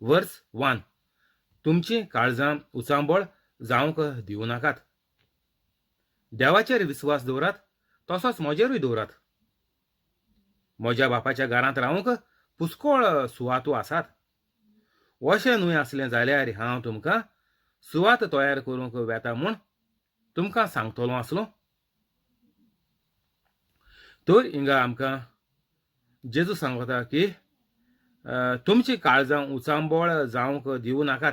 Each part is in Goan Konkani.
वर्स 1. तुमचीं काळजां उचांबळ जावंक दिवं नाकात. देवाचेर विस्वास दवरात, तसोच म्हजेरूय दवरात. म्हज्या बापाच्या घरांत रावंक पुस्कोळ सुवातो आसात. अशें न्हय आसलें जाल्यार हांव तुमकां सुवात तयार करूंक वेता म्हूण तुमकां सांगतलो आसलो. तर हिंगा आमकां जेजू सांगता की तुमचीं काळजां उचांबळ जावंक दिवं नाकात.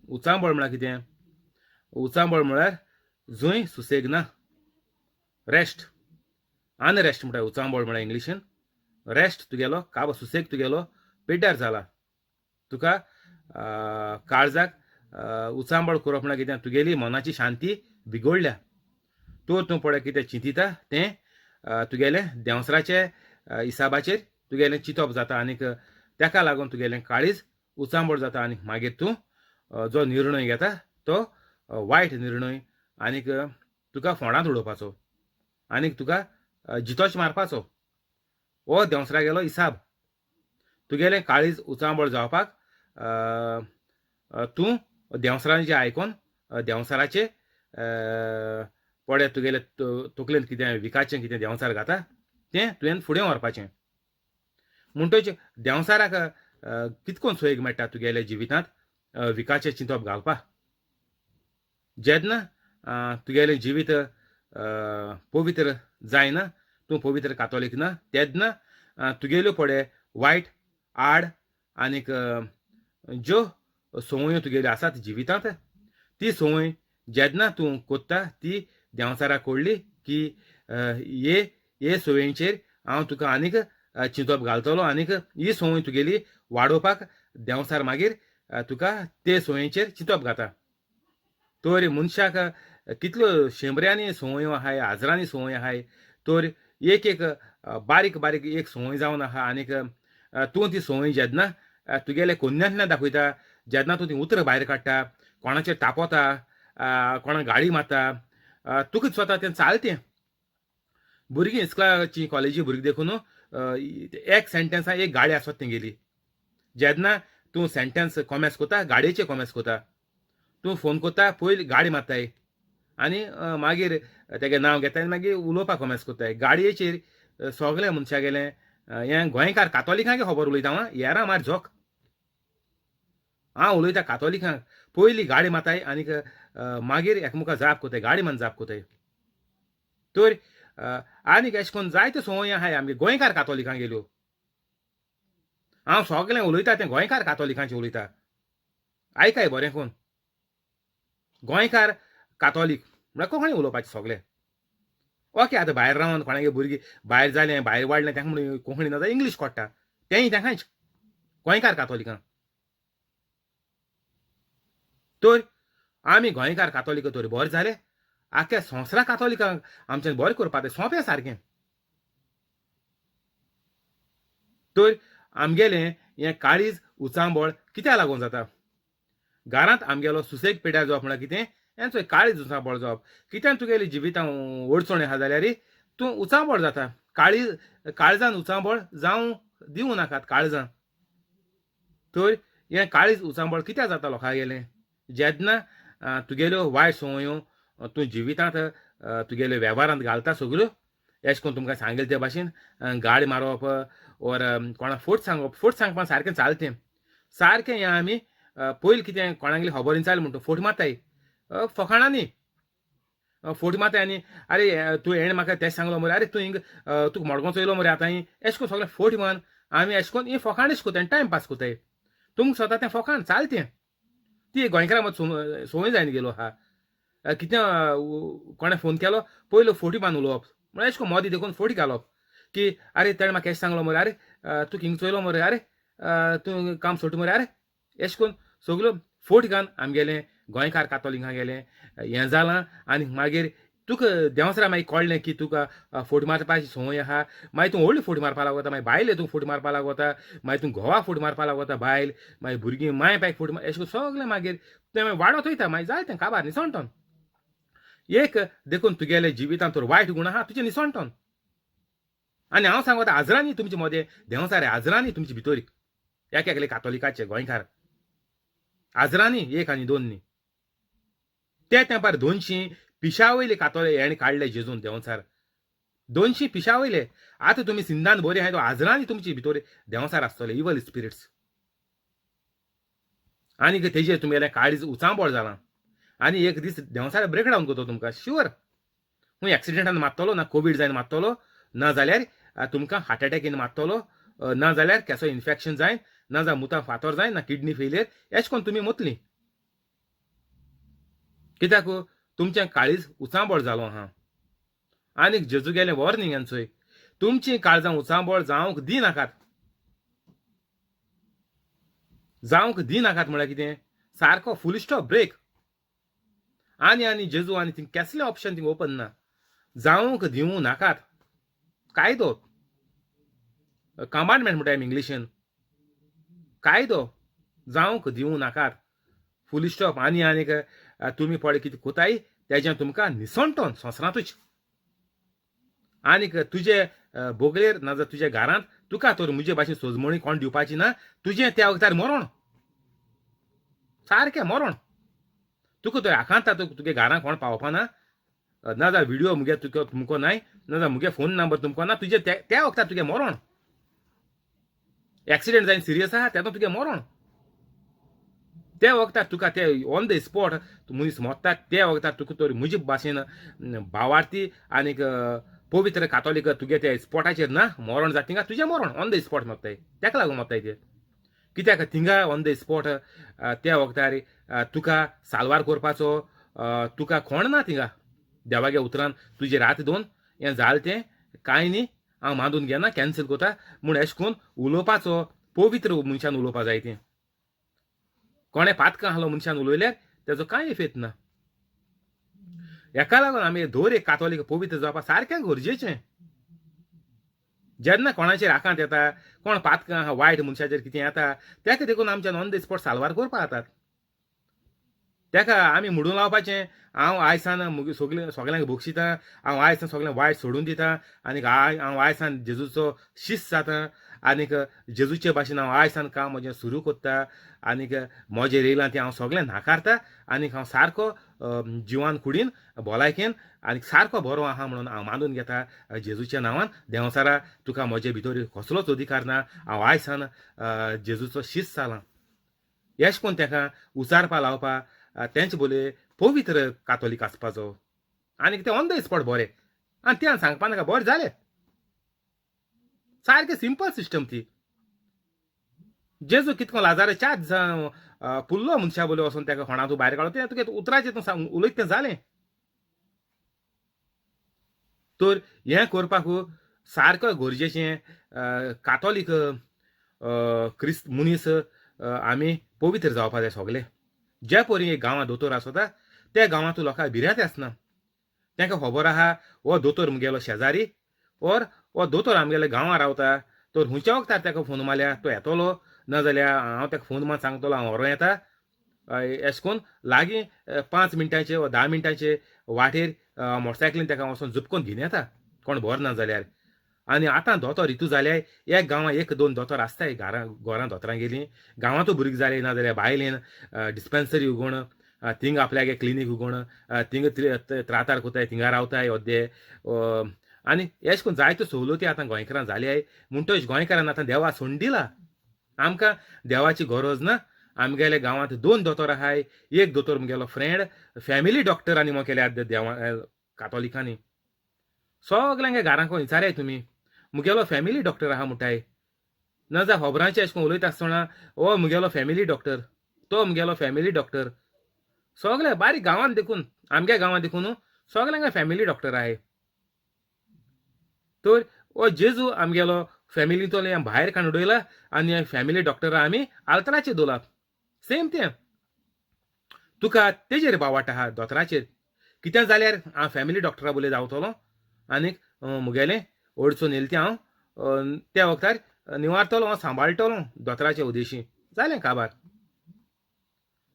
उचांबळ म्हळ्यार कितें? उचांबळ म्हळ्यार जंय सुसेग ना, रेस्ट, अनरेस्ट म्हणटा. उचांबळ म्हळ्यार इंग्लिशीन रेस्ट. तुगेलो काब सुसेग तुगेलो पेड्ड्यार जाला. तुका काळजाक उचांबळ करप म्हळ्यार कितें? तुगेली मनाची शांती बिगडल्या. तर तूं पळय कितें चिंतिता तें तुगेलें देंवसराचे हिसाबाचेर तुगेलें चिंतप जाता आनीक ताका लागून तुगेलें काळीज उचांबळ जाता आनी मागीर तूं जो निर्णय घेता तो वायट निर्णय आनीक तुका फोंडांत उडोवपाचो आनीक तुका जितोच मारपाचो. हो देंवसरागेलो हिसाब. तुगेलें काळीज उचांबळ जावपाक तूं देंवसरांचें आयकोन देंवसराचे पळय तुगेले तकलेन कितें विकाचें कितें देंवसार घाता तें तुवें फुडें व्हरपाचें. म्हणटच देंवसाराक कितकोन सोयीक मेळटा तुगेल्या जिवितांत विकाचें चिंतप घालपा. जेन्ना तुगेलें जिवीत पवित्र जायना, तूं पवित्र कातोलीक ना, तेन्ना तुगेल्यो पळय वायट आड आनीक ज्यो संवयो तुगेल्यो आसात जिवितांत ती संवय जेन्ना तूं कोत्ता ती देंवचारा कडली की हे हे संवयेचेर हांव तुका आनीक चिंतप घालतलो आनीक ही संवय तुगेली वाडोवपाक देंवचार मागीर तुका ते संवयेचेर चिंतप घाता. तर मनशाक कितल्यो शेंबऱ्यांनी संवयो आहाय, हजरांनी संवय आहाय. तर एक एक बारीक बारीक एक संवय जावन आहा आनीक तूं ती संवय जेन्ना तुगेले कोन्यांतल्यान दाखयता, जेन्ना तूं ती उतरां भायर काडटा, कोणाचेर तापोता, कोणाक गाळी मारता, तुका स्वता तें चालतें. भुरगीं इस्कुलाची कॉलेजी भुरगीं देखून एक सेंटेन्सा एक गाळी आसत तेंगेली. जेन्ना तूं सेंटेन्स कॉमेस कोता गाडयेचे कॉमेस कोता, तूं फोन कोता पयलीं गाडी मारताय आनी मागीर तेगे नांव घेताय आनी मागीर उलोवपाक कॉमेस कोताय गाडयेचेर. सगळें मनशागेलें हें गोंयकार कातोलिकांक खबर उलयता हांव, येरा मार झोक. हांव उलयता कातोलिकांक. पयलीं गाडी मारताय आनीक मागीर एकमुखार जाप कोताय, गाडी मान जाप कोताय. तर आनीक अशें करून जायत्यो संवय आहाय आमगे गोंयकार कातोलिकां गेल्यो. हांव सगळें उलयता तें गोंयकार कातोलिकांचें उलयता, आयकाय बरें कोन. गोंयकार कातोलीक म्हळ्यार कोंकणी उलोवपाचें सगळें. ओके, आतां भायर रावन कोणागे भुरगीं भायर जालें, भायर वाडलें, तांकां म्हणून कोंकणी ना जाल्यार इंग्लीश कळटा, तेंय तांकांच गोंयकार कातोलिकां. तर आमी गोंयकार कातोलीक तर बरें जालें, आख्या संवसारा कातोलिकांक आमच्यान बरें करपाक जाय, सोंपें सारकें. तर आमगेलें हें काळीज उचांबळ कित्याक लागून जाता? घरांत आमगेलो सुसेग पेड्यार जावप म्हळ्यार कितें? हेंचो काळीज उचांबळ जावप. कित्यान तुगेली जिवितां अडचण आहा जाल्यार तूं उचांबळ जाता. काळीज काळजान उचांबळ जावं दिवं नाकात काळजां. तर हें काळीज उचांबळ कित्याक जाता लोकांगेलें? जेन्ना तुगेल्यो वायट संवयो तूं जिवितांत तुगेल्या वेव्हारांत घालता सगल्यो, अशें करून तुमकां सांगेल ते भाशेन गाळी मारप ओर कोणाक फट सांगप. फट सांगपाक सारकें चालतें सारकें. हें आमी पयलीं कितें कोणागेली खबर चाल म्हणटा फट मारताय, फकाणांनी फट मारताय. आनी आरे तूं हेणें म्हाका तें सांगलो मरे, आरे तूं हिंग तुका मडगांव चोयलो मरे आतां, अशें करून सगळें फट मान आमी अशें करून ही फकाणां कोताय आनी टायम पास कोताय. तुमकां स्वता तें फकाण चालतें. ती गोंयकारां मदीं संवय जायन गेलो आहा. कितें कोणें फोन केलो पयलो फोटी मान उलोवप म्हळ्यार अशें करून मदीं देखून फोटी घालप की आरे तेणें म्हाका अशें सांगलो मरे, आरे तुका हिंग चोयलो मरे, आरे तूं काम सोडटा मरे, आरे अशें करून सगल्यो फोट घालून आमगेलें गोंयकार कातोलिकां गेलें हें जालां. आनी मागीर तुका देंवसरा मागीर कळ्ळें की तुका फोट मारपाची संवय आहा, मागीर तूं व्हडली फोट मारपाक लागता, मागीर बायले तूं फोट मारपाक लागता, मागीर तूं घोवाक फोट मारपाक लागता, बायल मागीर भुरगीं माय पायक फोट, अशें करून सगळें मागीर तें मागीर वाडत वयता. मागीर जाय तें काबार निसणटन एक देखून तुगेले जिवितांत तर वायट गूण आहा तुजें निसणटन. आनी हांव सांगता हजरांनी तुमचे मदें देंवचारे हजरांनी तुमचे भितर एक एकले कातोलिकाचे गोंयकार. आजरांनी एक आनी दोन न्ही. त्या तेंपार 200 पिशा वयले कातोले हेणें काडले जेजून देंवचार, 200 पिशा वयले. आतां तुमी सिंदान बरी आहाय तो आजरांनी तुमचे भितर देंवचार आसतले, इवल स्पिरिट्स. आनी तेजेर तुमगेलें काळीज उचांबळ जालां आनी एक दीस देंवचार ब्रेकडावन करतो तुमकां शुअर. खूंय एक्सिडंटान मारतलो, ना कोवीड जायन मारतलो, ना जाल्यार तुमकां हार्ट एटॅकीन मारतलो, ना जाल्यार केसो इन्फेक्शन जायन, ना जाल्यार मुतां फातर जायन, ना किडनी फेलियर, एश कोन तुमी मोतली. कित्याक तुमचें काळीज उचांबळ जालो आहा. आनीक जेजू गेलें वॉर्निंग हेंचोय, तुमचीं काळजां उचांबळ जावंक दिनाकात. जावंक दिनाकात म्हळ्यार कितें? सारको फूल स्टॉप ब्रेक. आनी आनी जेजू आनी थिंग केसलें ऑप्शन थिंग ओपन ना. जावंक दिवं नाकात. कायदो, कमांडमेंट म्हणटा आमी इंग्लिशीन, कायदो जावंक दिवं नाकात, फूल स्टॉप. आनी आनीक तुमी पळय कितें कोताय तेजें तुमकां निसणटोन संवसारांतूच. आनीक तुजे बोगलेर नाजाल्यार तुज्या घरांत तुका तर म्हजे भाशेन सोजमणी कोण दिवपाची ना, तुजें त्या वखदार मरण, सारकें मरण. तुका तर आखांता तुगे घरांत कोण पावपा ना, नाजाल्यार व्हिडियो मुगे तुका तुमकां नाय, नाजाल्यार मुगे फोन नंबर तुमकां ना, तुजें त्या वखदार तुगे मरण. एक्सिडेंट जायन सिरियस आहा तेन्ना तुगे मरण. त्या वखदार तुका ते ऑन the spot मनीस मरता त्या वखदार तुका तर म्हजे भाशेन भावार्थी आनीक पवित्र कातोलीक तुगे त्या स्पॉटाचेर ना मरण जाता थिंगा तुजें मरण ऑन the spot मरताय. तेका लागून मरताय ते. कित्याक थिंगा ऑन the spot त्या वखदार तुका साल्वार करपाचो तुका कोण ना थिंगा. देवागे उतरान तुजे रात दोन हें जालें तें कांय न्ही, हांव मांदून घेना, कॅन्सल करता म्हूण एशें करून उलोवपाचो पवित्र मनशान उलोवपा जाय. तें कोणें पातकां आहलो मनशान उलयल्यार तेजो कांय इफेक्ट ना. हेका लागून आमी दर एक कातोलीक पवित्र जावपा सारकें गरजेचें. जेन्ना कोणाचेर आकांत येता, कोण पातकां आहा, वायट मनशाचेर कितें येता, तेका देखून आमच्यान ऑन the spot साल्वार करपा जातात. तेका आमी म्हणून लावपाचें हांव आयसान मुगे सगळें सगळ्यांक बक्षितां, हांव आयसान सगळें वायट सोडून दितां, आनीक हांव आयसान जेजूचो शिस्त जाता, आनीक जेजूचे भाशेन हांव आयसान काम म्हजें सुरू करता, आनीक म्हजेर येयलां तें हांव सगळें नाकारता, आनीक हांव सारको जिवान कुडीन भलायकेन आनीक सारको बरो आहा म्हणून हांव मानून घेता जेजूच्या नांवान. देंवचारा तुका म्हजे भितर कसलोच अधिकार ना, हांव आयसान जेजूचो शिस्त जालां. एश कोन तेका उचारपा लावपा तेंच बोले पवित्र कातोलीक आसपाचो. आनीक तें ऑन the spot बरें, आनी तें सांगपा नाका, बरें जालें, सारकें सिंपल सिस्टम ती. जेजू कितको लाजारे 4 दिसां पुल्लो मनशा बोले वचोन तेका कोणातूं भायर काडलो, तें तुगे उतराचें तूं उलयत तें जालें. तर हें करपाक सारको गरजेचें कातोलीक क्रिस्त मनीस आमी पवित्र जावपा जाय सगळे. जे परी एक गांवांत दोतोर आसता त्या गांवांत लोकांक भिरांत आसना, तांकां खबर आहा हो दोतोर मुगेलो शेजारी ओर हो दोतोर आमगेल्या गांवांत रावता, तर हुंयच्या वखदार ताका फोन मारल्यार तो येतलो, नाजाल्यार हांव ताका फोन मारून सांगतलो हांव व्हरों येता. एशें करून लागीं 5 मिनटांचे वा 10 मिनटांचे वाटेर मोटरसायकलीन ताका वचोन जुपकोन घेवन येता कोण बरो ना जाल्यार. आनी आतां दोतोर हितू जाल्यार एक गांवांत 1-2 दोतोर आसताय घरां घरां दोतोरां गेलीं, गांवांतूय भुरगीं जालीं ना जाल्यार बायलेन डिस्पेन्सरी उगोवन थिंग आपल्यागे क्लिनीक उगोवन थिंग त्रातार कोताय, थिंगा रावताय अद्दे. आनी एशें करून जायत्यो सवलती आतां गोंयकारां जाल्याय. म्हणटच गोंयकारान आतां देवा सोडून दिला, आमकां देवाची गरज ना. आमगेल्या गांवांत 2 दोतोर आहाय, एक दोतोर मुगेलो फ्रेंड फॅमिली डॉक्टर आनी केल्या देवा कातोलिकांनी सगल्यांगे घरांक विचाराय तुमी मुगेलो फॅमिली डॉक्टर आहा म्हणटाय, नाजाल्यार खबरांचें अशें करून उलयता आसतना हो मुगेलो फॅमिली डॉक्टर, तो मुगेलो फॅमिली डॉक्टर. सगळे बारीक गांवांत देखून आमगे गांवांत देखून सगल्यांगे फॅमिली डॉक्टर आहाय. तर हो जेजू आमगेलो फॅमिलींतलो भायर काडून उडयला आनी फॅमिली डॉक्टर आमी आल्तराचेर दवरला. सेम तें तुका तेजेर बावाट आहा दोतोराचेर, कितें जाल्यार हांव फॅमिली डॉक्टरा बोले धांवतलो आनीक मुगेलें अडचण येयली ती हांव त्या वखदार निवारतलो, हांव सांबाळटलो दोतोराचे उदेशी. जालें काबार.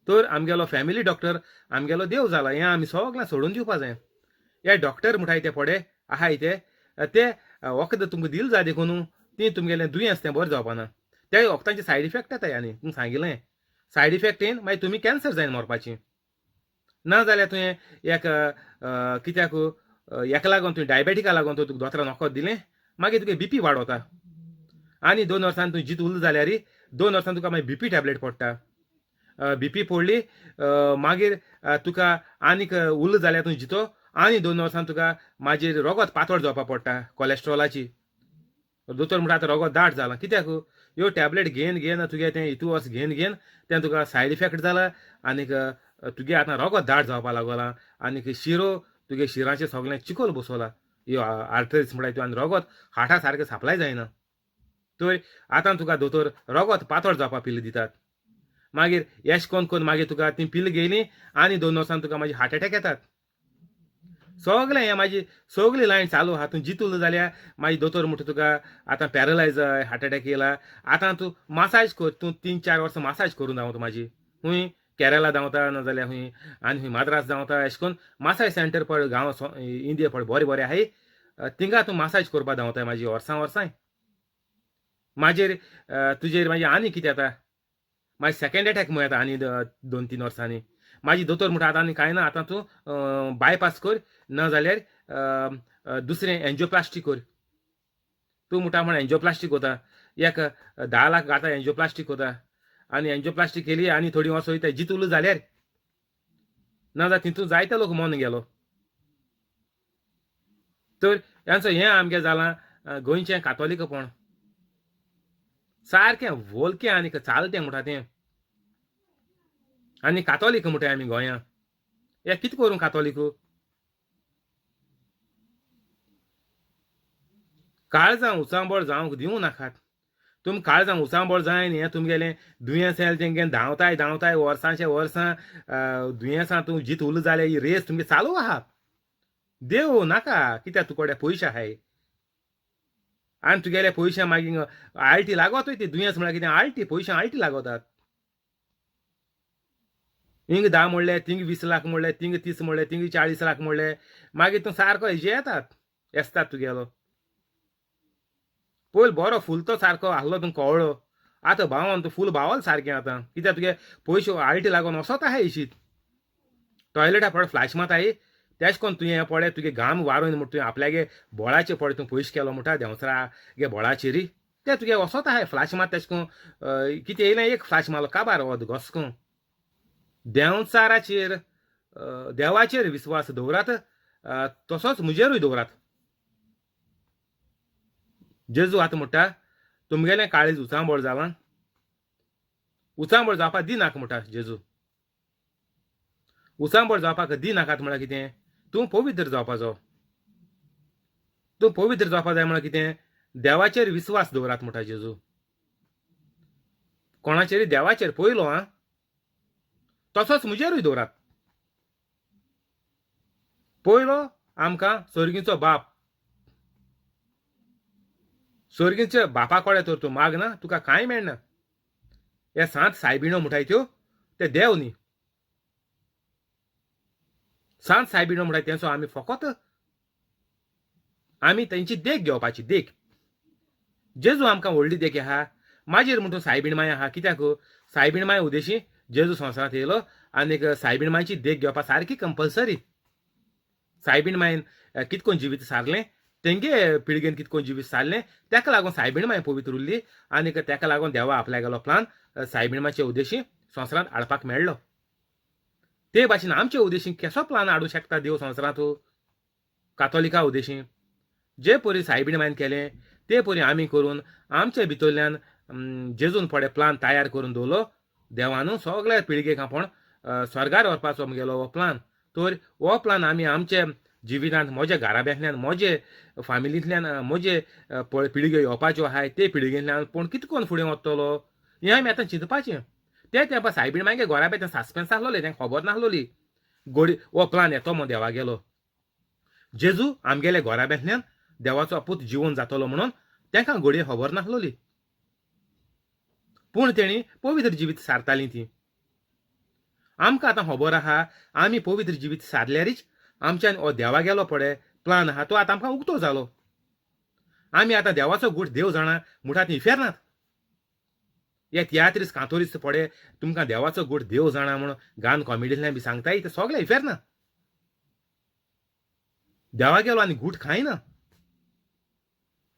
तर आमगेलो फॅमिली डॉक्टर आमगेलो देव जाला, हें आमी सगळें सोडून दिवपा जाय. हे डॉक्टर म्हणटाय ते पडे आहाय ते ते वखद तुमकां दिल जाय देखून ती तुमगेलें दुयेंस तें बरें जावपाना, त्या वखदांचे सायड इफेक्ट येताय. आनी तुमकां सांगिल्लें सायड इफेक्ट येवन मागीर तुमी कॅन्सर जायन मरपाची. ना जाल्यार तुवें एक कित्याक हेका लागून तुवें डायबेटिका लागून तुका दोतोरान वखद दिलें, मागीर तुगे बीपी वाडोता आनी 2 वर्सांनी तूं जीत उरलो जाल्यार 2 वर्सांनी तुका मागीर बीपी टॅबलेट पडटा. बीपी पडली मागीर तुका आनीक उरलो जाल्यार तूं जितो आनी 2 वर्सांनी तुका मागीर रगत पातळ जावपाक पडटा कोलेस्ट्रॉलाची. दोतोर म्हणटा आतां रगत दाट जालां कित्याक ह्यो टॅबलेट घेवन घेवन तुगे तें हितू वर्स घेवन घेवन तें तुका सायड इफेक्ट जाला आनीक तुगे आतां रगत दाट जावपाक लागलां आनीक शिरो तुगे शिराचें सगळें चिकोल बसवला ह्यो आर्टरीज म्हणटा त्यो आनी रगत हार्टा सारकें सप्लाय जायना. तर आतां तुका दोतोर रगत पातळ जावपाक पिल्ल दितात. मागीर एश कोन कोन मागीर तुका ती पिल्ल घेयली आनी 2 वर्सांनी तुका मागीर हार्ट एटॅक येतात. सगळें हें मागीर सगळी लायन चालू आहा. तूं जितलो जाल्यार मागीर दोतोर म्हणटा तुका आतां पॅरलायज जाय, हार्ट एटॅक येयला, आतां तूं मासाज कर, तूं 3-4 वर्सां मासाज करून धांवता म्हाजी, खूंय केरला धांवता ना जाल्यार खूंय आनी खूंय माद्रास धांवता, अशें करून मासाज सेंटर पळय गांव इंडिया पळय बरें बरें आहाय थिंगा तूं मासाज करपा धांवताय म्हाजी वर्सां वर्सांय. मागीर तुजेर मागीर आनी कितें येता, मागीर सेकेंड एटॅक म्हूण येता आनी 2-3 वर्सांनी. मागीर दोतोर म्हणटा आतां आनी कांय ना, आतां तूं बायपास कर ना जाल्यार दुसरें एन्जियोप्लास्टी कर. तूं म्हणटा म्हण एन्जियोप्लास्टी कोता, एक 10 लाख आतां एन्जियोप्लास्टी कोता आनी एन्जियोप्लास्टी केली आनी थोडी वर्सां वयता जितुलो जाल्यार ना जाल्यार तितून जायते लोक मन गेलो. तर हेंचो हें आमगें जालां गोंयचें कातोलिकपण सारकें वोलकें आनी चालतें म्हणटा तें. आनी कातोलीक म्हणटाय आमी गोंयां, हे कितें करूं कातोलीक? काळजां उचांबळ जावंक दिवं नाकात. तुमी काळजां उचांबळ जायन हें तुमगेलें दुयेंस येयलें तेंगे धांवताय धांवताय वर्सांचे वर्सां दुयेंसां तूं जीत उरलो जाल्यार ही रेस तुमगे चालू आहा. देव नाका कित्याक तुकडे पयशे आहाय आनी तुगेले पयशे मागीर आल्टी लागतूय ती दुयेंस म्हळ्यार कितें आल्टी पयशे आल्टी लागतात. हिंग 10 म्हणले, थिंग 20 लाख म्हणले, थिंग 30 म्हणले, थिंग 40 लाख म्हणले, मागीर तूं सारको हेजे येतात येसतात तुगेलो. पयलीं बरो फूल तो सारको आहलो तूं कवळो, आतां बावन तूं फूल बावल सारकें आतां कित्याक तुगे पयशे आल्टी लागून वचत आहाय इशीत. टॉयलेटा पळय फ्लॅश माताय तेश कोन तुवें पळय तुगे घाम वारोवन म्हण तुवें आपल्यागे बोळाचे पळय तूं पयशे केलो म्हणटा देंवचारा गे बोळाचेर ते तुगे वचत आहाय फ्लॅश मात तेश कोन कितें येयलें एक फ्लॅश मारलो काबार वत घोस कोन. देंवचाराचेर देवाचेर विस्वास दवरात तसोच म्हजेरूय दवरात. जेजू आतां म्हणटा तुमगेलें काळीज उचांबळ जालां, उचांबळ जावपाक दिनाका म्हणटा जेजू. उचांबळ जावपाक दिनाकात म्हळ्यार कितें, तूं पवित्र जावपाचो. तूं पवित्र जावपाक जाय म्हळ्यार कितें, देवाचेर विस्वास दवरात म्हणटा जेजू. कोणाचेर देवाचेर पयलो आं तसोच म्हजेरूय दवरात. पयलो आमकां सर्गीचो बाप, सर्गीच्या बापा कडेन तर तूं मागना तुका कांय मेळना. हे सांत सायबिणो म्हणटाय त्यो ते देव न्ही. सांत सायबिणो म्हणटाय तेंचो आमी फकत आमी तेंची देख घेवपाची देख. जेजू आमकां व्हडली देख आहा. मागीर म्हण तूं सायबीण माय आहा कित्याक सायबीण माय उदेशी जेजू संवसारांत येयलो आनीक सायबीण मायची देख घेवपा सारकी कंपल्सरी. सायबीण मायन कितकोन कोन जिवीत सारलें तेंगे पिळगेन कितकोन कोन जिवीत सारलें तेका लागून सायबीण माय पवित्र उरली आनीक तेका लागून देवा आपल्या गेलो प्लान सायबीण मायचे उद्देशी संवसारांत हाडपाक मेळ्ळो. ते भाशेन आमचे उद्देशी केसो प्लान हाडूंक शकता देव संवसारांत कातोलिका उद्देशी. जे परी सायबीण मायन केलें ते परी आमी करून आमचे भितरल्यान जेजून पडे प्लान तयार करून दवरलो देवानू सगळ्या पिळगेक आपूण स्वर्गार व्हरपाचो आमगेलो हो प्लान. तर हो प्लान आमी आमचे जिवितांत म्हज्या घराब्यांतल्यान म्हजे फामिलींतल्यान म्हजे पळय पिळग्यो येवपाच्यो आहाय ते पिळगेंतल्यान पूण कितें करून फुडें वतलो हें आमी आतां चिंतपाचें. ते तेंपा सायबीण मागीर घोराब्या तें सासपेन्स आसलोलें तेंका खबर नासलोली गोडी हो प्लान येतो म्हूण देवा गेलो. जेजू आमगेल्या घोराब्यांतल्यान देवाचो पूत जिवन जातलो म्हणून तेंकां घडये खबर नासलोली, पूण तेणी पवित्र जिवीत सारतालीं ती. आमकां आतां खबर आहा आमी पवित्र जिवीत सारल्यारीच आमच्यान हो देवा गेलो पळय प्लान आहा तो आतां आमकां उक्तो जालो. आमी आतां देवाचो गूट देव जाणा म्हणटा ती इफेर्नात. हे तियात्रीस कांतोरीस पडे तुमकां देवाचो गूट देव जाणा म्हूण गान कॉमेडींतल्यान बी सांगताय ते सगळे इफेर्न. देवा गेलो आनी गूट खायना.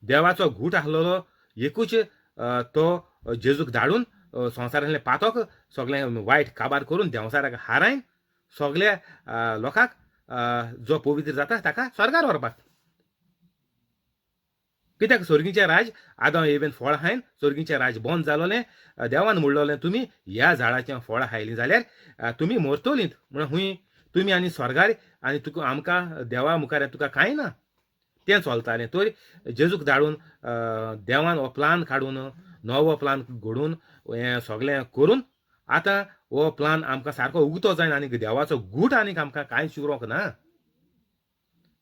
देवाचो गूट आसलेलो एकूच तो जेजूक धाडून संवसारांतलें पातक सगळें वायट काबार करून देंवचाराक हारायन सगल्या लोकांक जो पवित्र जाता ताका स्वर्गार व्हरपाक. कित्याक स्वर्गीचें राज आदांव एवेन फळ खायन स्वर्गीचें राज बंद जालोलें. देवान म्हणलोलें तुमी ह्या झाडाचें फळ खायलीं जाल्यार तुमी मरतलीं म्हणून हुंय तुमी आनी स्वर्गार आनी तुका आमकां देवा मुखार तुका कांय ना तें चलतालें. तर जेजूक धाडून देवान हो प्लान काडून नवो प्लान घडून हें सगळें करून आतां हो प्लान आमकां सारको उगतो जायना आनी देवाचो गूट आनीक आमकां कांय उरोंक ना.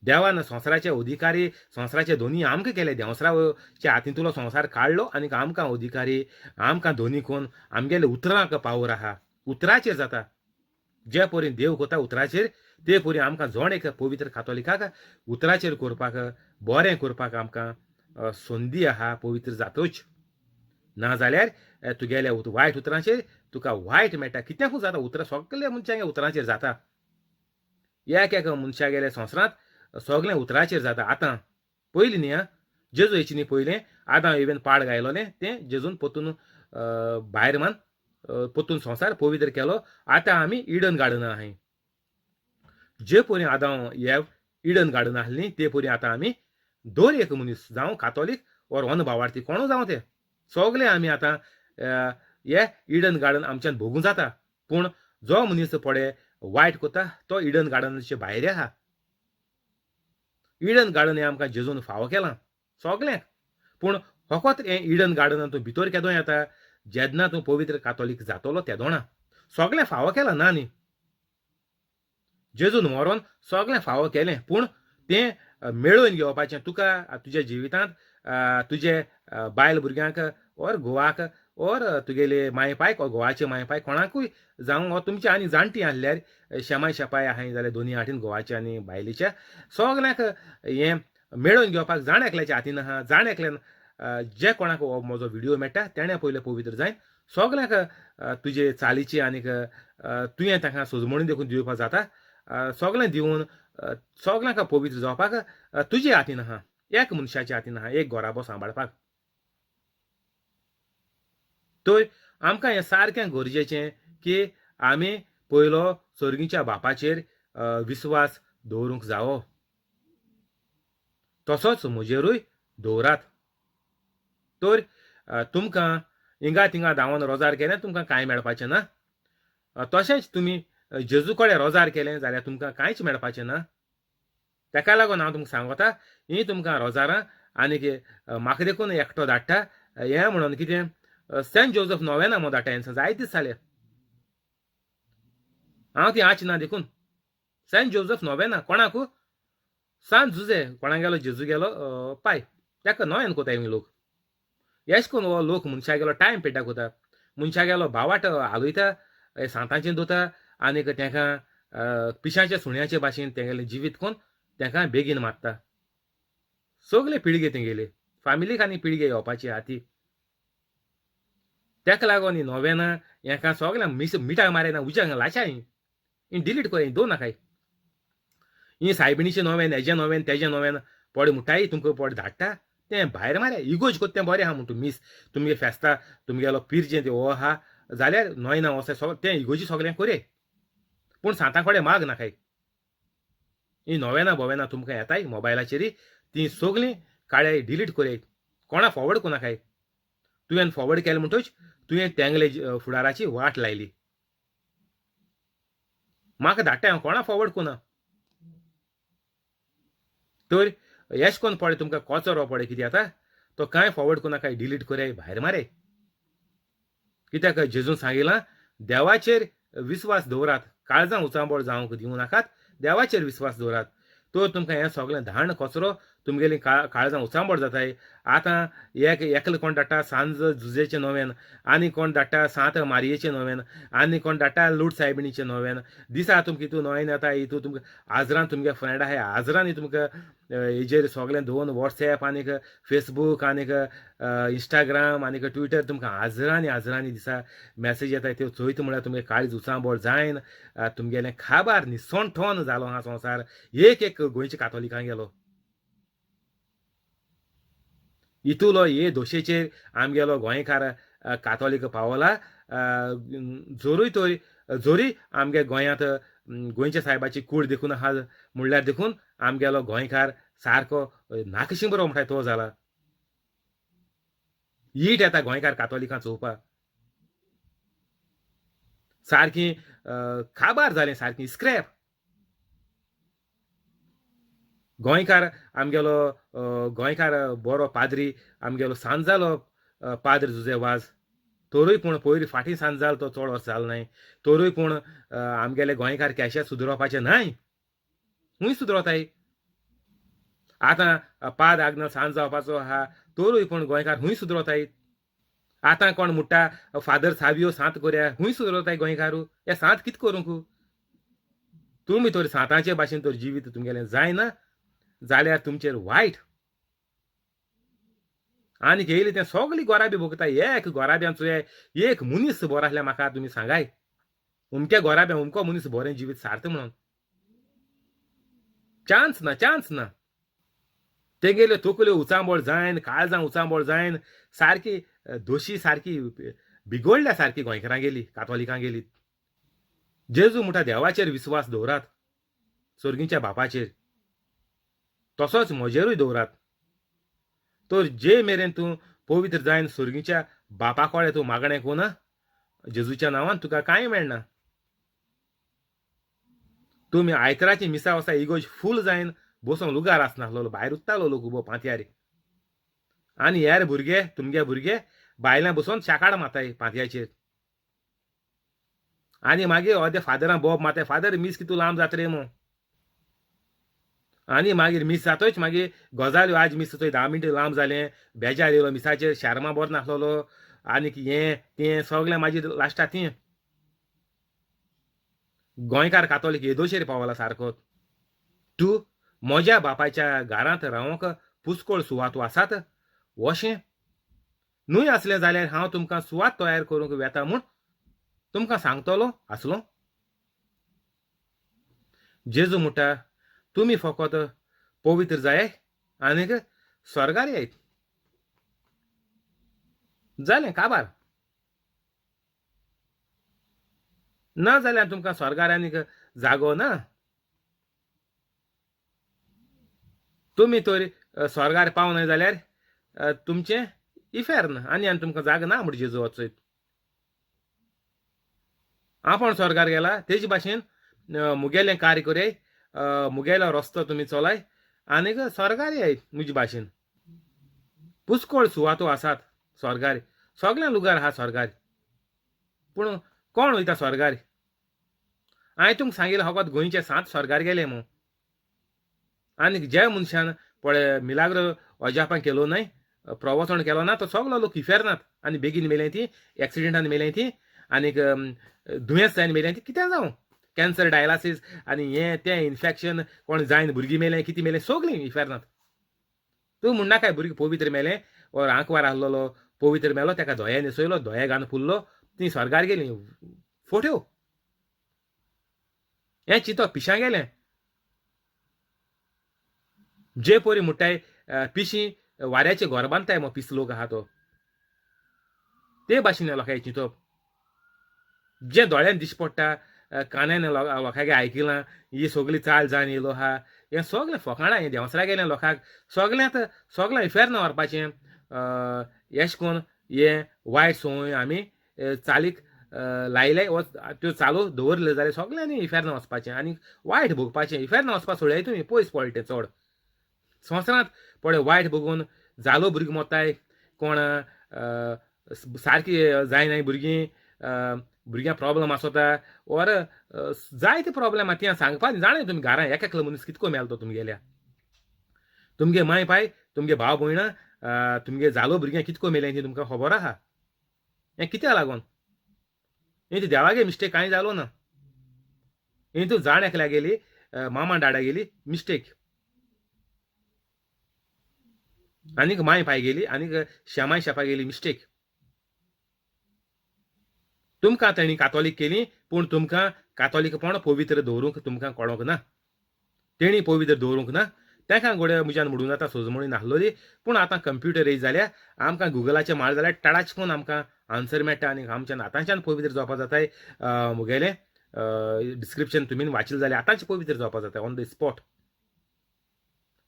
देवान संवसाराचे अधिकारी संवसाराचे धनी आमकां केले. देंवचाराच्या हातींतलो संवसार काडलो आनीक आमकां अधिकारी आमकां धनी कोन्न आमगेले उतरांक पावर आहा. उतराचेर जाता जे परी देव कोता उतराचेर ते परी आमकां जण एक पवित्र कातोलिकाक उतराचेर करपाक बरें करपाक आमकां संदी आहा पवित्र जातूच. ना जाल्यार तुगेल्या वायट उतरांचेर तुका वायट मेळटा. कित्याकूच जाता उतरां सगल्या मनशांच्या उतरांचेर जाता. एक एक मनशागेल्या संवसारांत सगळें उतराचेर जाता. आतां पयलीं न्ही आं जेजू येची न्ही पयलें आदां एवेन पाड गायलोलें तें जेजून पोतून भायर मान पोतून संवसार पवित्र केलो. आतां आमी इडन गार्डन आहाय. जे परी आदां एव इडन गार्डन आसलीं ते परी आतां आमी दर एक मनीस जावं कातोलीक ओर अन भावार्थी कोणू जावं ते सगळे आमी आतां हे इडन गार्डन आमच्यान भोगूं जाता. पूण जो मनीस पडे वायट कोता तो इडन गार्डनाचे भायर आहा. इडन गार्डन हें आमकां जेजून फावो केलां सगळ्यांक. पूण फकत हें इडन गार्डनान तूं भितर केदो येता जेन्ना तूं पवित्र कातोलीक जातलो तेदोणा सगळें फावो केलां ना न्ही. जेजून मरोन सगळें फावो केलें पूण तें मेळोवन घेवपाचें तुका तुज्या जिवितांत तुजे बायल भुरग्यांक ओर घोवाक ओर तुगेले माय पायक ओर घोवाचे माय पायक कोणाकूय जावं ओर तुमचे आनी जाणटी आसल्यार शेमाय शेपाय आहाय जाल्यार दोनी हातीन घोवाच्या आनी बायलेच्या सगल्यांक हें मेळोवन घेवपाक जाण एकल्याच्या हातीन आहा. जाण एकल्यान जे कोणाक हो म्हजो व्हिडियो मेळटा तेणें पयलें पवित्र जायन सगल्यांक तुजे चालीची आनीक तुवें तांकां सजमणी देखून दिवपाक जाता. सगळें दिवन सगल्यांक पवित्र जावपाक तुजे हातीन आहा. एक मनशाच्या हातीन आहा एक घराबो सांबाळपाक. तर आमकां हें सारकें गरजेचें की आमी पयलो सर्गीच्या बापाचेर विस्वास दवरूंक जावो तसोच म्हजेरूय दवरात. तर तुमकां हिंगा थिंगा धांवन रोजार केलें तुमकां कांय मेळपाचें ना. तशेंच तुमी जेजू कडेन रोजार केलें जाल्यार तुमकां कांयच मेळपाचें ना. ताका लागून हांव तुमकां सांगता हीं तुमकां रोजारां आनीक म्हाका देखून एकटो धाडटा हें म्हणून कितें सेंट जोजफ नोवेना म्हूण धाडटा हें जायते दीस जाले हांव ती आच ना देखून सेंट जोजफ नोवेना कोणाकू सान जुजे कोणा गेलो जेजू गेलो पाय ताका नोवेन कोताय लोक. एश कोन हो लोक मनशा गेलो टायम पेड्ड्याक कोता मनशा गेलो भावाट हालयता सांतांचें दवरता आनीक तेंकां पिशाच्या सुण्याचे भाशेन तेंगेलें जिवीत कोन तेंकां बेगीन मारता. सगळे पिळगे तेंगेले फामिलीक आनी पिळगे येवपाची आहा ती. तेका लागून ही नोवेना हेका सगळ्यांक मिस मिठाक मारना उज्याक लाशा ही ही डिलीट कर ही दवर नाकाय. ही सायबिणीचें नोवेन हेजें नोवेन तेजें नोवेन पड मुठाय तुमकां पड धाडटा तें भायर मारे इगोज कोत्ता तें बरें आहा म्हूण तूं मीस तुमगे फेस्ता तुमगेलो पिरजें तें हो आहा जाल्यार नोयना वचो सगळें तें इगोजी सगळें कोरे पूण सांतां कडेन माग नाकाय. ही नोवेना बोवेना तुमकां येताय मोबायलाचेर ती सगळीं काळ्या डिलीट कोरे कोणा फॉवर्ड कोनाकाय. तुवें फॉवर्ड केलें म्हणटच तुवें तेंगले फुडाराची वाट लायली. म्हाका धाडटा हांव कोणा फॉवर्ड कोना. तर एश कोन पळय तुमकां कोचरो पळय कितें जाता तो कांय फॉवर्ड कोनाकाय डिलीट कोरे भायर मारे. कित्याक जेजून सांगिलां देवाचेर विस्वास दवरात काळजां उचांबळ जावंक दिवं नाकात देवाचेर विस्वास दवरात. तर तुमकां हें सगळें धाण कचरो तुमगेलीं काळजां उचांबळ जाताय. आतां एक एकलो कोण धाडटा सांज जुजेचें नोवेन, आनी कोण धाडटा सांत मारयेचें नोवेन, आनी कोण धाडटा लूट सायबिणीचें नोवेन. दिसा तुमकां हितू नोवेन येता, हितू तुमकां आजरान तुमगे फ्रेंड आहाय आजरांनी तुमकां हेजेर सगळें दोन वॉट्सएप आनीक फेसबूक आनीक इंस्टाग्राम आनीक ट्विटर तुमकां आजरांनी आजरांनी दिसा मॅसेज येता त्यो चोयता म्हळ्यार तुमगें काळीज उचांबळ जायन तुमगेलें खाबार निसणठोन जालो आहा संवसार एक एक गोंयच्या कातोलिकां गेलो. इतुलो हे दोशेचेर आमगेलो गोंयकार कातोलीक पावला. जोरूय तर जोरी आमगे गोंयांत गोंयच्या सायबाची कूड देखून आहा म्हणल्यार देखून आमगेलो गोंयकार सारको नाकशी बरो म्हणटा तो जाला. ईट येता गोंयकार कातोलिकां चोवपाक सारकी काबार जालें, सारकी स्क्रॅप. गोंयकार आमगेलो गोंयकार बरो पाद्री आमगेलो सांज जालो पाद्र जुजे वाज तरूय पूण पयर फाटीं सांज जालो तो चड वर्स जालो न्हय तरूय पूण आमगेले गोंयकार केशे सुदरोवपाचे न्हय खूंय सुदरोताय. आतां पाद आग्न सांज जावपाचो आहा तरूय पूण गोंयकार खूंय सुदरोताय. आतां कोण म्हणटा फादर सावियो सांत कोऱ्या, खूंय सुदरोताय गोंयकारू. हे सांत कितें करूंक तुमी तर सांतांचे भाशेन तर जिवीत तुमगेलें जायना जाल्यार तुमचेर वायट. आनी येयलें तें सगळीं गोराबी भोगता. एक गोराब्यांचो एक मनीस बरो आसल्यार म्हाका तुमी सांगाय अमक्या गोराब्या अमको मनीस बरें जिवीत सारता म्हणून. चान्स ना, चान्स ना. तेगेल्यो तकल्यो उचांबळ जायन, काळजां उचांबळ जायन, सारकी दोशी सारकी बिगडल्या सारकी गोंयकारां गेली, कातोलिकां गेली. जेजू म्हणटा देवाचेर विस्वास दवरात, सर्गीच्या बापाचेर, तसोच म्हजेरूय दवरात. तर जे मेरेन तूं पवित्र जायन सर्गीच्या बापा कडेन तूं मागणें कोना जेजूच्या नांवान तुका कांय मेळना. तुमी आयतराची मिसा वसा इगोज फूल जायन बसोंक लुगार आसनासलो, भायर उत्तालो लोक उबो पांतयार. आनी हेर भुरगे तुमगे भुरगे बायलां बसोन शाकाड माताय पांतयाचेर. आनी मागीर अर्दे फादरां बोब माताय, फादर मीस कितू लांब जाता रे मो. आनी मागीर मीस जातोच मागीर गजाल्यो, आज मीस चोय 10 मिनटां लांब जालें, बेजार येयलो मिसाचेर, शारमा बरो नासलेलो आनीक हें तें सगळें मागीर लास्टाक तें. गोंयकार कातोलीक येदोशेर पावला सारको. तूं म्हज्या बापायच्या घरांत रावंक पुस्कळ सुवातो आसात वशें न्हय आसलें जाल्यार हांव तुमकां सुवात तयार करूंक वेता म्हूण तुमकां सांगतलो आसलो. जेजू म्हणटा तुमी फकत पवित्र जाय आनीक स्वर्गार यायत जालें काबार. ना जाल्यार तुमकां स्वर्गार आनीक जागो ना. तुमी तर स्वर्गार पावनाय जाल्यार तुमचें इफेर्न आनी आनी तुमकां जागो ना म्हण जेजू वचयत. आपूण स्वर्गार गेला तेजे भाशेन मुगेलें कार्य करय, मुगेलो रस्तो तुमी चलाय आनीक स्वर्गार याय म्हजे भाशेन. पुस्कळ सुवातो आसात स्वर्गार, सगळ्यां लुगार आहा स्वर्गार, पूण कोण वयता स्वर्गार? हांवें तुमकां सांगिल्लें फकत गोंयचे सांत स्वर्गार गेले म्हूण. आनी ज्या मनशान पळय मिलाग्र अजापां केलो न्हय, प्रवचन केलो ना, तो सगलो लोक इफेर्नात आनी बेगीन मेले ती, एक्सिडेंटान मेले ती, आनीक दुयेंस जायन मेले ती, कितें जावं कॅन्सर डायलासीस आनी हें तें इन्फेक्शन कोण जायन भुरगीं मेलें कितें मेलें सगळीं इफेर्नात. तूं म्हणनाकाय भुरगीं पवित्र मेलें और आंकवार आसलेलो पवित्र मेलो ताका दोया न्हेसयलो दोया घालून फुल्लो तीं स्वर्गार गेलीं. फोट्यो हें चिंतप पिशां गेलें. जे पोरी म्हणटाय पिशीं वाऱ्याचें घर बांदताय मो पीस लोक आहा तो ते भाशेन लोकांक चिंतप. जें दोळ्यान दिश्टी पडटा कानान लोकांक आयकलां ही सगळी चाल जावन येयलो आहा हें सगळें फकाणां, हें देंवसरा गेलें लोकांक सगळ्यांत सगळें इफेर्न व्हरपाचें. एशें करून हें वायट संवय आमी चालीक लायले त्यो चालू दवरल्यो जाल्यार सगळ्यांनी इफेर्न वचपाचें आनी वायट भोगपाचें. इफेर्न वचपा सोडयाय तुमी पयस पडटा तें चड संवसारांत. पळय वायट भोगून जालो भुरगीं मोत्ताय, कोण सारकी जायनाय भुरगीं, भुरग्यांक प्रोब्लम आसता ओर जायते प्रोब्लम आहा ती सांगपाक जाणाय तुमी घरां एक एकलो मनीस कितको मेलो तो तुमगेल्या. तुमगे माय पाय, तुमगे भाव भयणां, तुमगे जालो भुरग्यां कितको मेल्यां ती तुमकां खबर आहा. हें कित्याक लागून? हें ती देवागे मिस्टेक कांय जालो ना. हें तूं जाण एकल्या गेली, मामा डाडा गेली मिस्टेक, आनीक माय पाय गेली, आनीक शेमाय शेपा गेली मिस्टेक. तुमकां तांणी कातोलीक केली, पूण तुमकां कातोलीकपण पवित्र दवरूंक तुमकां कळोंक ना, तेणी पवित्र दवरूंक ना. तेका घोडे म्हज्यान म्हणूं जाता सोजमणी नासलोली, पूण आतां कंप्युटर एज जाल्या, आमकां गुगलाचें मार जाल्यार टाळाच कोन्न आमकां आन्सर मेळटा आनी आमच्यान आतांच्यान पवित्र जावपा जाताय. म्हगेलें डिस्क्रिप्शन तुमी वाचिल्लें जाल्यार आतांच पवित्र जावपा जाता ऑन the spot.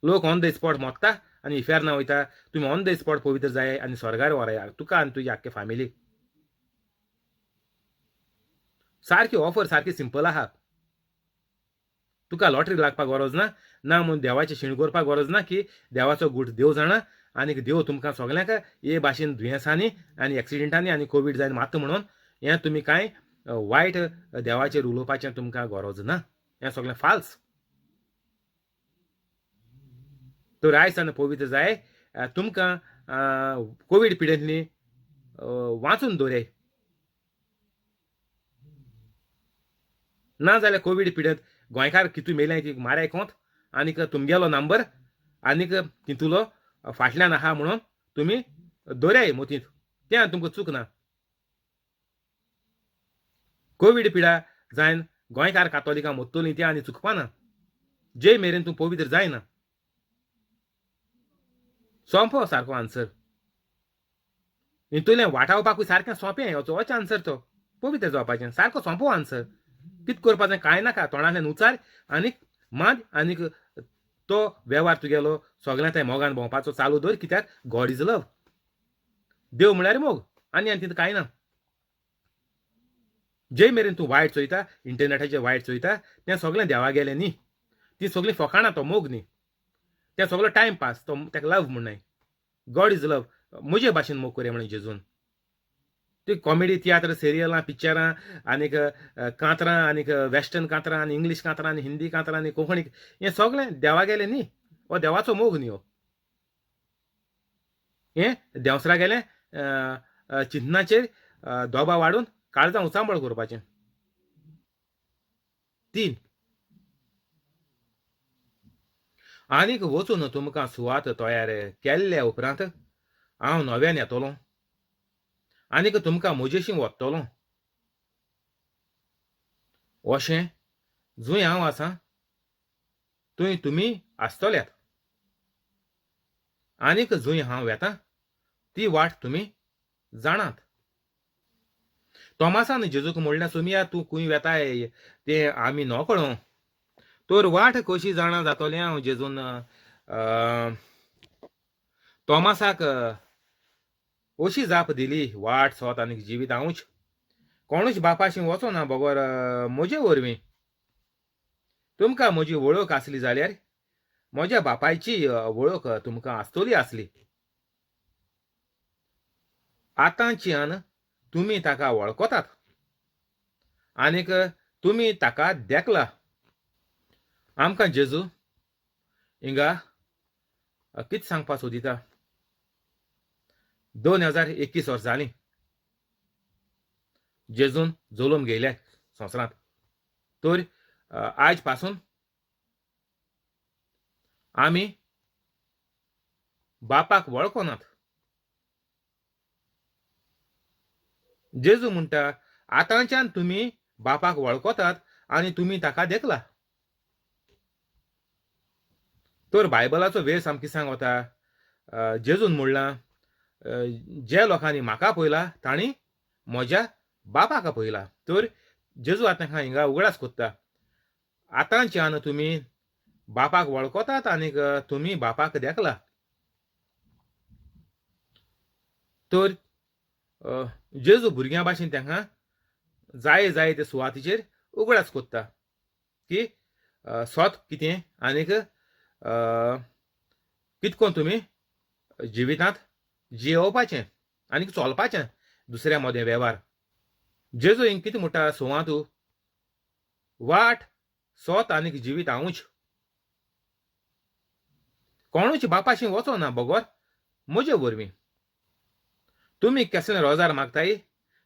लोक ऑन the spot मोत्ता आनी इफेर्ना वयता. तुमी ऑन the spot पवित्र जाय आनी स्वर्गार व्हराय तुका आनी तुजी आख्खे फामिलीक. सारकी ऑफर सारकी सिंपल आहा. तुका लॉटरी लागपाक गरज ना, ना म्हूण देवाचें शीण करपाक गरज ना की देवाचो गूट देव जाणा आनीक देव तुमकां सगल्यांक हे भाशेन दुयेंसांनी आनी एक्सिडंटांनी आनी कोवीड जायन मारता म्हणून हें तुमी कांय वायट देवाचेर उलोवपाचें तुमकां गरज ना. हें सगळें फाल्स. तर आयज आनी पवित्र जाय तुमकां कोवीड पिडेंतली वाचून दवराय, ना जाल्यार कोवीड पिडेंत गोंयकार कितू मेल्याय ती माराय कोंत आनीक तुमगेलो नंबर आनीक तितूलो फाटल्यान आहा म्हणून तुमी दवराय मोतींत, तें तुमकां चूक ना. कोवीड पिडा जायन गोंयकार कातोलिकां मोत्तोलीं तें आनी चुकपाना, जे मेरेन तूं पवित्र जायना. सोंपो सारको आन्सर. हितूंतलें वाटावपाकूय सारकें सोंपें, होच आन्सर तो पवित्र जावपाचें सारको सोंपो आन्सर. कितें करपाचें कांय नाका, तोंडांतल्यान उचार आनीक माग आनीक तो वेव्हार तुगेलो सगळ्यां थंय मोगान भोंवपाचो चालू दवर. कित्याक गॉड is love, देव म्हळ्यार मोग, आनी आनी तितूंत कांय ना. जे मेरेन तूं वायट चोयता, इंटरनेटाचेर वायट चोयता, तें सगळें देवा गेलें न्ही, ती सगळीं फकाणां, तो मोग न्ही, तें सगळो टायम पास, तो ताका लव म्हणनाय. गॉड is love, म्हजे भाशेन मोग करया म्हणून जेजून. ती कॉमेडी तियात्र सिरियलां पिक्चरां आनीक कांतरां आनीक वेस्टर्न कांतरां आनी इंग्लीश कांतरां आनी हिंदी कांतरां आनी कोंकणी, हें सगळें देवा गेलें न्ही, हो देवाचो मोग न्ही हो. हें देंवसरा गेलें चिंतनाचेर दोबा वाडून काळजां उचांबळ करपाचें. 3 आनीक वचून तुमकां सुवात तयार केल्ल्या उपरांत हांव नव्यान येतलों आनीक तुमकां म्हजेशीं वतलों. अशें जंय हांव आसा थंय तुमी आसतल्यात आनीक जंय हांव वेतां ती वाट तुमी जाणात. तोमासान जेजूक म्हणलें, सोमिया तूं खंय वेताय तें आमी नकळो, तर वाट कशी जाणा जातलें हांव? जेजून तोमासाक अशी जाप दिली, वाट सोत आनीक जिवीत हांवूच, कोणूच बापाशी वचना बगर म्हजे वरवीं. तुमकां म्हजी वळख आसली जाल्यार म्हज्या बापायची वळख तुमकां आसतली आसली. आतांच्यान तुमी ताका वळखतात आनीक तुमी ताका देखला. आमकां जेजू हिंगा कितें सांगपा सोदिता? 2021 वर्सां जालीं जेजून जल्म घेयल्या संवसारांत, तर आयज पासून आमी बापाक वळखनात. जेजू म्हणटा आतांच्यान तुमी बापाक वळखतात आनी तुमी ताका देखला. तर बायबलाचो वेळ सामकी सांगता, जेजून म्हणलां जे लोकांनी म्हाका पळयला तांणी म्हज्या बापाक पळयला. तर जेजू आतां हिंगा उगडास कोत्ता, आतांच्यान तुमी बापाक वळखतात आनीक तुमी बापाक देखला. तर जेजू भुरग्यां भाशेन तांकां जाय जाय ते सुवातीचेर उगडास कोत्ता की सोत कितें आनीक कितको तुमी जिवितांत जियोवपाचें आनीक चलपाचें दुसऱ्या मदें वेव्हार. जेजू हिंग कितें म्हणटा, सोवा तूं वाट सोत आनीक जिवीत हांवूच. कोणूच बापाशी वचो ना बगर म्हजे वरवीं. तुमी केसलें रोजार मागताय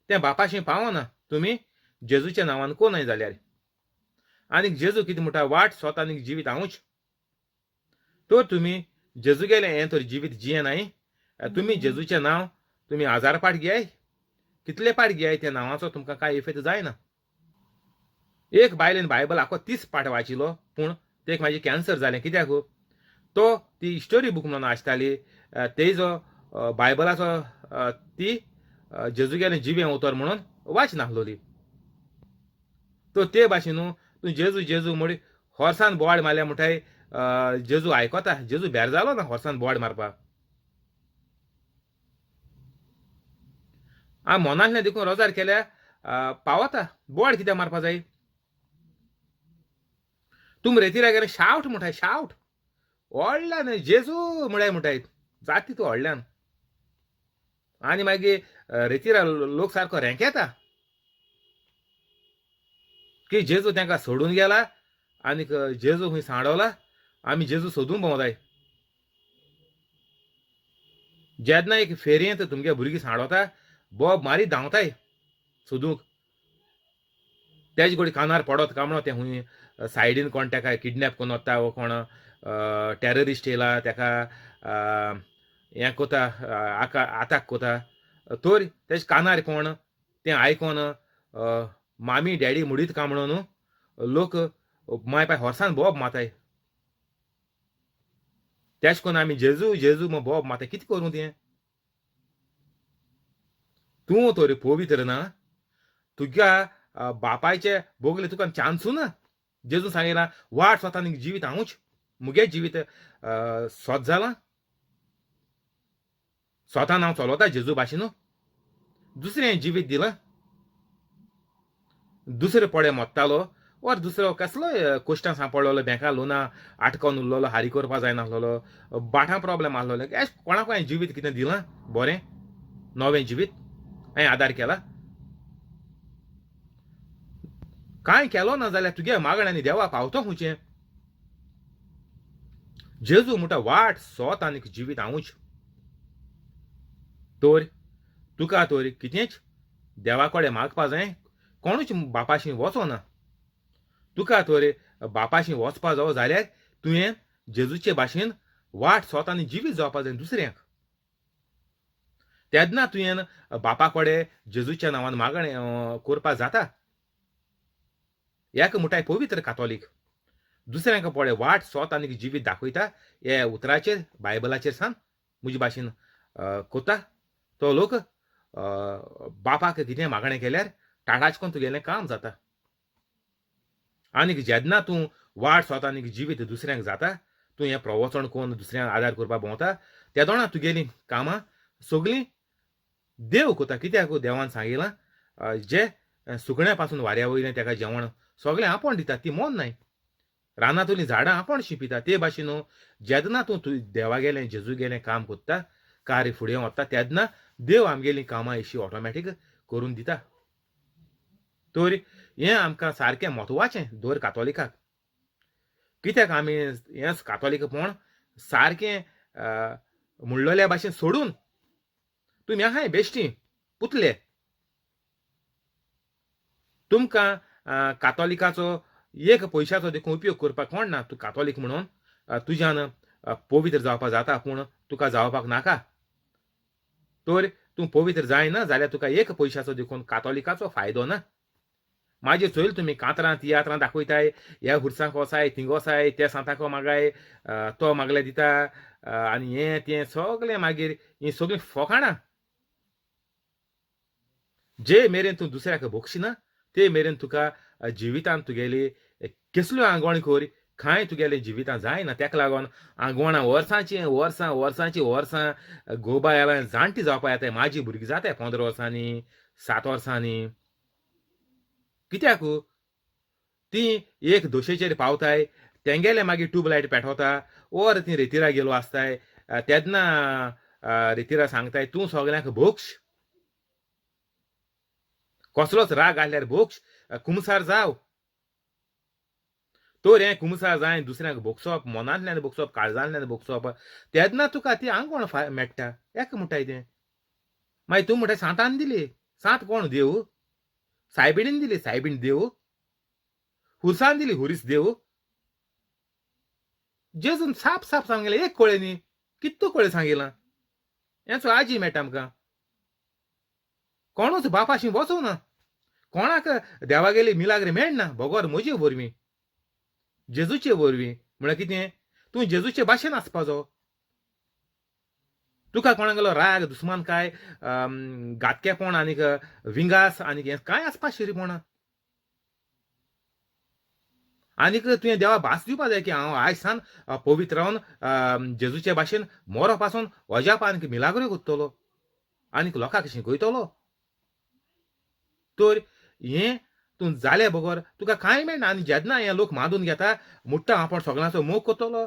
तें बापाशी पावना तुमी जेजूच्या नांवान कोनय जाल्यार. आनीक जेजू कितें म्हणटा, वाट सोत आनीक जिवीत हांवूच. तर तुमी जेजू गेलें हें तर जिवीत जियेनाय. तुमी जेजूचें नांव तुमी हजार पाट घेयाय, कितले पाट घेयाय, त्या नांवाचो तुमकां कांय इफेक्ट जायना. एक बायलेन बायबल आखो 30 पाट वाचिलो, पूण तेक मागीर कॅन्सर जालें. कित्याक? तो ती स्टोरी बूक म्हणून आसताली, तेजो बायबलाचो ती जेजू गेलें जिवें उतर म्हणून वाचनासलोली. तो ते भाशेन न्हू तूं जेजू जेजू म्हण होर्सान बोवाळ मारल्या म्हणटाय जेजू आयकता. जेजू बेर जालो ना होर्सान बोवाळ मारपाक. आ मनांतल्यान देखून रोजार केल्या पावता, बोवाळ कित्याक मारपा जाय? तुम रेतिरा गेले शावट म्हणटाय, शावट व्हडल्यान जेजू म्हळ्यार म्हणटाय जाती तूं व्हडल्यान. आनी मागीर रेतिरा लोक सारको रेंकेता की जेजू तांकां सोडून गेला आनीक जेजू खंय सांडवला, आमी जेजू सोदूंक भोंवताय. जेन्ना एक फेरयेंत तुमगे भुरगीं सांडवता, बोब मारी धांवताय सोदूंक, तेज कडेन कानार पडत काय म्हणून तें खंय सायडीन कोण तेका किडनॅप करून वता वो कोण टॅररिस्ट येयला तेका हें कोता आताक कोता, तर तेज कानार कोण तें आयकोन मामी डॅडी मुडीत काय म्हणून लोक माय पाय होर्सान बोब माताय. तेश कोन्न आमी जेजू जेजू म्हण बोब माताय. कितें करूं तें? तूं तर पवित्र ना, तुज्या बापायचे बोगले तुका चान्सू ना. जेजू सांगिलां वाट स्वता आनी जिवीत हांवूच, मुगे जिवीत स्वत जालां, स्वता हांव चलता जेजू भाशेन, दुसरें जिवीत दिलां. दुसरे पडे मोत्तालो वर दुसरो कसलोय कोश्टां सांपडलेलो, बँका लोना आटकोन उरलेलो, हारी करपा जायनासलेलो, बाठां प्रोब्लेम आसलेलो, एश कोणाकूय हांवें जिवीत कितें दिलां बरें नवें जिवीत हांवें आदार केला. कांय केलो ना जाल्यार तुगे मागण्यांनी देवा पावतो खंयचें? जेजू म्हणटा वाट सोत आनीक जिवीत हांवूच. तर तुका तर कितेंच देवा कडेन मागपा जाय, कोणूच बापाशी वचना. तुका तर बापाशी वचपा जावो जाल्यार तुवें जेजूचे भाशेन वाट सोत आनी जिवीत जावपा जाय दुसऱ्यांक. तेन्ना तुवें बापा कडेन जेजूच्या नांवान मागणें करपा जाता. एक म्हणटाय पवित्र कातोलीक दुसऱ्यांक पळय वाट सोत आनी जिवीत दाखयता हे उतराचेर बायबलाचेर सान म्हजे भाशेन कोता तो लोक बापाक कितें मागणें केल्यार टाटाच कोन तुगेलें काम जाता. आनीक जेन्ना तूं वाट सोत आनीक जिवीत दुसऱ्यांक जाता, तूं हें प्रवचन कोन्न दुसऱ्यांक आदार करपाक भोंवता, तेदोणा तुगेलीं कामां सगलीं देव कोता. कित्याक देवान सांगिलां जे सुकण्या पासून वाऱ्या वयलें तेका जेवण सगळें आपोण दिता, ती मोन नाय. रानांतलीं झाडां आपोण शिंपिता. ते भाशेन जेन्ना तूं देवा गेलें जेजू गेलें काम कोत्ता, कार्य फुडें वता, तेन्ना देव आमगेलीं कामां अशी ऑटोमॅटीक करून दिता. तर हें आमकां सारकें म्हत्वाचें दर कातोलिकाक. कित्याक आमी हें कातोलीकपण सारकें म्हणलेल्या भाशेन सोडून तुमी आहाय बेश्टी पुतले, तुमकां कातोलिकाचो एक पयशाचो देखून उपयोग करपाक कोण ना. तूं कातोलीक म्हणून तुज्यान पवित्र जावपाक जाता, पूण तुका जावपाक नाका. तर तूं पवित्र जायना जाल्यार तुका एक पयशाचो देखून कातोलिकाचो फायदो ना. मागीर चोयल तुमी कांतरां तियात्रां दाखयताय, ह्या हुरसांक वचाय थिंग वचाय, त्या सांताक मागाय, तो मागले दिता आनी हें तें सगळें. मागीर हीं सगळीं फोकाणां. जे मेरेन तूं दुसऱ्याक भोगशिना ते मेरेन तुका जिवितांत तुगेली केसल्यो आंगवणी कर कांय तुगेले जिवितां जायना. तेका लागून आंगवणां वर्सांची वर्सां वर्सांची वर्सां गोबा येला जाणटी जावपा येताय. म्हाजी भुरगीं जाताय 15 वर्सांनी 7 वर्सांनी. कित्याक ती एक दोशेचेर पावताय, तेंगेले मागीर ट्यूबलायट पेटवता वर ती रेतिरा गेलो आसताय. तेन्ना रेतिरा सांगताय तूं सगल्यांक भोगश, कसलोच राग आसल्यार भोगश, कुमसार जाव. तर हें कुमसार जाय दुसऱ्यांक भोगसप, मनांतल्यान भोगसप, काळजांतल्यान भोगसप, तेन्ना तुका ती आंगवण मेळटा. एक म्हणटाय तें. मागीर तूं म्हणटा सांतान दिली, सांत कोण देव? सायबिणीन दिली, सायबीण देव? हुरसान दिली, हुरीस देव? जेजून साप साप सांगलें, एक कळ्ळें न्ही, कितू कळ्ळें सांगिलां. हेंचो आजी मेळटा आमकां. कोणूच बापाशी वचूं ना, कोणाक देवागेली मिलाग्र मेळना बगर म्हजे वरवीं, जेजूचे वरवीं. म्हळ्यार कितें? तूं जेजूचे भाशेन आसपाचो. तुका कोणागेलो राग, दुस्मानकाय, घातकेपण आनीक विंगास आनीक हें कांय आसपा शिरीपणा. आनीक तुवें देवा भास दिवपा जाय की हांव आयज सान पवित्र रावन जेजूचे भाशेन मोरो पासून अजाप आनीक मिलाग्रो करतलो आनीक लोकांक शिकयतलो. तर हें तूं जाले बगर तुका कांय मेळना. आनी जेन्ना हें लोक मांदून घेता मुट्टा आपूण सगळ्यांचो मोग करतलो,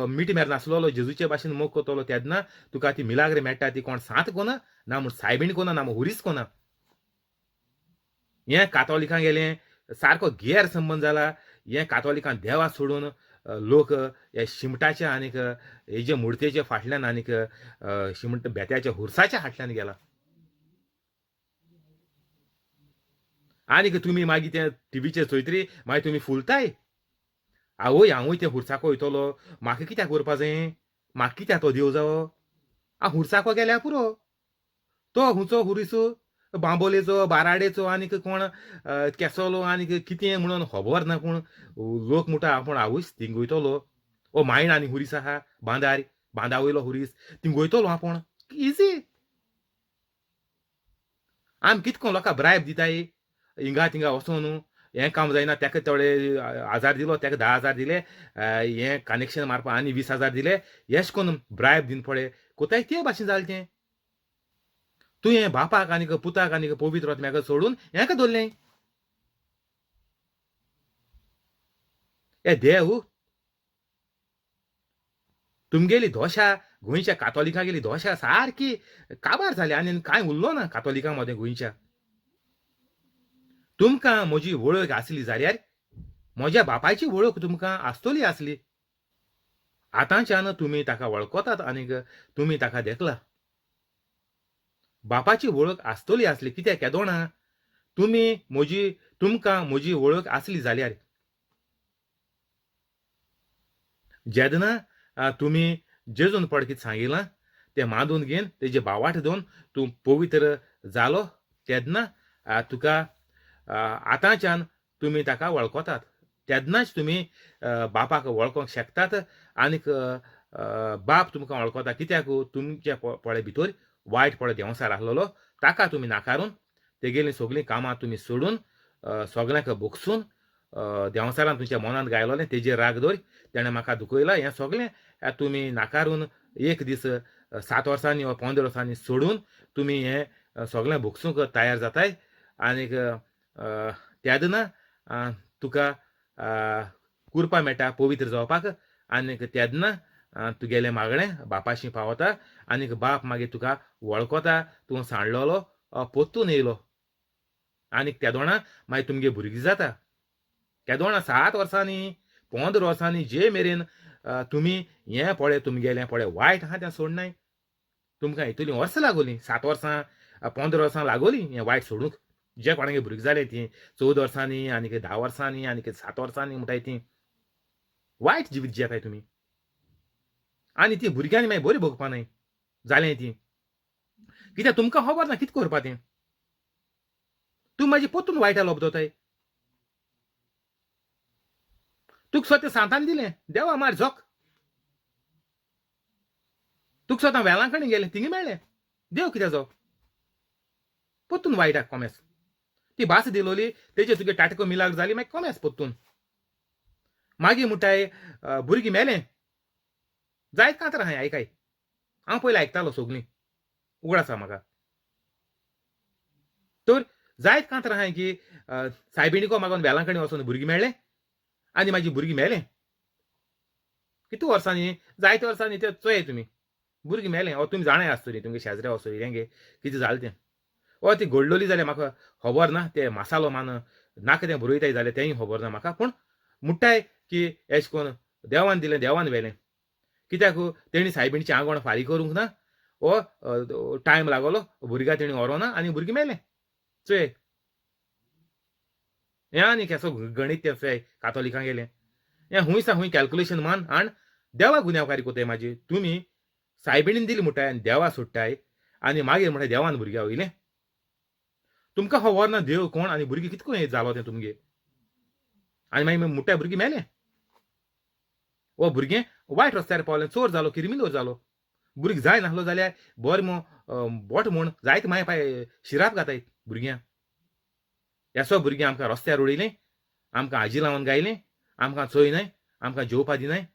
मिठी मेर नासलेलो जेजूचे भाशेन मोग करतलो, तेन्ना तुका ती मिलाग्र मेळटा. ती कोण सांत कोना ना म्हूण सायबीण कोना ना म्हूण हुरीस कोना. हें कातोलिकां गेलें सारको गैरसंबंद जाला. हें कातोलिकां देवा सोडून लोक हे शिमटाच्या आनीक हेजे मुर्तेच्या फाटल्यान आनीक शिमट बेत्याच्या हुरसाच्या फाटल्यान गेला. आनीक तुमी मागीर ते टिवीचेर चोयतरी मागीर तुमी फुलताय, आवय हांवूय ते हुरसाको वयतलो, म्हाका कित्याक उरपा जाय, म्हाका कित्याक तो देव जावो, हांव हुरसाको गेल्यार पुरो. तो हुंचो हुरीस बांबोलेचो, बाराडेचो आनीक कोण केसोलो आनीक कितें म्हणून खबर ना. पूण लोक म्हणटा आपूण आवयस थिंग वयतलो, ओ मायण आनी हुरीस आहा बांदार, बांदा वयलो हुरीस थिंग वयतलो आपूण. इजी. आमी कितको लोकां ब्रायब दिताय हिंगा थिंगा वचोन, हें काम जायना ताका थोडे हजार दिलो, ताका 10,000 दिले, हें कनेक्शन मारपा आनी 20,000 दिले, येश कोन्न ब्रायब दिवन पळय कोताय ते भाशेन जालें तें. तुवें बापाक आनीक पुताक आनीक पवित्र आत्म्याक सोडून हेका दवरलें. हे देव तुमगेली दोशा, गोंयच्या कातोलिकांगेली दोशा सारकी काबार जाली आनी कांय उरलो ना कातोलिकां मदें गोंयच्या. तुमकां म्हजी वळख आसली जाल्यार म्हज्या बापायची वळख तुमकां आसतली आसली. आतांच्यान तुमी ताका वळखतात आनीक तुमी ताका देखला. बापाची वळख आसतली आसली कित्याक केदोणा तुमी म्हजी, तुमकां म्हजी वळख आसली जाल्यार. जेन्ना तुमी जेजून पड कितें सांगिलां तें मांदून घेवन तेजे बावाट दोन तूं पवित्र जालो तेन्ना तुका आतांच्यान तुमी ताका वळखतात, तेन्नाच तुमी बापाक वळखोंक शकतात आनीक बाप तुमकां वळखता. कित्याक तुमच्या पळय भितर वायट पळय देंवसार आसलेलो ताका तुमी नाकारून तेगेलीं सगळीं कामां तुमी सोडून सगळ्यांक भोगसून देंवसारान तुमच्या मनांत गायलोलें तेजेर राग दवर, तेणें म्हाका दुखयला, हें सगळें तुमी नाकारून एक दीस 7 वर्सांनी वा 15 वर्सांनी सोडून तुमी हें सगळें भोगसूंक तयार जाताय. आनीक तेन्ना तुका कुरपा मेळटा पवित्र जावपाक आनीक तेन्ना तुगेलें मागणें बापाशी पावता आनीक बाप मागीर तुका वळखता, तूं सांडलेलो पोत्तून येयलो. आनीक तेदोणा मागीर तुमगे भुरगीं जाता. केदोणा 7 वर्सांनी 15 वर्सांनी जे मेरेन तुमी हें पळय तुमगेलें पळय वायट आहा तें सोडनाय. तुमकां इतलीं वर्सां लागोलीं, 7 वर्सां 15 वर्सां लागोलीं हें वायट सोडूंक. जे कोणागे भुरगीं जालें तीं 14 वर्सांनी आनीक 10 वर्सांनी आनीक 7 वर्सांनी म्हणटाय तीं वायट जिवीत जियेताय तुमी. आनी तीं भुरग्यांनी मागीर बरी भोगपा न्हय जालें तीं, कित्याक तुमकां खबर ना कितें करपा तें. तूं मागीर परतून वायटा लोबदोताय. तुका स्वता सांतान दिलें देवा मार झोक, तुका स्वता वेलां कडेन गेलें थिंगा मेळ्ळें देव कित्याक जो परतून वायटाक कोमेस. ती भास दिलोली तेजे तुगे टाटको मिलाग जाली मागीर कोमेस परतून. मागीर म्हणटाय भुरगीं मेलें जायत कांतर आहाय आयकाय. हांव पयलीं आयकतालो सगळीं, उगडास आसा म्हाका. तर जायत कांतर आहाय की सायबिणीको मागून वेलां कडेन वचून भुरगीं मेळ्ळें आनी मागीर भुरगीं मेलें. कितू वर्सांनी, जायते वर्सांनी ते चोय तुमी भुरगीं मेलें. ओ तुमी जाणाय आसतली तुमगे शेजरे ओ सोयऱ्यांगे कितें जालें तें. ओ ती घडलोली जाल्यार म्हाका खबर ना, ते मसालो मान नाका तें बरयताय जाल्यार तेंय खबर ना म्हाका. पूण मुट्टाय की एश कोन्न देवान दिलें देवान व्हेलें. कित्याक तेणी सायबिणीची आंगवण फारीक करूंक ना वो टायम लागलो भुरग्याक तेणी व्हरों ना आनी भुरगीं मेलें. चोय हें आनी केसो गणीत तें चोय कातोलिकां गेलें हें हुंय सा हुंय कॅल्कुलेशन मान आनी देवा गुन्यांवकारी कोताय. माजी तुमी सायबिणीन दिली म्हणटाय आनी देवा सोडटाय आनी मागीर म्हणटाय देवान भुरग्या वयलें. तुमकां खबर ना देव कोण आनी भुरगीं कितको हें जालो तें तुमगे. आनी मागीर मुट्टाय भुरगीं मेलें. वो भुरगें वायट रस्त्यार पावलें, चोर जालो, क्रिमिनल जालो. भुरगीं जाय नासलो जाल्यार बरें बोट म्हूण जायत माय पाय शिराप घाताय भुरग्यांक. येसो भुरगीं आमकां रस्त्यार उडयलें, आमकां आजी लावन गायलें, आमकां चोय न्हय, आमकां जेवपा दिनाय,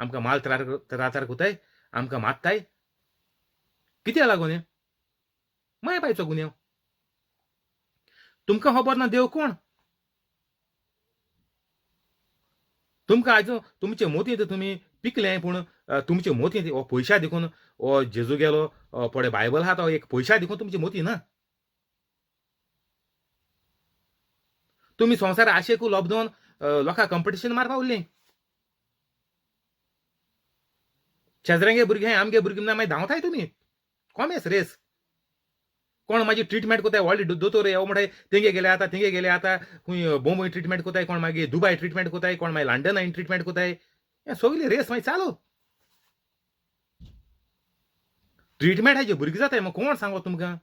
आमकां माल त्रातार कोताय, आमकां मारताय. कित्याक लागून हें माय पायचो गुन्यांव. तुमकां खबर ना देव कोण. तुमकां आजून तुमचे मोतींत तुमी पिकलें पूण तुमचे मोतींत हो पयशा देखून हो जेजू गेलो पळय बायबल आहा तो एक पयशा देखून तुमची मोती ना. तुमी संवसार आशेकू लोबदोन लोकां कंपिटिशन मारपा उरलीं. शेजऱ्यांगे भुरगीं आमगे भुरगीं ना मागीर धांवताय तुमी कॉमेस रेस. कोण मागीर ट्रिटमेंट कोताय व्हडले दोतोर यो म्हणटाय तेंगे गेले आतां तेंगे गेले आतां खूंय बोंबय ट्रिटमेंट कोताय, कोण मागीर दुबाय ट्रिटमेंट कोताय, कोण मागीर लंडन ट्रिटमेंट कोताय. हें सगली रेस मागीर चालू. ट्रिटमेंट हाजे भुरगीं जाताय मग कोण सांगो तुमकां.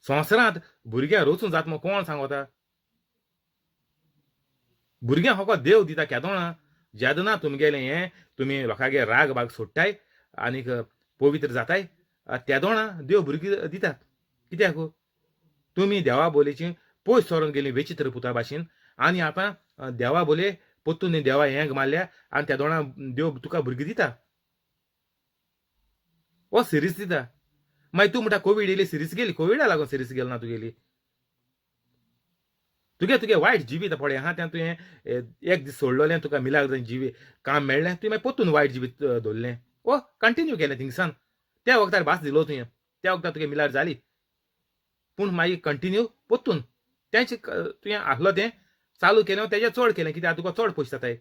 संवसारांत भुरग्यां रचून जाता मग कोण सांगोता. भुरग्यांक हो देव दिता केदोणा जेदना तुमगेलें हें तुमी लोकांगे राग बाग सोडटाय आनीक पवित्र जाताय तेदोणा देव भुरगीं दिता. कित्याक तुमी देवा बोलेची पयस सरोन गेली वेचित्र पुता भाशेन आनी आतां देवा बोले परतून देवा हेंग मारल्या आनी तेदोणा देव तुका भुरगीं दिता. हो सिरीस दिता. मागीर तूं म्हणटा कोवीड येयली सिरीस गेली. कोविडा लागून सिरीस गेली ना तुगेली. तुगे तुगे वायट जिवीत पळय आहा तें तुवें एक दीस सोडलोलें तुका मिलाग्र जिवी काम मेळ्ळें तुवें मागीर परतून वायट जिवीत धरलें ओ कंटिन्यू केलें थिंगसान. त्या वखदार भास दिलो तुवें त्या वखदार तुगे मिलार जाली पूण मागीर कंटिन्यू परतून तेंच तुवें आहलो तें चालू केलें तेजें चड केलें कित्याक तुका चड पयशे जाताय.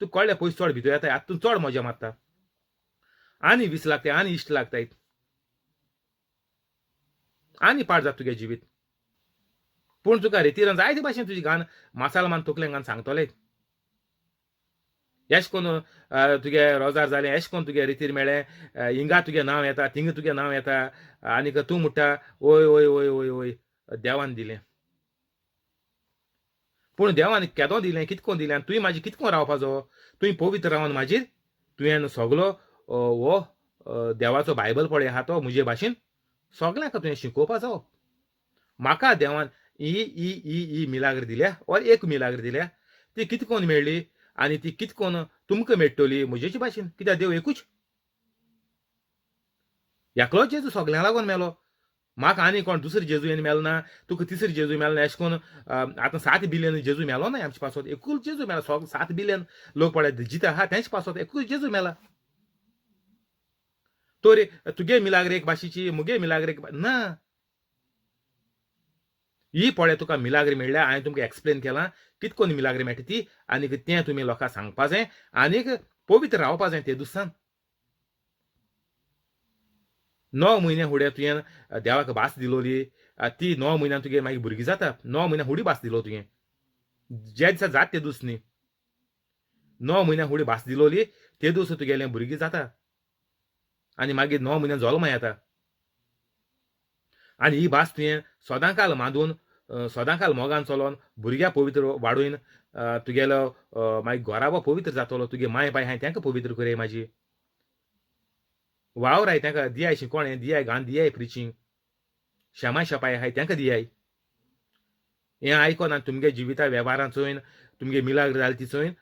तुका कळ्ळें पयशे चड भितर येताय आतां तूं चड मजा मारता आनी वीस लागताय आनी इश्ट लागताय आनी पाड जाता तुगे जिवीत. पूण तुका रेतीरान जायते भाशेन तुजी घाण मासाल मान तकलेन घाण सांगतले. एश कोन्न तुगे रोजार जालें, एश कोन्न तुगे रितीर मेळ्ळें, हिंगा तुगे नांव येता थिंगा तुगे नांव येता आनीक तूं म्हणटा ओय ओय ओय ओय ओय देवान दिलें. पूण देवान केदो दिलें कितको दिलें आनी तुवें म्हाजी कितको रावपाचो. तुवें पवित्र रावन म्हाजेर तुवें सगलो हो देवाचो बायबल पळय आहा तो म्हजे भाशेन सगल्यांक तुवें शिकोवपाचो. म्हाका देवान ही ही ही ही मिलाग्र दिल्या ऑर एक मिलाग्र दिल्या ती कितकोन मेळ्ळी आनी ती कितकोन तुमकां मेळटली म्हजेच भाशेन. कित्याक देव एकूच एकलोच जेजू सगल्यांक लागून मेलो. म्हाका आनी कोण दुसरो जेजू येन मेलो ना, तुका तिसरो जेजू मेलो ना. एशें कोन्न आतां 7 बिलियन जेजू मेलो ना आमचे पासत, एकूच जेजू मेला. सग 7 बिलियन लोक पळय जिता आहा तेंचे पासत एकूच जेजू मेला. तर तुगे मिलाग्र एक भाशेची मुगे मिलाग्र एक ना. ही पळय तुका मिलाग्र मेळ्ळ्या हांवें तुमकां एक्सप्लेन केलां कितकोन मिलाग्र मेळटा ती आनीक तें तुमी लोकांक सांगपा जाय आनीक पवित्र रावपा जाय. ते दुसऱ्यान 9 म्हयने फुडें तुवें देवाक भास दिलोली ती 9 म्हयन्यान तुगे मागीर भुरगीं जाता. 9 म्हयन्या फुडें भास दिलो तुवें ज्या दिसा जात ते दीस न्ही. 9 म्हयन्या फुडें भास दिलोली ते दीस तुगेलें भुरगीं जाता आनी मागीर 9 म्हयन्यान जल्म येता. आनी ही भास तुवें सदांकाल मांदून सदांकाल मोगान चलोन भुरग्याक पवित्र वाडोवन तुगेलो मागीर घराबो पवित्र जातलो. तुगे माय पाय आहाय तेंकां पवित्र करय. म्हाजी वावर आहाय तेंकां दियाय शिकोण दियाय घाण दियाय प्रिचींग शेमाय शेपाय आहाय तेंकां दियाय. हें आयकोन आनी तुमगे जिविता वेव्हारां चोयन तुमगे मिलाग्र जाली ती चोयन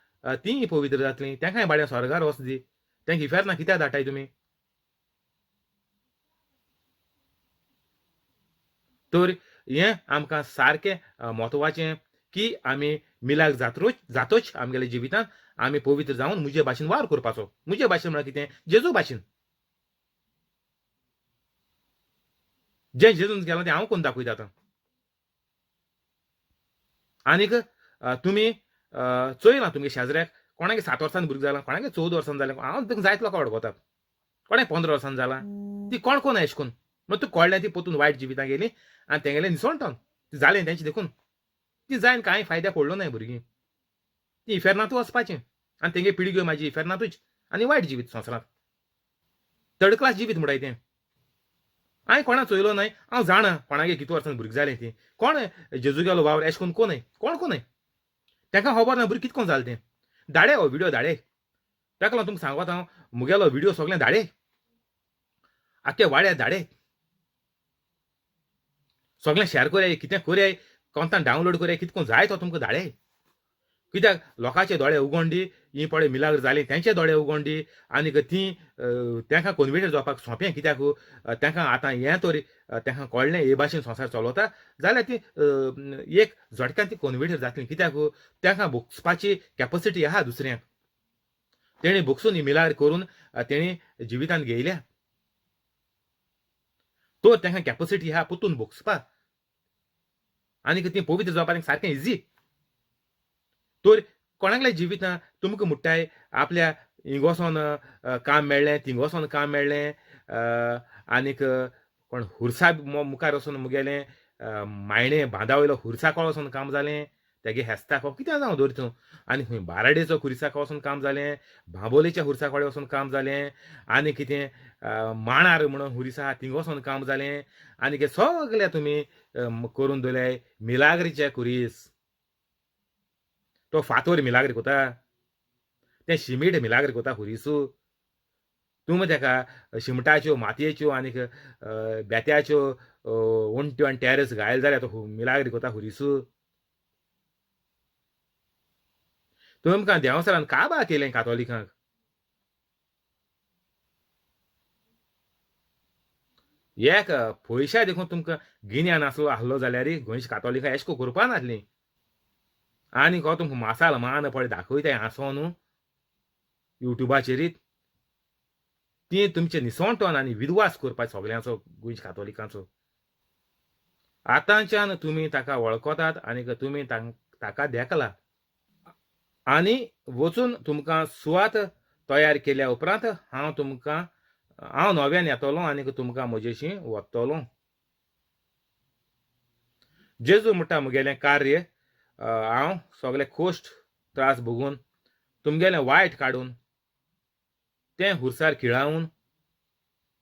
तींय पवित्र जातलीं. तेंकांय बाड्या स्वर्गार वच दी. तेंकां इफेर्ना कित्याक धाडटाय तुमी. तर हें आमकां सारकें म्हत्वाचें की आमी मिलाग्र जातोच आमगेल्या जिवितांत आमी पवित्र जावन म्हजे भाशेन वावर करपाचो. म्हजे भाशेन म्हळ्यार कितें? जेजू भाशेन. जें जेजून केलां तें हांव कोण दाखयता आतां. आनीक तुमी चोयलां तुमगे शेजऱ्याक कोणागे 7 वर्सान भुरगीं जालां, कोणागे 14 वर्सान जालें, हांव तुका जायत लोकां वळखता, कोणाक 15 वर्सान जालां, ती कोण कोण एश कोन मागीर तुका कळ्ळें ती पोतून वायट जिवितां गेली आनी तेंगेलें निसणटोन ती जालें तेंचें देखून ती जायन कांय फायद्या पडलो नाय भुरगीं ती इफेर्नांतूच वचपाचें आनी तेंगे पिळग्यो म्हाजी इफेर्नांतूच आनी वायट जिवीत संवसारांत थर्ड क्लास जिवीत म्हणटाय तें. हांवें कोणा चोयलो न्हय, हांव जाणा कोणागे कितू वर्सां भुरगीं जालें तीं, कोण जेजू गेलो वावर एश कोन कोणय कोण कोणय तांकां खबर ना भुरगीं कितकोन जालें तें. धाडे हो व्हिडियो धाडे, ताका लागून तुमकां सांगता हांव मुगेलो व्हिडियो सगळें धाडे, आख्खे वाड्यार धाडे, सगळें शेअर कोराय, कितें कोराय, कोंतान डावनलोड कोराय, कितको जाय तो तुमकां धाडे. कित्याक लोकांचे दोळे उगोंडी ही पळय मिलाग्र जाली तेंचे दोळे उगोंडी आनीक तीं तांकां कन्विंट जावपाक सोंपें. कित्याक तांकां आतां हें तर तांकां कळ्ळें हे भाशेन संवसार चलता जाल्यार ती एक झटक्यान ती कन्विंट जातली. कित्याक तांकां भोगसपाची कॅपसिटी आहा दुसऱ्यांक, तेणी भोगसून ही मिलाग्र करून तेणी जिवितांत घेयल्या, तो तांकां कॅपसिटी आहा परतून भोगसपाक आनीक ती पवित्र जावपाक सारकें इजी. तर कोणाकल्या जिवितां तुमकां मुट्टाय आपल्या हिंग वचोन काम मेळ्ळें, थिंग वचोन काम मेळ्ळें, आनीक कोण हुरसा मुखार वचोन मुगेलें मायणे बांदा वयलो हुरसा कळ वचोन काम जालें, तेगे हेस्ताक कितें जावं दवर तूं, आनी खंय बाराडेचो खुरिसा कळ वचोन काम जालें, बांबोलेच्या हुरसा कडेन वचोन काम जालें, आनी कितें माणार म्हणून हुरिसा थिंग वचोन काम जालें, आनी कितें सगळें तुमी करून दवरल्याय मिलाग्रीचे खुरीस. तो फातोर मिलाग्र कोता, तें शिमीट मिलाग्र कोता खुरीसू, तुमी तेका शिमटाच्यो मातयेच्यो आनीक बेत्याच्यो वण्ट्यो आनी टॅरस घायल जाल्यार तो मिलाग्र कोता खुरीसू. तुमकां देंवचारान काबा केलें कातोलिकांक. एक पयशा देखून तुमकां गिन्यान आसलो आहलो जाल्यार गोंयच्या कातोलिकां एशको करपा नासलीं. आनी हो तुमकां मासाल मान पळय दाखयताय हांसो न्हू युट्यूबाचेरीत, ती तुमचे निसणटोन आनी विद्वास करपाक सगल्यांचो गोंयच्या कातोलिकांचो. आतांच्यान तुमी ताका वळखतात आनी तुमी ताका देखला आनी वचून तुमकां सुवात तयार केल्या उपरांत हांव तुमकां हांव नव्यान येतलो आनी तुमकां म्हजेशी वतलो. जेजू म्हणटा मुगेलें कार्य हांव सगळे कोश्ट त्रास भोगून तुमगेलें वायट काडून तें हुरसार खिळावन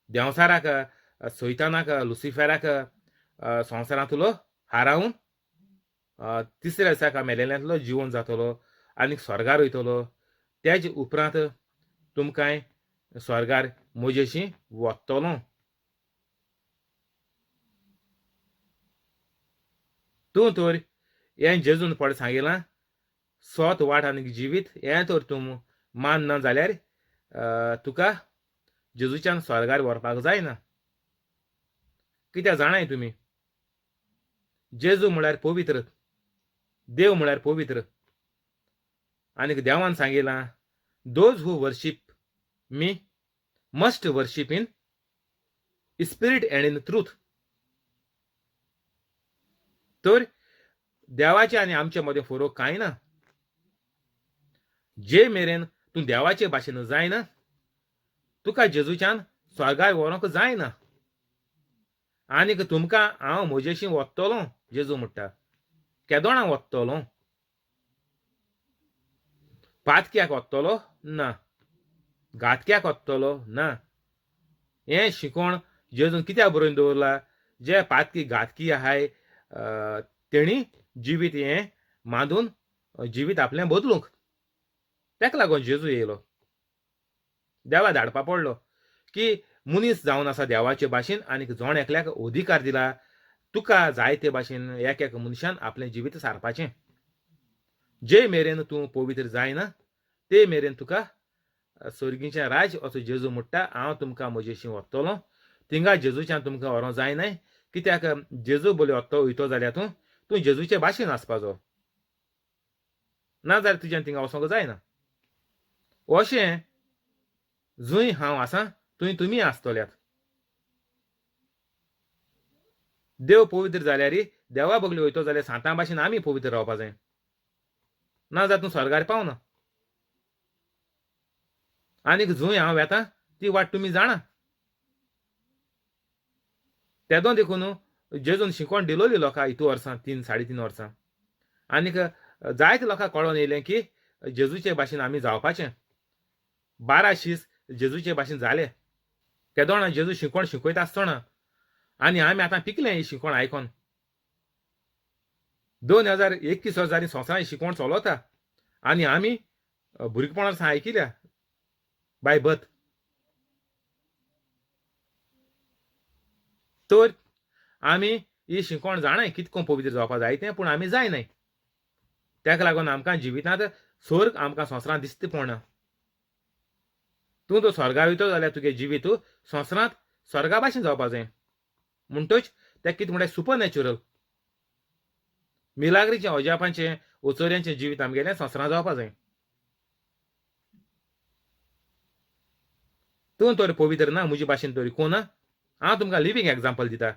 देंवचाराक सैतानाक लुसिफेराक संवसारांतलो हारावन तिसऱ्या दिसाक मेलेल्यांतलो जिवन जातलो आनी स्वर्गार वयतलो. तेज उपरांत तुमकांय स्वर्गार म्हजेशी वतलो. तूं तर हें जेजून पळय सांगिलां सोत वाट आनी जिवीत हें तर तूं मानना जाल्यार तुका जेजूच्यान स्वर्गार व्हरपाक जायना. कित्याक जाणाय तुमी जेजू म्हळ्यार पवित्र, देव म्हळ्यार पवित्र आनीक देवान सांगिलां those who worship me must worship in spirit and in truth. तर देवाचे आनी आमचे मदें फरक कांय ना. जे मेरेन तूं देवाचे भाशेन जायना तुका जेजूच्यान स्वर्गार व्हरूंक जायना. आनीक तुमकां हांव म्हजेशी वतलो जेजू म्हणटा, केदोणा वतलो, पातक्याक वतलो ना, घातक्याक वतलो ना. हें शिकोण जेजून कित्याक बरोवन दवरला? जे पातकी घातकी आहाय तेणी जिवीत हें मांदून जिवीत आपलें बदलूंक, तेका लागून जेजू येयलो, देवा धाडपा पडलो की मनीस जावन आसा देवाचे भाशेन आनीक जण एकल्याक अधिकार दिला तुका जाय ते भाशेन एक एक मनशान आपलें जिवीत सारपाचें. जे मेरेन तूं पवित्र जायना ते मेरेन तुका स्वर्गीचें राज असो जेजू म्हणटा हांव तुमकां म्हजेशी वतलो. थिंगा जेजूच्यान तुमकां व्हरूंक जायनाय, कित्याक जेजू बोली वतो वयतो जाल्यार तूं तूं जेजूचे भाशेन आसपाचो, ना जाल्यार तुज्यान थिंगा वचोंक जायना. अशें जंय हांव आसा थंय तुमी आसतल्यात. देव पवित्र जाल्यार देवा बगले वयतो जाल्यार सांतां भाशेन आमी पवित्र रावपा जाय. ना जाल्यार तूं स्वर्गार पावना. आनीक जंय हांव वेता ती वाट तुमी जाणा. तेदो देखून जेजून शिकवण दिलोली लोकां इतू वर्सां, 3 3.5 वर्सां. आनीक जायते लोकांक कळोन येयलें की जेजूचे भाशेन आमी जावपाचें. 12 शीस जेजूचे भाशेन जाले. तेदोणा जेजू शिकवण शिकयता आसतना आनी आमी आतां पिकले ही शिकवण आयकोन. 2021 वर्सांनी संवसारान शिकवण चलता आनी आमी भुरगेपणार सावन आयकिल्या बाय बर्थ. तर आमी ही शिकवण जाणाय कितको पवित्र जावपा जाय तें, पूण आमी जायनाय. ताका लागून आमकां जिवितांत स्वर्ग आमकां संवसारांत दिसता पडना. तूं तो स्वर्गार वयतो जाल्यार तुगे जिवीत संवसारांत स्वर्गा भाशेन जावपा जाय. म्हणटच तें कितें म्हणटा सुपर नॅचरल मिलाग्रीचें अजापांचें ओचोऱ्यांचें जिवीत आमगेलें संवसारांत जावपा जाय. तूं तर पवित्र ना म्हजे भाशेन तरी कोण ना. हांव तुमकां लिवींग एग्जाम्पल दिता.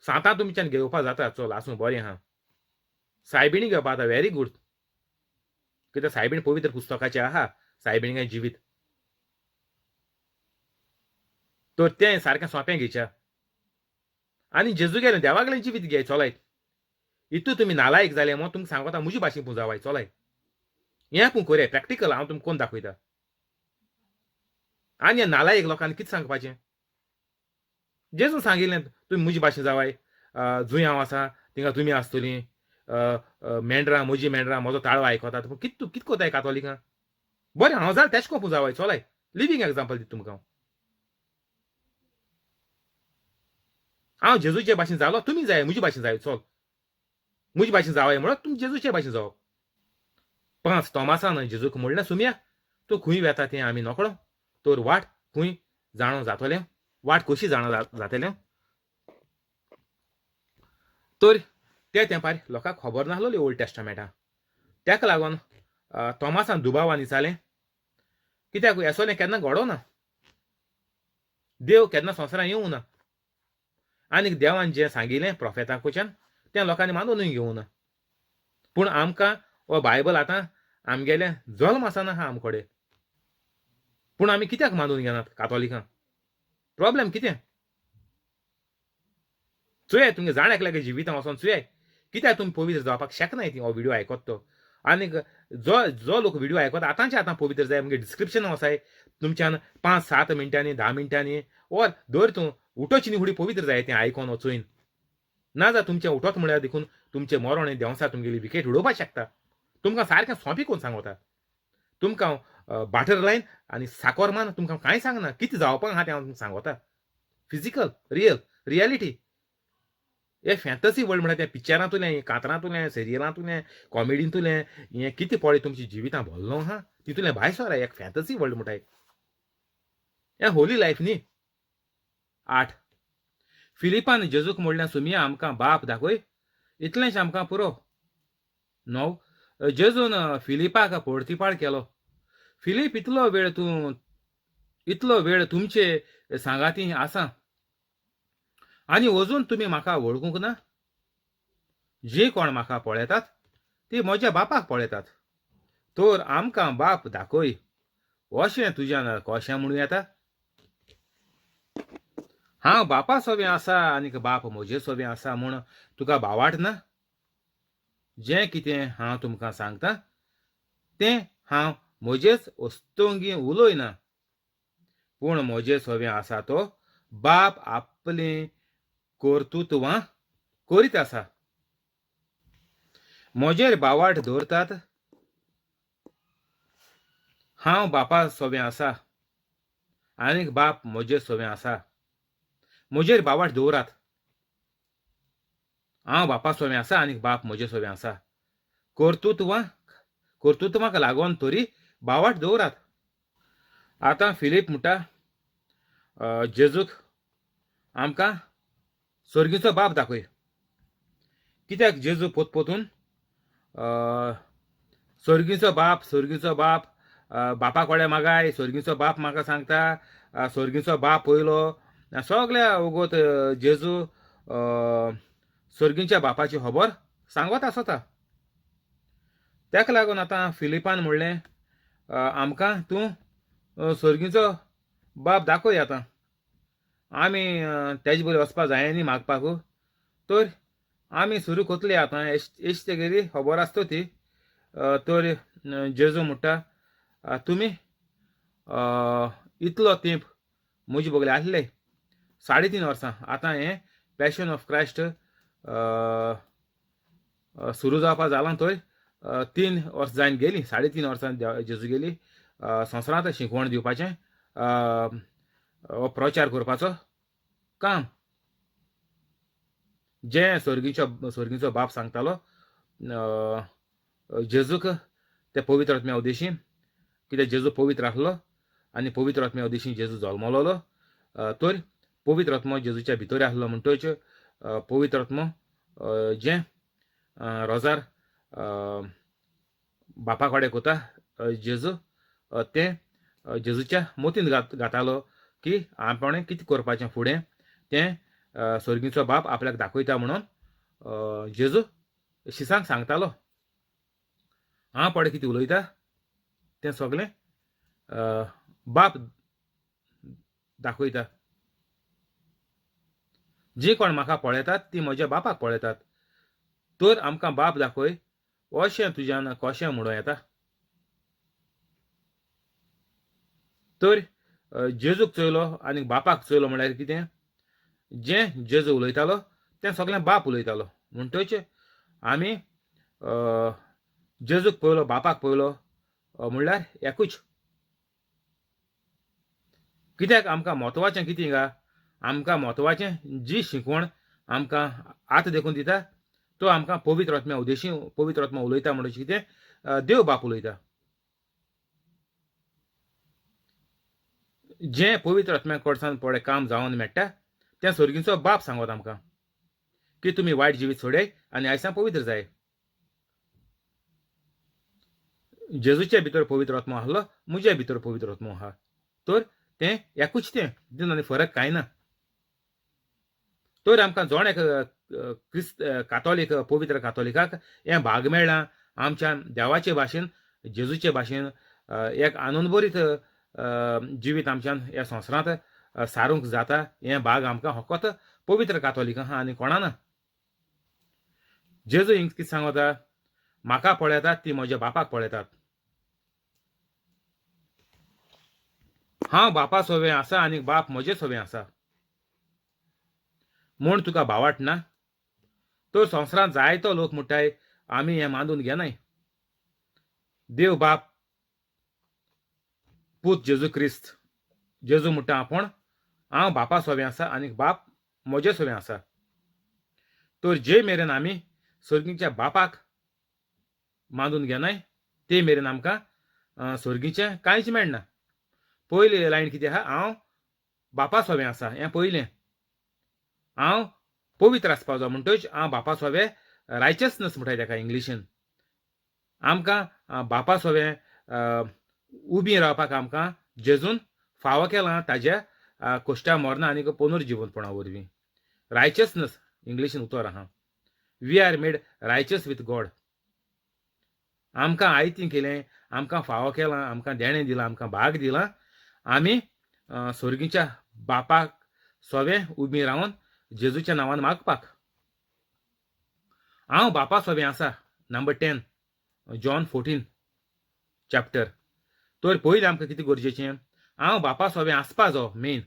सांतां तुमच्यान घेवपा जाता, चल आसूं बरें आहा. सायबिणी घेवपा जाता, व्हेरी गूड. कित्याक सायबीण पवित्र पुस्तकाचें आहा, सायबिणीचें जिवीत. तर तें सारकें सोंपें घेवच्या. आनी जेजू गेलें देवागलें जिवीत घे चलायत. इतू तुमी नालायक जाले म्हूण तुमकां सांगता म्हजी भाशेन पुजावाय चलाय. हें पूण करया प्रॅक्टिकल हांव तुमकां कोण दाखयता. आनी ह्या नालायक लोकांनी कितें सांगपाचें? जेजून सांगिल्लें तुमी म्हजी भाशेन जावाय, जंय हांव आसा थिंगा तुमी आसतलीं, मेंढरां म्हजी मेंढरां म्हजो ताळो आयकतात. पूण कित तूं कित कोताय कातोलिकां? बरें हांव जाल्यार तेश कोन पुजावाय चलाय. लिवींग एग्जाम्पल दिता तुमकां हांव. हांव जेजूचे भाशेन जालो, तुमी जाय म्हजी भाशेन जाय, चल म्हजी भाशेन जावाय म्हणत तुमी जेजूचे भाशेन जावप. 5 तोमासान जेजूक म्हणलें, सुमया तूं खंय वेता तें आमी नकळो, तर वाट खंय जाणो जातलें, वाट कशी जाणो जातलें? तर ते तेंपार लोकांक खबर नासलोली ओल्ड टेस्टामेंटां. ताका लागून तोमासान दुबावान विचारलें, कित्याक असलें केन्ना घडोना, देव केन्ना संवसारांत येवंक ना आनी देवान जें सांगिल्लें प्रोफेता कडच्यान तें लोकांनी मानूनय घेवंक ना. पूण आमकां हो बायबल आतां आमगेलें जल्म आसना आहा आमकडे, पूण आमी कित्याक मानून घेनात कातोलिकां? प्रॉब्लेम कितें? चोयाय तुमगे जाण एकल्यागे जिवितां वचोन चोयाय कित्याक तुमी पवित्र जावपाक शकनाय ती हो व्हिडियो आयकत तो. आनीक जो जो लोक व्हिडियो आयकता आतांचे आतां पवित्र जाय म्हणजे डिस्क्रिप्शन वसाय तुमच्यान 5 7 मिनटांनी 10 मिनटांनी और दर तूं उठोची न्ही हुडी पवित्र जाय तें आयकोन वचून. ना जाल्यार तुमचें उठत म्हळ्यार देखून तुमचें मरण देंवसा तुमगेली विकेट उडोवपाक शकता. तुमकां सारकें सोंपें कोण सांगता. तुमकां बाटर लायन आनी साकोर मान तुमकां कांय सांगना, कितें जावपाक आहा तें हांव तुमकां सांगता. फिजिकल रियल रियलिटी हे फॅन्टसी वर्ल्ड म्हळ्यार तें पिक्चरांतुलें, कांतरांतुलें, सिरियलांतुलें, कॉमेडींतुलें हें कितें पळय तुमच्या जिवितां भरलो आहा तितूंतलें भायर सर एक फॅन्टसी वर्ल्ड म्हणटाय. हें होली लायफ न्ही. 8 फिलिपान जेजूक म्हणलें, सुमिया आमकां बाप दाखय, इतलेंच आमकां पुरो. 9 जेजून फिलिपाक पोर्तिपाळ केलो, फिलीप इतलो वेळ तूं इतलो वेळ तुमचे सांगाती आसा आनी अजून तुमी म्हाका वळखूंक ना? जे कोण म्हाका पळयतात ती म्हज्या बापाक पळयतात. तर आमकां बाप दाखय अशें तुज्यान कशें म्हणूं येता? हांव बापा सोबें आसा आनीक बाप म्हजे सोबें आसा म्हूण तुका बावाट ना? जें कितें हांव तुमकां सांगता तें हांव म्हजेच वस्तुंगी उलयना, पूण म्हजे सोबें आसा तो बाप आपलीं कर्तुत्वां करीत आसा. म्हजेर बावाट दवरतात, हांव बापा सोबें आसा आनीक बाप म्हजे सोबें आसा. म्हजेर बावाट दवरात, हांव बापा सोबें आसा आनीक बाप म्हजे सोबें आसा. कर्तुत्वां कर्तुत्वाक लागून तरी बावाट दवरात. आतां फिलीप म्हणटा जेजूक आमकां स्वर्गीचो बाप दाखय. कित्याक जेजू पोतपोतून स्वर्गीचो बाप स्वर्गीचो बाप बापा कडेन मागाय, स्वर्गीचो बाप म्हाका सांगता, स्वर्गीचो बाप पयलो सगल्या वगत जेजू स्वर्गीच्या बापाची खबर सांगत आसता. ताका लागून आतां फिलिपान म्हणलें, आमकां तूं सोर्गीचो बाप दाखय आतां, आमी तेजे बरी वचपा जाय न्ही मागपाक, तर आमी सुरू कोतली आतां एश तेगेली खबर आसता ती. तर जेजू म्हणटा, तुमी इतलो तेंप म्हजे बगले आसले 3.5 वर्सां, आतां हें पॅशन ऑफ क्रायस्ट सुरू जावपा जालां, थंय 3 वर्सां जायन गेलीं, 3.5 वर्सां जेजू गेली संवसारांत शिकवण दिवपाचें, प्रचार करपाचो काम जें सोर्गीचो बाप सांगतालो जेजूक ते पवित्र आत्म्या उद्देशी, कित्याक जेजू पवित्र आसलो आनी पवित्र आत्म्या उद्देशी जेजू जल्मलोलो, तर पवित्र आत्मो जेजूच्या भितर आसलो म्हणटच पवित्र आत्मो जें रोजार बापा कडेन कोता जेजू तें जेजूच्या मोतीन घातालो की आपणें कितें करपाचें फुडें तें सोर्गीचो बाप आपल्याक दाखयता म्हणून जेजू शिसांक सांगतालो. हांव पळय कितें उलयता तें सगळें बाप दाखयता. जी कोण म्हाका पळयतात ती म्हज्या बापाक पळयतात, तर आमकां बाप दाखय अशें तुज्यान कशें म्हणूं येता. तर जेजूक चोयलो आनी बापाक चोयलो म्हणल्यार कितें, जें जेजू उलयतालो तें सगळें बाप उलयतालो. म्हणटच आमी जेजूक पळयलो बापाक पळयलो म्हणल्यार एकूच. कित्याक आमकां म्हत्वाचें कितें गा, आमकां म्हत्वाचें जी शिकवण आमकां आतां देखून दिता तो आमकां पवित्र आत्म्या उद्देशी पवित्र आत्मा उलयता म्हणून कितें देव बाप उलयता. जें पवित्र आत्म्या कडसान पळय काम जावन मेळटा तें सोर्गीचो बाप सांगत आमकां की तुमी वायट जिवीत सोडय आनी आयसान पवित्र जाय. जेजूच्या भितर पवित्र आत्मो आसलो, म्हज्या भितर पवित्र आत्मो आहा, तर तें एकूच, तें तितून आनी फरक कांय ना. तर आमकां जण एक क्रिस्त कातोलीक पवित्र कातोलिकाक हें भाग मेळ्ळां आमच्या देवाचे भाशेन जेजूचे भाशेन एक आनंदभरीत जिवीत आमच्यान ह्या संवसारांत सारूंक जाता. हें भाग आमकां फकत पवित्र कातोलीक आहा आनी कोणा ना. जेजू हिंग कितें सांगता, म्हाका पळयतात ती म्हज्या बापाक पळयतात, हांव बापा सोवें आसा आनी बाप म्हजे सोवें आसा म्हूण तुका भावाट ना. तर संवसारांत जायतो लोक म्हणटाय आमी हें मानून घेनाय, देव बाप पूत जेजू क्रिस्त. जेजू म्हणटा आपूण हांव बापा सोवें आसा आनी बाप म्हजे सोवें आसा. तर जे मेरेन आमी सोर्गीच्या बापाक मानून घेनाय ते मेरेन आमकां सोर्गीचें कांयच मेळना. पयली लायन कितें आहा, हांव बापा सोवें आसा हें पयलें, हांव पवित्र आसपा जाय म्हणटच हांव बापा सोवें रायचसनस म्हणटाय ताका इंग्लिशीन. आमकां बापा सोवें उबी रावपाक आमकां जेजून फावो केलां ताज्या कोश्टा मरना आनी पुनर्जिवनपणा वरवीं. रायचसनस इंग्लिशीन उतर आहा, we are made righteous with God. आमकां आयतीं केलें, आमकां फावो केलां, आमकां देणें दिलां, आमकां भाग दिलां, आमी सोर्गीच्या बापाक सोवें उबी रावन जेजूच्या नांवान मागपाक. हांव बापा सोवें आसा, नंबर 10 जॉन 14 चॅप्टर. तर पयलीं आमकां कितें गरजेचें, हांव बापा सोवें आसपा जो मेन.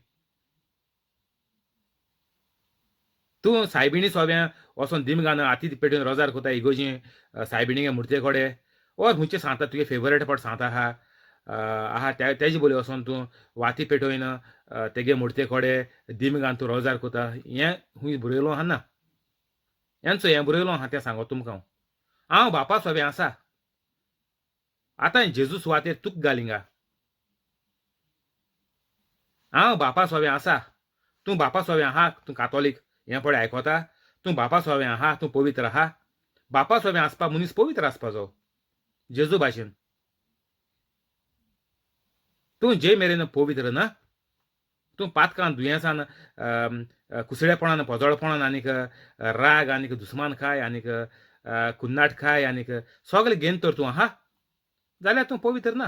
तूं सायबिणी सोव्या वचोन दिमगान हाती पेटून रोजार कोता इगोजी सायबिणी मुर्ते कडेन और खंयचे सांगता तुगे फेवरेट पट सांगता आहा आहा तेजे बोली वचोन तूं वाती पेटोयन तेगे मुर्ते कडेन दिमगान तूं रोजार कोता, हें खूंय बरयलो आहा ना, हेंचो हें बरयलो आहा तें सांगो तुमकां. हांव बापा सोवें आसा, आतां जेजू सुवातेर तुक घालिंगा, हांव बापा सोवें आसा, तूं बापा सोवें आहा, तूं कातोलीक हें पळय आयकता, तूं बापा सोवें आहा, तूं पवित्र आहा. बापा सोवें आसपा मनीस पवित्र आसपाचो जेजू भाशेन. तूं जे मेरेन पवित्र ना, तूं पातकान दुयेंसान कुसडेपणान पोजळपणान आनीक राग आनीक दुस्मानकाय आनीक कुन्नाट खाय आनीक सगळें घेवन तर तूं आहा जाल्यार तूं पवित्र ना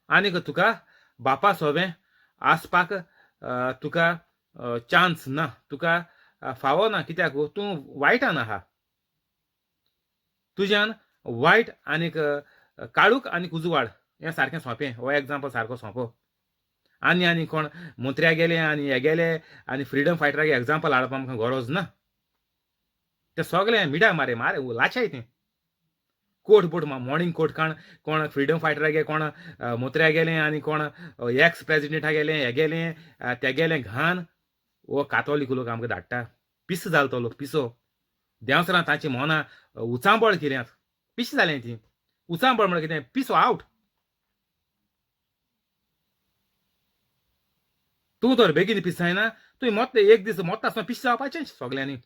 आनीक तुका बापा सोवें आसपाक तुका चान्स ना, तुका फावो ना. कित्याक तूं वायटान आहा. तुज्यान वायट आनीक काळूक आनीक उजवाड हें सारकें सोंपें. हो एग्जाम्पल सारको सोंपो. आनी आनी कोण मंत्र्या गेले आनी हे गेले आनी फ्रिडम फायटराक एग्जाम्पल हाडप आमकां गरज ना. ते सगळे मिडा मारे मारे लाचाय तें कोट बोट मॉर्निंग कोट काण कोण फ्रिडम फायटरा गे, कोण मंत्र्या गेले आनी कोण एक्स प्रेजिडेंटा गेले, हे गेले ते गेले घान. हो कातोलीक लोक आमकां धाडटा. पिसो जालो तो लोक, पिसो. देंवसरां तांची मनां उचांबळ केल्यात, पिशें जालें ती. उचांबळ म्हळ्यार कितें? पिसो आवट. तूं तर बेगीन पिस जायना, तुवें मोत एक दीस मोत्ता आसतना पिशें जावपाचें सगल्यांनी.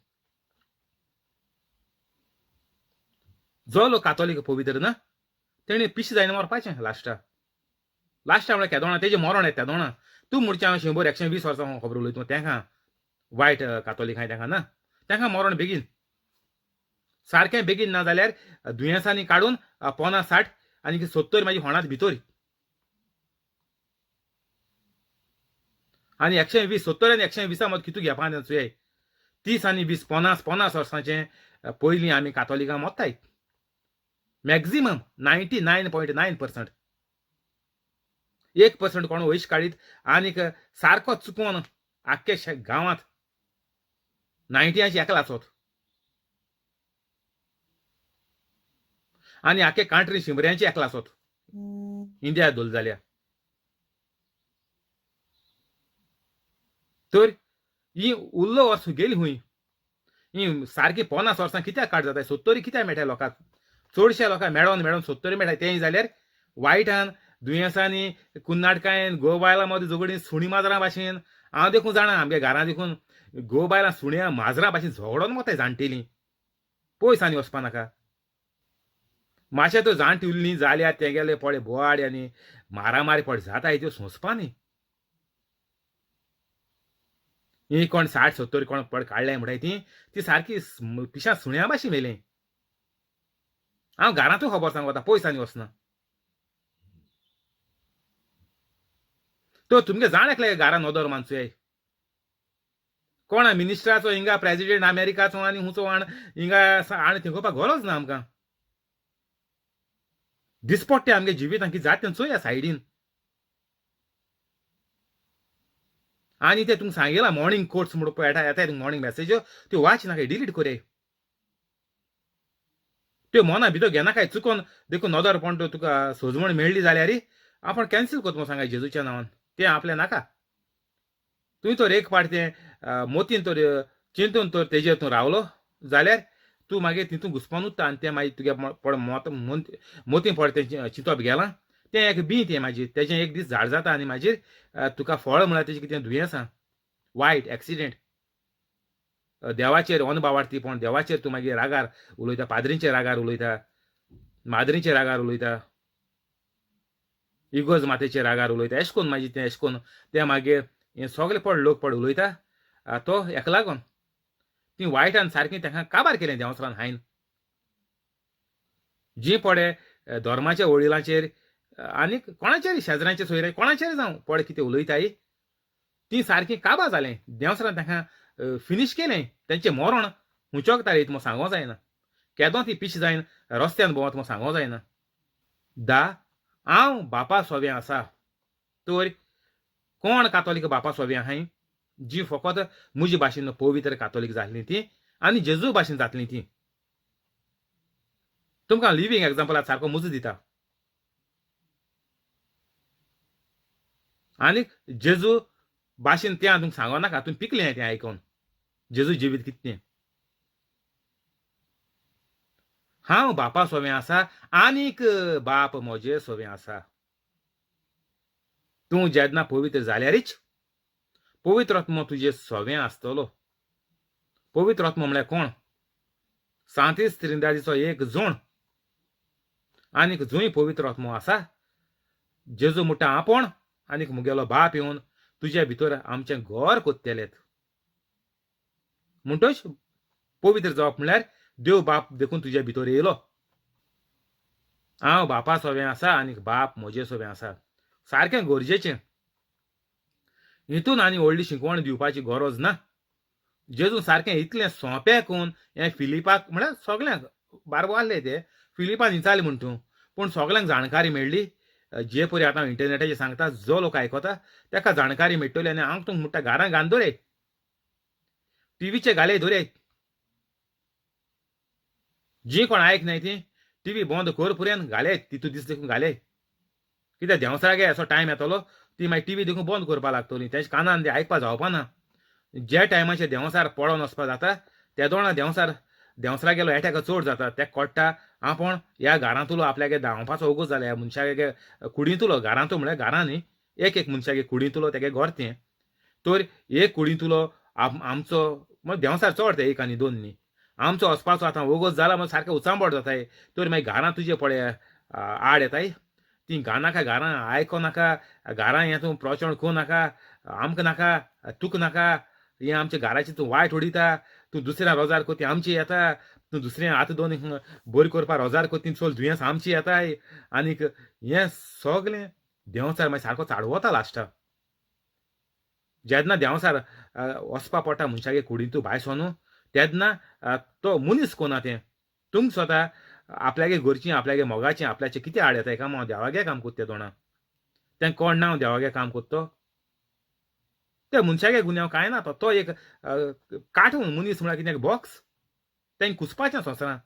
जो लोक कातोलीक पवित्र ना तेणी पिशें जायना मरपाचें लास्टा. लास्टा म्हळ्यार केदोणा तेजें मरण येता तेदोणा. तूं म्हणचे हांव 100 120 वर्सां हांव खबर उलयता तेंकां वायट कातोलीक आहाय तेंकां ना, तेंकां मरण बेगीन सारकें बेगीन ना जाल्यार दुयेंसांनी काडून 50 60 आनी 70 मागीर होणात भितर. आनी 120 70 आनी 120 मद कितू घेवपा चोय 30 आनी 20 50 50 वर्सांचें पयलीं आमी कातोलिकां मोत्ताय मॅक्झिमम 99.9%. 1% कोण वयश काडीत आनीक सारको चुकोन आख्खे गांवांत 90 एकला आसत आनी आख्खे कांट्री 100 एकला आसत. इंडिया धोल जाल्या. तर ही उल्लो वर्स गेली हुंय ही सारकी 50 वर्सां कित्याक काट जाता? 70 कित्याक मेळटा लोकांक? चडश्या लोकांक मेळोन मेळोन 70 मेळटा. तेंय जाल्यार वायटान दुयेंसांनी कुन्नाटकायेन घोव बायलां मदीं झगडीं सुणी माजरां भाशेन. हांव देखून जाणा आमगे घरां देखून घोव बायलां सुण्या माजरां भाशेन झगडोन वताय जाणटेलीं. पयस आनी वचपा नाका. मातशें तर जाणटी उरलीं जाल्यार तेगेले पळय बोवाड आनी मारामारी पळय जाताय त्यो सोंसपा न्ही. ही कोण 60 70 कोण पड काडलें म्हणटाय ती ती सारकी पिशां सुण्या भाशेन मेलें. हांव घरांतूय खबर सांगता वता, पयस आनी वचना. तो तुमगे जाण एकले घरां नदर मानचोय कोणा मिनिस्टराचो हिंगा प्रेजिडेंट अमेरिकाचो आनी हुंचो आण हिंगा आनी तेंकोवपाक गरज ना आमकां. दिसपट्टे आमगे जिवितांत कितें जाता तें चोया सायडीन. आनी ते तुमकां सांगिलां मॉर्निंग कोट्स म्हूण पळय येता तुमकां मॉर्निंग मॅसेज्यो त्यो वाच नाका, डिलीट करया. त्यो मना भितर घेनाकाय चुकोन देखून नदर पण तुका सजवण मेळ्ळी जाल्यार आपण कॅन्सल करता म्हूण सांगाय जेजूच्या नांवान. तें आपलें नाका. तुवें तर एक पाट तें मोतीन तर चिंतून तर तेजेर तूं रावलो जाल्यार तूं मागीर तितून घुसपोन उरता आनी तें मागीर तुगे पड मोत मोतीन पड तें चिंतप गेलां तें एक बी तें मागीर तेजें एक दीस झाड जाता आनी मागीर तुका फळ म्हळ्यार तेजें कितें दुयेंसां वायट एक्सिडेंट देवाचेर अनबावार्थीपण देवाचेर तूं मागीर रागार उलयता, पाद्रींचेर रागार उलयता, माद्रींचेर रागार उलयता, इगोज मातेचेर रागार उलयता. एश कोन्न मागीर तें एश कोन्न तें मागीर हें सगळें पड लोक पड उलयता तो हेका लागून ती वायटान सारकी तांकां काबार केलें देंवचारान हायन. जी पडे धर्माच्या वडिलांचेर आनी कोणाचेर शेजरांचेर सोयरे कोणाचेर जावं पडे कितें उलयताय ती सारकी काबार जालें देंवचारान तांकां फिनीश केलें. तेंचें मरण हुंचोक तारीख म्हूण सांगो जायना. केदो ती पिश जायन रस्त्यान भोंवत म्हूण सांगो जायना. दा हांव बापा सोवें आसा तर कोण कातोलीक बापा सोवें आहाय जी फकत म्हजे भाशेन पवित्र कातोलीक जातली ती आनी जेजू भाशेन जातली ती. तुमकां लिवींग एग्जाम्पल सारको मुजो दिता. आनी जेजू भाशेन तें हांव तुमकां सांगो नाका, तुमी पिकलें तें आयकून जेजू जिवीत कितें. हांव बापा सोवें आसा आनीक बाप म्हजे सोवें आसा. तूं जेन्ना पवित्र जाल्यारीच पवित्र आत्मो तुजे सोवें आसतलो. पवित्र आत्मो म्हळ्यार कोण? सांतीस त्रिंदादीचो एक जोण. आनीक जंय पवित्र आत्मो आसा जेजू म्हणटा आपूण आनीक मुगेलो बाप येवन तुज्या भितर आमचें घर कोत्तेलेत. म्हणटच पवित्र जावप म्हळ्यार देव बाप देखून तुजे भितर येयलो. हांव बापा सोवें आसा आनी बाप म्हजे सोवें आसा. सारकें गरजेचें. हितून आनी व्हडली शिकवण दिवपाची गरज ना. जेजून सारकें इतलें सोंपें करून हें फिलिपाक म्हळ्यार सगल्यांक बारबो आहले ते फिलिपान विचारलें म्हूण तूं, पूण सगल्यांक जाणकारी मेळ्ळी. जे परी आतां इंटरनेटाचेर सांगता जो लोक आयकता ताका जाणकारी मेळटली. आनी हांव तुमकां म्हणटा घरां घान दवराय, टिवीचे घाले दवराय, जी कोण आयक नाय ती टिवी बंद कर पुरेन घाले तितू दीस देखून घाले. कित्याक देंवचारागे असो टायम येतलो ती मागीर टिवी देखून बंद करपाक लागतली. तेच्या कानान ते आयकपा जावपा ना. जे टायमाचेर देंवचार पळोवन वचपा जाता तेदोणा देंवचार देंवचारागेलो एटॅक चड जाता. तेका कळटा आपूण ह्या घरांतलो आपल्यागे धांवपाचो वगत जाला. ह्या मनशागे कुडींतलो घरांतलो म्हळ्यार घरां न्ही, एक एक मनशागे कुडींतलो तेगे घर तें, तर एक कुडींतलो आमचो म्हळ्यार देंवचार चड ते एक आनी दोन न्ही, आमचो वचपाचो आतां वगत जाला म्हण सारकें उचांबळ जाताय. तर मागीर घरां तुजे पळय आड येताय ती घानाका, घरां आयको नाका, घरां हें तूं प्रवचन करूं नाका, आमकां नाका, तुका नाका, हें आमच्या घराचें तूं वायट उडयता, तूं दुसऱ्या रोजार कोती आमची येता, तूं दुसऱ्या हात दोन बरी करपा रोजार कोती चल दुयेंस आमची येताय. आनीक हें सगलें देंवचार मागीर सारको चाडवता लास्टाक. जेन्ना देंवचार वचपा पडटा मनशागे कुडींतू भायर सरून तेन्ना तो मनीस कोना तें तुमकां स्वता आपल्यागे घरचीं आपल्यागे मोगाचीं आपल्याचें कितें आड येता काम हांव देवागे काम कोत्ता तें तोंडा तें कोण ना हांव देवागे काम कोत्तो त्या मनशागे गुन्यांव कांय ना. तो एक काटून मनीस म्हळ्यार कितें बॉक्स तें कुसपाचें संवसारांत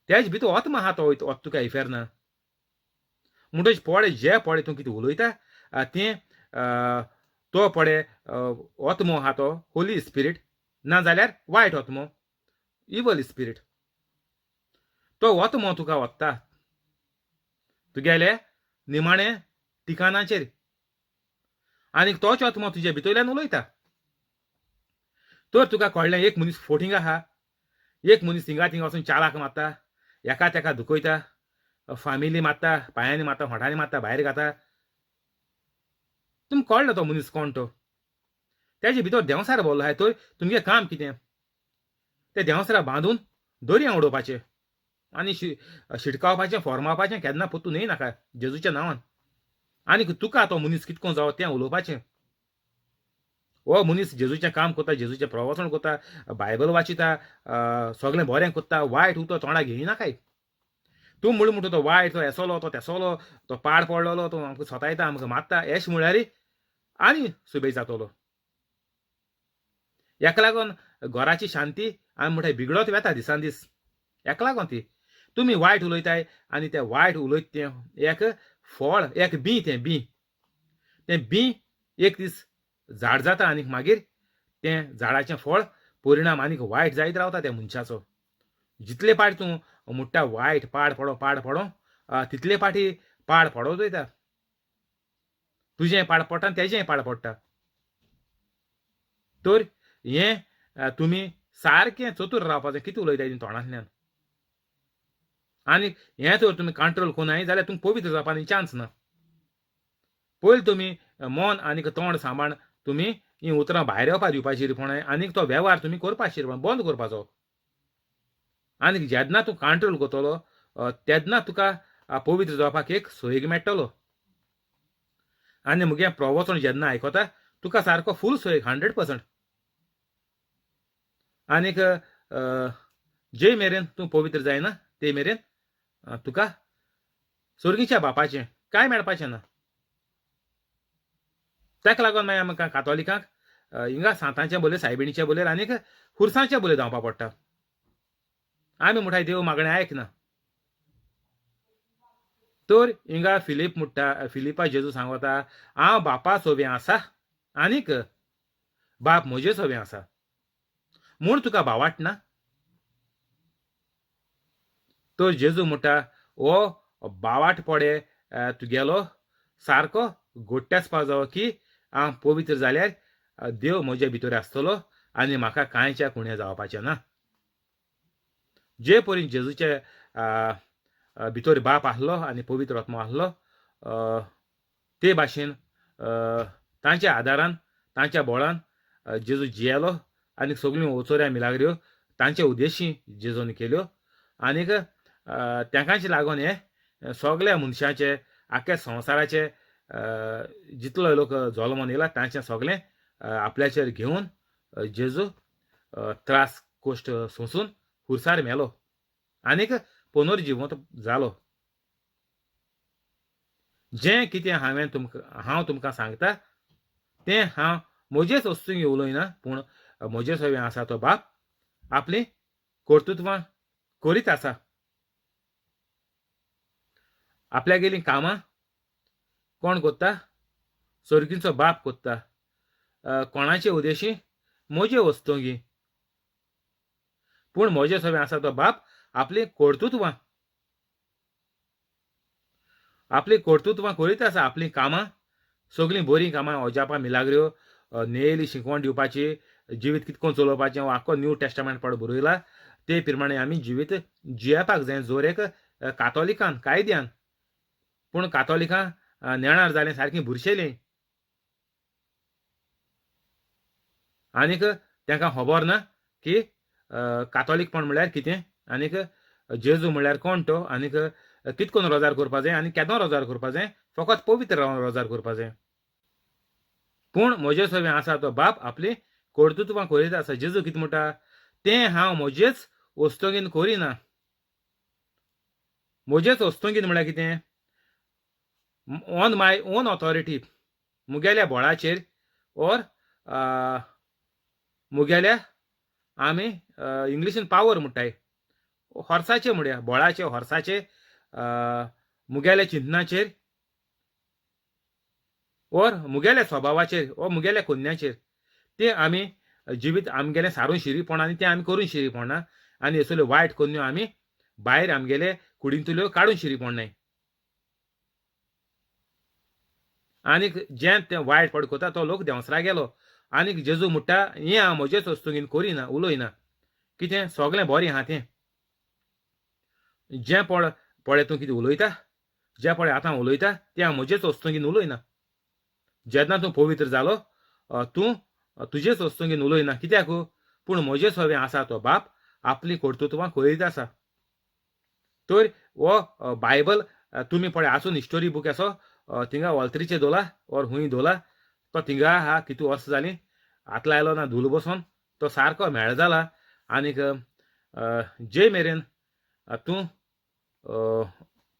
तेज भितर आत्मा आहा तो वत तुका इफेर्ना. म्हणटच पळय जे पळय तूं कितें उलयता तें तो पळय आत्मो आहा तो होली स्पिरीट ना जाल्यार वायट आत्मो इवल स्पिरीट. तो आत्मो तुका वता तुगेले निमाणे ठिकाणाचेर आनी तोच आत्मो तुजे भितरल्यान उलयता. तर तुका कळ्ळें एक मनीस फोटिंग आहा, एक मनीस हिंगा थिंगा वचून चालाक मारता, एका तेका दुखयता, फामिली मारता, पांयांनी मारता, होंठांनी मारता, भायर घाता. तुमकां कळ्ळो तो मनीस कोण तो, तेजे भितर देंवचार भरलो आहा. तर तुमगें काम कितें ते देंवचारा बांदून दर्या उडोवपाचें आनी शिटकावपाचें फॉर्मावपाचें केन्ना पोत्तून न्हय नाका जेजूच्या नांवान. आनी तुका तो मनीस कितको जावो तें उलोवपाचें. हो मनीस जेजूचें काम करता, जेजूचें प्रवचन करता, बायबल वाचिता, सगळें बरें करता, वायट उतर तोंडाक घेयनाकाय. तूं म्हूण म्हणटा तो वायट, तो एसोलो, तो तेसोलो, तो पाड पडलेलो, तो आमकां सतायता, आमकां मारता, एश म्हळ्यार आनी सुबेज जातलो. हेका लागून घराची शांती आमी म्हणटाय बिगडत वेता दिसान दीस. हेका लागून ती तुमी वायट उलयताय आनी तें वायट उलयता तें एक फळ, एक बीं, तें बीं, तें बीं एक दीस झाड जाता आनी मागीर तें झाडाचें फळ परिणाम आनीक वायट जायत रावता त्या मनशाचो. जितले पाट तूं म्हणटा वायट पाड पडो पाड पडो तितले पाटी पाड पडत वयता. तुजें पाड पडटा आनी तेजेंय पाड पडटा. तर हें तुमी सारकें चतूर रावपाचें कितें उलयताय तुमी तोंडांतल्यान. आनी हें जर तुमी कंट्रोल कोनाय जाल्यार तुमकां पवित्र जावपाक चान्स ना. पयलीं तुमी मन आनी तोंड सांबाळ तुमी हीं उतरां भायर येवपा दिवपाची रिपणाय आनीक तो वेव्हार तुमी करपाची बंद करपाचो. आनी जेन्ना तूं कंट्रोल करतलो तेन्ना तुका पवित्र जावपाक एक सोयीक मेळटलो. आनी मुगे प्रवचन जेन्ना आयकता तुका सारको फूल सोयीक 100%. आनीक जे मेरेन तूं पवित्र जायना ते मेरेन तुका सर्गीच्या बापाचें कांय मेळपाचें ना. ताका लागून मागीर आमकां कातोलिकांक हिंगा सांतांचे बोले, सायबिणीचे बोलेर आनीक खुर्सांचे बोले धांवपा पडटा. आमी म्हणटाय देव मागणें आयकना. तर हिंगा फिलीप म्हणटा, फिलिपा जेजू सांगता हांव बापा सोबें आसा आनीक बाप म्हजे सोबें आसा म्हूण तुका भावाट ना. तर जेजू म्हणटा हो बावाट पडे तुगेलो सारको गोट्यासपा जावो की हांव पवित्र जाल्यार देव म्हजे भितर आसतलो आनी म्हाका कांयच्या कुणें जावपाचें ना. जे परी जेजूचे भितर बाप आसलो आनी पवित्र आत्मो आसलो ते भाशेन तांच्या आदारान तांच्या बोळान जेजू जियेलो आनी सगळ्यो ओचोऱ्या मिलाग्र्यो तांचे उद्देशी जेजून केल्यो आनीक तांकांच लागून हे सगल्या मनशाचे आख्या संवसाराचे जितलो लोक जल्मोन येयला तांचें सगलें आपल्याचेर घेवन जेजू त्रास कश्ट सोंसून खुर्सार मेलो आनीक पुनर्जिवंत जालो. जें कितें हांवें तुमकां हांव तुमकां सांगता तें हांव म्हजेच वस्तूंक उलयना, पूण म्हजे सवें आसा तो बाप आपलीं कर्तृत्वां करीत आसा. आपल्यागेलीं कामां कोण कोत्ता? सोर्गींचो बाप कोत्ता. कोणाचे उदेशी? म्हजे वस्तुंगी. पूण म्हजे सवें आसा तो बाप आपलीं कर्तृत्वां आपलीं कर्तृत्वां करीत आसा. आपलीं कामां सगळीं बरीं कामां, अजापां मिलाग्र्यो, नेयली शिकवण दिवपाची, जिवीत कितकोन चलोवपाचें, आख्खो न्यू टेस्टामेंट पड बरयला ते प्रमाणे आमी जिवीत जियेवपाक जाय जोर एक कातोलिकान कायद्यान. पूण कातोलिकां नेणार जालीं सारकीं बुरशेलीं आनीक तांकां खबर ना की कातोलीकपण म्हणल्यार कितें आनीक जेजू म्हणल्यार कोण तो आनीक कितकोन रोजार करपा जाय आनी केदो रोजार करपा जाय, फकत पवित्र रावन रोजार करपा जाय. पूण म्हजे सवें आसा तो बाप आपली कर्तृत्वां करीत आसा. जेजू कितें म्हणटा? तें हांव म्हजेच वस्तुगीन करिना. म्हजेच वस्तुगीन म्हणल्यार कितें? ऑन my own authority, मुगेल्या बळाचेर ओर मुगेल्या आमी इंग्लिशीन पावर म्हणटाय, हॉर्साचे म्हणया, बळाचे हॉर्साचे, मुगेल्या चिंतनाचेर ओर मुगेल्या स्वभावाचेर ओ मुगेल्या कोन्याचेर तें आमी जिवीत आमगेलें सारून शिरीपण आनी तें आमी करून शिरीपण आनी असल्यो वायट कोन्यो आमी भायर आमगेले कुडींतल्यो काडून शिरीपण न्हय. आनीक जें तें वायट पड कोता तो लोक देंवसरा गेलो. आनीक जेजू म्हणटा हें हांव म्हजेच वस्तुगीन करिना, उलयना, कितें सगळें बरें आहा तें. जें पळ पळय तूं कितें उलयता, जें पळय आतां उलयता तें हांव म्हजेच वस्तुगीन उलयना. जेन्ना तूं पवित्र जालो तूं तुजेच वस्तुगीन उलयना, कित्याक? पूण म्हजे सवें आसा तो बाप आपलीं कर्तृत्वां करीत आसा. तर हो बायबल तुमी पळय आसून स्टोरी बूक असो थिंगा वॉल्त्रीचे दोला ओर हुंय दोला, तो थिंगा आहा कितू वर्सां जालीं हात लायलो ना धूल बसोन तो सारको मेळ जाला. आनीक जे मेरेन तूं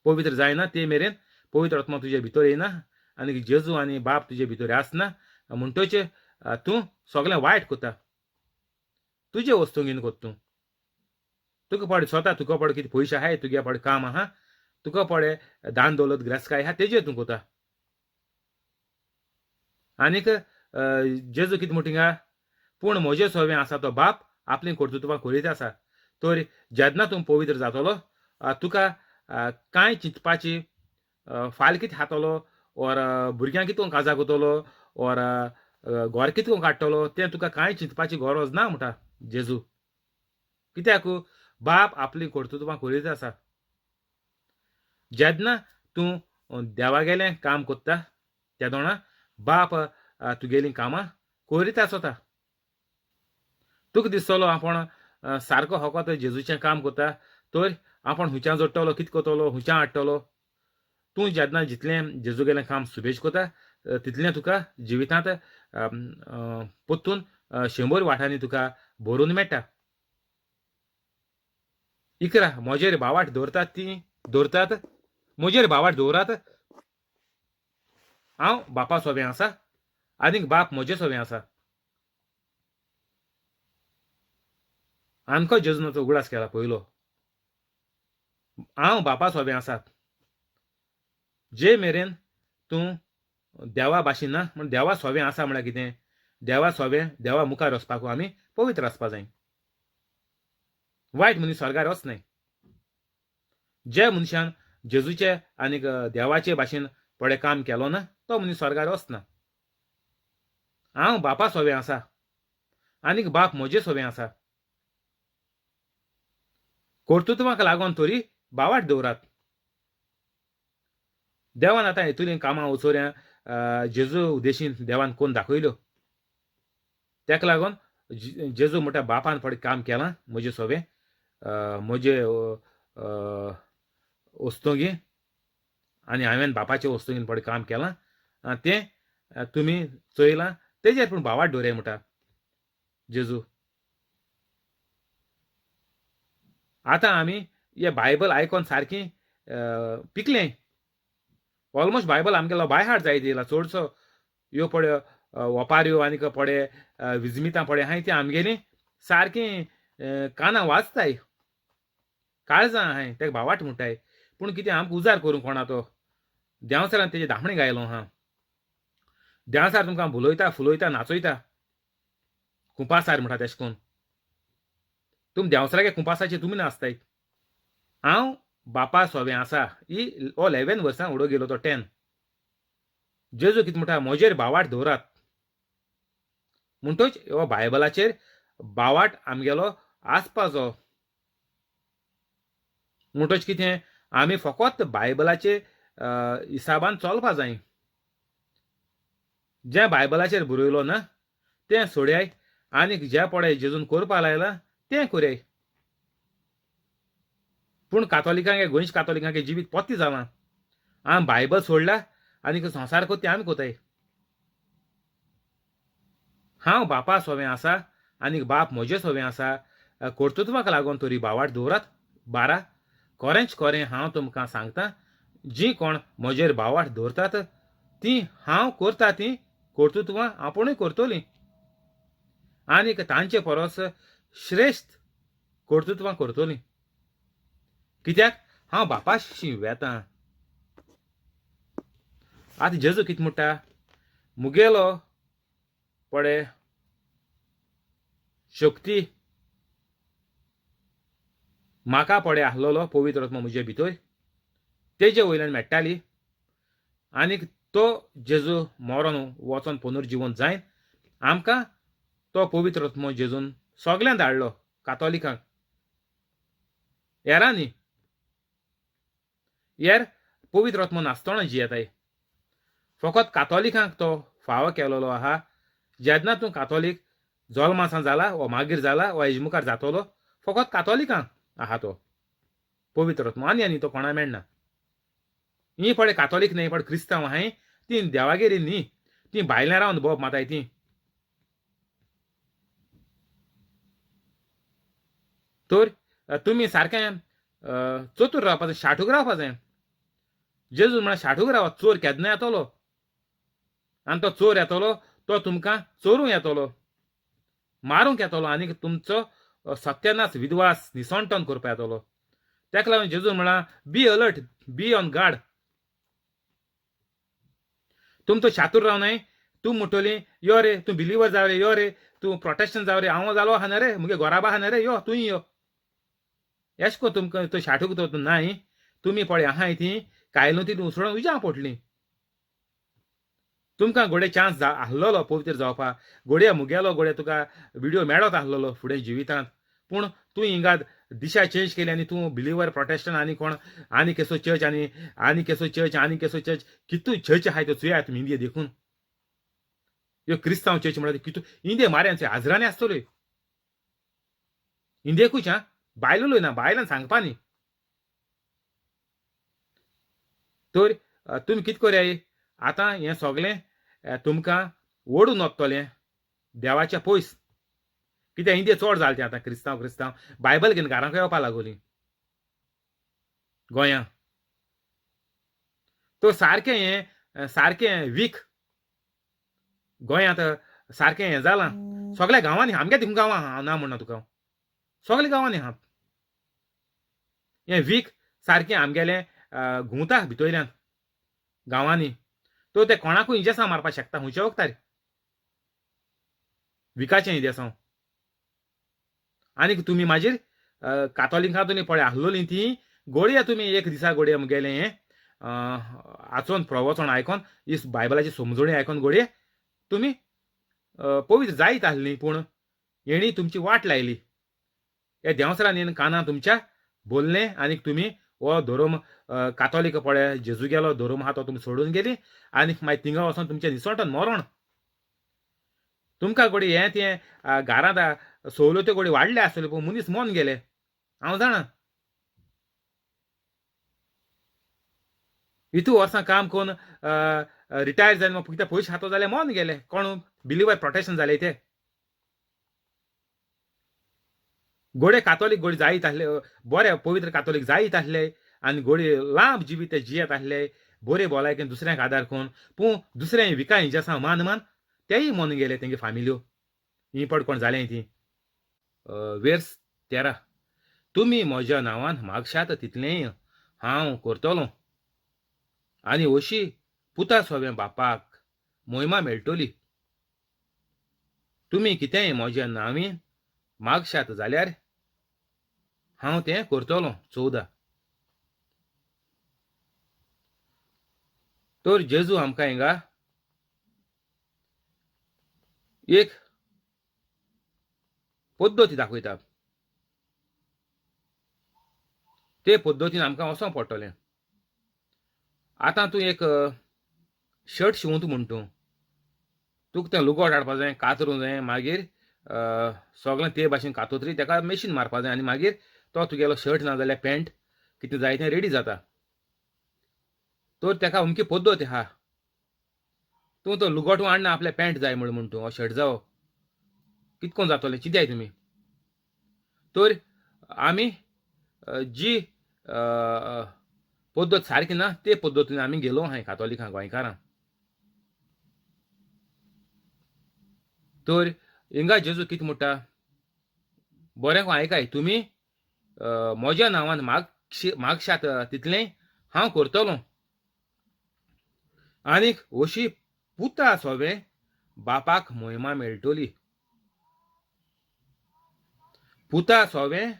पवित्र जायना ते मेरेन पवित्र आत्मा तुजे भितर येयना आनी जेजू आनी बाप तुजे भितर आसना म्हणटच तूं सगळें वायट कोता, तुजे वस्तुंगीन कोत तूं. तुका पड स्वता तुका पड कितें पयशे आहाय, तुगे पड काम आहा, तुका पडे दान दौलत ग्रेसकाय आहा तेजेर तूं कोता. आनीक जेजू कितें म्हणटा थिंगा? पूण म्हजे सवें आसा तो बाप आपलीं कर्तृत्वां करीत आसा. तर जेन्ना तूं पवित्र जातलो तुका कांय चिंतपाची फाल कितें खातलो ओर भुरग्यांक कितको काजा कोतलो ओर घर कितको काडटलो तें तुका कांय चिंतपाची गरज ना म्हणटा जेजू. कित्याक? बाप आपलीं कर्तृत्वां करीत आसा. जेन्ना तूं देवागेलें काम कोत्ता तेदोणा बाप तुगेलीं कामां करीत आसता. तुका दिसतलो आपूण सारको फकत जेजूचें काम कोत्ता तर आपूण हुंयच्यान जोडटलो, कितें कोतलो, हुंयच्यान हाडटलो. तूं जेन्ना जितलें जेजूगेलें काम सुबेज कोता तितलें तुका जिवितांत परतून 100 वाटांनी तुका भरून मेळटा. 11 म्हजेर भावाट दवरतात ती दवरतात, म्हजेर भावाट दवरात, हांव बापा सोबें आसा आनीक बाप म्हजे सोबें आसा. आमकां जेजूनाचो उगडास केला पयलो, हांव बापा सोबें आसा. जे मेरेन तूं देवा भाशेन ना म्हण देवा सोबें आसा म्हळ्यार कितें? देवा सोबें देवा मुखार वचपाक आमी पवित्र आसपा जाय. वायट मनीस स्वर्गार वच न्हय. जे मनशान जेजूचे आनीक देवाचे भाशेन पळय काम केलो ना तो मनीस स्वर्गार वचना. हांव बापा सोबें आसा आनीक बाप म्हजे सोबें आसा. कर्तृत्वाक लागून तरी बावाट दवरात. देवान आतां हेतुलीं कामां वचोऱ्यां जेजू उद्देशीन देवान कोण दाखयल्यो, ताका लागून जेजू म्हणटा बापान पळय काम केलां म्हजें सोवें म्हजे वस्तुंगी आनी हांवें बापाचे वस्तुंगीन पळय काम केलां तें तुमी चोयलां तेजेर पूण भावार्थ दवराय म्हणटा जेजू. आतां आमी हे बायबल आयकोन सारकें पिकलें. ऑलमोस्ट बायबल आमगेलो बाय हार्ट जायत येयला चडसो. ह्यो पळय ओपाऱ्यो आनी पळय विजमितां पळय आहाय तीं आमगेलीं सारकीं कानां वाजताय, काळजां आहाय तेका भावार्थ म्हणटाय. पूण कितें आमकां उजार करूंक कोणा तो देंवचारान तेजें धांपणें गायलो आहा. देंवचार तुमकां भुलयता फुलयता नाचयता कुंपासार म्हणटा तेशें करून तुमी देंवचारागे कुंपासाचे तुमी नाचताय. हांव बापा सोवें आसा ही हो 11 वर्सां उडो गेलो तो 10. जेजू कितें म्हणटा म्हजेर भावार्थ दवरात म्हणटच हो बायबलाचेर भावार्थ आमगेलो आसपाचो. म्हणटच कितें आमी फकत बायबलाचे हिसाबान चलपा जाय. जें बायबलाचेर बरयलो ना तें सोडयाय आनीक जें पळय जेजून करपा लायलां तें करयाय. पूण कातोलिकांक गोंयच्या कातोलिकांक जिवीत पोत्तें जालां. आमी बायबल सोडला आनीक संवसार कोत्ता आमी कोताय. हांव बापा सोवें आसा आनीक बाप म्हजे सोवें आसा कर्तृत्वाक लागून तरी भावार्थ दवरात. 12 खरेंच खरें हांव तुमकां सांगता जीं कोण म्हजेर भावार्थ दवरतात तीं हांव करता तीं कर्तृत्वां आपुणूय करतलीं आनीक तांचे परस श्रेश्ठ कर्तृत्वां करतलीं. कित्याक हांव बापाशी वेतां. आतां जेजू कितें म्हणटा मुगेलो पळय शक्ती म्हाका पळय आसलेलो पवित्र आत्मो म्हजे भितर तेजे वयल्यान मेळटाली आनीक तो जेजू मरोन वचोन पुनर्जिवन जायन आमकां तो पवित्र आत्मो जेजून सगळ्यांक धाडलो कातोलिकांक हेरांनी. हेर पवित्र आत्मो नासतना जियेताय. फकत कातोलिकांक तो फावो केलेलो आहा. जेन्ना तूं कातोलीक जल्मासान जाला वा मागीर जाला वा हेजे मुखार जातलो फकत कातोलिकांक आहा तो पवित्र आत्मो आनी आनी तो कोणा मेळना. ही पळय कातोलीक न्हय पळय क्रिस्तांव आहाय तीं देवागेर न्ही तीं भायल्यान रावन बोब माताय तीं. तर तुमी सारकें चतूर रावपा जाय, शाठूक रावपा जाय. जेजू म्हळ्यार शाठूक रावा, चोर केन्ना येतलो आनी तो चोर येतलो तो तुमकां चोरूंक येतलो, मारूंक येतलो आनी तुमचो सत्यानाश विद्वास निसणटन करपा येतलो. ताका लागून जेजू म्हळां be alert, be on guard. तुमचो शातूर रावनाय. तूं म्हणटली यो रे तूं बिलीवर जाव रे, यो रे तूं प्रोटेस्टंट जाव रे, हांव जालो आहा रे मुगे घोराबा आहा रे, यो तूंय यो. एश को तुमकां तो शाठूक तो नाय. तुमी पळय आहाय ती कायलो ती उसळोन उज्या पडली. तुमकां घोडे चान्स आहलोलो पवित्र जावपा, घोडये मुगेलो घोडये तुका विडियो मेळत आहलोलो फुडें जिवितांत. पूण तूं हिंगा दिशा चेंज केली आनी तूं बिलीवर प्रोटेस्टंट आनी कोण आनी केसो चर्च आनी आनी केसो चर्च आनी केसो चर्च कितू चर्च आहाय त्यो चोयात तुमी इंडिये देखून. ह्यो क्रिस्तांव चर्च म्हणटा कितू इंडिये मार्यांचे हाजरांनी आसतल्यो इंडियेकूच. आं बायलो ना बायलान सांगपा न्ही. तर तुमी कितें करयाय आतां हें सगळें तुमकां ओडून वतलें देवाच्या पयस. कित्याक इंडिये चड जालें तें आतां क्रिस्तांव क्रिस्तांव बायबल घेवन घरांक येवपा लागोली गोंया. तो सारकें हें सारकें वीक गोंयांत सारकें हें जालां सगळ्या गांवांनी. आमगे तिंगा गांवां हांव ना म्हणना तुका, सगळ्या गांवांनी आहा हें वीक सारकें आमगेलें घुंवता भितरल्यान गांवांनी. तो ते कोणाकूय इंजेसांव मारपाक शकता खंयच्या वखतार विकाचें इंजेसांव. आनीक तुमी मागीर कातोलिकां तुमी पळय आहलोलीं ती गोळया तुमी एक दिसा गोडये मुगेलें हें आचोन प्रवचन आयकोन ही बायबलाची समजणी आयकोन गोडये तुमी पवित्र जायत आहलीं. पूण हेणी तुमची वाट लायली. हे देंवसरान येवन कानां तुमच्या बोल्लें आनीक तुमी हो धर्म कातोलीक पळय जेजू गेलो धर्म आहा तो तुमी सोडून गेली आनीक मागीर थिंगा वचोन तुमचें निसणटन मरण. तुमकां घोडये हें तें घरांत सवलत्यो घोडये वाडल्या आसतल्यो, पूण मनीस मोन गेले हांव जाणा. इतू वर्सां काम करून रिटायर जावन कितें पयशे खातो जाल्यार मोन गेले. कोण बिलिवर प्रोटेक्शन जाले ते घोडे कातोलीक घोडे जायत आसले, बरे पवित्र कातोलीक जायत आसले आनी घोडे लांब जिवीत जियेत आसले, बरे भलायकेन दुसऱ्यांक आदार करून. पूण दुसऱ्यांक विका हिंजेसांव मान मान तेय मोन गेले, तेंगे फामिल्यो ही पड कोण जालें ती. वेर्स 13, तुमी म्हज्या नांवान मागशात तितलेंय हांव करतलो आनी अशी पुता सोव्या बापाक मोहिमा मेळटली. तुमी कितेंय म्हज्या नांवीन मागशात जाल्यार हांव तें करतलो. 14, तर जेजू आमकां हिंगा एक पद्दती दाखयता, ते पद्दतीन आमकां वचोंक पडटलें. आतां तूं एक शर्ट शिंवूं म्हण तूं, तुका तें लुगोट हाडपा जाय, कातरूंक जाय, मागीर सगळें ते भाशेन कातोतरी ताका मेशीन मारपा जाय आनी मागीर तो तुगेलो शर्ट ना जाल्यार पॅन्ट कितें जाय तें रेडी जाता. तर ताका अमकी पद्दत आहा, तूं तो लुगोट हाडना आपलें पॅन्ट जाय म्हूण तूं हो शर्ट जावो कितकोन कोण जातलें चिंताय तुमी. तर आमी जी पद्दत सारकी ना ते पद्दतीन आमी गेलो आहाय कातोलिकां गोंयकारां. तर हिंगा जेजू कितें म्हणटा बरें आयकाय, तुमी म्हज्या नांवान मागशात तितलें हांव करतलो आनीक अशी पुता सोवें बापाक मोहिमा मेळटली. पुता सोवें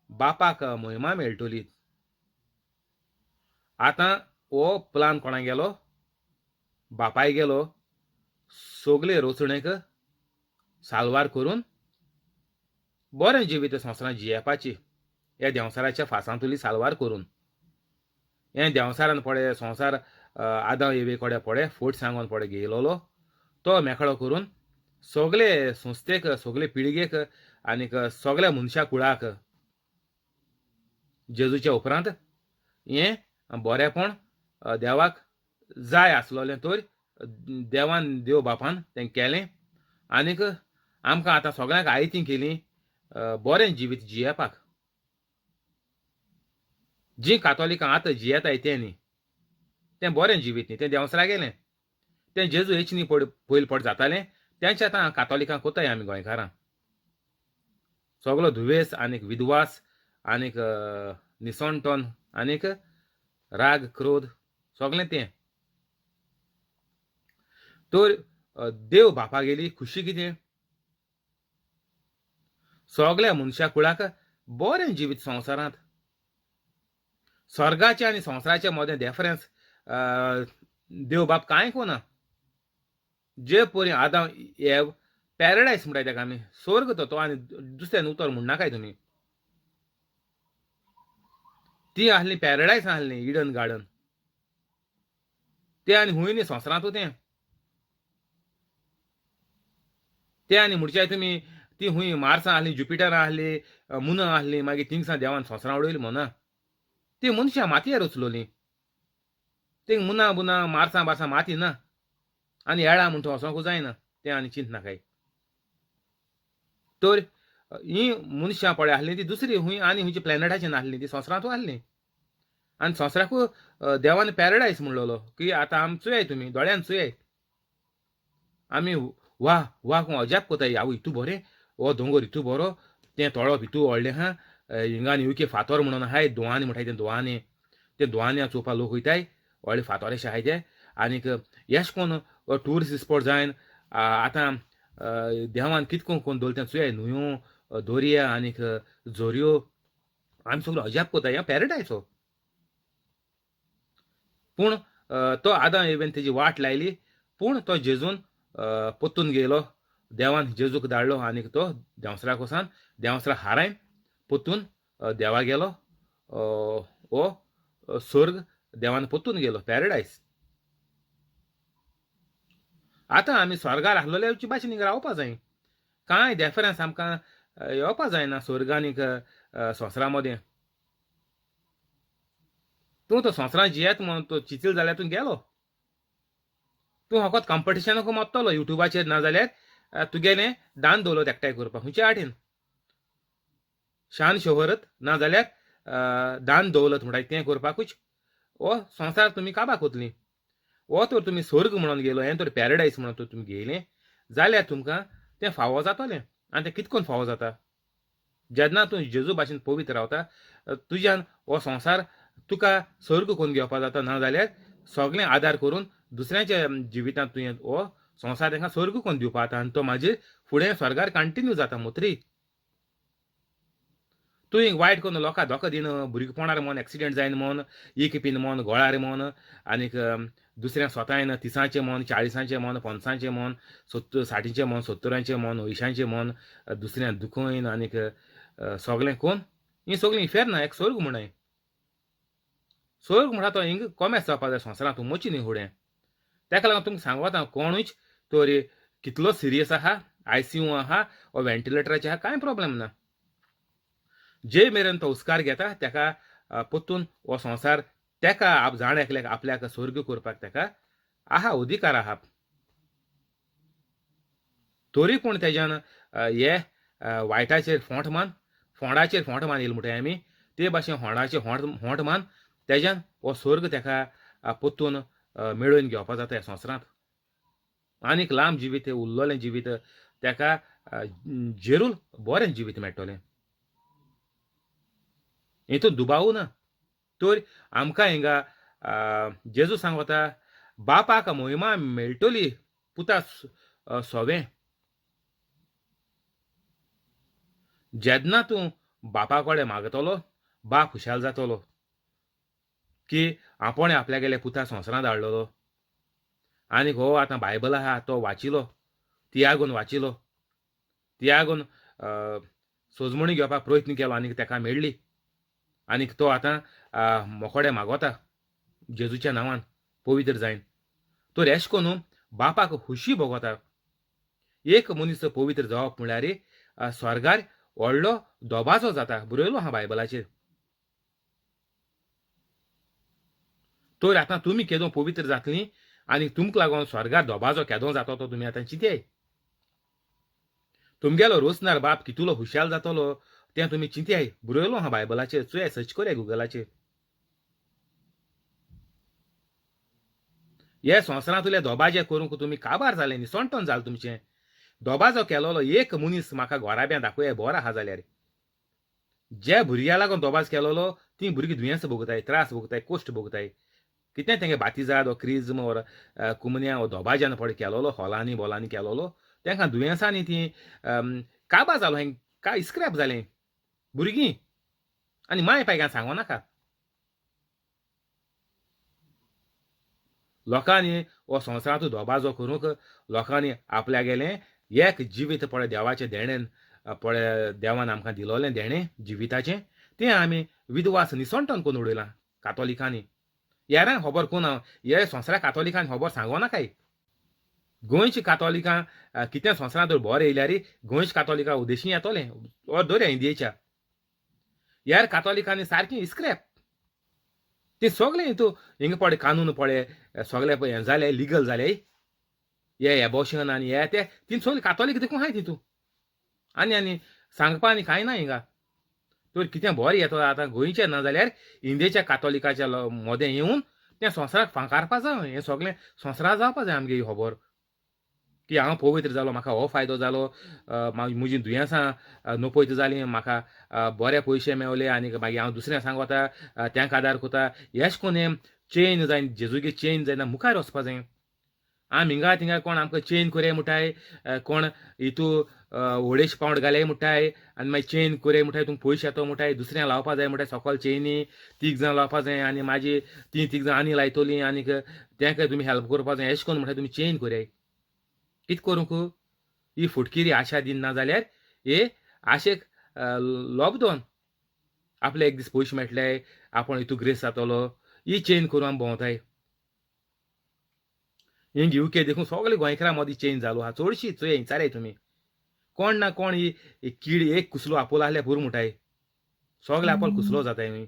बापाक मोहिमा मेळटली. आतां हो प्लान कोणा गेलो, बापाय गेलो सगळे रचणेक साल्वार करून बरें जिवीत संवसारांत जियेवपाची, ह्या देंवचाराच्या फासांतुली साल्वार करून. हें देंवचारान पळय संवसार आदाव एवे कडेन पळय फट सांगून पळय घेयलोलो तो मेकळो करून सगळे संस्थेक, सगळे पिळगेक आनीक सगळ्या मनशा कुळाक जेजूच्या उपरांत हें बरेंपण देवाक जाय आसलोलें. तर देवान देव बापान तें केलें आनीक आमकां आतां सगळ्यांक आयती केली बरें जिवीत जियेवपाक. जीं कातोलिकां आतां जियेताय तें न्ही, तें बरें जिवीत न्ही, तें देंवसरा गेलें, तें जेजू हेच न्ही पयलीं पड जातालें तेंच आतां कातोलिकां कोताय आमी गोंयकारां. सगलो दुवेस आनीक विद्वास आनीक निसणटन आनीक राग क्रोध सगलें तें. तर देव बापा गेली खुशी कितें, सगल्या मनशा कुळाक बरें जिवीत संवसारांत. स्वर्गाचे आनी संवसाराच्या मदें डिफरन्स देव बाप कांय कोना. जे परी आदाम एव पॅराडायस म्हणटाय ताका आमी, स्वर्ग तो आनी दुसऱ्यान उतर म्हणनाकाय तुमी. ती आसली पॅराडायस आसली इडन गार्डन, ते आनी हुंय न्ही संवसारांतू तें, ते आनी म्हणचे तुमी ती हुंय मार्सां आसली, जुपिटरां आसली, मुनां आसली, मागीर थिंगसां देवान संवसारां उडयली म्हणा. ती मनशां मातयेर उचलोली, थिंग मुनां बुनां मार्सां बार्सां माती ना आनी येळां म्हणटा वचोंकूच जायना तें आनी चिंतनाकाय. तर ही मनशां पळय आसलीं ती दुसरी हुंय आनी हुंयची प्लॅनेटाचेर नासलीं, ती संवसारांतूच आसलीं. आनी संवसाराकूय देवान पॅराडायस म्हणलेलो की आतां आम चोयाय तुमी दोळ्यान चोयाय आमी वा वा कोण अजाप कोताय, आवय इतू बरें हो दोंगर इतू बरो, तें तळप इतू व्हडलें आहा, हिंगा आनी युके फातोर म्हणून आहाय, दोवानी म्हणटाय तें दोवानी, तें दोवानी चोवपाक लोक वयताय, व्हडले फातोर अशे आहाय ते. आनीक एश कोन ट्युरिस्ट स्पॉट जायन आतां देवान कितको कोण दवरलें तें चोयाय, न्हंयो दर्या आनीक झऱ्यो आमी सगळें अजाप कोताय, हें पॅराडायस हो. पूण तो आदाम एवेन तेजी वाट लायली, पूण तो जेजून पोत्तून गेलो, देवान जेजूक धाडलो आनीक तो देंवसराक वसान देंवसरा हारायन पोत्तून देवा गेलो, हो स्वर्ग देवान पोत्तून गेलो पॅराडायस. आतां आमी स्वर्गार आसलेल्याची भाशेन हिंगा रावपा जाय. कांय डिफरन्स आमकां येवपा जायना स्वर्ग आनीक संवसारा मदें. तूं तो संवसारांत जियेत म्हूण तो चिंतल जाल्यार तूं गेलो. तूं फकत कॉम्पिटिशनाक मरतलो युट्यूबाचेर, ना जाल्यार तुगेलें दान दवलत एकठांय करपाक खंयच्या आटेन शान शोहरत ना जाल्यार दान दवलत म्हणटा तें करपाकूच हो संवसार तुमी काबाक वतलीं. हो तर तुमी स्वर्ग म्हणून गेलो, हें तर पॅरडायस म्हणून तर तुमी घेयलें जाल्यार तुमकां तें फावो जातलें. आनी तें कितकोन फावो जाता जेन्ना तूं जेजू भाशेन पवित्र रावता, तुज्यान हो संवसार तुका स्वर्ग करून घेवपा जाता, ना जाल्यार सगळें आदार करून दुसऱ्यांच्या जिवितांत तुवें हो संवसार तांकां स्वर्ग करून दिवपा जाता आनी तो मागीर फुडें स्वर्गार कंटिन्यू जाता. मोत्री तूं एक वायट करून लोकांक धोको दिना, भुरगेपणार म्हण एक्सिडेंट जायना म्हण, एक पिन म्हण, गोळार म्हण, आनीक दुसऱ्या स्वतायन तिसांचें म्हण, चाळिसांचें म्हण, पन्सांचें म्हण, साठीचें म्हण, सत्तरांचें म्हण, अंयशांचें म्हण, दुसऱ्यां दुखयन आनीक सगळें कोण ही सगळीं इफेर्न ना एक स्वर्ग म्हणय. स्वर्ग म्हणटा तो हिंग कोमेस जावपा जाय संवसारांत, तूं मोची न्ही फुडें. ताका लागून तुमकां सांगता कोणूच तर कितलो सिरियस आहा, आयसीयू आहा वा व्हेंटिलेटराचेर आहा, कांय प्रोब्लेम ना. जे मेरेन तो हुस्कार घेता ताका परतून हो संवसार ताका जाण एकल्याक आपल्याक स्वर्ग करपाक ताका आहा अधिकार आहा. तरी पूण तेज्यान हे वायटाचेर फोंट मान, फोंडाचेर फोंट मान येयले म्हणटाय आमी, ते भाशेन होंडाचेर होंट मान तेज्यान हो स्वर्ग ताका परतून मेळोवन घेवपा जाता ह्या संवसारांत. आनीक लांब जिवीत उरलेलें जिवीत ताका जेरूल बरें जिवीत मेळटलें, हितून दुबावू ना. तर आमकां हिंगा जेजू सांगता बापाक मोहिमा मेळटली पुता सोवें. जेन्ना तूं बापा कडेन मागतलो बाप खुशाल जातलो की आपणें आपल्यागेले पुता संवसारांत धाडलेलो आनीक हो आतां बायबल आहा तो वाचिलो, तियागून वाचिलो, तियागून सोजमणी घेवपाक प्रयत्न केलो आनीक ताका मेळ्ळी आनीक तो आतां मोकोडे मागोता जेजूच्या नांवान पवित्र जायन. तर एश कोरून बापाक खुशी भोगता. एक मनीस पवित्र जावप म्हणल्यार स्वर्गार व्हडलो दोबाजो जाता, बरयलो आहा बायबलाचेर. तर आतां तुमी केदो पवित्र जातली आनी तुमकां लागून स्वर्गार दोबाजो केदो जातो तो तुमी आतां चिंतयाय. तुमगेलो रोसनार बाप कितलो हुशाल जातलो तें तुमी चिंतयाय, बरयलो आहा बायबलाचेर, चोयाय सर्च करया गुगलाचेर. हे संवसारांतले दोबाजे करूंक तुमी काबार जाले, निसणटन जालें तुमचें. दोबाजो केलोलो एक मनीस म्हाका घोराब्यां दाखोवया बरो आहा जाल्यार, जे भुरग्या लागून दोबाज केलोलो तीं भुरगीं दुयेंस भोगताय, त्रास भोगताय, कोश्ट भोगताय. कितें तेंगे बातिजाद वो क्रिज्म वो कुमन्या वो दोबाज्यान पळय केलोलो, हॉलांनी बोलांनी केलोलो, तेंकां दुयेंसांनी तीं काबार जालो, हें का इस्क्रॅप जालें भुरगीं. आनी माय पायकां सांगो नाका. लोकांनी हो संवसारांत दोबाजो करूंक लोकांनी आपल्यागेलें एक जिवीत पळय देवाचें देणें पळय देवान आमकां दिलोलें देणें जिविताचें तें आमी विधवास निसणटन करून उडयलां कातोलिकांनी. हेरांक खबर कोण हे संवसारा कातोलिकांक खबर सांगो नाकाय. गोंयची कातोलिकां कितें संवसारांत बरें येयल्यार गोंयची कातोलिकां उदेशी येतलें or दवरया इंडियेच्या. ह्या कातोलिकांनी सारकी इस्क्रॅप ते सगळे हितू हिंगा पळय कानून पळय सगळे हें जालें लिगल जालें हे एबॉशन आनी हे ते तीं सगळीं कातोलीक देखून आहाय तितू आनी आनी सांगपा आनी कांय ना हिंगा. तर कितें बरें येता आतां गोंयचें ना जाल्यार इंडियेच्या कातोलिकाच्या मोदें येवन तें संवसाराक फांकारपा जाय, हें सगळें संवसाराक जावपा जाय आमगे ही खबर की हांव पवित्र जालो, म्हाका हो फायदो जालो, म्हजीं दुयेंसां नपयत जालीं, म्हाका बरे पयशे मेवले आनी मागीर हांव दुसऱ्यांक सांगता तांकां आदार करता. एश कोन हें चेंज जायना, जेजूगे चेंज जायना, मुखार वचपा जाय. आमी हिंगा थिंगा कोण आमकां चेंज करया म्हणटाय, कोण हितू व्हडेश पावंड घालय म्हणटाय आनी मागीर चेंज करया म्हणटाय, तुमकां पयशे येतो म्हणटाय, दुसऱ्यांक लावपा जाय म्हणटाय, सकल चेनी तीग जाणां लावपा जाय आनी मागीर तीं तीग जाणां आनी लायतलीं आनीक तांकां तुमी हेल्प करपा जाय, एशें करून म्हणटाय तुमी चेंज करयाय. कितें करूंक ही फुटकिरी आशा दिना जाल्यार हे आशेक लोब दोन आपले एक दीस पयशे मेळटले, आपूण हितू ग्रेस जातलो, ही चेन करून आमी भोंवताय. हिंग युके देखून सगळे गोंयकारां मदीं चेंज जालो आहा चडशी. चोय विचाराय तुमी कोण ना कोण ही कीड एक कुसलो आपोलो आहल्यार पुरो म्हणटाय, सगळे आपोल कुसलो जाताय न्ही.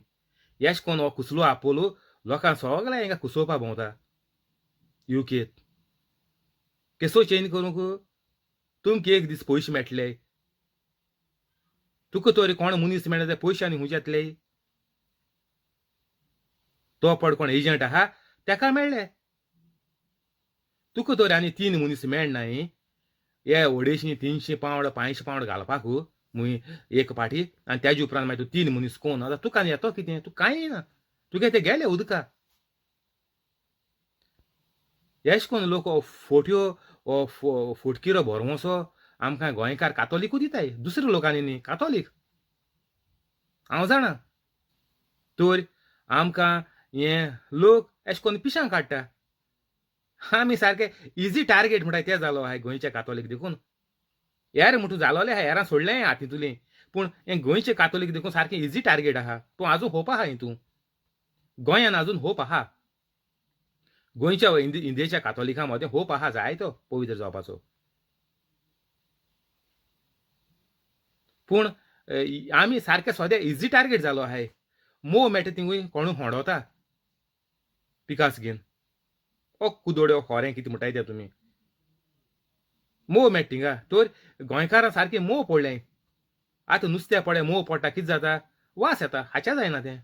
एश कोन हो कुसलो आपोलो लोकांक सगळ्या हिंगा कुसोवपा भोंवता युकेत. केसो चेंज करूंक तुमकां एक दीस पयशे मेळटले, तुका तरी कोण मनीस मेळ्ळे जाल्यार पयशे आनी खूंय येतले. तो पड कोण एजंट आहा तेका मेळ्ळे, तुका तर आनी 3 मनीस मेळनाय हे 250 300 पावंड 500 पावंड घालपाक मुय एक पाटी, आनी तेजे उपरांत मागीर तूं 3 मनीस कोण आतां तुका आनी येतो कितें, तूं कांय ना, तुगे ते गेले उदका. एश कोन लोक हो फोट्यो हो फोटकिरो भरवंसो आमकां गोंयकार कातोलिकूच दिताय, दुसऱ्या लोकांनी न्ही, कातोलीक. हांव जाणा तर आमकां हे लोक एश कोन पिशां काडटा, आमी सारके इजी टार्गेट म्हणटा ते जालो आहाय गोंयचे कातोलीक. देखून हेर म्हणटू जालोले आहा, हेरां सोडलें हातींतुलें, पूण हें गोंयचे कातोलीक देखून सारकें इजी टार्गेट आहा. तूं आजून होप आहा हितून, गोंयान आजून होप आहा, गोंयच्या इंडियेच्या कातोलिकां मदें होप आहा जाय तो पवित्र जावपाचो. पूण आमी सारके सद्या इजी टार्गेट जालो आहाय. मोव मेळटा थिंगूय कोणूय होंडोता पिकास घेवन, ओ कुदोड्यो खोरें कितें म्हणटाय ते तुमी, मोव मेळटा थिंगा. तर गोंयकारां सारकें मोव पडलें, आतां नुस्त्या पडलें मोव पडटा कितें जाता, वास येता, हाच्या जायना तें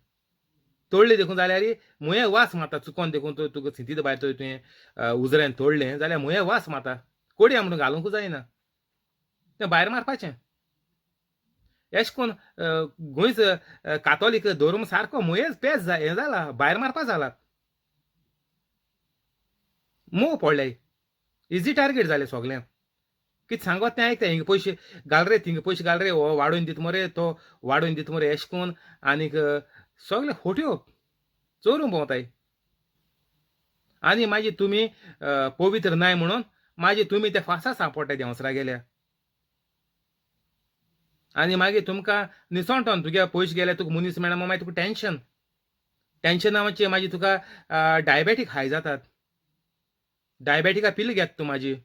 तोडलें देखून जाल्यार मुये वास मारता चुकोन देखून तुका सिंतीद भायर तर तुवें उजऱ्यान तोडलें जाल्यार मुये वास मारता, कोडया म्हणून घालूंक जायना, तें भायर मारपाचें. एश कोन गोंयच कातोलीक धर्म सारको मुयेच पेज हें जाला, भायर मारपा जाला, मोव पडले, इजी टार्गेट जालें सगळ्यांक. कितें सांगत तें आयकता, हिंगा पयशे घाल रे थिंगा पयशे घाल रे, हो वाडोवन दिता मरे तो वाडोवन दिता मरे, एश कोन आनीक सगळे खोट्यो चोरून भोंवताय. आनी मागीर तुमी पवित्र नाय म्हणून मागीर तुमी ते फासा सांपडटाय देंवसरा गेल्या, आनी मागीर तुमकां निसणटोन तुगे पयशे गेले तुका मनीस मेळना, मागीर तुका टेंशन, टेंशनाचे मागीर तुका डायबेटीक हाय जातात, डायबेटिका पिल घेता तूं, माजी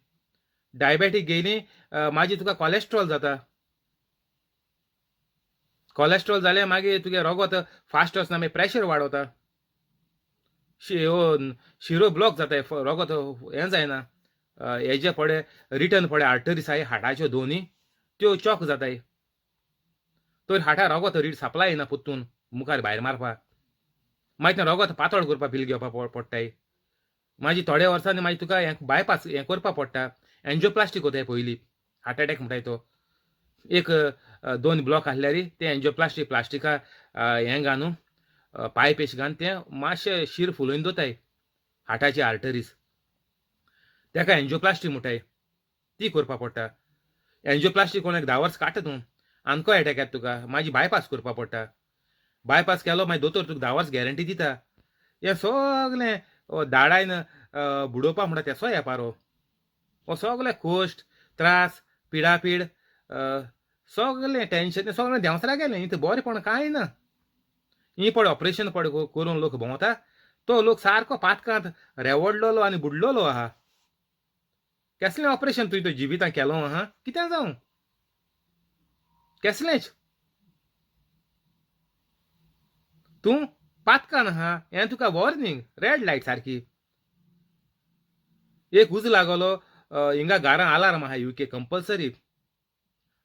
डायबेटीक गेली मागीर तुका कॉलेस्ट्रॉल जाता, कॉलेस्ट्रॉल जालें मागीर तुगे रोगोत फास्ट वचना, मागीर प्रेशर वाडोवता, शिरो ब्लॉक जाता, रोगोत हें जायना, हेजे पडे रिटर्न पडे आर्टरीस आहाय हार्टाच्यो दोनी त्यो चॉक जाताय, तर हार्टा रोगोत रीड सप्लाय येना परतून मुखार भायर मारपाक, मागीर तें रोगोत पातळ करपाक पील घेवपाक पडटाय, मागीर थोड्या वर्सांनी मागीर तुका हें बायपास हें करपाक पडटा, एन्जियोप्लास्टीक कोताय पयलीं हार्ट एटॅक म्हणटाय तो, एक 2 ब्लॉक आहल्यार तें एन्जियोप्लास्टीक प्लास्टिका हें घालून पायप एश घालून तें मातशें शीर फुलोवन दवरताय हार्टाची आर्टरीज, तेका एन्जियोप्लास्टीक म्हणटाय, ती करपाक पडटा. एन्जियोप्लास्टीक कोण एक 10 वर्स काडटा तूं, आमको एटॅक येता तुका, मागीर बायपास करपाक पडटा, बायपास केलो मागीर दोतोर तुका 10 वर्स गॅरंटी दिता. हें सगळें दाडायन बुडोवपाक म्हणटा तेसो येपारो, हो सगळे कश्ट त्रास पिडापीड सगळें टेंशन सगळें देंवसरा गेलें. इतलें बरेंपण कांय ना. ही पळय ऑपरेशन पळय करून लोक भोंवता, तो लोक सारको पातकांत रेवडलेलो आनी बुडलेलो आहा. केसलें ऑपरेशन तुवें तो जिवितांत केलो आहा, कितें जावं केसलेंच, तूं पातकान आहा हें तुका वॉर्निंग, रेड लायट सारकी. एक उजो लागलो हिंगा घरां आलार्म आहा युके कंपल्सरी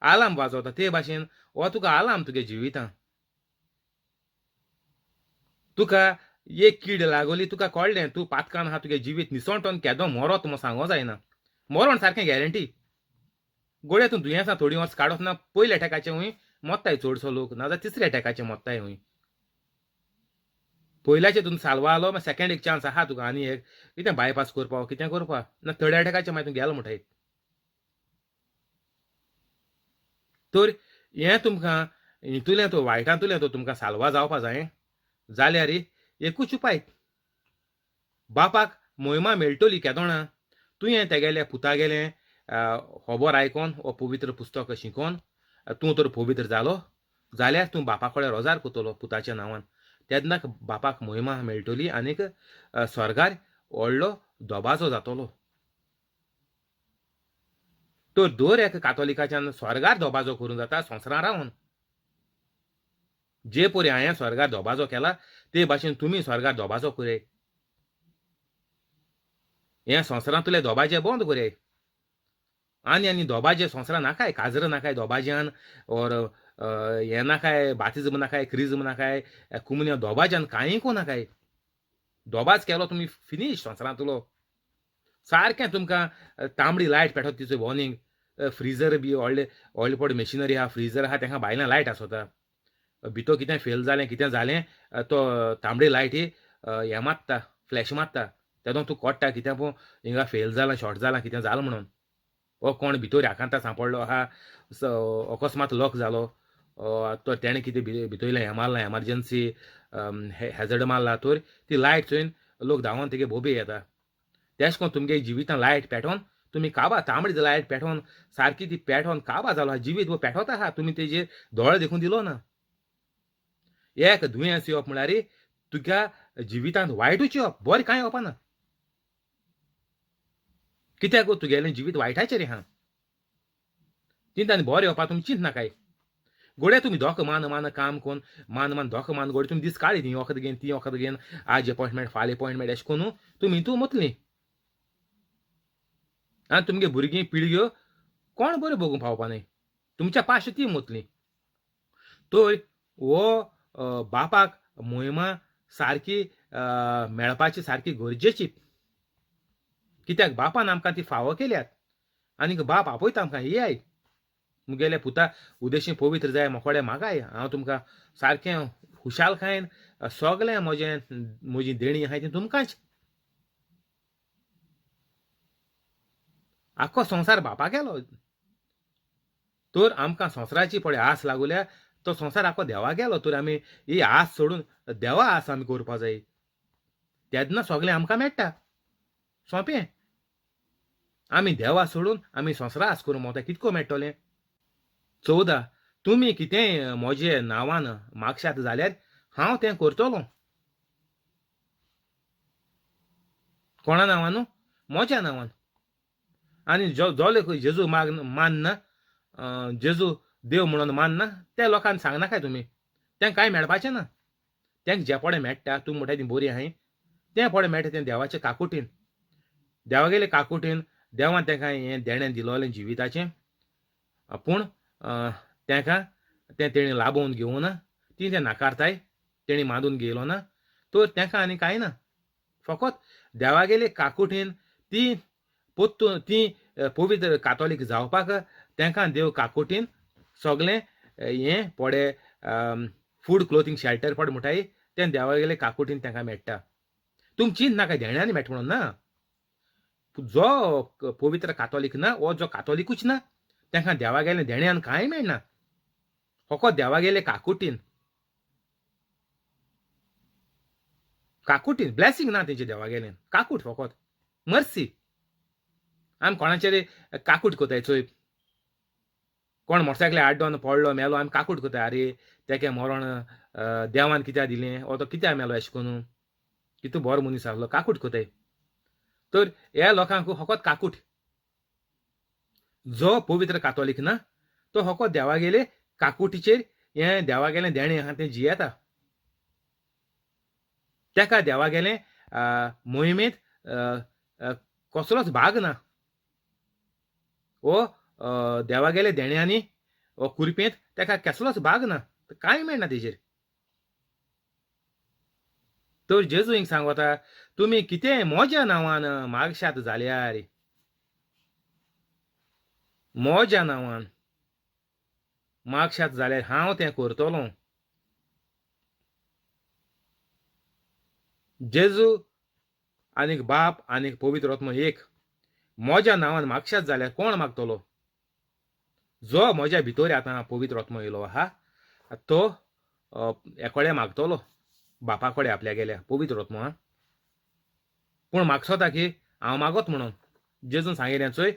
आलार्म वाजवता, ते भाशेन हो तुका आलार्म तुगे जिवितां. तुका एक कीड लागली तुका कळ्ळें तूं पातकान आहा, तुगे जिवीत निसणटोन केदो मरोत म्हूण सांगो जायना, मरोण सारकें गॅरंटी. गोडये तूं दुयेंसां थोडीं वर्स काडत ना, पयल्या एटॅकाचें हूंय मोत्ताय चडसो लोक, नाजाल्यार तिसऱ्या एटॅकाचें मोत्ताय हूंय. पयल्याचे तूं साल्वा आलो मागीर सेकेंड एक चान्स आहा तुका आनी एक कितें बायपास करपा कितें करपा ना, थर्ड एटॅकाचें मागीर तूं गेलो म्हणटाय. तर हें तुमकां हितूंतलें तो वायटांतलें तो तुमकां साल्वा जावपा जाय जाल्यार एकूच उपाय, बापाक मोहिमा मेळटली केदोणा तुवें तेगेल्या पुतागेलें खबर आयकोन हो पवित्र पुस्तक शिकोन तूं तर पवित्र जालो जाल्यार तूं बापा कडेन रोजार करतलो पुताच्या नांवान, तेन्ना बापाक मोहिमा मेळटली आनीक स्वर्गार व्हडलो दबाजो जातलो. तर दर एका कातोलिकाच्यान स्वर्गार दबाजो करूंक जाता संवसारांत रावन. जे परी हांवें स्वर्गार दबाजो केला ते भाशेन तुमी स्वर्गार दबाजो कराय. हें संवसारांतले दबाजे बंद कराय. आनी आनी दबाजे संवसारां नाकाय, काजरां नाकाय दबाज्यान, ओर हें नाकाय, बातिज्म नाकाय, क्रिज्म नाकाय, कुमन्या दबाज्यान कांय को नाकाय. दबाज केलो तुमी फिनीश संवसारांतलो. सारकें तुमकां तांबडी लायट पेटोता तिचो वॉर्निंग. फ्रिजर बी व्हडले व्हडले पड मशिनरी आहा, फ्रिजर आहा, तेंकां भायल्यान लायट आसता. भितर कितें फेल जालें कितें जालें तो तांबडी लायटी हें मारता, फ्लॅश मारता. तेदोन तूं कोट्टा कितें पूण हिंगा फेल जालां, शॉर्ट जालां, कितें जालां म्हणून. हो कोण भितर आकांता सांपडलो आहा, अकस्मात लॉक जालो तर तेणें कितें भितरलें हें मारलां, एमर्जन्सी हॅजर्ड मारला, तर ती लायट चोयन लोक धांवन तेगे बोबे येता. तेश कोन तुमगे जिवितान लायट पेटोवन तुमी काबा, तांबडी लायट पेटोवन सारकी ती पेटोवन काबा जालो आहा, जिवीत पेटोत आहा, तुमी तेजेर दोळे देखून दिलो ना. एक दुयेंस येवप म्हळ्यार तुज्या जिवितांत वायटूच येवप, बरें कांय येवपा ना. कित्याक तुगेलें जिवीत वायटाचेर आहा. चिंता बरें येवपा तुमी चिंत नाकाय. गोडे तुमी दोक मान मान काम कोन मान मान दोक मान गोडे तुमी दीस काळी ती वखद घेन ती वखद घेन, आज अपॉयंटमेंट फाल अपॉयंटमेंट अशें करून तुमी तूं मतली. आनी तुमगे भुरगीं पिळग्यो कोण बऱ्यो भोगूंक पावपा न्हय, तुमच्या पाश ती मतली. तर हो बापाक मोहिमा सारकी मेळपाची सारकी गरजेची. कित्याक बापान आमकां ती फावो केल्यात आनीक बाप आपयता आमकां, येयाय मुगेले पुता उदेशी पवित्र जाय मोकोडे मागाय, हांव तुमकां सारकें खुशालकायेन सगळें म्हजें म्हजी देणी आहाय ती तुमकांच. आख्खो संवसार बापा गेलो. तर आमकां संवसाराची पळय आस लागुल्या, तो संवसार आख्खो देवा गेलो. तर आमी ही आस सोडून देवा आस आमी करपा जाय, तेन्ना सगळें आमकां मेळटा. सोंपें. आमी देवा सोडून आमी संवसारा आस करूं मोता कितको मेळटलें. 14 तुमी कितेंय म्हजे नांवान मागशात जाल्यार हांव तें करतलो. कोणा नांवान? म्हज्या नांवान. आनी जो जो जेजू मानना, जेजू देव म्हणून मानना, त्या लोकांक सांगनाकाय तुमी, तें कांय मेळपाचें ना. तेंक जें पडे मेळटा, तूं म्हणटा ती बरी आहाय, तें पडे मेळटा तें देवाचे काकुटीन, देवागेले काकुटीन देवान तेंकां हें देणें दिलोलें जिविताचें. पूण तेंकां तें तेणी लाबोवन घेवना, ती तें नाकारताय, तेणी मांदून घेयलो ना, तर तेंकां आनी कांय ना. फकत देवागेले काकुटीन ती पोत्तून ती पवित्र कातोलीक जावपाक तेंकां देव काकुटीन सगळें हें पडे फूड क्लोथींग शेल्टर पड म्हणटाय तें देवागेले काकुटीन तेंकां मेळटा. तुमची नाका देण्यांनी मेळटा म्हणून ना. जो पवित्र कातोलीक ना वो जो कातोलिकूच ना तेंकां देवागेले देण्यान कांय मेळना, फकत देवागेले काकुटीन. काकुटीन ब्लेसिंग ना तेंचे देवागेलें, काकूट फकत मर्सी. आमी कोणाचेर काकूट कोताय चोय, कोण मोटरसायकली आड्डोन पडलो मेलो, आमी काकूट कोताय, आरे तेके मरण देवान कित्याक दिलें, हो तो कित्याक मेलो अशें करून, कितू बरो मनीस आसलो, काकूट कोताय. तर ह्या लोकांक फकत काकूट. जो पवित्र कातोलीक ना तो फकत देवागेले काकुटीचेर हें देवागेलें देणें आहा तें जियेता. तेका देवागेलें मोहिमेंत कसलोच भाग ना. वो देवागेले देण्यांनी वो कुरपेंत तेका कसलोच भाग ना, कांय मेळना तेजेर. तर जेजू हिंग सांगता तुमी कितेंय म्हज्या नांवान मागशात जाल्यार, म्हज्या नांवान मागशात जाल्यार हांव तें करतलो. जेजू आनीक बाप आनीक पवित्र आत्मो एक. म्हज्या नांवान मागशात जाल्यार कोण मागतलो? जो म्हज्या भितर आतां पवित्र आत्मो येयलो आहा तो एकोडे मागतलो बापा कडेन आपल्या गेल्या पवित्र आत्मो. आं, पूण मागसोता की हांव मागत म्हणून जेजून सांगिल्लें चोय,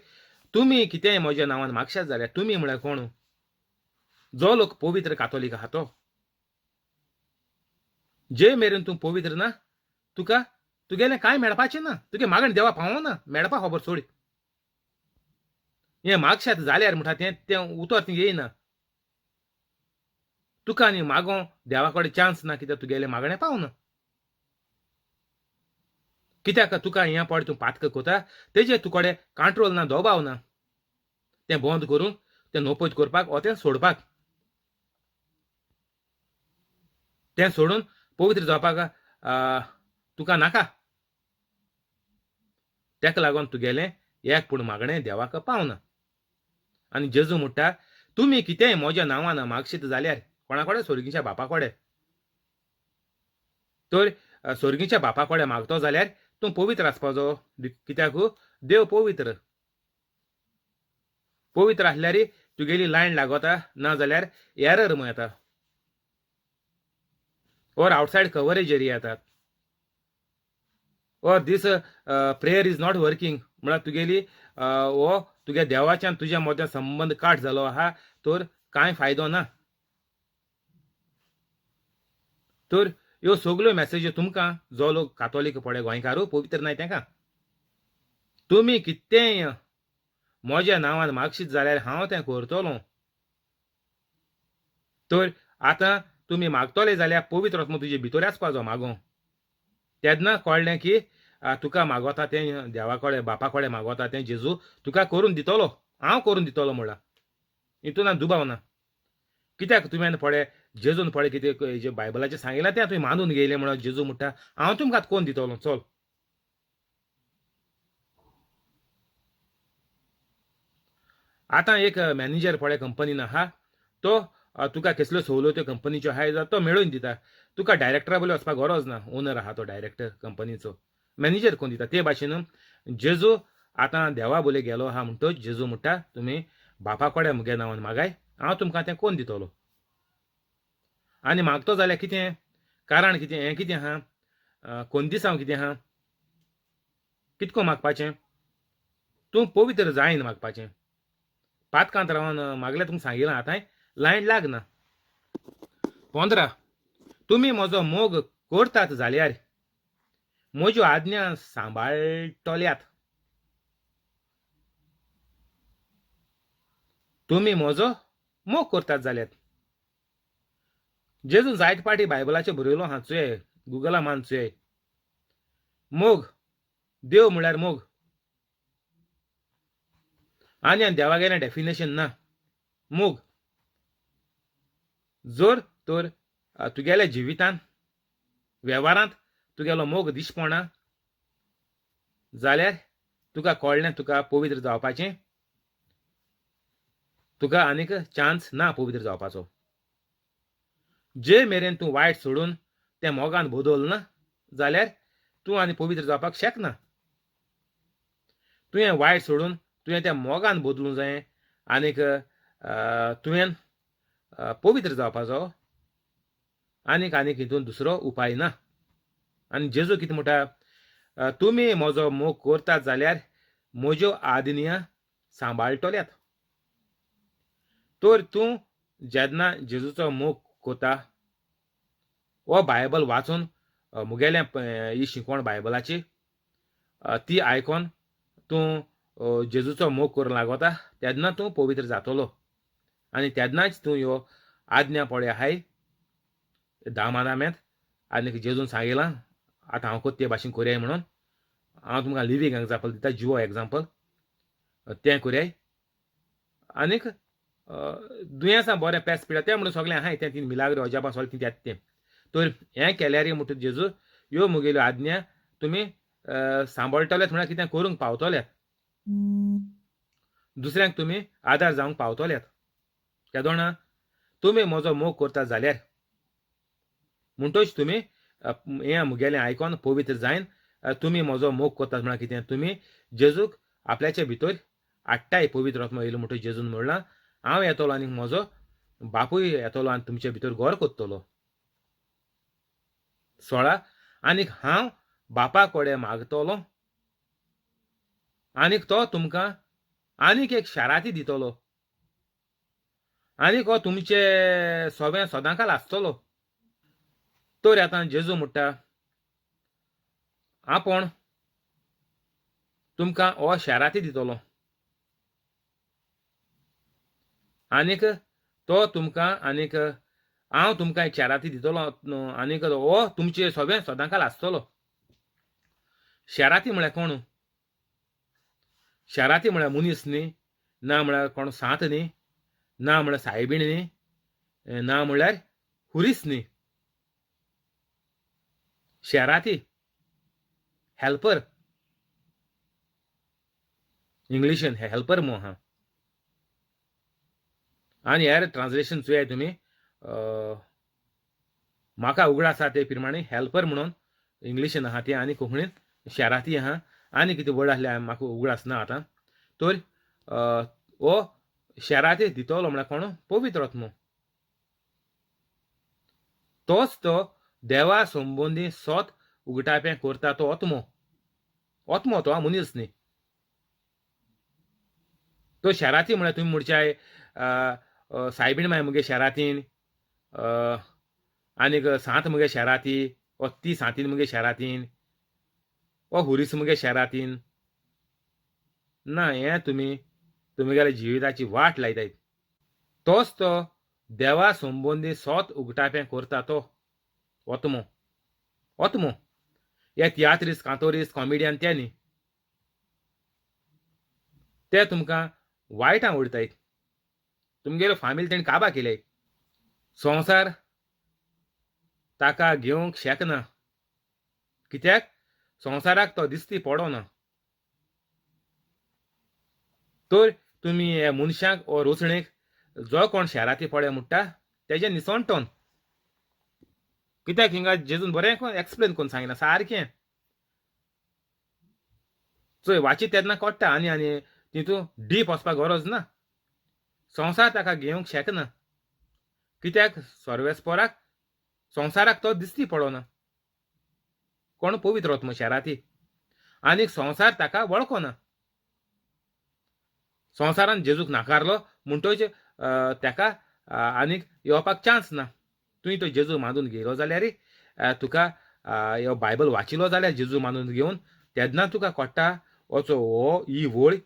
तुमी कितेंय म्हज्या नांवान मागशात जाल्यार, तुमी म्हळ्यार कोण? जो लोक पवित्र कातोलीक आहा तो. जे मेरेन तूं पवित्र ना तुका तुगेलें कांय मेळपाचें ना, तुगे मागणें देवा पावना, मेळपा खबर सोड. हें मागशात जाल्यार म्हणटा तें तें उतर थंय येयना. तुका आनी मागों देवा कडेन चान्स ना कित्याक तुगेलें मागणें पावना. कित्याक तुका हें पळय तूं पातक कोता तेजेर तुकडे कांट्रोल ना, दबाव ना. तें बंद करूंक, तें नोपयत करपाक वो तें सोडपाक. तें सोडून पवित्र जावपाक तुका नाका. तेका लागून तुगेलें एक पूण मागणें देवाक पावना. आनी जेजू म्हणटा तुमी कितेंय म्हज्या नांवान मागशीत जाल्यार कोणा कडेन? सोर्गीच्या बापा कडेन. तर सोर्गीच्या बापा कडेन मागतो जाल्यार तूं पवित्र आसपा जावो. कित्याक? देव पवित्र. पवित्र आसल्यार तुगेली लायन लागता, ना जाल्यार एरर म्हूण येता or outside coverage area येतात or this prayer is not working. म्हळ्यार तुगेली हो तुगे देवाच्यान तुज्या मदें संबंद काट जालो आहा तर कांय फायदो ना. तर ह्यो सगल्यो मॅसेजी तुमकां जो लोक कातोलीक पळय गोंयकारू पवित्र नाय तेंका. तुमी कितेंय म्हज्या नांवान मागशीत जाल्यार हांव तें करतलो. तर आतां तुमी मागतले जाल्यार पवित्र आत्मो तुजे भितर आसपा जाय मागो. तेन्ना कळ्ळें की तुका मागोता तें देवा कडेन बापा कडेन मागोता तें जेजू तुका करून दितलो, हांव करून दितलो म्हणलां. हितून दुबाव ना. कित्याक तुवें पळय जेजून पळय कितें जें बायबलाचें सांगिलां तें तुवें मानून घेयलें म्हणून जेजू म्हणटा हांव तुमकां कोण दितलो. चल आतां एक मॅनेजर पळय कंपनीन आहा तो तुका कसल्यो सवलत्यो कंपनीच्यो आहाय जाल्यार तो मेळोवन दिता. तुका डायरेक्टरा बले वचपाक गरज ना. ओनर आहा तो डायरेक्टर कंपनीचो, मॅनेजर कोण दिता. ते भाशेन जेजू आतां देवा बोले गेलो आहा म्हणटच जेजू म्हणटा तुमी बापा कडेन म्हगे नांवान मागाय, हांव तुमकां तें कोण दितलो. आनी मागतो जाल्यार कितें कारण कितें हें कितें आहा कोंदिसांव कितें आहा कितको मागपाचें? तूं पवित्र जायन मागपाचें. पातकांत रावन मागल्यार तुमकां सांगिलां आतांय लायन लागना. 15 तुमी म्हजो मोग करतात जाल्यार म्हज्यो आज्ञा सांबाळटल्यात. तुमी म्हजो मोग करतात जाल्यार. जेजून जायते पाटी बायबलाचेर बरयलो आहा चोय गुगला मान चोय. मोग देव म्हळ्यार मोग. आनी आनी देवागेलें डेफिनेशन ना. मोग जर तर तुगेल्या जिवितांत वेव्हारांत तुगेलो मोग दिसपणा जाल्यार तुका कळ्ळें तुका पवित्र जावपाचें, तुका आनीक चान्स ना पवित्र जावपाचो. जे मेरेन तूं वायट सोडून तें मोगान बदलना जाल्यार तूं आनी पवित्र जावपाक शकना. तुवें वायट सोडून तुवें त्या मोगान बदलूंक जाय आनीक तुवें पवित्र जावपाचो. आनीक आनीक हितून दुसरो उपाय ना. आनी जेजू कितें म्हणटा तुमी म्हजो मोग करतात जाल्यार म्हज्यो आज्ञा सांबाळटल्यात. तर तूं जेन्ना जेजूचो मोग कोता हो बायबल वाचून मुगेलें ही शिकवण बायबलाची ती आयकोन तूं जेजूचो मोग करूंक लागता तेन्ना तूं पवित्र जातलो. आनी तेन्नाच तूं ह्यो आज्ञा पळय आहाय दामादाम्यांत आनी जेजून सांगिलां आतां हांव कोत्ता ते भाशेन कोरयाय म्हणून. हांव तुमकां लिवींग एग्जाम्पल दिता, जिवो एग्जाम्पल तें कोरयाय. आनीक दुयेंसां बरें पेस पिडा तें म्हणून सगळें आहाय तें ती मिलाग्री अजापां सगळें ती तें. तर हें केल्यार म्हणटा जेजू ह्यो म्हगेल्यो आज्ञा तुमी सांबाळटलेत म्हळ्यार कितें करूंक पावतल्यात, दुसऱ्यांक तुमी आदार जावंक पावतल्यात. केदोणा तुमी म्हजो मोग करता जाल्यार म्हणटच तुमी हें म्हगेलें आयकोन पवित्र जायन तुमी म्हजो मोग करतात म्हळ्यार कितें तुमी जेजूक आपल्याचे भितर हाडटाय. पवित्र आत्मो येयलो म्हणटच जेजून म्हणलां हांव येतलो आनी म्हजो बापूय येतलो आनी तुमचे भितर घर कोत्तलो. 16 आनीक हांव बापा कडेन मागतलो आनीक तो तुमकां आनीक एक शाराती दितलो आनीक हो तुमचे सोबें सदांकाल आसतलो. तर आतां जेजू म्हणटा आपूण तुमकां हो शाराती दितलो. आनीक तो तुमकां आनीक हांव तुमकां एक शेराती दितलो आनीक हो तुमचे सोबें सदांकाल आसतलो. शेराती म्हळ्यार कोण? शेराती म्हळ्यार मनीस न्ही, ना म्हळ्यार कोण सांत न्ही, ना म्हळ्यार सायबीण न्ही, ना म्हळ्यार हुरीस न्ही. शेराती हेल्पर, इंग्लिशीन हेल्पर म्हूण आहा. आनी हेर ट्रान्सलेशन चोयाय तुमी, म्हाका उगडास आसा ते प्रमाणे हेल्पर म्हणून इंग्लिशीन आहा तें आनी कोंकणीन शेराती आहा. आनी कितें वर्ड आसले म्हाका उगडास ना आतां. तर हो शेराती दितलो म्हळ्यार कोण? पवित्र आत्मो. तोच तो देवा संबंदी सोत उगटापें करता तो आत्मो. आत्मो तो मनीस न्ही. तो शेराती म्हळ्यार तुमी म्हणच्याय सायबीण माय मुगे शेरातीन, आनीक सांत मुगे शेराती, वा ती सांतीन मुगे शेरातीन, वा हुरीस मुगे शेरातीन. ना, हें तुमी तुमगेल्या जिविताची वाट लायताय. तोच तो देवा संबंदी सोत उगटापें करता तो आत्मो. आत्मो हे तियात्रीस, कांतोरीस, कॉमेडियन ते न्ही, ते तुमकां वायटां उडताय. तुमगेलो फामील तेणी काबा केले. संवसार ताका घेवंक शकना, कित्याक संवसाराक तो दिसती पडना. तर तुमी हे मनशांक वो रोसणेक जो कोण शेराती पडे म्हणटा तेजें निसणटोन. कित्याक हिंगा जेजून बरें एक्सप्लेन करून सांगिना सारकें. चोय वाचीत तेन्ना कळटा आनी आनी तितून डीप वचपाक गरज ना. संवसार ताका घेवंक शकना, कित्याक सर्वेस्पोराक संवसाराक तो दिसती पडना. कोण? पवित्र आत्मो शेराती. आनी संवसार ताका वळखना. संवसारान जेजूक नाकारलो म्हणटच ताका आनीक येवपाक चान्स ना. तुवें तो जेजू मानून घेयलो जाल्यार तुका हो बायबल वाचिलो जाल्यार जेजू मानून घेवन तेन्ना तुका कळटा वचो हो ही वळ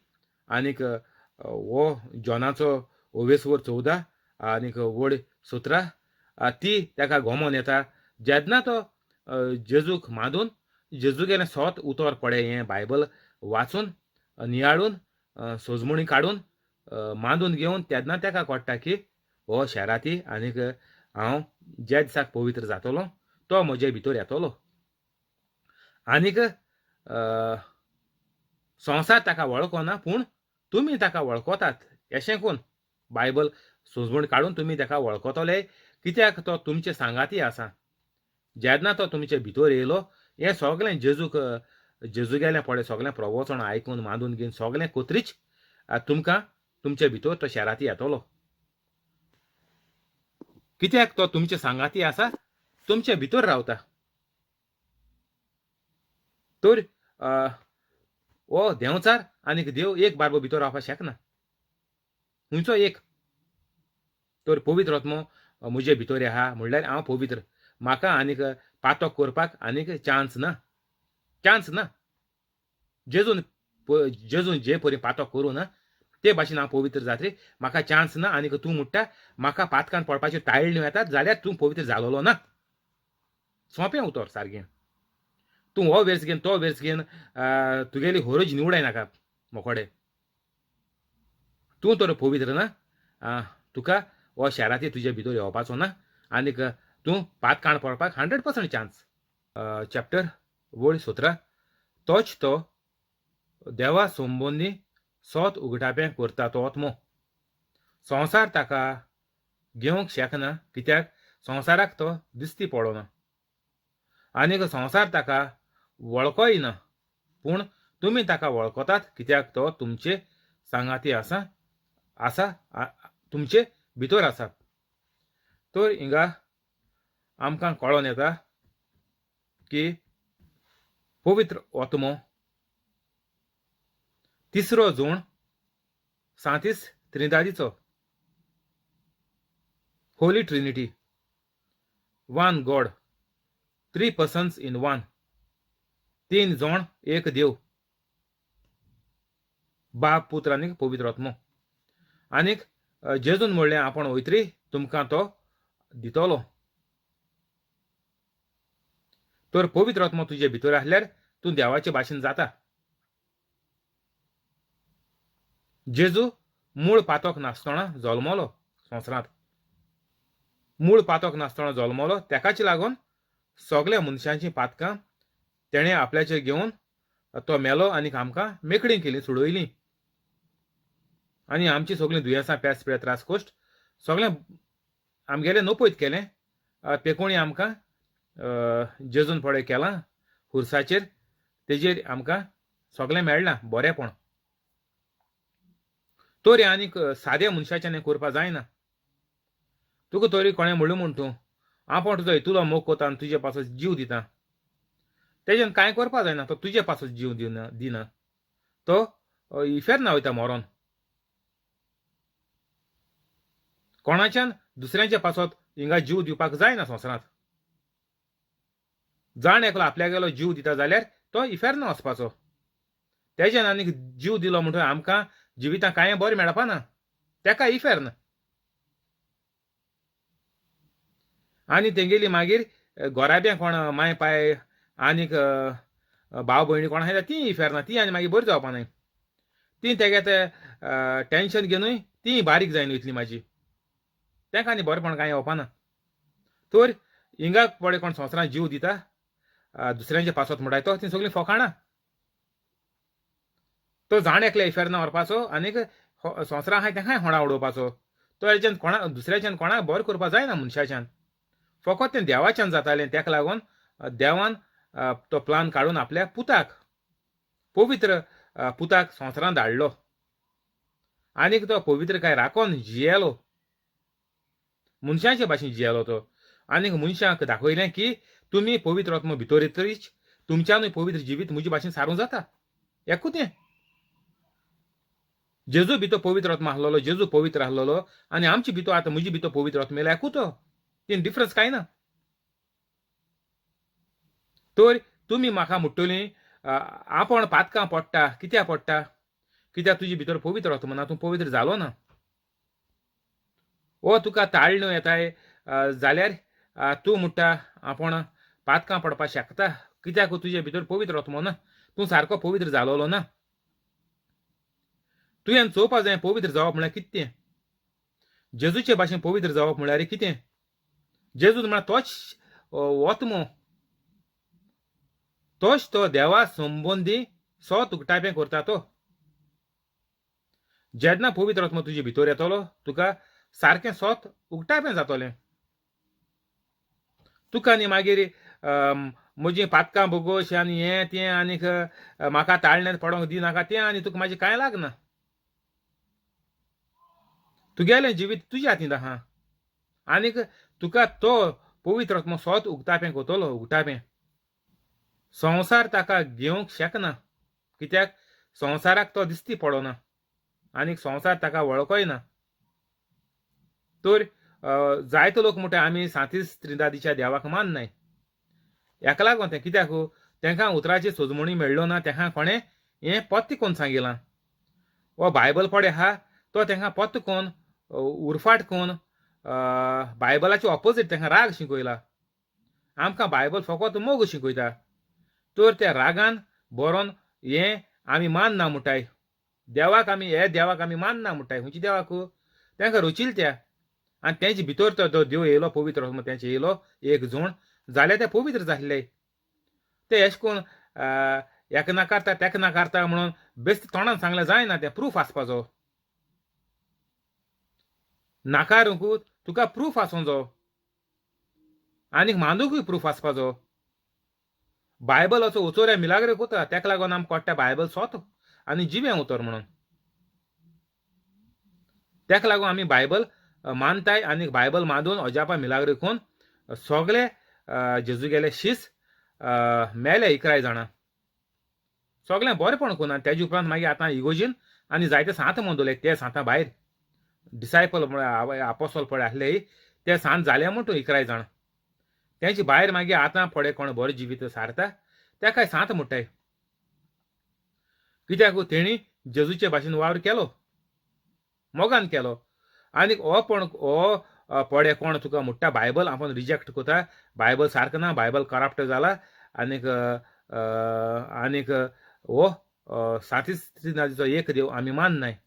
आनीक हो जॉनाचो ओवेस वर 14 आनीक वळ 17 ती ताका गोमोन येता. जेन्ना तो जेजूक मानून जेजूगेलें सोत उतर पडे हें बायबल वाचून नियाळून सोजमणी काडून मानून घेवन तेन्ना ताका कळटा की हो शेराती आनीक हांव ज्या दिसाक पवित्र जातलो तो म्हजे भितर येतलो. आनीक संवसार ताका वळखना पूण तुमी ताका वळखतात. अशें कोण बायबल सोजमण काडून तुमी ताका वळखतले, कित्याक तो तुमचे सांगाती आसा. जेन्ना तो तुमचे भितर येयलो हें सगळें जेजूक जेजूगेलें पळय सगळें प्रवचन आयकून मानून घेवन सगळें कोत्रीच तुमकां तुमचे भितर तो शेराती येतलो. कित्याक तो तुमचे सांगाती आसा, तुमचे भितर रावता. तर हो देंवचार आनीक देव एक बारबो भितर रावपाक शकना, खंयचो एक. तर पवित्र आत्मो म्हजे भितर आहा म्हणल्यार हांव पवित्र, म्हाका आनीक पातक करपाक आनीक चान्स ना, चान्स ना. जेजून जेजून जे परी पातक करूं ना ते भाशेन हांव पवित्र जातरी, म्हाका चान्स ना. आनीक तूं म्हणटा म्हाका पातकान पडपाच्यो ताळण्यो येतात जाल्यार तूं पवित्र जालोलो ना. सोंपें उतर सारकें. तूं हो वेर्स घेवन तो वेर्स घेवन तुगेली होरोज निवडाय नाका मोकोडे. तूं तर पवित्र ना, तुका हो शेराती तुजे भितर येवपाचो ना आनीक तूं पातकाण पडपाक 100% चान्स. चॅप्टर वळ 17 तोच तो देवा संबंदी सोत उगटापें करता तो आत्मो. संवसार ताका घेवंक शकना, कित्याक संवसाराक तो दिसती पडना आनीक संवसार ताका वळखोय ना. पूण तुमी ताका वळखतात, कित्याक तो तुमचे सांगाती आसा आसा तुमचे भितर आसा. तर हिंगा आमकां कळोन येता की पवित्र आत्मो तिसरो जूण सांतीस त्रिदादीचो, holy trinity, one God, three persons in one, तीन जण एक देव, बाप पुत्र आनी पवित्र आत्मो. आनीक जेजून म्हणलें आपूण वयतरी तुमकां तो दितलो. तर पवित्र आत्मो तुजे भितर आसल्यार तूं देवाचे भाशेन जाता. जेजू मूळ पातक नासतना जल्मलो संवसारांत. मूळ पातक नासतना जल्मलो, तेकाच लागून सगल्या मनशांचीं पातकां तेणें आपल्याचेर घेवन तो मेलो आनी आमकां मेकळीं केली, सोडयली. आनी आमची सगळीं दुयेंसां, पेस पिड्या, त्रास कश्ट सगळें आमगेलें नपयत केलें. तें कोणी आमकां जेजून पळय केलां खुर्साचेर, तेजेर आमकां सगळें मेळ्ळां बरेंपण. तरी आनीक साद्या मनशाच्यान हें करपा जायना. तुका तरी कोणें म्हणलें म्हूण तूं आपूण तुजो इतलो मोग कोता आनी तुजे पासत जीव दिता, तेज्यान कांय करपा जायना. तो तुजे पासत जीव दिना, तो इफेर्ना वयता मरोन. कोणाच्यान दुसऱ्यांच्या पासत हिंगा जीव दिवपाक जायना संवसारांत. जाण एकलो आपल्यागेलो जीव दिता जाल्यार तो इफेर्ना वचपाचो. तेज्यान आनीक जीव दिलो म्हणटकीर आमकां जिवितां कांय बरें मेळपा ना, तेका इफेर्न. आनी तेंगेली मागीर घराब्यां कोण माय पाय आनीक भाव भयणी कोण आसा तीं इफेर्ना, तीं आनी मागीर बरी जावपा न्हय. तीं तेगे ते टेंशन घेवनूय तीं बारीक जायन वयतली माजी, तेंका आनी बरेंपण कांय येवपा ना. तर हिंगा पळय कोण संवसारांत जीव दिता दुसऱ्यांच्या पासत म्हणटाय तो तीं सगळीं फोकाणां. तो जाण एकल्या इफेर्ना व्हरपाचो आनीक संवसारां आहाय तेंकाय होणा उडोवपाचो. तो हेच्यान कोणा दुसऱ्याच्यान कोणाक बरें करपा जायना मनशाच्यान, फकत तें देवाच्यान जातालें. तेका लागून देवान तो प्लान काडून आपल्या पुताक, पवित्र पुताक संवसारांत धाडलो आनीक तो पवित्र काय राखोन जियेलो, मनशाचे भाशेन जियेलो तो. आनीक मनशांक दाखयलें की तुमी पवित्र आत्मो भितर येतरीच तुमच्यानूय पवित्र जिवीत म्हजे भाशेन सारूं जाता. एकूच तें जेजू भितर पवित्र आत्मा आसलेलो, जेजू पवित्र आसलेलो आनी आमची भितर आतां म्हजी भितर पवित्र आत्मा येयला, एकूच तो, तीन डिफरन्स कांय ना. तर तुमी म्हाका म्हणटलीं आपूण पातकां पडटा, कित्याक पडटा? कित्याक तुजे भितर पवित्र आत्मा ना, तूं पवित्र जालो ना. ओ तुका ताळण्यो येताय जाल्यार तूं म्हणटा आपूण पातकां पडपाक शकता, कित्याक तुजे भितर पवित्र आत्मो ना, तूं सारको पवित्र जालोलो ना. तुवें चोवपा जाय पवित्र जावप म्हळ्यार कितें तें, जेजूचे भाशेन पवित्र जावप म्हळ्यार कितें. जेजू म्हळ्यार तोच आत्मो, तोच तो देवा संबंदी सत उक्तापें करता तो. जेन्ना पवित्र आत्मो तुजे भितर येतलो तुका सारकें सत उक्तापें जातलें. तुका आनी मागीर म्हजीं पातकां भोगोश आनी हें तें आनीक म्हाका ताळण्यांत पडोंक दिनाका तें आनी तुका म्हाजें कांय लागना. तुगेलें जिवीत तुज्या हातींत आहा आनीक तुका तो पवित्र आत्मो सत उक्तापें करतलो, उक्तापें. संवसार ताका घेवंक शकना, कित्याक संवसाराक तो दिसती पडना आनीक संवसार ताका वळखय ना. तर जायतो लोक म्हणटा आमी सांतीस त्रिंदादीच्या देवाक माननाय. हेका लागून तें कित्याक तेंकां उतराची सोजमणी मेळ्ळो ना, तेंकां कोणें हें पत्ते कोन्न सांगिलां. हो बायबल पळय आहा तो तेंकां पत्तो कोन्न उरफाट कोन्न बायबलाचे ऑपोजीट तेंकां राग शिकयला. आमकां बायबल फकत मोग शिकयता. तर त्या रागान बरोवन हें आमी मानना म्हणटाय, देवाक आमी हे देवाक आमी मानना म्हणटाय. खंयच्या देवाक? तेंकां रचिल त्या आनी तेंचे भितर तो देव येयलो, पवित्र आत्मो तेंचे येयलो एक जण जाल्यार ते पवित्र जाल्ले. ते एशें करून हेका नाकारता तेका नाकारता म्हणून बेश्ट तोंडान सांगलें जायना, तें प्रूफ आसपाचो. नाकारूंक तुका प्रूफ आसूंक जायो आनीक मानूंकूय प्रूफ आसपाचो. बायबल असो उचोऱ्या मिलाग्रेक उतर, तेका लागून आमकां कळटा बायबल सोत आनी जिवें उतर म्हणून. तेका लागून आमी बायबल मानताय आनी बायबल मानून अजापा मिलाग्र करून सगळे जेजू गेले शीस मेले 11 जाणां, सगळें बरेंपण करून. आनी तेजे उपरांत मागीर आतां इगोजीन आनी जायते सांत म्हणटले ते सांतां भायर डिसायपल म्हळ्यार आपोसोल पळय आसले ते सांत जाले म्हण तूं 11 जाणां. तेंचे भायर मागीर आतां पळय कोण बरें जिवीत सारता तेकाय सांत म्हणटाय, कित्याक तेणी जेजूचे भाशेन वावर केलो, मोगान केलो. आनीक हो पण हो पडे कोण तुका म्हुट्टा बायबल आपूण रिजेक्ट कोता, बायबल सारको ना, बायबल करप्ट जाला आनीक आनीक हो सांतिस्त्रिनाचो एक देव आमी माननाय.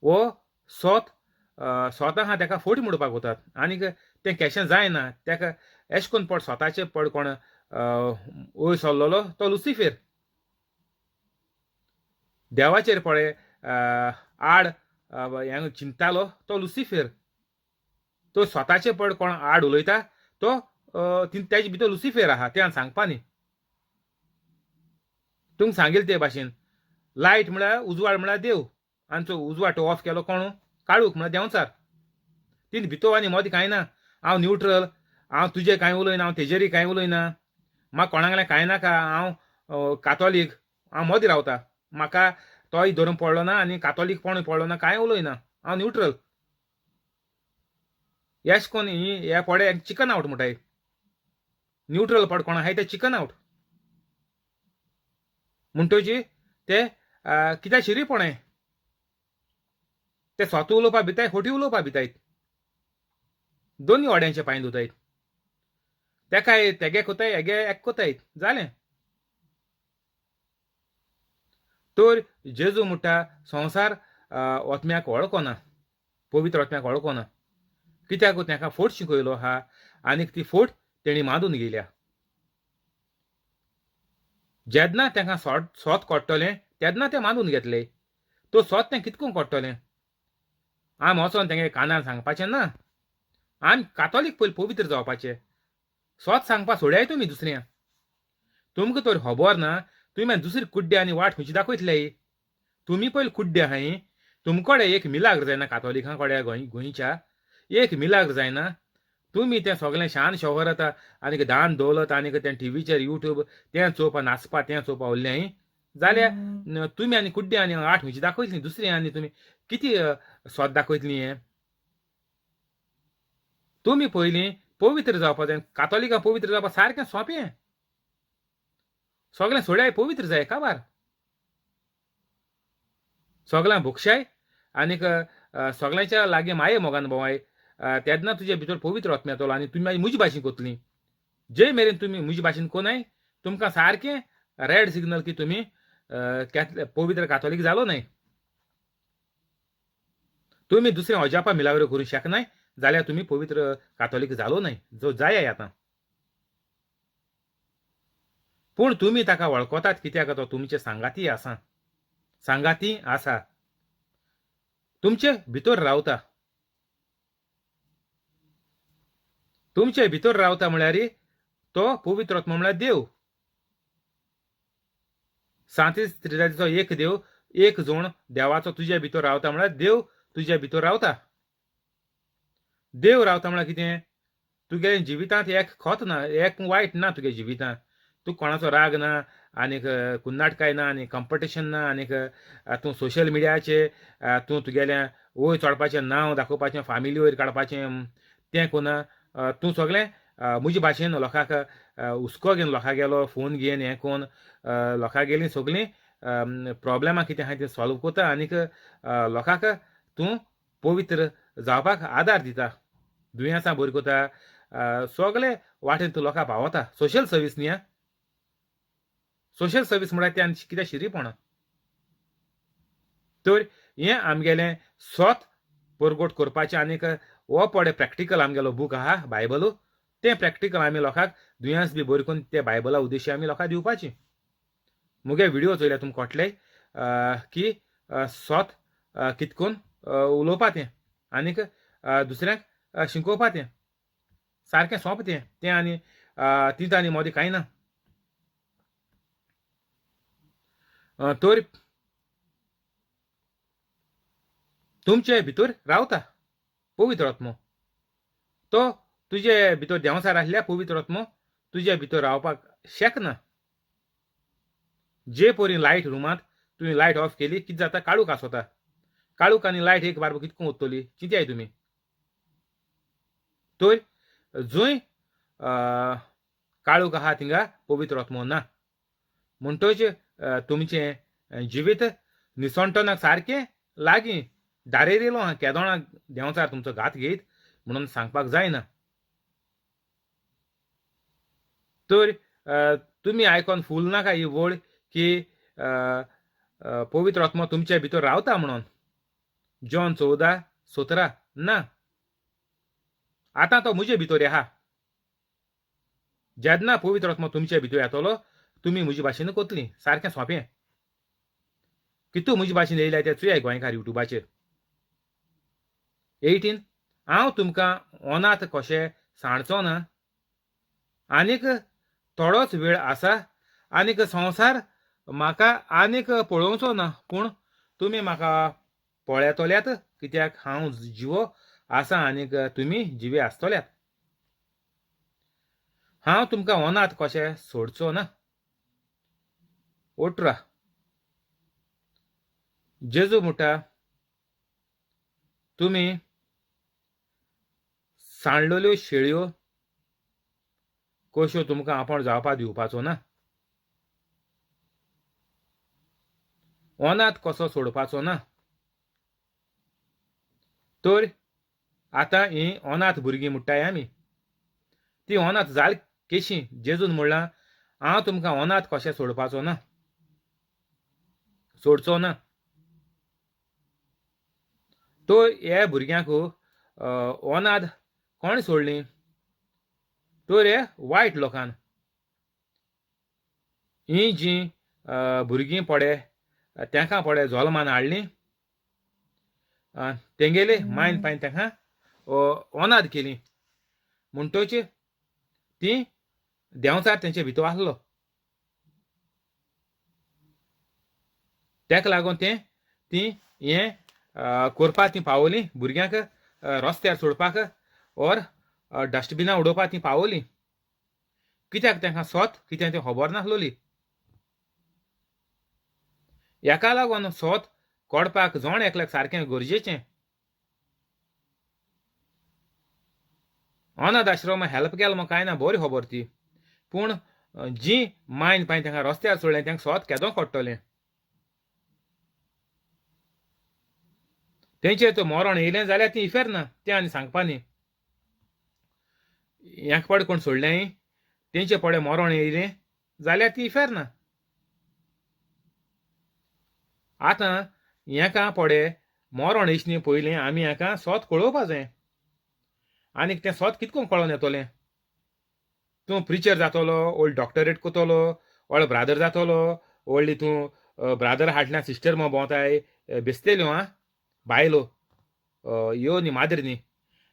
हो सोत सोत आहा तेका फोट म्हणपाक वतात आनीक तें केशें जायना तेका एश कोन पड स्वताचे पड कोण वयर सरलेलो तो लुसिफेर. देवाचेर पळय आड हें चिंततालो तो लुसिफेर. तो स्वताचे पड कोण आड उलयता तो तेजे भितर लुसिफेर आहा तें हांवें सांगपा न्ही. तुमकां सांगिल्लें ते भाशेन लायट म्हळ्यार उजवाड म्हळ्यार देव, आनी उजवाड तो ऑफ केलो कोण काळूक म्हळ्यार देंवचार. तीन भितर आनी मदीं कांय ना. हांव न्यूट्रल, हांव तुजें कांय उलयना, हांव तेजेरय कांय उलयना, म्हाका कोणागलें कांय नाका, हांव कातोलीक, हांव मदीं रावता, म्हाका तोय धरून पडलो ना आनी कातोलीक कोणूय पडलो ना, कांय उलयना, हांव न्यूट्रल. एश कोन ही हे पडे चिकन आवट म्हणटाय, न्यूट्रल पड कोण आहाय ते चिकन आवट म्हणटोची ते कित्याक शिरीपण ते स्वता उलोवपा भिताय, खोटी उलोवपा भितायत, दोनी वाड्यांचे पांय धुतायत, तेकाय तेगे कोताय हेगे एक कोतायत जालें. तर जेजू म्हणटा संवसार ओत्म्याक वळखना, पवित्र ओत्म्याक वळखना, कित्याक तेका फोट शिकयलो आहा आनीक ती फोट तेणी मांदून गेल्या. जेन्ना तेंकां सोत कोडटलें तेन्ना तें मांदून घेतले. तो सोत तें कितको कोडटलें? आमी वचोन तेंगे कानार सांगपाचें ना, आमी कातोलीक पयलीं पवित्र जावपाचें. सोत सांगपा सोडयाय तुमी दुसऱ्या, तुमकां तर खबर ना तुमी दुसरी कुड्डे आनी वाट खंयची दाखयतले. तुमी पयलीं कुड्डे आहाय, तुमकडे एक मिलाग्र जायना, कातोलिकां कडेन गोंयच्या एक मिलाग्र जायना. तुमी तें सगळें शान शोहरत आनीक दान दौलत आनीक तें टिवीचेर युट्यूब तें चोवपा नाचपा तें चोवपा उरलें जाल्यार तुमी आनी कुड्डे आनी वाट खंयची दाखयतली दुसरी आनी तुमी कितें सोद दाखयतली हें? तुमी पयलीं पवित्र जावपा जाय. कातोलिकां पवित्र जावपा सारकें सोंपें, सगळें सोड्याय पवित्र जाय काबार, सगळ्यांक भोगशाय आनीक सगळ्यांच्या लागीं माये मोगान भोंवाय, तेन्ना तुजे भितर पवित्र आत्मा येतलो आनी तुमी मागीर म्हजी भाशेन कोतली. जे मेरेन तुमी म्हजी भाशेन कोनाय तुमकां सारकें रेड सिग्नल की तुमी पवित्र कातोलीक जालो न्हय. तुमी दुसरें अजापा मिलाग्रो करूंक शकनाय जाल्यार तुमी पवित्र कातोलीक जालो न्हय, जो जाय आतां. पूण तुमी ताका वळखतात कित्याक तो तुमचे सांगाती आसा, सांगाती आसा, तुमचे भितर रावता. तुमचे भितर रावता म्हळ्यार तो पवित्र आत्मो म्हळ्यार देव. सांतीस त्रिजातीचो एक देव, एक जोण देवाचो तुजे भितर रावता म्हळ्यार देव तुजे भितर रावता. देव रावता म्हळ्यार कितें? तुगे जिवितांत एक खत ना, एक वायट ना तुगे जिवितांत, तुका कोणाचो राग ना आनीक कुन्नाटकाय ना आनी कंपिटिशन ना आनीक तूं सोशल मिडियाचे तूं तुगेलें वयर चडपाचें नांव दाखोवपाचें, फामिली वयर काडपाचें तें कोना. तूं सगळें म्हजे भाशेन लोकांक हुस्को घेवन लोकां गेलो फोन घेवन हें कोन लोकां गेलीं सगळीं प्रोब्लेमां कितें आहाय तें सॉल्व कोता आनीक लोकांक तूं पवित्र जावपाक आदार दिता, दुयेंसां बरी कोता, सगळे वाटेन तूं लोकांक पावता. सोशल सर्वीस न्ही, सोशल सर्वीस म्हळ्यार तें आनी कितें शिरीपणां. तर हें आमगेलें सोत परगोट करपाचें आनीक हो पळय प्रॅक्टिकल आमगेलो बूक आहा बायबल, तें प्रॅक्टिकल आमी लोकांक दुयेंस बी बरी करून ते बायबला उद्देशी आमी लोकांक दिवपाची. मुगे व्हिडियो चोयल्यार तुमकां कळटलें की सोत कितकोन उलोवपा तें आनीक दुसऱ्यांक शिकोवपा तें सारकें सोंपें तें तें आनी तितूंत आनी मदीं कांय ना. तर तुमचे भितर रावता पवित्र आत्मो, तो तुजे भितर देंवचार आसल्यार पवित्र आत्मो तुजे भितर रावपाक शकना. जे परी लायट रुमांत तुवें लायट ऑफ केली कितें जाता? काळूख आसता. काळूख आनी लायट एक बारबो कितको वतली चिंताय तुमी. तर जंय काळूख आहा थिंगा पवित्र आत्मो ना. म्हणटच तुमचें जिवीत निसणटनाक सारकें लागीं दारेर येयलो आहा, केदोणा देंवचार तुमचो घात घेयत म्हणून सांगपाक जायना. तर तुमी आयकोन फूल नाका ही वळ की पवित्र आत्मो तुमचे भितर रावता म्हणून. जॉन 14:17 ना, आतां तो म्हजे भितर आहा. जेन्ना पवित्र आत्मो तुमचे भितर येतलो तुमी म्हजे भाशेन कोतली. सारकें सोंपें. कितू म्हजे भाशेन येयल्या ते चुया गोंयकार युट्यूबाचेर. 18 हांव तुमकां अनाथ कशें सांडचो ना, आनीक थोडोच वेळ आसा, आनीक संवसार म्हाका आनीक पळोवचो ना, पूण तुमी म्हाका पळयतल्यात, कित्याक हांव जिवो आसा आनीक तुमी जिवे आसतल्यात. हांव तुमकां अनाथ कशें सोडचो ना. 18 जेजू म्हणटा तुमी सांडलेल्यो शेळयो कश्यो तुमकां आपोण जावपा दिवपाचो ना, अनाथ कसो सोडपाचो ना. तर आतां हीं अनाथ भुरगीं म्हणटाय आमी, ती अनाथ जाल केशी? जेजून म्हणलां हांव तुमकां अनाथ कशें सोडपाचो ना, सोडचो ना. तर हे भुरग्यांक अनाथ कोण सोडली? तर हे वायट लोकान. हीं जीं भुरगीं पडे तेंकां पडे जल्मान हाडलीं, तेंगेले मायन पायन तेंकां अनाथ केली, म्हणटच ती देंवचार तेंचे भितर आसलो. तेका लागून तें ती हें करपाक ती पावली, भुरग्यांक रस्त्यार सोडपाक ओर डस्टबिना उडोवपाक ती पावली. कित्याक तेंकां सोत कितें तें खबर नासलोली. हेका लागून सोत कोडपाक जण एकल्याक सारकें गरजेचें. अनाथ आश्रम हेल्प केलो म्हण कांय ना, बरी खबर ती, पूण जी मायन पायन तेंकां रस्त्यार सोडलें तेंकां सोत केदो कोडटलें? तेंचेर तो मरण येयलें जाल्यार ती इफेर ना, तें आनी सांगपा न्ही. हेंक पडे कोण सोडलें तेंचे पडे मरण येयलें जाल्यार ती इफेर ना. आतां हेंकां पडे मरण येयचे न्ही पयलीं आमी हेंकां सोत कळोवपा जाय. आनीक तें सोत कितको कळोन येतलें? तूं प्रिचर जातलो, व्हडलो डॉक्टरेट करतलो, व्हडलो ब्रादर जातलो, व्हडली तूं ब्रादर हाडल्या सिस्टर म्हण भोंवताय बेसतेल्यो आं बायलो, ह्यो न्ही माद्री न्ही,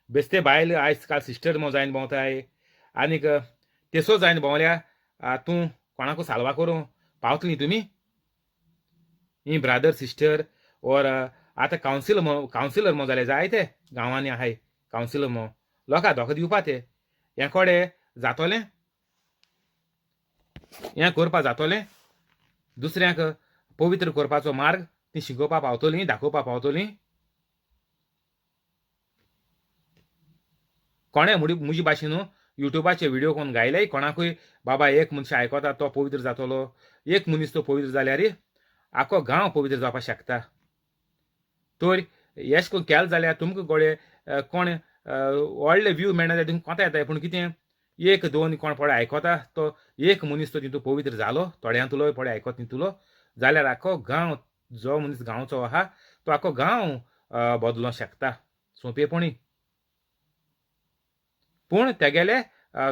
बेस्ते बायल आयज काल सिस्टर म्हण जायन भोंवताय, आनीक तेसो जायन भोंवल्या तूं कोणाकू साल्वा करूं पावतली तुमी? ही ब्रादर सिस्टर ओर आतां कावन्सिलर म्हण जाले जायते गांवांनी आहाय कावन्सिलर म्हण, लोकां धोको दिवपा ते हें कोडे जातोलें, हें करपा जातोलें? दुसऱ्यांक पवित्र करपाचो मार्ग ती शिकोवपा पावतलीं, दाखोवपा पावतलीं? कोणें म्हजी भाशेन युट्यूबाचे व्हिडियो कोण गायले कोणाकूय बाबा एक मनशां आयकता तो पवित्र जातलो, एक मनीस तो पवित्र जाल्यार आखो गांव पवित्र जावपाक शकता. तर येश कोण केलें जाल्यार तुमकां गोडे कोण व्हडले व्यू मेळना जाल्यार तुमकां कोता येता, पूण कितें एक दोन कोण पळय आयकता तो एक मनीस तो तितू पवित्र जालो, थोड्यांतलो पळय आयकता तितूलो जाल्यार आखो गांव जो मनीस गांवचो आहा तो आखो गांव बदलोंक शकता सोंपेपणी. पूण तेगेले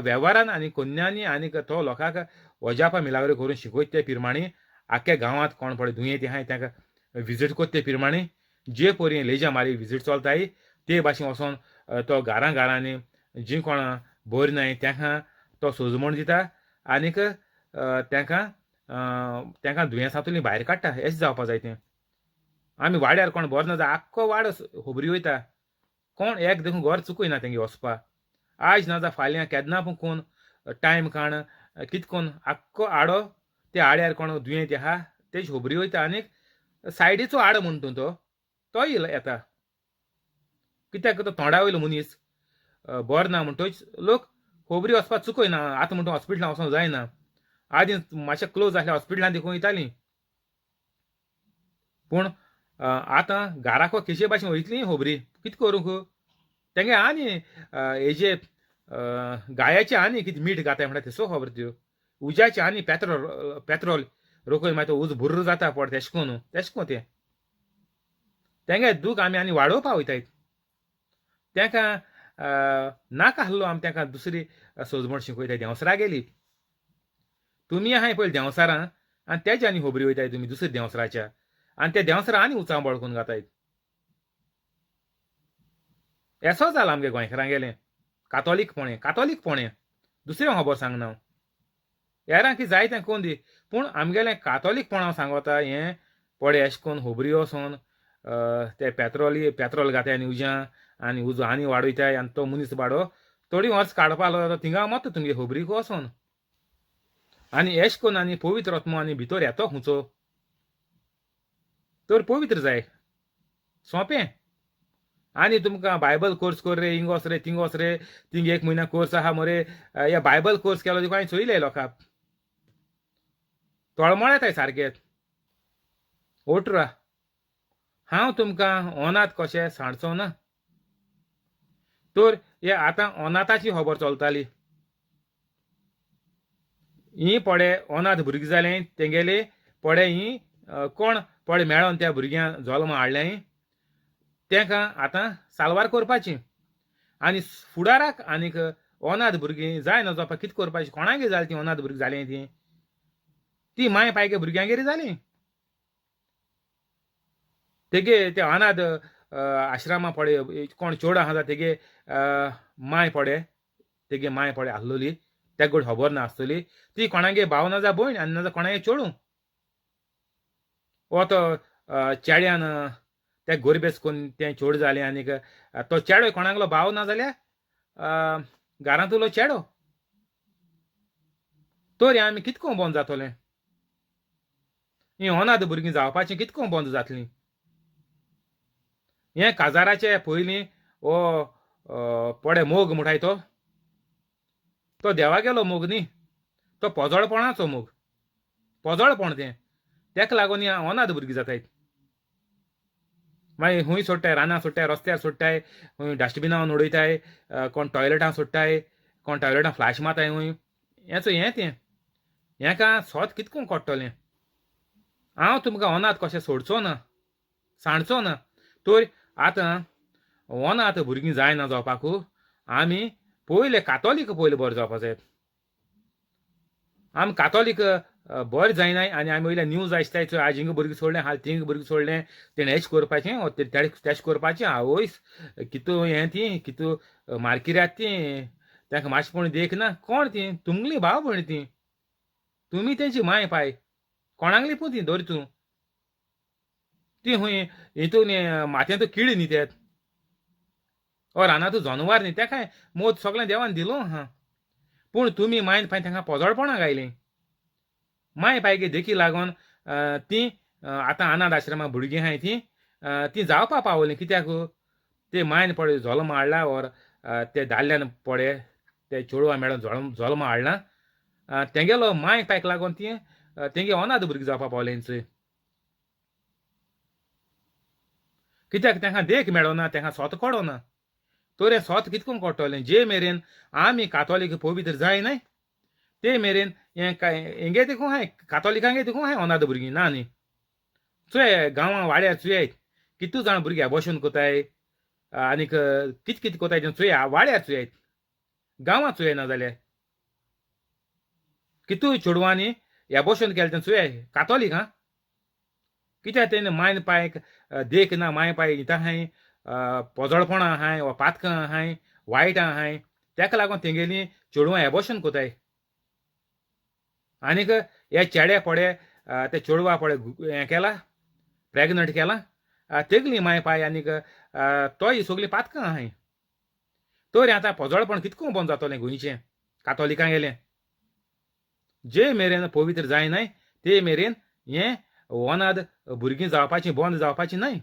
वेव्हारान आनी कोन्यांनी आनीक तो लोकांक वजापा मिलाग्रो करून शिकयता ते पिरमाणी आख्ख्या गांवांत कोण पळय दुयेंती आहाय तांकां विजीट करता ते पिरमाणी जे परी लेजा मारी विजीट चलताय ते भाशेन वचोन तो घरां घरांनी जी कोण बरी नाय तांकां तो सोजमण दिता आनीक तांकां तांकां दुयेंसांतली भायर काडटा. अशें जावपा जाय तें. आमी वाड्यार कोण बरो ना जाल्यार आख्खो वाडो खबरी वयता, कोण एक देखून घर चुकयना तेंगे वचपा. आयज ना जाल्यार फाल्यां केन्ना पूण कोण टायम काण कित कोन आख्खो आडो त्या आड्यार कोण दुयेंत आहा तेजी खबरी वयता आनीक सायडीचो आडो म्हणटा तूं तोय येता. कित्याक तो तोंडा वयलो मनीस बरो ना म्हणटच लोक खबरी वचपाक चुकयना. आतां म्हणटा हॉस्पिटलां वचोंक जायना, आदीं मातशें क्लोज आसल्या हॉस्पिटलां देखून वयतालीं, पूण आतां घाराको केशे भाशेन वयतली होबरी कितें करूंक तेंगे आनी हेजे गायाचें आनी कितें मीठ घाताय म्हणटा तेसो खबर त्यो उज्याचें आनी पेत्रोल पेत्रोल रोखय मागीर तो उजो भुर्र जाता पड तेशें कोन्न तेशें कोन्न तें तेंगे दूख आमी आनी वाडोवपा वयताय तेंकां नाका आसलो आमी तेंकां दुसरी सोजमण शिकयताय देंवसरा गेली तुमी आहाय पयलीं देंवसारां आनी तेज्या आनी होबरी वयताय तुमी दुसऱ्या देंवसराच्या आनी ते देंवसरां आनी उचांबळ करून घाताय एसो जाला आमगे गोंयकारांगेलें कातोलीकपणें कातोलीकपणें दुसरें खबर सांगना हांव हेरांक कितें जाय तें करून दी पूण आमगेलें कातोलीकपण हांव सांगोता हें पडे अशें करून होबरी वचोन ते पेत्रोल पेत्रोल घाताय आनी उज्या आनी उजो आनी वाडयताय आनी तो मनीस बाडो थोडीं वर्स काडपा लागलो थिंगा मरता तुमगे होबरीक वचोन आनी एश कोन्न आनी पवित्र आत्मो आनी भितर येतो खुंचो तर पवित्र जाय सोंपें आनी तुमकां बायबल कोर्स कर रे हिंग वच रे थिंग वच रे थिंग एक म्हयन्या कोर्स आहा मरे हे बायबल कोर्स केलो तुका हांवें चोयले लोकांक तळमळेताय सारके ओटरा हांव तुमकां ओनात कशें सांडचो ना तर हे आतां ओनाथाची खबर चलताली हीं पडे अनाथ भुरगीं जालीं तेंगेली पडे हीं कोण पडे मेळोन त्या भुरग्यांक जल्म हाडलें तेंकां आतां साल्वार करपाची आनी फुडाराक आनीक अनाथ भुरगीं जायना जावपाक कितें करपाचें कोणागेर जालीं तीं अनाथ भुरगीं जालीं तीं तीं माय पायगे भुरग्यांगेर जालीं तेगे ते अनाथ आश्रमा पडे कोण चेडूं आसा तेगे माय पडे तेगे माय पडे आसलोली तेका गोड खबर नासतली ती कोणागे भाव ना जा भयण आनी ना जा कोणागे चेडूं हो तो चेड्यान त्या गोरबेस करून तें चेडूं जालें आनीक तो चेडो कोणागलो भाव ना जाल्यार घरांतलो चेडो तर आमी कितको बंद जातलें हीं अनाथ भुरगीं जावपाचीं कितको बंद जातलीं हें काजाराचे पयलीं हो पडे मोग म्हणटाय तो तो देवागेलो मोग न्ही तो पोजोळपणाचो मोग पोजोळपण तें तेका लागून हीं अनाथ भुरगीं जाताय मागीर खूंय सोडटाय रानां सोडटाय रस्त्यार सोडटाय खूंय डस्टबिनान उडयताय कोण टॉयलेटां सोडटाय कोण टॉयलेटां फ्लाश मारताय खूंय हें हें तें हेका सोत कितको कळटलें हांव तुमकां अनाथ कशें सोडचो ना सांडचो ना तर आतां अनाथ भुरगीं जायना जावपाकू आमी पयले कातोलीक पयले बरें जावपा जाय आमी कातोलीक बरें जायनाय आनी आमी वयल्या न्यूज आयकताय चोय आज हिंगा भुरगीं सोडलें हाल थिंगा भुरगीं सोडलें तेणें हेच करपाचें तेश करपाचें आवयस कितू हें तीं कितू मार्किऱ्यात तीं तांकां मातशें पूण देख ना कोण तीं तुमगली भाव भयण तीं तुमी तेंची माय पाय कोणागली पूण ती दर तूं ती खंय हितून मातयेंत किडी न्ही तेत ओ रानांत जनवार न्ही तेकाय मोद सगळें देवान दिलो आहा पूण तुमी मायन पाय तांकां पोजोळपणां गायलीं माय पायगे देखी लागून तीं आतां अनाथ आश्रमा भुरगीं आहाय तीं तीं जावपा पावलीं कित्याक ते मायन पळय जल्म हाडला ओर ते दादल्यान पळय ते चेडवां मेळोन जल्म जल्म हाडला तेंगेलो माय पायक लागून ती तेंगे अनाथ भुरगीं जावपा पावलें कित्याक तांकां देख मेळना तांकां सोत कळना तर हें सोत कितकोन कळटलें जे मेरेन आमी कातोलीक पवित्र जायनाय ते मेरेन हें काय हेंगे देखून आहाय कातोलिकांगे देखून आहाय अनाथ भुरगीं ना न्ही चोय गांवां वाड्यार चोयात कितू जाण भुरगीं एबॉर्शन कोताय आनीक कित कित कोताय तें चोया वाड्यार चोयात गांवांत चोय ना जाल्यार कितू चेडवांनी एबॉर्शन केलें तें चोयाय कातोलीक आं कित्याक तेणें मायन पायक देख ना माय पाय हिता आहाय पोजोळपणां आहाय वा पातकां आहाय वायटां आहाय तेका लागून तेंगेलीं चेडवां एबॉर्शन कोताय आनीक हे चेडे पडे ते चेडवा पडे हें केलां प्रेगनंट केलां तेगली माय पाय आनीक तोय सगलीं पातकां आहाय तर आतां पोजोळपण कितको बंद जातलें गोंयचें कातोलिकांगेलें जे मेरेन पवित्र जायनाय ते मेरेन हें अनाथ भुरगीं जावपाचीं बंद जावपाचीं न्हय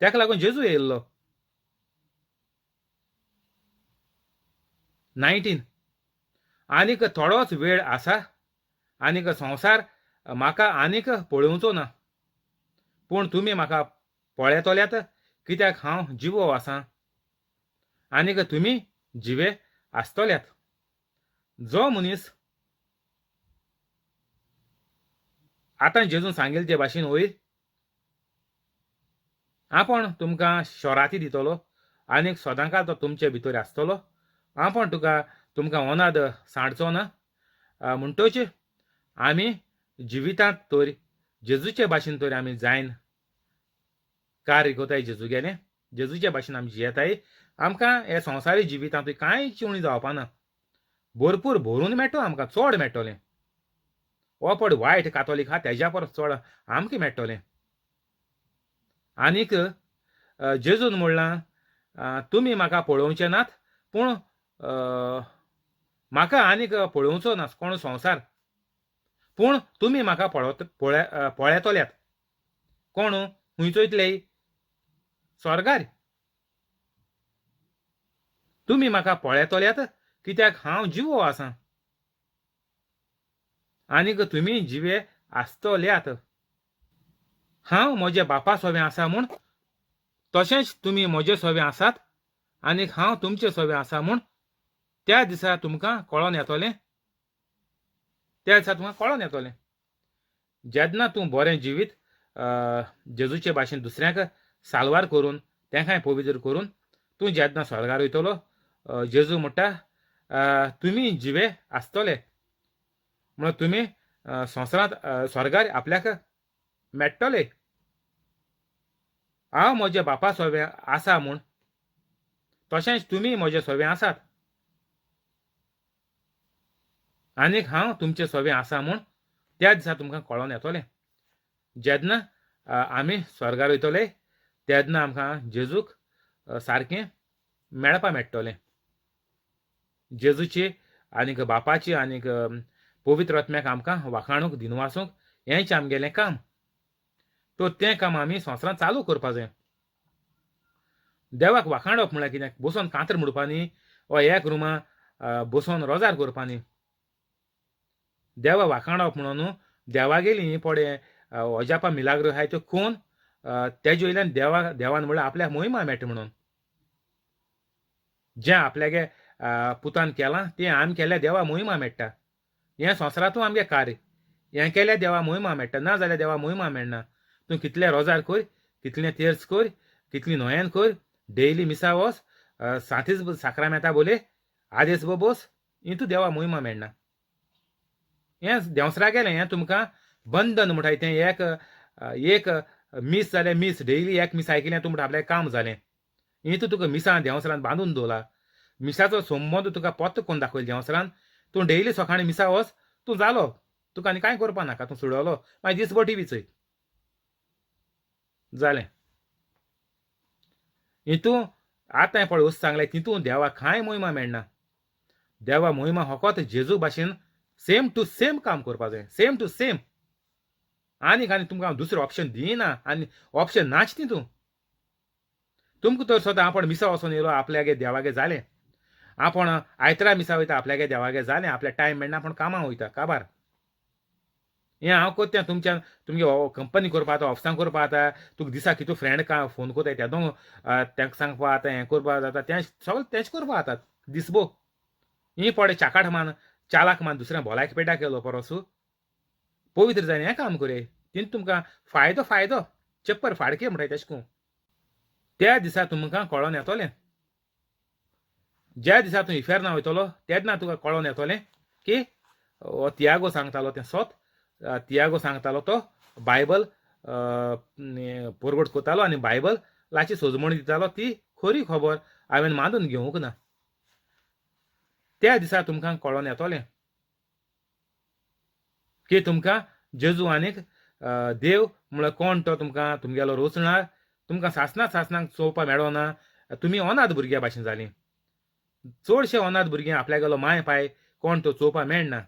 तेका लागून जेजू येयल्लो 19 आनीक थोडोच वेळ आसा आनीक संवसार म्हाका आनीक पळोवचो ना पूण तुमी म्हाका पळेतल्यात कित्याक हांव जिवो आसां आनीक तुमी जिवे आसतल्यात. जो मनीस आतां जेजून सांगिल्ले ते भाशेन वयर आपूण तुमकां शोराती दितलो आनीक सदांकाळ तो तुमचे भितर आसतलो. आपूण तुका तुमकां अनाद सांडचो ना. म्हणटोच आमी जिवितांत तर जेजूचे भाशेन तर आमी जायन कार्य कोताय जेजू गेलें जेजूचे भाशेन आमी जियेताय आमकां हे संवसारी जिवितांतूय कांयच उणें जावपा ना. भरपूर भरून मेळटलो आमकां चड मेळटलें. हो पड वायट कातोलीक आहा तेज्या परस चड आमकां मेळटलें. आनीक जेजून म्हणलां तुमी म्हाका पळोवचे नात पूण म्हाका आनीक पळोवचो ना कोण संवसार पूण तुमी म्हाका पळयतल्यात. कोण खंयचो इतले स्वर्गार तुमी म्हाका पळयतल्यात कित्याक हांव जिवो आसां आनीक तुमी जिवे आसतल्यात. हांव म्हज्या बापा सोवें आसा म्हूण तशेंच तुमी म्हजे सोवें आसात आनीक हांव तुमचे सोवें आसा म्हूण त्या दिसा तुमकां कळोन येतलें. त्या दिसा तुमकां कळोन येतलें. जेन्ना तूं बरें जिवीत जेजूचे भाशेन दुसऱ्यांक साल्वार करून तेंकांय पवित्र करून तूं जेन्ना स्वर्गार वयतलो जेजू म्हणटा तुमी जिवे आसतले म्हणून तुमी संवसारांत स्वर्गार आपल्याक मेळटले. हांव म्हज्या बापा सोवें आसा म्हूण तशेंच तुमी म्हजे सोवें आसात आनीक हांव तुमचे सोवें आसा म्हूण त्या दिसा तुमकां कळोन येतलें. जेन्ना आमी स्वर्गार वयतले तेन्ना आमकां जेजूक सारकें मेळपा मेळटलें. जेजूची आनीक बापाची आनीक पवित्र आत्म्याक आमकां वाखाणूंक दिनवासूंक हेंच आमगेलें काम. तो तें काम आमी संवसारांत चालू करपा जाय. देवाक वाखाणप म्हळ्यार कितें बसोन कांतर म्हणपा न्ही वा एक रुमा बसोन रोजार करपा न्ही. देवा वाखाणप म्हणून देवागेली ही पडे अजापा मिलाग्र आहाय त्यो कोन तेजे वयल्यान देवा देवान म्हणल्यार आपल्याक मोहिमा मेळटा म्हणून जें आपल्यागे पुतान केलां तें आमी केल्यार देवा मोहिमा मेळटा. हें संवसारांतूय आमगे कार्य हें केल्यार देवा मोहिमा मेळटा ना जाल्यार देवा मोहिमा मेळना. तूं कितले रोजार कर कितलें तेर्स कर कितली नोयेन कर डेली मिसा वच सांतीस साक्रामेंता बोले आदेस बोस हितू देवा मोहिमा मेळना. हें देंवसरा गेलें हें तुमकां बंधन म्हणटाय तें एक एक मीस जालें मीस डेली एक मीस आयकलें तूं म्हणटा आपलें काम जालें. हितू तुका मिसां देंवसरान बांदून दवरला. मिसाचो संबंद तुका पत्त कोण दाखयलो देंवसरान. तूं डेली सकाळीं मिसा वच तूं जालो तुका आनी कांय करपा नाका तूं सुडवलो मागीर दीसभर टिवी चोय जालें. हितू आतां पळय वस्त सांगलें तितून देवा कांय मोहिमा मेळना. देवा मोहिमा फकत जेजू भाशेन सेम टू सेम काम करपा जाय सेम टू सेम. आनीक आनी तुमकां हांव दुसरें ऑप्शन दिना आनी ऑप्शन नाच तितून. तुमकां तर सदां आपण मिसा वचोन येयलो आपल्यागे देवागे जालें. आपण आयतरा मिसा वयता आपल्यागे देवागे जालें. आपल्या टायम मेळना आपूण कामां वयता काबार. हें हांव कोत्ता तुमच्यान तुमगे कंपनी करपा जाता ऑफिसांक करपा जाता तुका दिसा कितू फ्रेंड का फोन कोताय तेदो तांकां सांगपा जाता हें करपा जाता तें सगळें तेंच करपा जाता दिसभो. ही पडे चाकाट मान चालाक मान दुसऱ्या भलायकी पेडा केलो परस पवित्र जायन हें काम करे तितून तुमकां फायदो फायदो चप्पर फाडके म्हणटाय तेश करून. त्या दिसा तुमकां कळोन येतलें. ज्या दिसा तूं इफेर्ना वयतलो तेन्ना तुका कळोन येतलें की हो तियागो सांगतालो तें सोत. तियागो सांगतालो तो बायबल परगट करतालो आनी बायबलाची सोजमणी दितालो ती खरी खबर हांवें मानून घेवंक ना. त्या दिसा तुमकां कळोन येतलें की तुमकां जेजू आनीक देव म्हळ्यार कोण तो तुमकां तुमगेलो रोचणार तुमकां सासना सासनाक चोवपा मेळना. तुमी अनाथ भुरग्या भाशेन जालीं. चडशे अनाथ भुरगीं आपल्यागेलो माय पाय कोण तो चोवपा मेळना.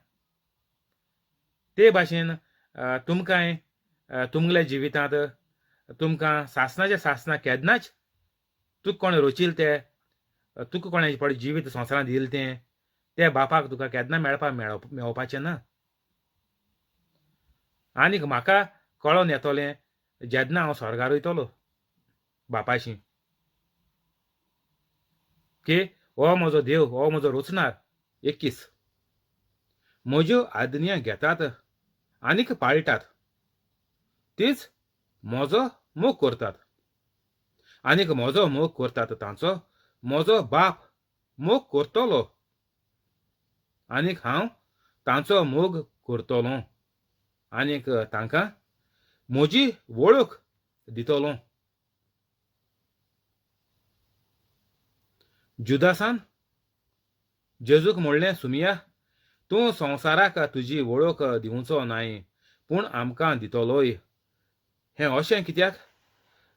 ते भाशेन तुमकांय तुमगल्या जिवितांत तुमकां सासनाच्या सासना केन्नाच तुका कोणें रोचिल ते तुका कोणें पळय जिवीत संवसारांत दिलें तें त्या बापाक तुका केन्ना मेळपा मेळपाचें ना. आनीक म्हाका कळोन येतलें जेन्ना हांव स्वर्गार वयतलो बापायशी की हो म्हजो देव, हो म्हजो रचणार. 21 म्हज्यो आज्ञा घेतात आनीक पाळटात तीच म्हजो मोग करतात, आनीक म्हजो मोग करतात तांचो म्हजो बाप मोग करतलो, आनीक हांव तांचो मोग करतलो आनीक तांकां म्हजी वळख दितलो. जुदासान जेजूक म्हणलें, सुमिया तूं संवसाराक तुजी वळख दिवचो नाय पूण आमकां दितलोय. हें अशें कित्याक?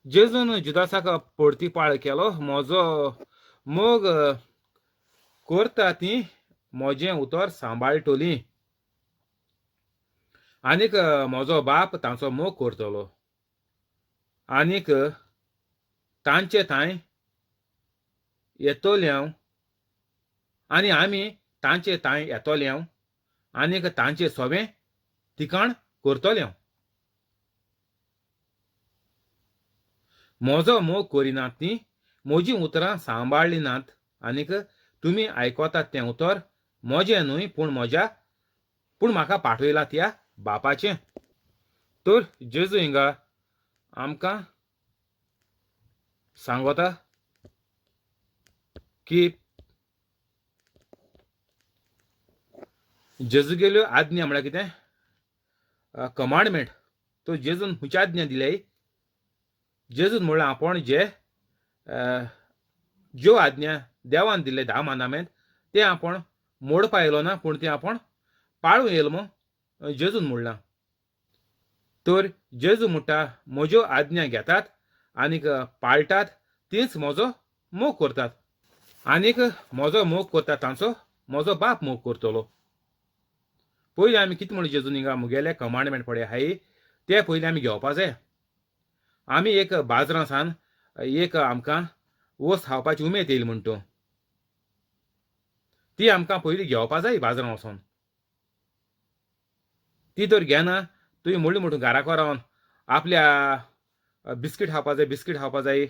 जेजून जुदासाक परतीपाळ केलो, म्हजो मोग करता ती म्हजें उतर सांबाळटली आनीक म्हजो बाप तांचो मोग करतलो आनीक तांचे थांय येतले हांव आनी आमी तांचे थांय येतले हांव आनीक तांचे सोवें ठिकाण करतले हांव. म्हजो मोग करिनात ती म्हजीं उतरां सांबाळ्ळीं नात आनीक तुमी आयकतात तें उतर म्हजें न्हय पूण म्हज्या पूण म्हाका पाठयला त्या बापाचें. तर जेजू हिंगा आमकां सांगता की जेजूगेल्यो आज्ञा म्हळ्यार कितें? कमांडमेंट. तो जेजून खंयची आज्ञा दिल्याय? जेजून म्हणलां आपूण जे ज्यो आज्ञा देवान दिल्ले 10 मानामेंत ते आपूण मोडपा येयलो ना पूण ते आपूण पाळूं येयलो म्हूण जेजून म्हणलां. तर जेजू म्हणटा म्हज्यो आज्ञा घेतात आनीक पाळटात तीच म्हजो मोग करतात आनीक म्हजो मोग करता तांचो म्हजो बाप मोग करतलो. पयलीं आमी कितें म्हणून जेजून हिंगा मुगेले कमांडमेंट पळय आहाय ते पयलीं आमी घेवपा जाय. आमी एक बाजारां सान एक आमकां वस्त खावपाची उमेद येयली म्हण तूं ती आमकां पयलीं घेवपा जाय बाजारां वचोन. ती तर घेना तुवें म्हणली म्हणटूं घराक रावन आपल्या बिस्कीट खावपा जाय बिस्कीट खावपा जाय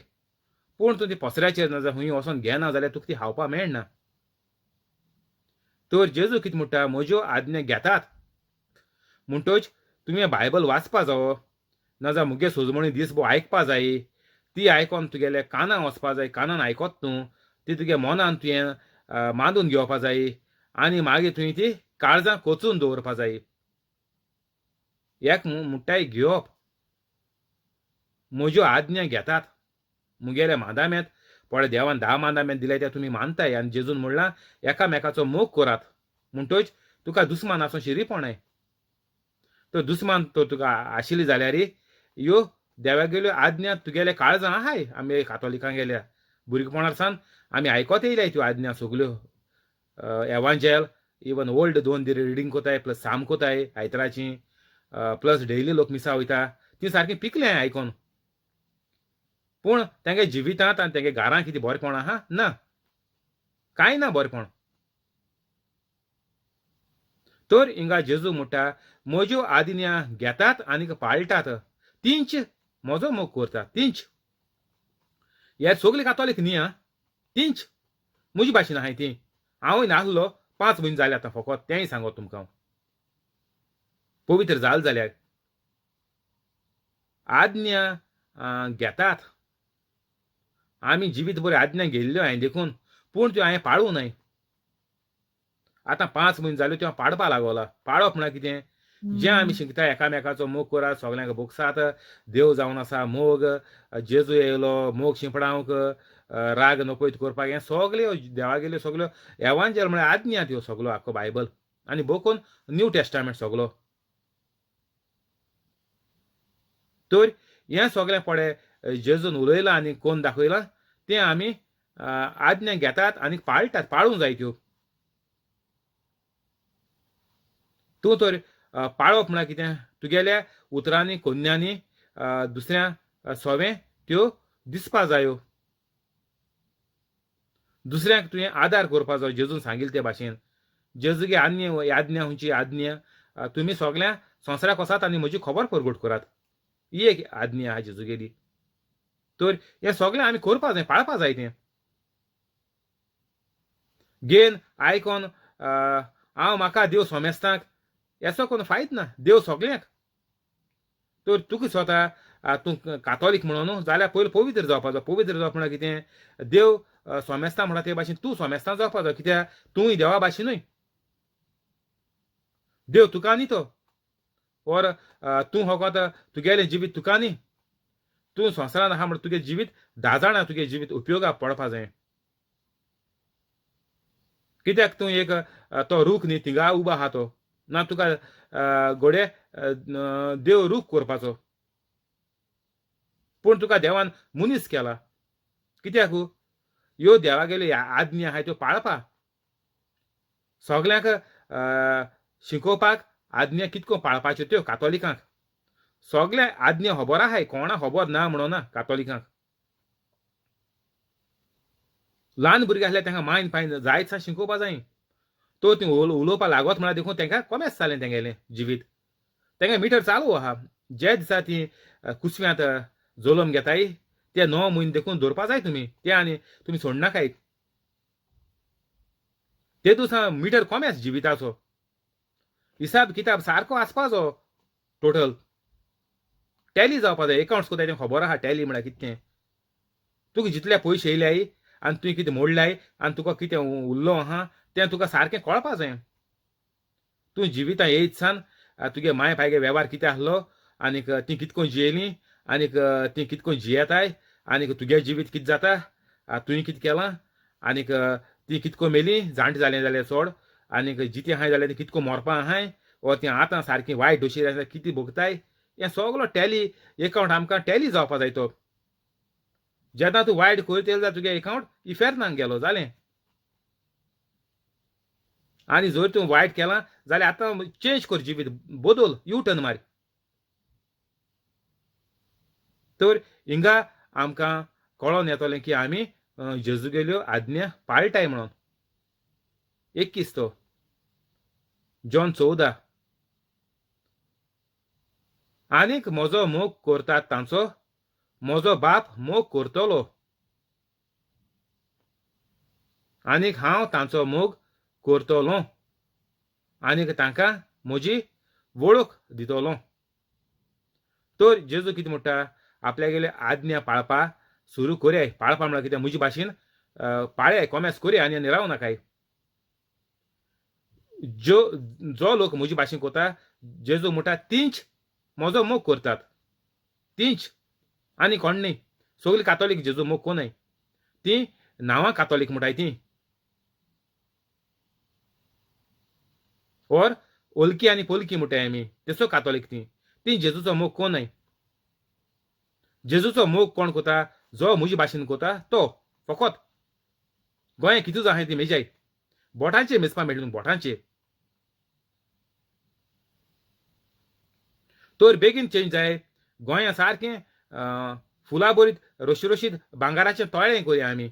पूण तूं ती पसऱ्याचेर ना जाल्यार खंय वचोन घेना जाल्यार तुका ती खावपा मेळना. तर जेजू कितें म्हणटा म्हज्यो आज्ञा घेतात म्हणटच तुवें बायबल वाचपा जावो ना जाल्यार मुगे सोजमणी दीस भोव आयकपा जाय, ती आयकोन तुगेले कानान वचपा जाय, कानान आयकत तूं ती तुगे मनान तुवें मांदून घेवपा जाय आनी मागीर तुवें ती काळजां कोचून दवरपा जाय. एक म्हणटाय घेवप म्हज्यो आज्ञा घेतात मुगेले मादामेंत पळय देवान 10 मादामेंत दिले ते तुमी मानताय आनी जेजून म्हणलां एकामेकाचो मोग करात म्हणटच तुका दुस्मान आसूं शिरीपणाय. तर दुस्मान तर तुका आशिल्ली जाल्यार ह्यो देवागेल्यो आज्ञा तुगेले काळजां आहाय. आमी कातोलिकां गेल्या भुरगेपणार सावन आमी आयकत येयल्या त्यो आज्ञा सगल्यो. एवांजेल इवन ओल्ड 2 दीस रिडींग कोताय प्लस साम कोताय आयतराची प्लस डेली लोक मिसा वयता ती सारकी पिकलें आयकोन पूण तेंगे जिवितांत आनी तेंगे घरां कितें बरेपण आहा ना, कांय ना बरेपण. तर हिंगा जेजू म्हणटा म्हज्यो आज्ञा घेतात आनीक पाळटात तींच म्हजो मोग करतात तींच. हे सगळे कातोलीक न्ही आं, तींच म्हजी भाशेन आहाय ती. हांवूय नासलो 5 म्हयने जाले आतां फकत तेंय सांगत तुमकां हांव पवित्र जाल जाल्यार आज्ञा घेतात आमी जिवीत बऱ्यो आज्ञा घेयल्ल्यो हांवें देखून पूण त्यो हांवें पाळूं न्हय. आतां 5 म्हयने जाल्यो त्यो पाडपा लागोला. पाळप म्हळ्यार कितें? जें आमी शिकता एकामेकाचो मोग करात सगल्यांक भोगसात देव जावन आसा मोग जेजू येयलो मोग शिंपडावंक राग नपयत करपाक हें सगल्यो देवागेल्यो सगल्यो एवांजेल म्हळ्यार आज्ञा त्यो सगलो आख्खो बायबल आनी बोकून न्यू टेस्टामेंट सगलो. तर हें सगळें पळय जेजून उलयलां आनी कोण दाखयलां तें आमी आज्ञा घेतात आनी पाळटात, पाळूंक जाय त्यो. तूं तर पाळप म्हळ्यार कितें? तुगेल्या उतरांनी कोन्यांनी दुसऱ्या सोवें त्यो दिसपा जायो, दुसऱ्यांक तुवें आदार करपा जायो जेजून सांगिल्ले ते भाशेन. जेजूगे आज्ञा आज्ञा खंयची आज्ञा तुमी सगळ्या संवसाराक वचात आनी म्हजी खबर परगट करात. ही एक आज्ञा आहा जेजूगेली. तर हें सगळें आमी करपा जाय, पाळपा जाय. तें घेन आयकोन हांव म्हाका देव सोमेस्तांक येसो कोण फायद ना, देव सगळ्यांक. तर तुका स्वता तूं कातोलीक म्हणून न्हू जाल्यार पयलीं पवित्र जावपाचो. पवित्र जावप म्हणल्यार कितें? देव सोमेस्तां म्हणटा ते भाशेन तूं सोमेस्तां जावपाचो. कित्याक तूंय देवा भाशेनूय, देव तुका न्ही तो, और तूं फकत तुगेलें जिवीत तुका न्ही, तूं संवसारान आहा म्हणून तुगेलें जिवीत धा जाणां तुगेलें जिवीत उपयोगाक पडपा जाय. कित्याक तूं एक तो रूख न्ही थिंगा उबो आहा तो ना तुका घोडे देव रूख करपाचो, पूण तुका देवान मनीस केला. कित्याक ह्यो देवागेल्यो आज्ञा आहाय त्यो पाळपा, सगल्यांक शिकोवपाक आज्ञा कितको पाळपाच्यो त्यो कातोलिकांक सगळे आज्ञा खबर आहाय, कोणा खबर ना म्हणून ना कातोलिकांक. ल्हान भुरगे आसल्यार तांकां मायन पायन जायत सा शिकोवपा जाय. तो ती उलोवपाक लागत म्हळ्यार देखून तांकां कोमेस जालें तेंगेलें जिवीत, तांकां मिटर चालू आहा. जे दिसा ती कुसव्यांत जल्म घेताय ते 9 म्हयने देखून दवरपा जाय तुमी ते, आनी तुमी सोडनाकाय ते दिसा मिटर कोमेस जिविताचो हिसाब किताब सारको आसपाचो, टोटल टॅली जावपा जाय. एकावंट्स कोताय तें खबर आहा टॅली म्हळ्यार कितें. तुका जितले पयशे येयल्याय आनी तुवें कितें मोडल्याय आनी तुका कितें उरलो आहा तें तुका सारकें कळपा जाय. तूं जिवितां येयत सान तुगे माय पायगे वेव्हार कितें आसलो आनीक तीं कितको जियेलीं आनीक तीं कितको जियेताय आनीक तुगे जिवीत कितें जाता, तुवें कितें केलां आनीक तीं कितको मेलीं जाणटी जालें जाल्यार चड, आनीक जितीं आहाय जाल्यार तीं कितको मरपा आहाय वा तीं आतां सारकीं वायट डोशीर आसा कितें भोगताय, हें सगलो टॅली एकावंट आमकां टॅली जावपा जाय. तो जेन्ना तूं वायट करतले जाल्यार तुगे एकावंट इफेर्नाक गेलो जालें. आनी जर तूं वायट केलां जाल्यार आतां चेंज कर जिवीत, बदल, यू टर्न मार. तर हिंगा आमकां कळोन येतलें की आमी जेजूगेल्यो आज्ञा पाळटाय म्हणून. 21 तो जॉन 14, आनीक म्हजो मोग करतात तांचो म्हजो बाप मोग करतलो आनीक हांव तांचो मोग करतलो आनीक तांकां म्हजी वळख दितलो. तर जेजू कितें म्हणटा, आपल्यागेले आज्ञा पाळपा सुरू करयाय. पाळपा म्हळ्यार कितें, म्हजे भाशेन पाळयाय, कोमेस करया आनी आनी राव नाकाय. जो लोक म्हजे भाशेन कोता, जेजू म्हणटा तींच म्हजो मोग करतात, तींच आनी कोण न्ही. सगळीं कातोलीक जेजू मोग कोनाय, तीं नांवां कातोलीक म्हणटाय तीं, और ओलकी आनी पोलकी म्हणटाय आमी, तेसो कातोलीक तीं, तीं जेजूचो मोग कोनाय. जेजूचो मोग कोण कोता, जो म्हजे भाशेन कोता तो फकत. गोंया कितू आहाय ती मेजाय बोटांचेर मेजपा मेळटलें, बोटांचेर. तर बेगीन चेंज जाय. गोंया सारकें फुलां बरीत रोशी रोशीत भांगराचें तळें करया आमी.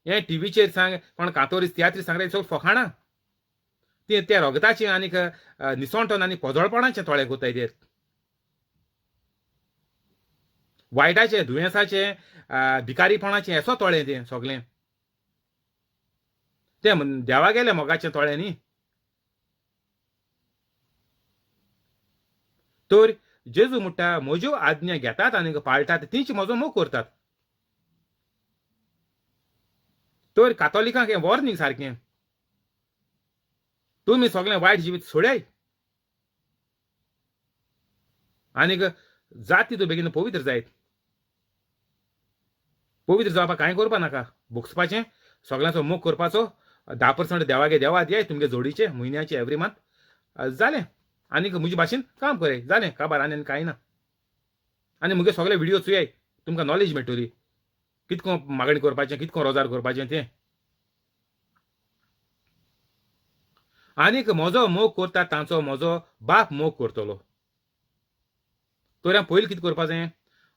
हें टिवीचेर सांग कोण कातोरीस तियात्री सांगता सगळें फकाणां, तें त्या रोगताचें आनीक निसोणटन आनी पोजळपणाचें तोळें कोताय ते, वायटाचें दुयेंसाचें भिकारीपणाचें येसो तोळें तें सगळें, तें देवा गेलें मोगाचें तोळें न्ही. तर जेजू म्हणटा म्हज्यो आज्ञा घेतात आनी पाळटात तींच म्हजो मोग करतात. तर कातोलिकांक हें वॉर्निंग सारकें, तुमी सगळें वायट जिवीत सोडयाय आनीक जाती तूं बेगीन पवित्र जायत. पवित्र जावपाक कांय करपा नाका, भोगसपाचें सगळ्यांचो मोग करपाचो, 10% देवागे देवा दियाय तुमगे जोडीचे म्हयन्याचे एवरी मंथ जालें. आनीक म्हजे भाशेन काम करय जालें, काबार आनी कांय ना. आनी म्हगे सगळे व्हिडियो चोयाय, तुमकां नॉलेज मेळटली कितको मागणी करपाचें, कितको रोजार करपाचें तें. आनीक म्हजो मोग करता तांचो म्हजो बाप मोग करतलो. तर हांव पयलीं कितें करपा जाय,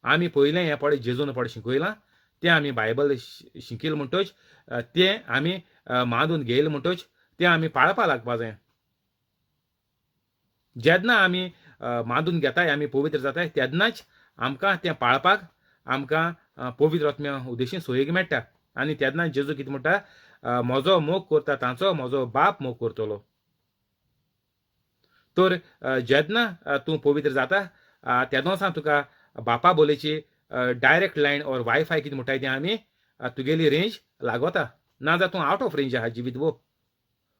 आमी पयलें हें पळय जेजून पळय शिकयलां तें आमी बायबल शिकयलें म्हणटच तें आमी मानून घेयलें म्हणटच तें आमी पाळपा लागपा जाय. जेन्ना आमी मांदून घेताय आमी पवित्र जाताय तेन्नाच आमकां तें पाळपाक आमकां पवित्र आत्म्या उद्देशीन सोयीक मेळटा. आनी तेन्ना जेजू कितें म्हणटा, म्हजो मोग करता तांचो म्हजो बाप मोग करतलो. तर जेन्ना तूं पवित्र जाता तेदों सावन तुका बापा बोलेची डायरेक्ट लायन ऑर वायफाय कितें म्हणटाय तें आमी तुगेली रेंज लागता, ना जाल्यार तूं आवट ऑफ रेंज आहा जिवीत भो.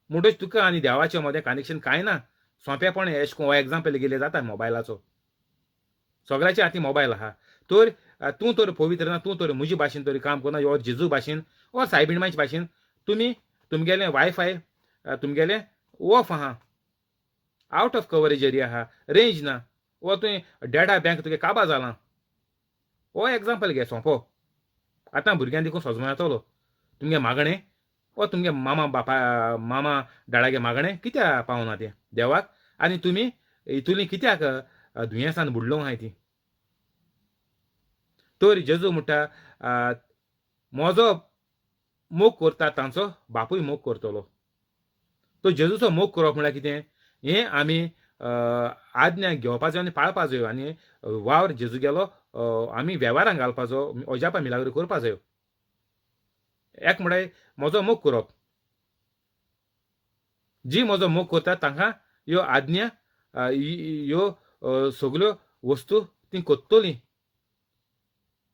म्हणटच तुका आनी देवाचे मदें कनेक्शन कांय ना. सोंपेपण एशें कोन्न हो एग्जाम्पल गेले जाता मोबायलाचो, सगळ्याच्या हातीन मोबायल आहा. तर तूं तर पवित्र ना, तूं तर म्हजे भाशेन तरी काम करना, ऑर जेजू भाशेन ऑर सायबीण मांयचे भाशेन तुमी तुमगेलें वायफाय तुमगेलें ऑफ आहा, आवट ऑफ कवरेज एरिया आहा, रेंज ना, वो तुवें डेटा बँक तुगे काबा जालां. हो एग्जाम्पल घे सोंपो. आतां भुरग्यांक देखून सजमो येतलो तुमगे मागणें वो तुमगे मामा बापा मामा डाडागे मागणें कित्याक पावना तें देवाक, आनी तुमी हितुली कित्याक दुयेंसान बुडलो आहाय ती. तर जेजू म्हणटा म्हजो मोग करता तांचो बापूय मोग करतलो. तो जेजूचो मोग करप म्हळ्यार कितें हें आमी आज्ञा घेवपाचो आनी पाळपा जायो, आनी वावर जेजू गेलो आमी वेव्हारान घालपाचो, अजापा मिलाग्रो करपा जायो. एक म्हळ्यार म्हजो मोग करप, जी म्हजो मोग करता तांकां ह्यो आज्ञा ह्यो सगल्यो वस्तू ती कोत्तली,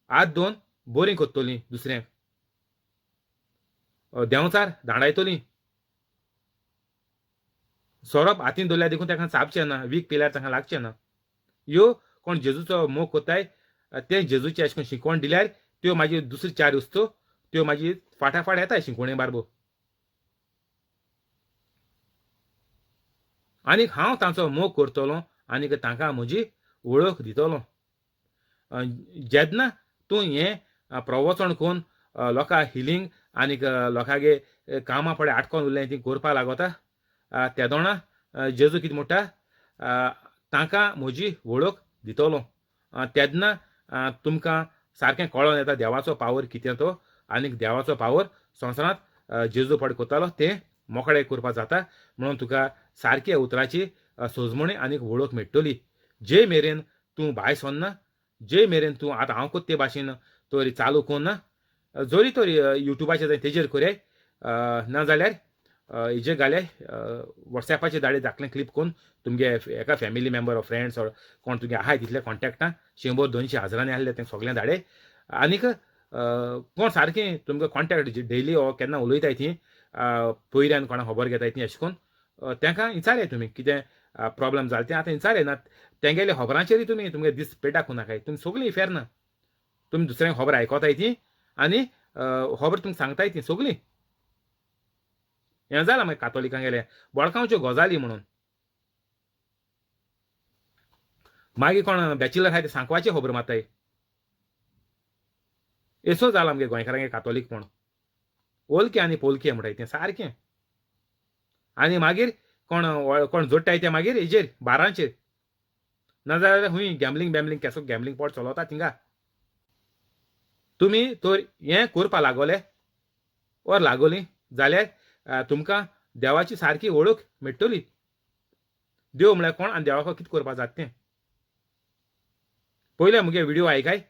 हात दोन बरीं कोत्तली, दुसऱ्यांक देंवचार धांडायतली, सोरोप हातीन दवरल्यार देखून ताका चाबचें ना, वीख पिल्यार ताका लागचें ना. ह्यो कोण जेजूचो मोग कोत्ताय तें जेजूचें अशें करून शिकवण दिल्यार त्यो मागीर दुसऱ्यो चार वस्तू त्यो मागीर फाटाफाट येताय शिकवणे बारबो. आनीक हांव तांचो मोग करतलो आनीक तांकां म्हजी वळख दितलो. जेन्ना तूं हें प्रवचन करून लोकां हिलींग आनीक लोकांगे कामां फुडें आटकोन उरलें ती करपाक लागता तेदोणा जेजू कितें म्हणटा, तांकां म्हजी वळख दितलो. तेन्ना तुमकां सारकें कळोन येता देवाचो पावर कितें तो, आनीक देवाचो पावर संवसारांत जेजू फट करतालो तें मोकळें करपाक जाता. म्हणून तुका सारके उतराची सोजमणी आनीक वळख मेळटली. जे मेरेन तूं भायर सरना, जे मेरेन तूं आतां हांव कोत्ते भाशेन तरी चालू करना, जरी तर युट्यूबाचेर जाय तेजेर करया, ना जाल्यार हेजेर घाले वॉट्सॅपाचेर धाडे धाकलें क्लिप करून तुमगे एका family member or friends or कोण तुगे आहाय तितले कॉन्टेक्टां 100-200 हजारांनी आहले तें सगळें धाडे. आनीक कोण सारकें तुमकां कॉन्टेक्ट डेली ओ केन्ना उलयताय ती पयऱ्यान कोणा खबर घेताय ती अशें करून तांकां विचारया तुमी कितें प्रोब्लम जालें तें आतां विचारया ना. तेंगेले खबरांचेरूय तुमी तुमगे दीस पेटाक नाकाय, तुमी सगळीं इफेर ना, तुमी दुसऱ्यांक खबर आयकताय ती आनी खबर तुमकां सांगताय ती सगळीं. हें जालां मागीर कातोलिकां गेलें बळकावच्यो गजाली म्हणून. मागीर कोण बॅचलर आहाय ते सांकवाची खबर मारताय. येसो जाला आमगे गोंयकारांगे कातोलीकपण, ओलकें आनी पोलकें म्हणटाय तें सारकें. आनी मागीर कोण कोण जोडटाय ते मागीर हेजेर बारांचेर, नाजाल्यार हुंय गॅमलींग बॅमलींग केसो गॅमलींग पोट चलता थिंगा. तुमी तर हें करपा लागोले ओर लागोली जाल्यार तुमकां देवाची सारकी वळख मेळटली. देव म्हळ्यार कोण आनी देवाक कितें करपा जाता तें पयलें मुगे व्हिडियो आयकाय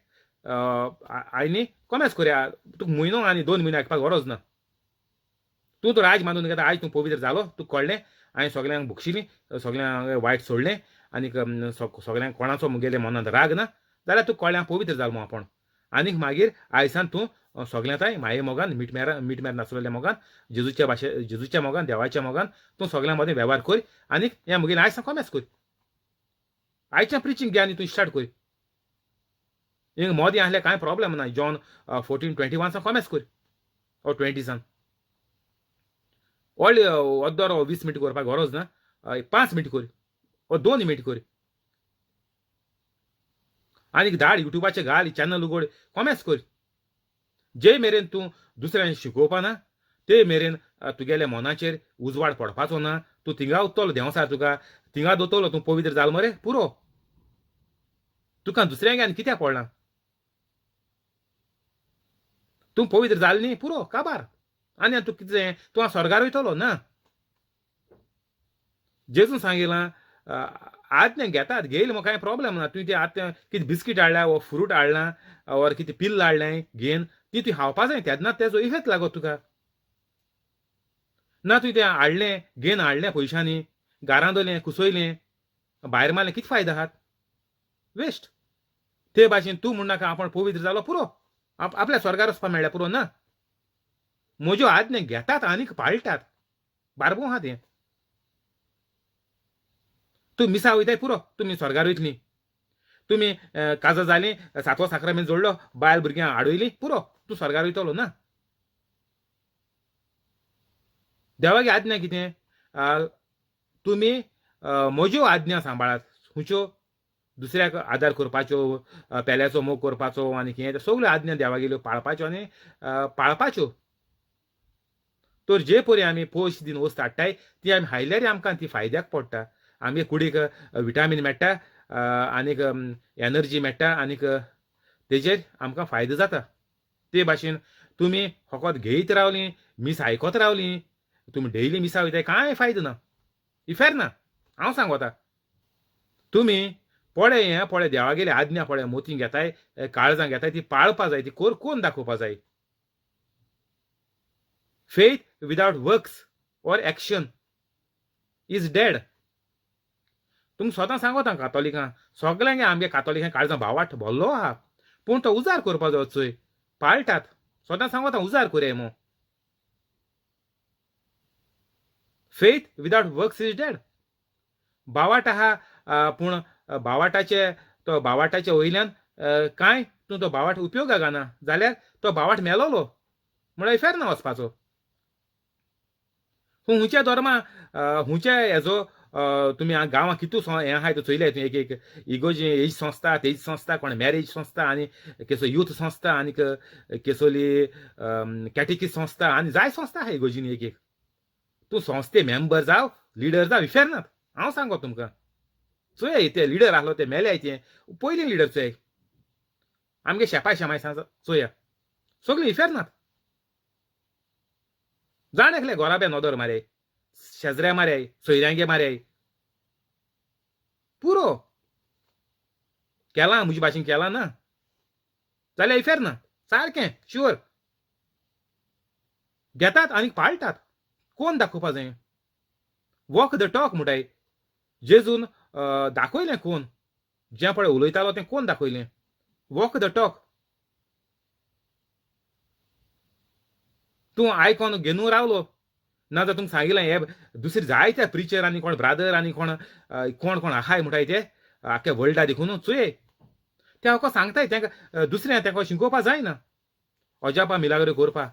आनी कॉमेंट्स करया. तुका म्हयनो आनी 2 म्हयने आयकपाक गरज ना. तूं तर आयज मानून घेता, आयज तूं पवित्र जालो, तुका कळ्ळें, हांवें सगल्यांक भोगशिली, सगल्यांक वायट सोडलें आनीक सगल्यांक कोणाचो मुगेले मनांत राग ना, जाल्यार तुका कळ्ळें हांव पवित्र जालो म्हूण आपूण. आनीक मागीर आयसान तूं सगळ्यां माये मोगान मिटमेरा मिटमेर नासलेल्या मोगान जेजूच्या भाशे जेजूच्या मोगान देवाच्या मोगान तूं सगळ्यां मदें वेव्हार कर आनीक ह्या मुगेलें आयज सावन कॉमेस कर. आयच्या प्रिचींग घे आनी तूं स्टार्ट कर. हिंगा मोदें आहल्यार कांय प्रॉब्लम ना. जॉन 14:21 सावन कॉमेस कर ओ 20 सावन. व्हडले अर्दोर 20 मिनट करपाक गरज ना, 5 मिनट कर ओ 2 मिनट कर. आनीक धाड युट्यूबाचेर घाल, चॅनल उगड, कॉमेस कर. जे मेरेन तूं दुसऱ्यांक शिकोवपा ना ते मेरेन तुगेल्या मनाचेर उजवाड पडपाचो ना. तूं थिंगा उत्तलो देंवसार तुका थिंगा दोतलो, तूं पवित्र जालो मरे पुरो. तुका दुसऱ्यांक आनी कित्याक पडलां? तूं पवित्र जाल न्ही पुरो काबार. आनी तूं कितें तूं स्वर्गार वयतलो ना. जेजून सांगिलां आज्ञा घेतात घेयल म्हाका कांय प्रोब्लेम ना. तुवें तें आतां कितें बिस्कीट हाडल्या वो फ्रूट हाडलां ऑर कितें पिल्ल हाडलें घेवन ती तुवें खावपा जाय तेन्ना तेजो इफेक्ट लागत तुका. ना तुवें तें हाडलें घेवन हाडलें पयशांनी घरां दवरलें कुसयलें भायर मारलें कितें फायदो आहात वेस्ट. ते भाशेन तूं म्हणनाका आपूण पवित्र जालो पुरो आपल्या स्वर्गार वचपा मेळ्ळ्या पुरो ना. म्हज्यो आज्ञा घेतात आनीक पाळटात बारबो आहा तें. तूं मिसा वयताय पुरो तुमी स्वर्गार वयतलीं. तुमी काजार जालीं सातवो साक्रामेंत जोडलो बायल भुरग्यां आडयलीं पुरो तूं स्वर्गार वयतलो ना. देवागे आज्ञा कितें तुमी म्हज्यो आज्ञा सांबाळात खंयच्यो दुसऱ्याक आदार करपाच्यो पेल्याचो मोग करपाचो आनी हें सगल्यो आज्ञा देवागेल्यो पाळपाच्यो आनी पाळपाच्यो. तर जे परी आमी पयशे दिवन वस्त हाडटाय ती आमी खायल्यार आमकां ती फायद्याक पडटा. आमगे कुडीक विटामीन मेळटा आनीक एनर्जी मेळटा आनीक तेजेर आमकां फायदो जाता. ते भाशेन तुमी फकत घेयत रावलीं मीस आयकत रावलीं तुमी डेली मिसा वयताय कांय फायदो ना इफेर ना. हांव सांगता तुमी पळय हें पळय देवागेली आज्ञा पळय मोती घेताय काळजां घेताय ती पाळपा जाय ती कोण दाखोवपा जाय. Faith without works or action is dead. तुमकां स्वता सांगता कातोलिकां सगल्यांक आमगे कातोलिकां काळजां भावाट भरलो आहा पूण तो उजार करपा जाय चोय पाळटात. स्वता सांगता उजार करया मो. Faith without works is dead. बावाट आहा पूण बावाटाचे तो बावाटाचे वयल्यान कांय तूं तो बावाट उपयोगाक ना जाल्यार तो बावाट मेलोलो म्हळ्यार इफेर ना वचपाचो. हुंच्या धर्मा हुंच्या हेजो तुमी गांवां कितू हें आहाय तो चोयले तुवें एक एक इगोजी हेजी संस्था तेजी संस्था कोण मॅरेज संस्था आनी केसो यूथ संस्था आनी केसोली कॅटेकी संस्था आनी जाय संस्था आहा इगोजीनी एक एक. तूं संस्थे मेंबर जाव लिडर जाव इफेर नात. हांव सांगो तुमकां चोय ते लिडर आहलो ते मेले ते पयलीं लिडर चोय आमगे शेपाय शेमाय चोया सगळीं इफेर नात. जाण एकले गोराबे नदर मारे शेजऱ्या मारे सोयऱ्यांगे मारे पुरो केलां म्हजे भाशेन केलां ना जाल्यार इफेर ना सारकें शुअर. घेतात आनी पाळटात कोण दाखोवपा जाय. वॉक the talk म्हणटाय जेजून दाखयलें कोण जें पळय उलयतालो तें कोण दाखयलें. Walk the talk. तूं आयकोन घेवन रावलो ना जाल्यार तुमकां सांगिल्लें हे दुसरे जायते प्रिचर आनी कोण ब्रादर आनी कोण कोण कोण आहाय म्हणटाय ते आख्या वर्ल्डा देखून चोय ते हाका सांगताय तांकां दुसऱ्या तांकां शिकोवपा जायना अजापा मिलाग्रो करपा.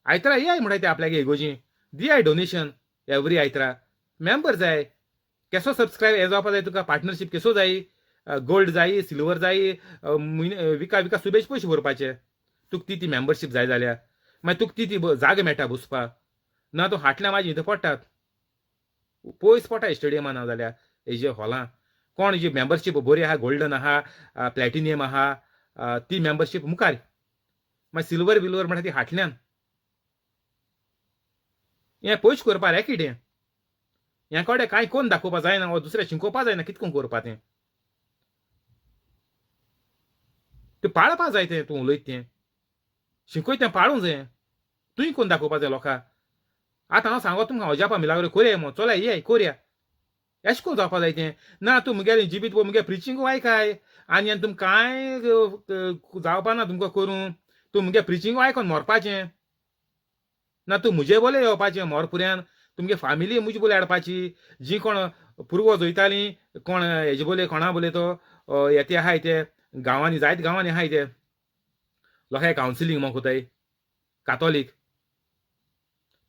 आयतरा येय म्हणटाय ते आपल्यागे इगोजी दियाय डोनेशन एवरी आयतरा मेंबर जाय केसो सबस्क्रायब हें जावपा जाय तुका पार्टनरशीप केसो जाय गोल्ड जाय सिल्वर जाय विका विका सुबेज पयशे भरपाचे तुका ती ती मेंबरशीप जाय जाल्यार मागीर तुका ती ती जागा मेळटा बसपा ना तूं हाटल्या म्हाजी हिंगा पडटात पयस पडटा स्टेडियमा ना जाल्यार हेजे हॉलां कोण जी मेंबरशीप बरी आहा गोल्डन आहा प्लॅटिनियम आहा ती मेंबरशीप मुखार मागीर सिल्वर बिल्वर म्हणटा ती हाटल्यान हें पयशे करपा रॅकेट हें हें कडेन कांय कोण दाखोवपा जायना वो दुसरें शिकोवपा जायना कितको करपा तें तें पाळपा जाय तें तूं उलयत तें शिकयत तें पाळूंक जाय तुवें कोण दाखोवपा जाय लोकांक. आतां हांव सांगो तुमकां अजापा मिलाग्रो कोरया मो चोला ये कोरया एशें कोण जावपा जाय तें ना. तूं मुगेलें जिबीत मुगे प्रिचींग आयकाय आनी आनी तुमकां कांय जावपा ना तुमकां करूं तूं मुगे प्रिचींग आयकोन मरपाचें ना. तूं मुजे बोले येवपाचें मोरपुऱ्यान तुमगे फामिली मुजे बोले हाडपाची जी कोण पुर्वज वयतालीं कोण हेजे बोले कोणा बोले तो येते आहाय ते गांवांनी जायत गांवांनी आहाय ते लोकांक कावन्सिलींग म्हाका कोताय कातोलीक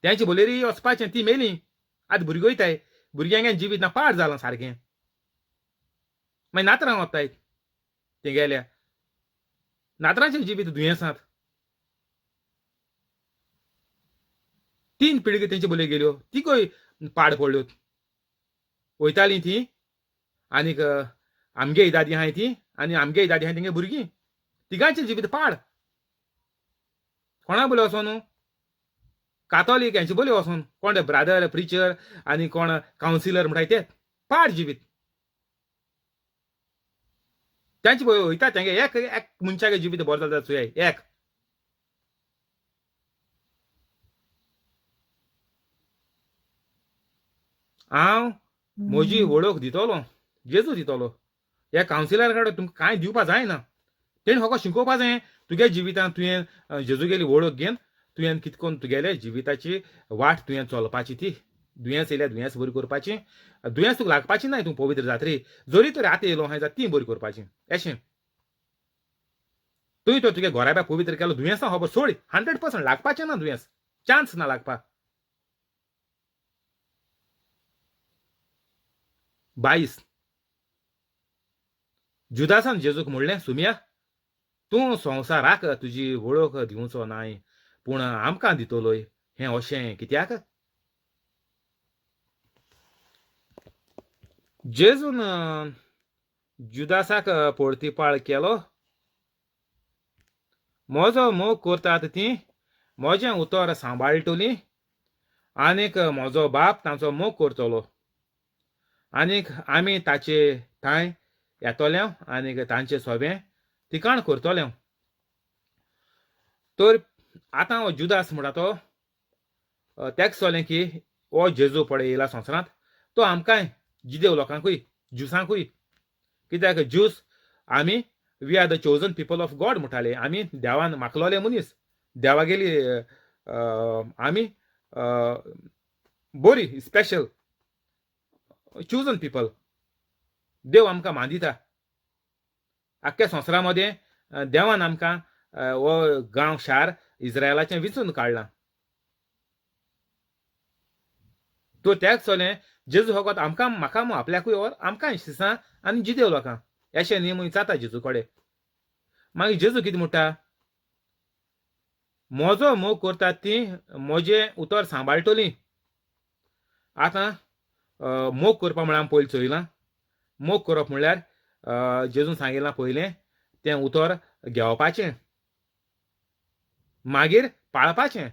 तेंचे बोलेरी वचपाचें ती मेली आतां भुरगीं वयताय भुरग्यांक जिवीत ना पाड जालां सारकें मागीर नातरां वताय तेगेल्या नातरांचें जिवीत दुयेंसांत तीन पिळगी तेंचे बोले गेल्यो तिगोय पाड पडल्यो. वयतालीं ती आनीक आमगे दादी आहाय ती आनी आमगे दादी आहाय तेंगे भुरगीं तिगांचें जिवीत पाड. कोणा बोले वचोन न्हू कातोलीक हेंचे बोले वचोन कोण ते ब्रादर प्रिचर आनी कोण कावन्सिलर म्हणटाय ते पाड जिवीत तांचे वयता तेंगे एक एक मनशागे जिवीत बरें जाता चोय एक. हांव म्हजी वळख दितलो, जेजू दितलो. ह्या कावन्सिलरा कडेन तुमकां कांय दिवपा जायना, तेणें फकत शिकोवपा जाय तुगे जिवितांत तुवें जेजूगेली वळख घेवन तुवें कितें करून तुगेले जिविताची वाट तुवें चलपाची, ती दुयेंस येयल्यार दुयेंस बरी करपाची, दुयेंस तुका लागपाची ना, तूं पवित्र जातरी जरी तर आतां येयलो आहाय जाल्यार ती बरी करपाची. अशें तुवें तो तुगे घराब्या पवित्र केलो, दुयेंसां खबर सोड, 100% लागपाचें ना दुयेंस, चान्स ना लागपा. 22 जुदासान जेजूक म्हणलें, सुमिया तूं संवसाराक तुजी वळख दिवचो नाय पूण आमकां दितलोय, हें अशें कित्याक? जेजून जुदासाक परतिपाळ केलो, म्हजो मोग करतात तीं म्हजें उतर सांबाळटलीं आनीक म्हजो बाप तांचो मोग करतलो आनीक आमी ताचे थांय येतले आनीक तांचे सोबें ठिकाण करतले. तर आतां हो जुदास म्हणटा तो तेका सोलें की हो जेजू पळय येयला संवसारांत तो आमकांय जिदेव लोकांकूय ज्युसांकूय, कित्याक ज्यूस आमी we are the chosen people of God म्हणटाले, आमी देवान माखलोले मनीस, देवागेली आमी बरी स्पेशल चोजन पिपल, देव आमकां मान दिता. आख्ख्या संवसारा मदें देवान आमकां हो गांव शार इस्रायलाचें विंचून काडलां. तो त्याच चलें जेजू फकत आमकां म्हाका मू आपल्याकूय or आमकांय शिसां आनी जिदेव लोकांक अशें न्ही म्हूण जाता जेजू कडेन. मागीर जेजू कितें म्हणटा, म्हजो मोग करतात ती म्हजें उतर सांबाळटलीं. आतां मोग करपा म्हळ्यार आमी पयलीं चोयलां, मोग करप म्हणल्यार जेजून सांगिलां पयलें तें उतर घेवपाचें मागीर पाळपाचें.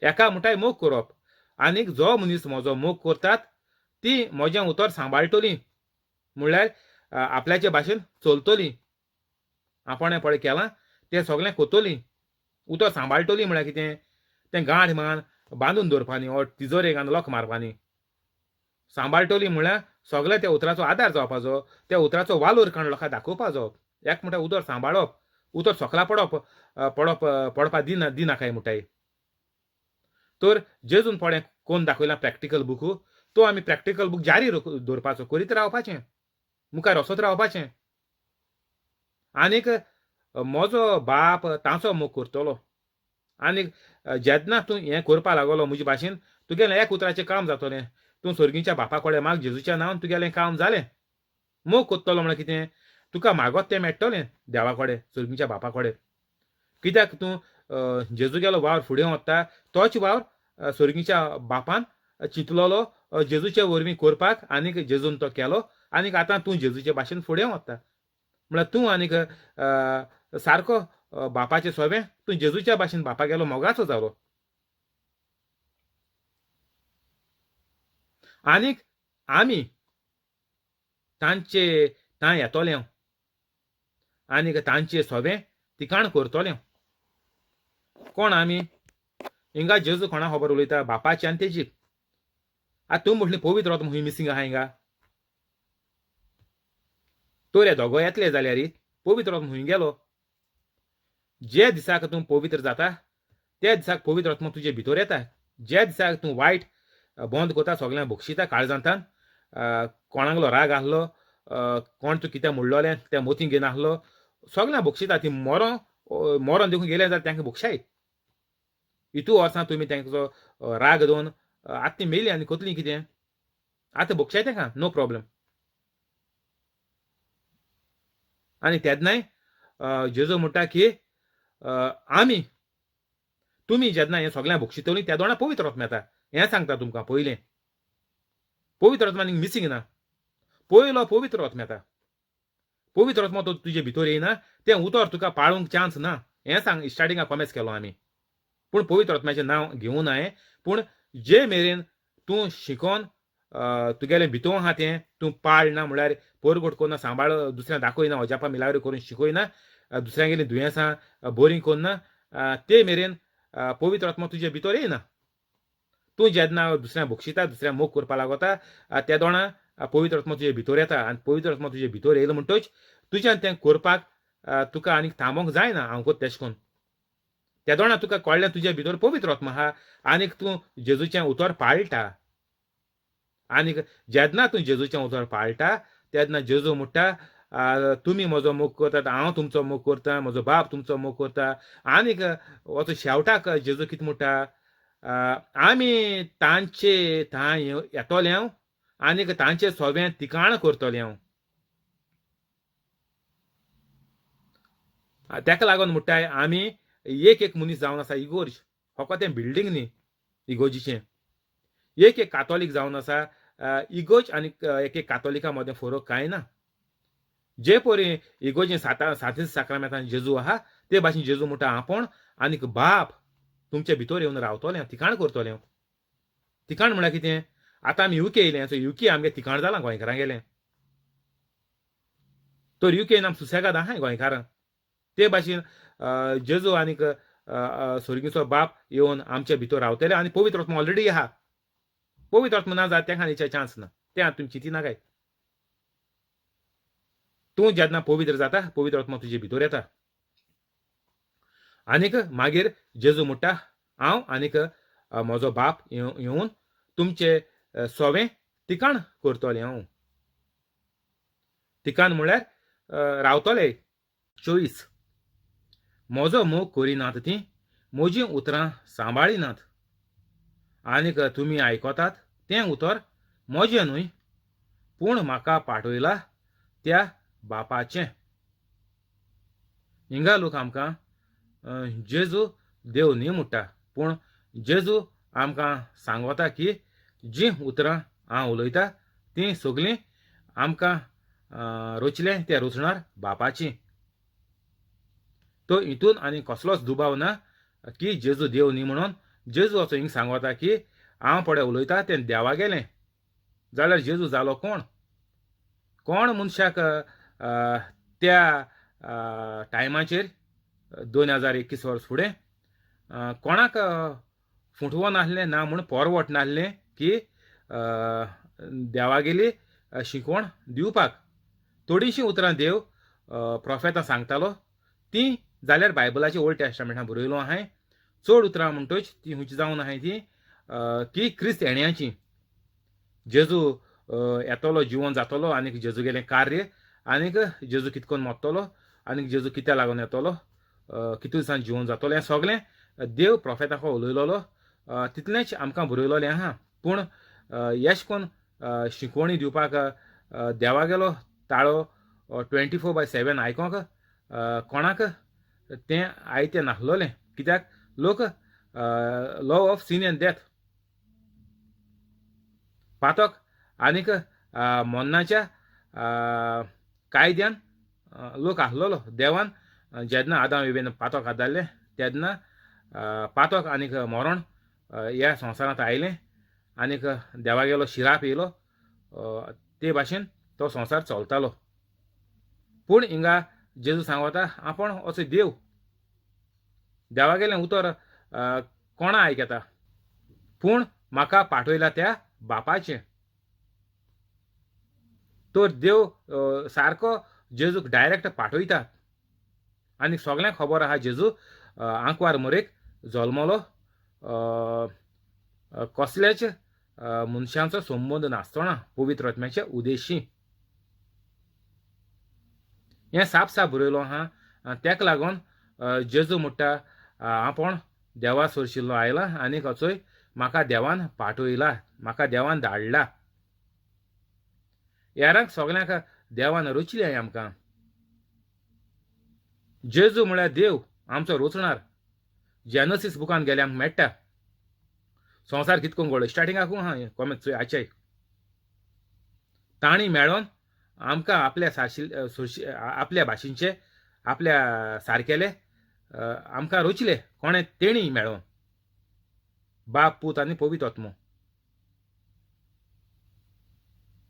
एका म्हणटाय मोग करप, आनीक जो मनीस म्हजो मोग करतात ती म्हजें उतर सांबाळटलीं म्हणल्यार आपल्याचे भाशेन चलतलीं, आपणें पळय केलां तें सगळें कोतोलीं. उतर सांबाळटलीं म्हळ्यार कितें, तें गांठ मान बांदून दवरपा न्ही or तिजोरेक आनी लॉक मारपा न्ही. सांबाळटलीं म्हळ्यार सगळें त्या उतराचो आदार जावपाचो, त्या उतराचो वालोर काडून लोकांक दाखोवपाचो. एक म्हणटा उतर सांबाळप, उतर सोकला पडप पडप पडपा दिना दिना काय म्हणटाय. तर जेजून पळय कोण दाखयला प्रॅक्टिकल बूक, तो आमी प्रॅक्टिकल बूक जारी दवरपाचो, करीत रावपाचें, मुखार वचत रावपाचें. आनीक म्हजो बाप तांचो मोग करतलो. आनीक जेन्ना तूं हें करपा लागलो म्हजे भाशेन तुगेलें एक उतराचें काम जातलें, तूं सर्गीच्या बापा कडेन माग जेजूच्या नांवान तुगेलें काम जालें. मोग करतलो म्हळ्यार कितें, तुका मागत तें मेळटलें देवा कडेन, सर्गीच्या बापा कडेन. कित्याक तूं जेजू गेलो वावर फुडें वता तोच वावर सर्गीच्या बापान चिंतलोलो जेजूचे वरवीं करपाक, आनीक जेजून तो केलो, आनीक आतां तूं जेजूचे भाशेन फुडें वता म्हळ्यार तूं आनीक सारको बापाचे सोबें तूं जेजूच्या भाशेन बापा गेलो मोगाचो जालो. आनीक आमी तांचे तां येतले आनीक तांचे सोबें ठिकाण करतले. कोण आमी? हिंगा जेजू कोणा खबर उलयता, बापाची आनी तेजी. आतां तूं म्हटली पवित्र आत्मो खंय मिसिंग आहा हिंगा, तर हे दोगो येतले जाल्यार पवित्र आत्मो खंय गेलो? जे दिसाक तूं पवित्र जाता त्या दिसाक पवित्र आत्मो तुजे भितर येता. ज्या दिसाक तूं वायट बंद करता, सगळ्यांक बक्षिता काळजांतान, कोणागलो राग आहलो, कोण तूं कितें म्हणलोलें तें मोती घेवन आहलो, सगळ्यांक बक्षिता. ती मरोन मरोन देखून गेले जाल्यार तांकां बक्षाय. इतू वर्सां तुमी तांचो राग दवरून आतां ती मेली आनी कोतली कितें, आतां बक्षाय तांकां, नो प्रॉब्लम. आनी तेन्नाय जेजू म्हणटा की आमी तुमी जेन्ना हें सगळें बक्षितलीं त्या दोणा पवित्र आत्मा येता. हें सांगता तुमकां पयलें, पवित्र आत्मा आनीक मिसिंग ना, पयलो पवित्र आत्मा येता. पवित्र आत्मा तो तुजे भितर येयना, तें उतर तुका पाळूंक चान्स ना. हें सांग स्टार्टिंगाक कॉमेस केलो आमी, पूण पवित्र आत्म्याचें नांव घेवूं ना हें. पूण जे मेरेन तूं शिकोन तुगेलें भितों आहा तें तूं पाळ ना, म्हणल्यार पोरगोट कोन्ना, सांबाळ दुसऱ्यांक दाखयना, अजापां मिलाग्र करून शिकयना, दुसऱ्यांगेलीं दुयेंसां बरीं कोन्ना, ते मेरेन पवित्र आत्मो तुजे भितर येयना. तूं जेन्ना दुसऱ्यांक बक्षिता, दुसऱ्यांक मोग करपाक लागता, तेदोणा पवित्र आत्मो तुजे भितर येता. आनी पवित्र आत्मो तुजे भितर येयलो म्हणटच तुज्यान तें करपाक तुका आनीक थांबोवंक जायना. हांव कोत्ता तेशें कोन्न. तेदोणा तुका कळ्ळें तुजे भितर पवित्र आत्मो आहा आनीक तूं जेजूचें उतर पाळटा. आनीक जेन्ना तूं जेजूचें उतर पाळटा तेन्ना जेजू म्हणटा, तुमी म्हजो मोग करतात, हांव तुमचो मोग करता, म्हजो बाप तुमचो मोग करता. आनीक वचो शेवटाक जेजू कितें म्हणटा, आमी तांचे थंय येतोले हांव आनीक तांचे सोवें तिकाण करतले हांव. ताका लागून म्हणटाय आमी एक एक मनीस जावन आसा इगोर्ज, फकत तें बिल्डींग न्ही इगोर्जीचें. एक एक कातोलीक जावन आसा इगोर्ज आनी एक एक कातोलिका मदें फरक कांय ना. जे परी इगोर्जी सातीस साक्रामेंतान जेजू आहा ते भाशेन जेजू म्हणटा आपूण आनीक बाप तुमचे भितर येवन रावतलें, थिकाण करतलें. थिकाण म्हळ्यार कितें? आतां आमी युके येयले, सो युके आमगे थिकाण जालां गोंयकारांगेलें. तर युकेन आम सुसेगाद आहाय गोंयकारां. ते भाशेन जेजू आनीक स्वर्गीचो बाप येवन आमचे भितर रावतले आनी पवित्र आत्मा ऑलरेडी आहा. पवित्र आत्मा ना जाल्यार तें खातीर चान्स ना, तें आतां तुमी चिंती नाकाय. तूं जेन्ना पवित्र जाता पवित्र आत्मा तुजे भितर येता. आनीक मागीर जेजू म्हणटा हांव आनीक म्हजो बाप येवन तुमचे सोवें तिकाण करतलें. हांव तिकाण म्हळ्यार रावतले. 24 म्हजो मोग करिनात ती म्हजीं उतरां सांबाळिनात आनीक तुमी आयकतात तें उतर म्हजें न्हय पूण म्हाका पाठयला त्या बापाचें. हिंगा लोक आमकां जेजू देव न्ही म्हणटा, पूण जेजू आमकां सांगता की जीं उतरां हांव उलयता तीं सगळीं आमकां रचलें त्या रचणार बापाची. तो हितून आनी कसलोच दुबाव ना की जेजू देव न्ही म्हणून. जेजू असो हिंग सांगता की हांव पळय उलयता तें देवा गेलें जाल्यार जेजू जालो कोण? कोण मनशाक त्या टायमाचेर 2021 वर्स फुडें कोणाक फुटवो नासलें ना म्हूण परवट नासलें की देवागेली शिकवण दिवपाक. थोडीशीं उतरां देव प्रोफेतां सांगतालो ती जाल्यार बायबलाचे ओल्ड टेस्टामेंटान बरयलो आहाय. चड उतरां म्हणटच ती खंयची जावन आहाय ती की क्रिस्त येण्याची, जेजू येतलो, जिवन जातलो आनीक जेजू गेलें कार्य आनीक जेजू कितकोन मोत्तलो आनीक जेजू कित्याक लागून येतलो, कितले दिसान जिवन जातलो, हें सगळें देव प्रोफेताक उलयलोलो तितलेंच आमकां बरयलोलें आहा. पूण येश कोन शिकवणी दिवपाक देवागेलो ताळो 24/7 आयकोंक कोणाक तें आयतें नासलोलें. कित्याक लोक law of sin and death, पातक आनीक मोन्नाच्या कायद्यान लोक आसलोलो. देवान जेन्ना आदाम इवेन पातक आदारलें तेन्ना पातक आनीक मरण ह्या संवसारांत आयलें आनीक देवागेलो शिराप येयलो, ते भाशेन तो संवसार चलतालो. पूण हिंगा जेजू सांगता आपूण असो देव, देवागेलें उतर कोणा आयकता पूण म्हाका पाठयला त्या बापाचें. तर देव सारको जेजूक डायरेक्ट पाठयता आनी सगळ्यांक खबर आहा जेजू आंकवार मोरेक जल्मलो, कसल्याच मनशांचो संबंद नासतना पवित्र आत्म्याच्या उदेशी. हें साप साप बरयलो आहा. तेका लागून जेजू म्हणटा आपूण देवा सोरशिल्लो आयला आनी असोय म्हाका देवान पाठयला, म्हाका देवान धाडला. हेरांक सगळ्यांक देवान रचले आमकां. जेजू म्हळ्यार देव आमचो रचणार. जेनसीस बुकान गेले आमकां मेळटा संवसार कितकोन घडलो स्टार्टिंगाकू आहा कॉमेंट चोय आचाय. तांणी मेळोन आमकां आपल्या आपल्या भाशेंचे आपल्या सारकेले आमकां रचले. कोणें? तेणी मेळोन, बाप पूत आनी पवित्र आत्मो.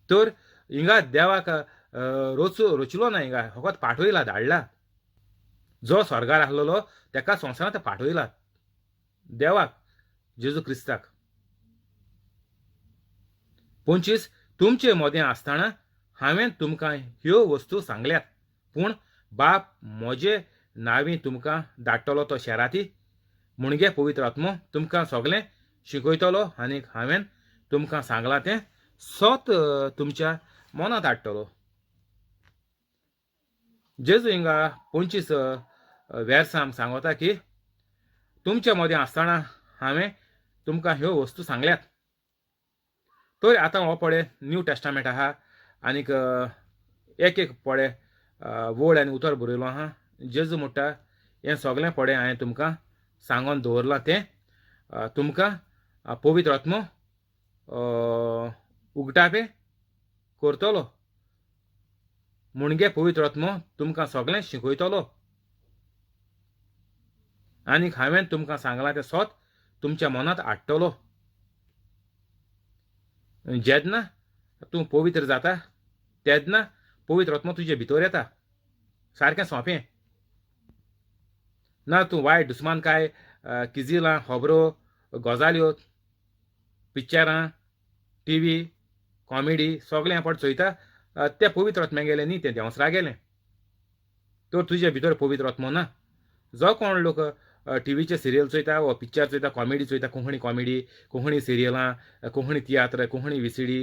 तर हिंगा देवाक रोचू रोचिलो ना, हिंगा फकत पाठयला, धाडला. जो स्वर्गार आसलेलो तेका संवसारांत पाठयला देवाक, जेजू क्रिस्ताक. 25 तुमचे मदें आसतना हांवें तुमकां ह्यो वस्तू सांगल्यात, पूण बाप म्हजे नांवी तुमकां धाडटलो तो शेराती मुणगे पवित्र आत्मो तुमकां सगळें शिकयतलो आनी हांवें तुमकां सांगलां तें सत तुमच्या मनांत हाडटलो. जेजू हिंगा 25 वेर्सां आमकां सांगता की तुमच्या मदें आसतना हांवें तुमकां ह्यो वस्तू सांगल्यात. तर आतां हो पळय न्यू टेस्टामेंट आहा आनीक एक एक पळय वळ आनी उतर बरयलो आहा. जेजू म्हणटा हें सगळें पळय हांवें तुमकां सांगून दवरलां तें तुमकां पवित्र आत्मो उगटापे करतलो, मुणगे पवित्र आत्मो तुमकां सगळें शिकयतलो आनीक हांवें तुमकां सांगलां तें सत तुमच्या मनांत हाडटलो. जेन्ना तूं पवित्र जाता तेन्ना पवित्र आत्मो तुजे भितर येता, सारकें सोंपें ना. तूं वायट दुस्मान काय किजिलां, खबरो, गजाल्यो, पिक्चरां, टिवी, कॉमेडी सगळें पट चोयता, तें पवित्र आत्म्या गेलें न्ही, तें देंवसरा गेलें. तर तुजे भितर पवित्र आत्मो ना. जो कोण लोक टिवीचे सिरियल चोयता वा पिक्चर चोयता, कॉमेडी चोयता, कोंकणी कॉमेडी, कोंकणी सिरियलां, कोंकणी तियात्र, कोंकणी विसिडी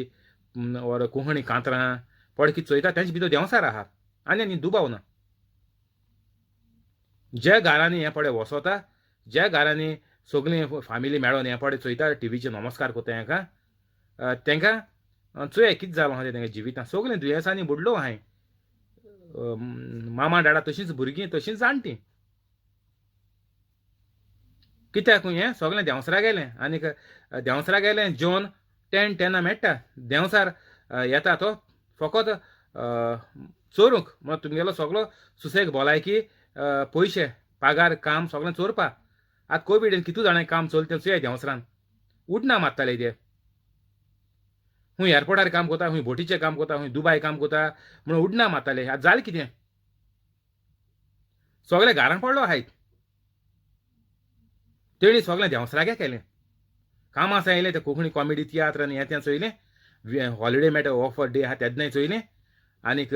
ऑर कोंकणी कांतरां पड कितें चोयता, तेंचे भितर देंवसार आहा आनी आनी दुबाव ना. ज्या घरांनी हें पळय वसोता, ज्या घरांनी सगळीं फामिली मेळोन हें पळय चोयता, टिवीचेर नमस्कार करता हेंकां, तेंकां चोया कितें जालां आहा तें तेंगे जिवितांत. सगळीं दुयेंसांनी बुडलो आहाय, मामा डाडा तशींच भुरगीं तशींच जाणटीं. कित्याक हें सगळें देंवसरा गेलें आनीक देंवसरा गेलें जेवन 10:10 मेळटा. देंवसार येता तो फकत चोरूंक, म्हळ्यार तुमगेलो सगळो सुसेग, भलायकी, पयशे, पागार, काम सगळें चोरपा. आतां कोविडीन कितू जाणां काम चलता चोया देंवसरान उडना मारताले ते. खूंय एअरपोर्टार काम करता, खूंय बोटीचें काम करता, खूंय दुबाय काम करता म्हणून उडना मारताले. आतां जालें कितें, सगळें घरान पडलो आहाय. तेणी सगळें देंवसरागे केलें. कामां आयलें तें कोंकणी कॉमेडी तियात्र आनी हें तें चोयलें, हॉलिडे मेळटा ऑफर डे आहा तेन्नाय चोयलें आनीक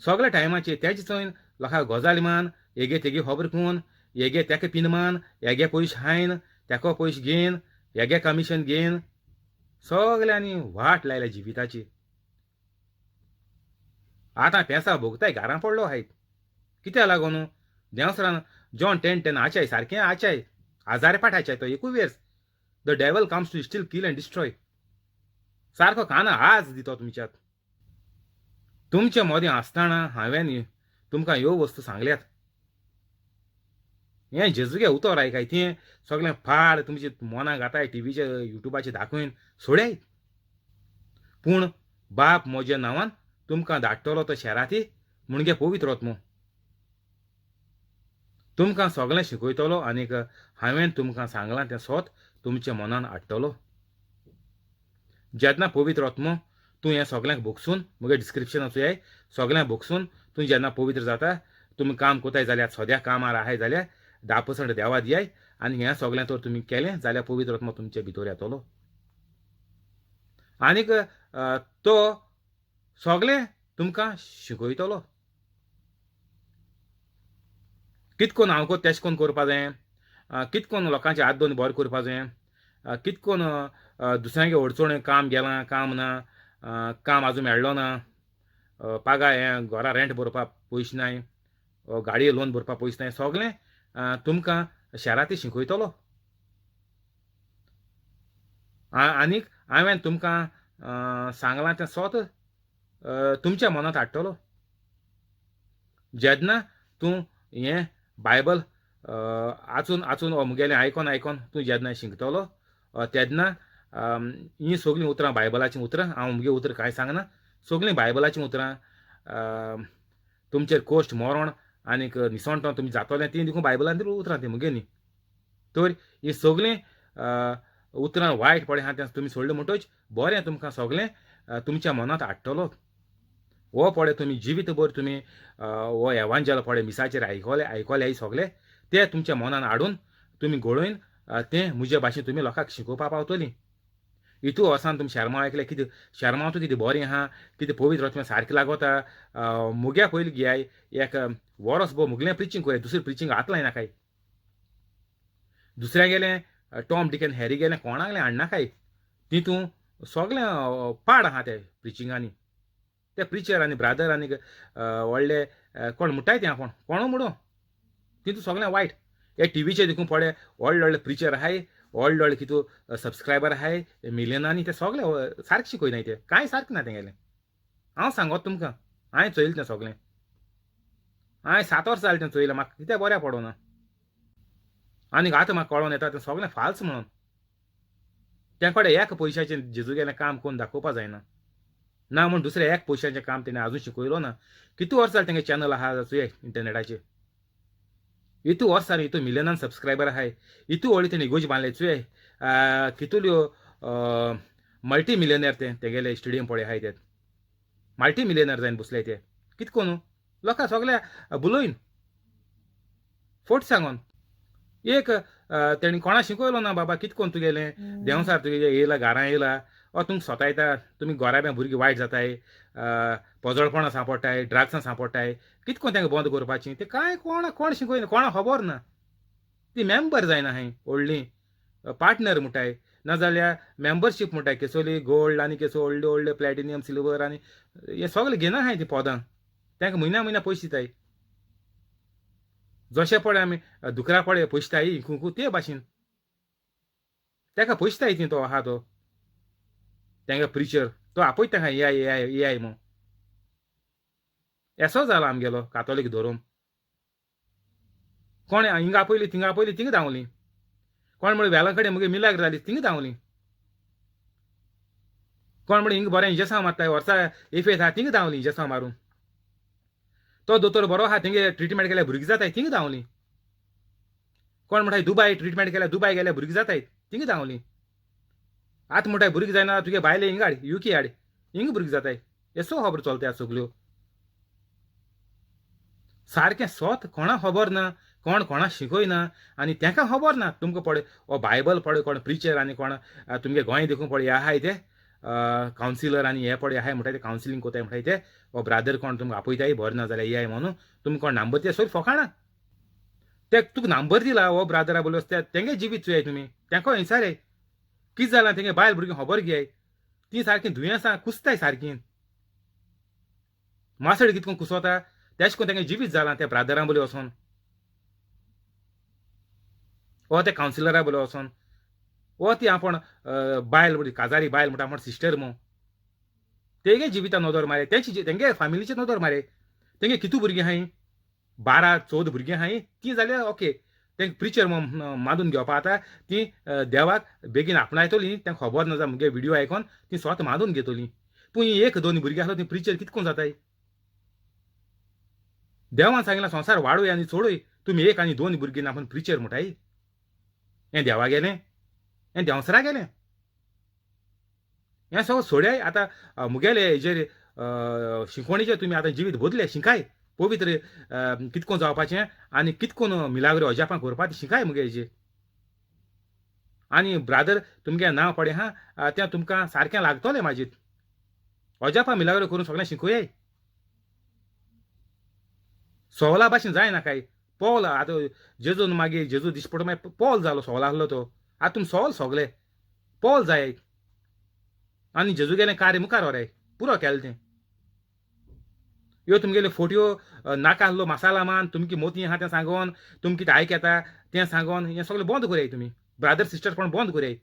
सगळ्या टायमाचेर तेजे चोयन लोकांक गजाली मान, हेगे तेगे खबर कोन, हेगे तेका पिन मान, हेगे पयशे हायन, तेको पयशे घेन, हेगे कमिशन घेन, सगळ्यांनी वाट लायल्या जिविताची. आतां पेसां भोगताय, घरां पडलो आहाय. कित्याक लागून देंवसरान जॉन 10:10 आचाय सारकें आचाय आजारे पाठ आचाय तो एकूय verse. The devil comes to steal, kill and destroy. सारको काना आज दितो तुमच्यात. तुमचे मदें आसतना हांवें तुमकां ह्यो वस्तू सांगल्यात. हें जेजूगे उतर आयकाय, तें सगळें फाड तुमचे मनाक घाताय, टिवीचे युट्यूबाचेर दाखयन सोडयाय. पूण बाप म्हज्या नांवान तुमकां धाडटलो तो शेराती मुणगे पवित्र आत्मो तुमकां सगळें शिकयतलो आनीक हांवें तुमकां सांगलां तें सत तुमच्या मनान हाडटलो. जेन्ना पवित्र आत्मो तूं हें सगळ्यांक भोगसून, म्हगे डिस्क्रिप्शन चोयाय, सगळ्यांक भोगसून तूं जेन्ना पवित्र जाता, तुमी काम कोताय जाल्यार सद्या कामार आहाय जाल्यार 10% देवा दियाय आनी हें सगळें तर तुमी केलें जाल्यार पवित्र आत्मो तुमचे भितर येतलो आनीक तो सगळें तुमकां शिकयतलो. कित कोन हांव तेश कोन करपा जाय, कित कोन लोकांचे हात दोन बरें करपा जाय, कित कोन दुसऱ्यांगे अडचण, काम गेलां, काम ना, काम आजून मेळ्ळो ना, पागा हें घरा रेंट भरपाक पयशे नाय, गाडये लोन भरपाक पयशे नाय, सगळें तुमकां शेराती शिकयतलो. आनीक हांवें तुमकां सांगलां तें सत तुमच्या मनांत हाडटलो. जेन्ना तूं हें बायबल आचून आचून म्हगेलें आयकोन आयकोन तूं जेन्ना शिकतलो तेन्ना हीं सगळीं उतरां बायबलाचीं उतरां, हांव म्हगे उतरां कांय सांगना, सगळीं बायबलाचीं उतरां तुमचेर कोश्ट मरण आनीक निसणटो तुमी जातलें तीं देखून बायबलांतलीं उतरां तीं म्हगे न्ही. तर हीं सगळीं उतरां वायट पळय आहा तें तुमी सोडलें म्हणटच बरें तुमकां सगळें तुमच्या मनांत हाडटलो. हो पळय तुमी जिवीतभर तुमी हो एवांजेल पळय मिसाचेर आयकले आयकले सगळे ते तुमच्या मनान हाडून तुमी घडोवन तें म्हजे भाशेन तुमी लोकांक शिकोवपा पावतलीं. इतू वर्सान तुमी शेरमांव आयकलें, कितें शेरमांव तूं कितें बरें आहा, कितें पवित्र आत्म्या सारकें लागोता. मुग्या पयलीं घेयाय एक वरोस भोव मुगलें प्रिचींग कोराय, दुसरें प्रिचींग हात लायनाकाय. दुसऱ्या गेलें टॉम डिक आनी हॅरी गेलें कोणाकलें हाडनाकाय, तितूं सगळें पाड आहा ते प्रिचिंगांनी. ते प्रिचर आनी ब्रादर आनी व्हडले कोण म्हणटाय ते आपूण कोणू म्हणू तितूं सगळें वायट. हे टिवीचेर देखून पळय व्हडले व्हडले प्रिचर आहाय, व्हडले व्हडले कितू सबस्क्रायबर आहाय मिलियनांनी, ते सगळे सारकें शिकयनाय, ते कांय सारकें ना तेंगेलें. हांव सांगत तुमकां, हांवें चोयलें तें सगळें, हांवें 7 वर्सां जालें तें चोयलें, म्हाका कितें बरें पडना. आनी आतां म्हाका कळोन येता तें सगळें फाल्स म्हणून. त्या कडेन एक पयशाचें जेजू गेलें काम करून दाखोवपा जायना ना म्हूण दुसरें एक पयशाचें काम तेणें आजून शिकयलो ना. कितू वर्सां जालें तेंगे चॅनल आहा चोय इंटरनेटाचेर, इतू वर्सां इतू मिलियनान सबस्क्रायबर आहाय, इतू व्हडली तेणें इगोज बांदले चोय, कितुल्यो मल्टी मिलियनर ते तेगेले स्टेडियम पळय आहाय, ते मल्टी मिलियनर जावन बसले ते. कित कोनू लोकां सगल्या बुलोयन फोट सांगोन एक तेणी कोणा शिकयलो ना बाबा कित कोन तुगेलें देंवसार तुगे येयला घरां येयला ओ तुमकां सोतायता, तुमी गोराब्या भुरगीं वायट जाताय, पोजळपणां सांपडटाय, ड्रग्सां सांपडटाय, कित कोन तांकां बंद करपाचीं तें कांय कोणा कोण शिकयना, कोणा खबर ना. ती मेंबर जायना हांय व्हडलीं पार्टनर म्हणटाय, नाजाल्यार मेंबरशीप म्हणटाय, केसोली गोल्ड आनी केसो व्हडले व्हडले प्लॅटिनियम सिल्वर आनी हे सगळें घेना हांय तीं पदां, तांकां म्हयन्या म्हयन्या पयशे दिताय. जशें पळय आमी दुकरा पळय पयशे दिताय कुंकू ते भाशेन ताका पयशे दिताय ती तो आहा तो तांकां प्रिचर तो आपयता तांकां येयाय येयाय येयाय म्हूण. येसो जाला आमगेलो कातोलीक धरून. कोणें हिंगा आपयली थिंगा आपयली थिंगा धांवली, कोण म्हळ्यार वेलां कडेन मुगे मिलाग्र जाली थिंगा धांवली, कोण म्हळ्यार हिंगा बरें इंजेसांव मारताय वर्सा इफेत आहा थिंगा धांवली इंजेसांव मारून, तो दोतोर बरो आहा थिंगे ट्रिटमेंट केल्यार भुरगीं जाताय थिंगा धांवली, कोण म्हणटाय दुबाय ट्रिटमेंट केल्यार दुबाय गेल्यार भुरगीं जाताय थिंगा धांवली. आतां म्हणटाय भुरगीं जायना तुगे बायले हिंगा हाड युके हाड हिंगा भुरगीं जाताय. येसो खबर चलता सगल्यो सारकें सोत कोणा खबर ना, कोण कोणा शिकयना आनी तांकां खबर ना. तुमकां पळय हो बायबल पळय कोण प्रिचर आनी कोण तुमगे गोंय देखून पळय आहाय ते कावन्सिलर आनी हे पळय आहाय म्हणटाय ते कावन्सिलींग कोताय म्हणटाय ते हो ब्रादर कोण तुमकां आपयताय बरें ना जाल्यार येयाय म्हणून तुमकां कोण नंबर दिता सोय फोकाणां ते तुका नंबर दिला हो ब्रादरा बोलस ते तेंगे जिवीत चोयाय तुमी तांकां विचाराय कितें जालां तेंगे बायल भुरगीं खबर घेयाय, तीं सारकीं दुयेंसां कुसताय सारकीं मासळ कितको कुसोता तेश कोन तेंगे जिवीत जालां त्या ब्रादरां बोले वचोन ओ त्या कावन्सिलरा बोले वचोन ओ ती आपूण बायल म्हणजे काजारी बायल म्हणटा आपूण सिस्टर म्हूण तेगे जिविता नदर मारे तेंची तेंगे फामिलीचे नदर मारे. तेंगे कितू भुरगीं आहाय 12 14 भुरगीं आहाय ती जाल्यार ओके तेंका प्रिचर मानून घेवपा आतां ती देवाक बेगीन आपणायतलीं, तांकां खबर ना जाल्यार मुगे विडियो आयकोन ती स्वता मानून घेतलीं. पूण 1 2 भुरगीं आसलो ती प्रिचर कितकोन कोण जाताय. देवान सांगिल्लें संवसार वाडोय आनी चडोय, तुमी 1 आनी 2 भुरगीं आपूण प्रिचर म्हणटाय. हें देवा गेलें, हें देंवसरा गेलें, हें सगळें सोड्याय. आतां मुगेले हेजेर शिकवणीचेर तुमी आतां जिवीत बदले शिकाय पवित्र कितकोन जावपाचें आनी कितकोन मिलाग्रो अजापां करपाचें शिकाय मुगे हेजेर. आनी ब्रादर तुमगें नांव पळय हा तें तुमकां सारकें लागतलें मागीर अजापां मिलाग्रो करून सगळें शिकयाय. सोवला भाशेन जायना काय पोल आतां जेजून मागीर जेजू दिश्टी पडटा मागीर पोल जालो सोवला आसलो तो, आतां तुमी सोवल सगळे पोल जाय आनी जेजू गेलें कार्य मुखार व्हराय पुरो केलें तें. ह्यो तुमगेल्यो फोटयो नाका आसलो मसाला मान तुमकी मोती आहा तें सांगोन तुमकां कितें आयक येता तें सांगोन हें सगळें बंद करयाय तुमी ब्रादर सिस्टर पण बंद करयाय.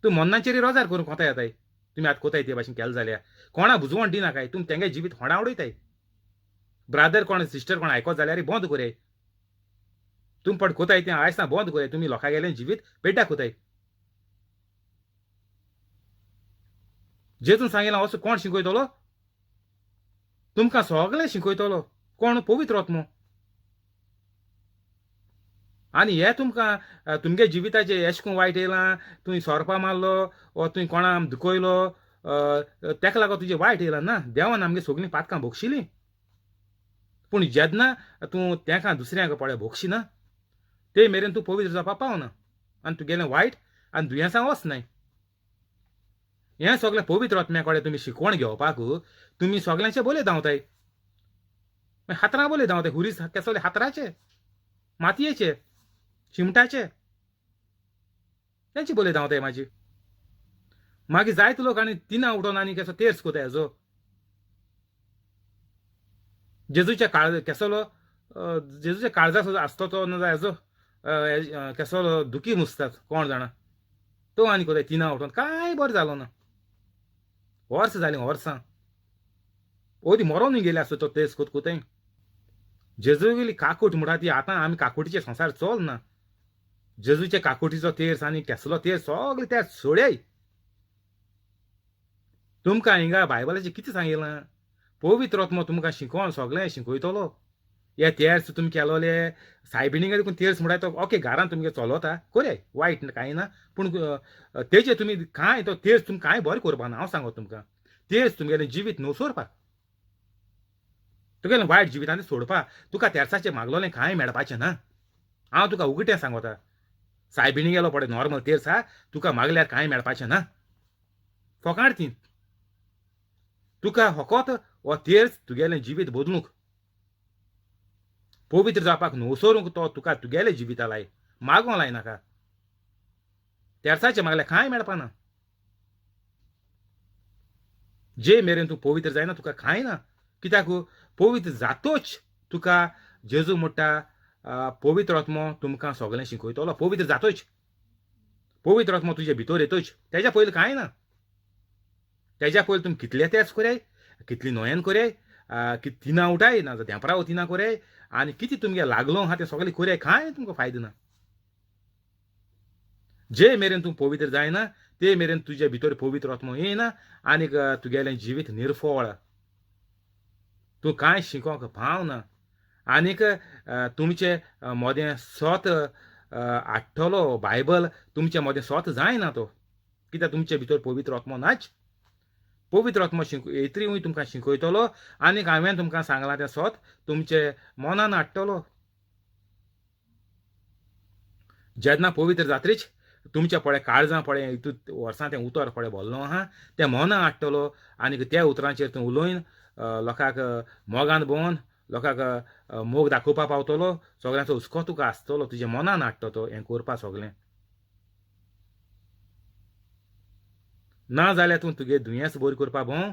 तूं मन्नाचेर रोजार करून कोता येताय तुमी आतां कोताय ते भाशेन केलें जाल्यार कोणा बुजवण दिना काय तुमी तेंगे जिवीत होणा उडयताय. ब्रादर कोण सिस्टर कोण आयकत जाल्यार बंद करयाय तुमी पण कोताय तें आयज ना बंद करयाय तुमी लोकां गेलें जिवीत पेड्ड्याक कोताय. जेजून सांगिल्लें असो कोण शिकयतलो तुमकां सगळें शिकयतलो कोण पवित्र आत्मो. आनी हे तुमकां तुमगे जिविताचें एशें करून वायट येयलां, तुवें सोरपा मारलो वो तुवें कोणाक दुखयलो तेका लागून तुजें वायट येयलां ना. देवान आमगे सगळीं पातकां भोगशिलीं, पूण जेन्ना तूं तेका दुसऱ्यांक पळय भोगशिना ते मेरेन तूं पवित्र जावपाक पावना आनी तुगेलें वायट आनी दुयेंसां वच नाय. हें सगळें पवित्र आत्म्या कडेन तुमी शिकवण घेवपाक तुमी सगळ्यांचे बोले धांवताय, हातरां बोले धांवताय, हुरीस केसोले हातराचे, मातयेचे, शिमटाचे, तेंचे बोले धांवताय. म्हाजी मागीर जायते लोक आनी तिना उठोन आनी केसो तेर्स कोताय हेजो जेजूच्या काळ केसलो जेजूच्या काळजा आसतो तो ना हेजो केसलो दुखी मुसतात कोण जाणा तो आनी कोताय तिना उठोन कांय बरें जालो ना. वर्सां जालीं वर्सां ओदी मरोनूय गेले आसतो तो तेर्स कोत कोताय. जेजूगेली काकूट म्हणटा ती आतां आमी काकुटीचे संवसार चल ना. जेजूचे काकुटीचो तेर्स आनी केसलो तेर्स सगळे ते सोडय. तुमकां हिंगा बायबलाचें कितें सांगिलां, पवित्र आत्मो तुमकां शिकोवन सगळें शिकयतलो. हे तेर्स तुमी केलोले सायबिणींग देखून तेर्स म्हणटा तो ओके घरान तुमगे चलोता कोरे वायट कांय ना, पूण तेजे तुमी कांय तो तेर्स तुमी कांय बरें करपा ना. हांव सांगो तुमकां तेर्स तुमगेलें जिवीत नसोरपाक, तुगेलें वायट जिवितान सोडपाक, तुका तेर्साचें मागलोलें कांय मेळपाचें ना. हांव तुका उगटें सांगता, सायबिणी गेलो पळय नॉर्मल तेर्स आहा, तुका मागल्यार कांय मेळपाचें ना, फोकाण ती. तुका फकत हो तेर्स तुगेलें जिवीत बदलूंक, पवित्र जावपाक नवसरूंक तो तुका तुगेलें जिविता लाय, मागोंक लायनाका. तेर्साचें मागल्यार कांय मेळपाना. जे मेरेन तूं पवित्र जायना तुका कांय ना. कित्याक पवित्र जातोच तुका जेजू म्हणटा पवित्र आत्मो तुमकां सगळें शिकयतलो. पवित्र जातोच, पवित्र आत्मो तुजे भितर येतोच, तेज्या पयलीं कांय ना. तेज्या पयलीं तुमी कितले तेर्स कोराय, कितली नोयेन कोराय, तिना उठाय ना धेंपरा तिना कोराय आनी कितें तुमगे लागलो आहा तें सगळें कोराय, कांय तुमकां फायदो ना. जे मेरेन तूं पवित्र जायना ते मेरेन तुजे भितर पवित्र आत्मो येना आनीक तुगेलें जिवीत निर्फळ, तूं कांय शिकोंक पावना आनीक तुमचे मोदें सोत हाडटलो बायबल तुमचे मोदें सोत जायना तो, कित्याक तुमचे भितर पवित्र आत्मो नाच. पवित्र आत्मो येतरीय तुमकां शिकयतलो आनीक हांवें तुमकां सांगलां तें सोत तुमचे मनान हाडटलो. जेन्ना पवित्र जात्रीच तुमच्या पळय काळजां पळय हितून वर्सां तें उतर पळय भरलो आहा तें मनां हाडटलो आनीक त्या उतरांचेर तूं उलोवन लोकांक मोगान भोंवन लोकांक मोग दाखोवपाक पावतलो, सगळ्यांचो हुस्को तुका आसतलो, तुज्या मनान हाडटलो तो हें करपा सगळें. ना जाल्यार तूं तुगे दुयेंस बरें करपा भोंव,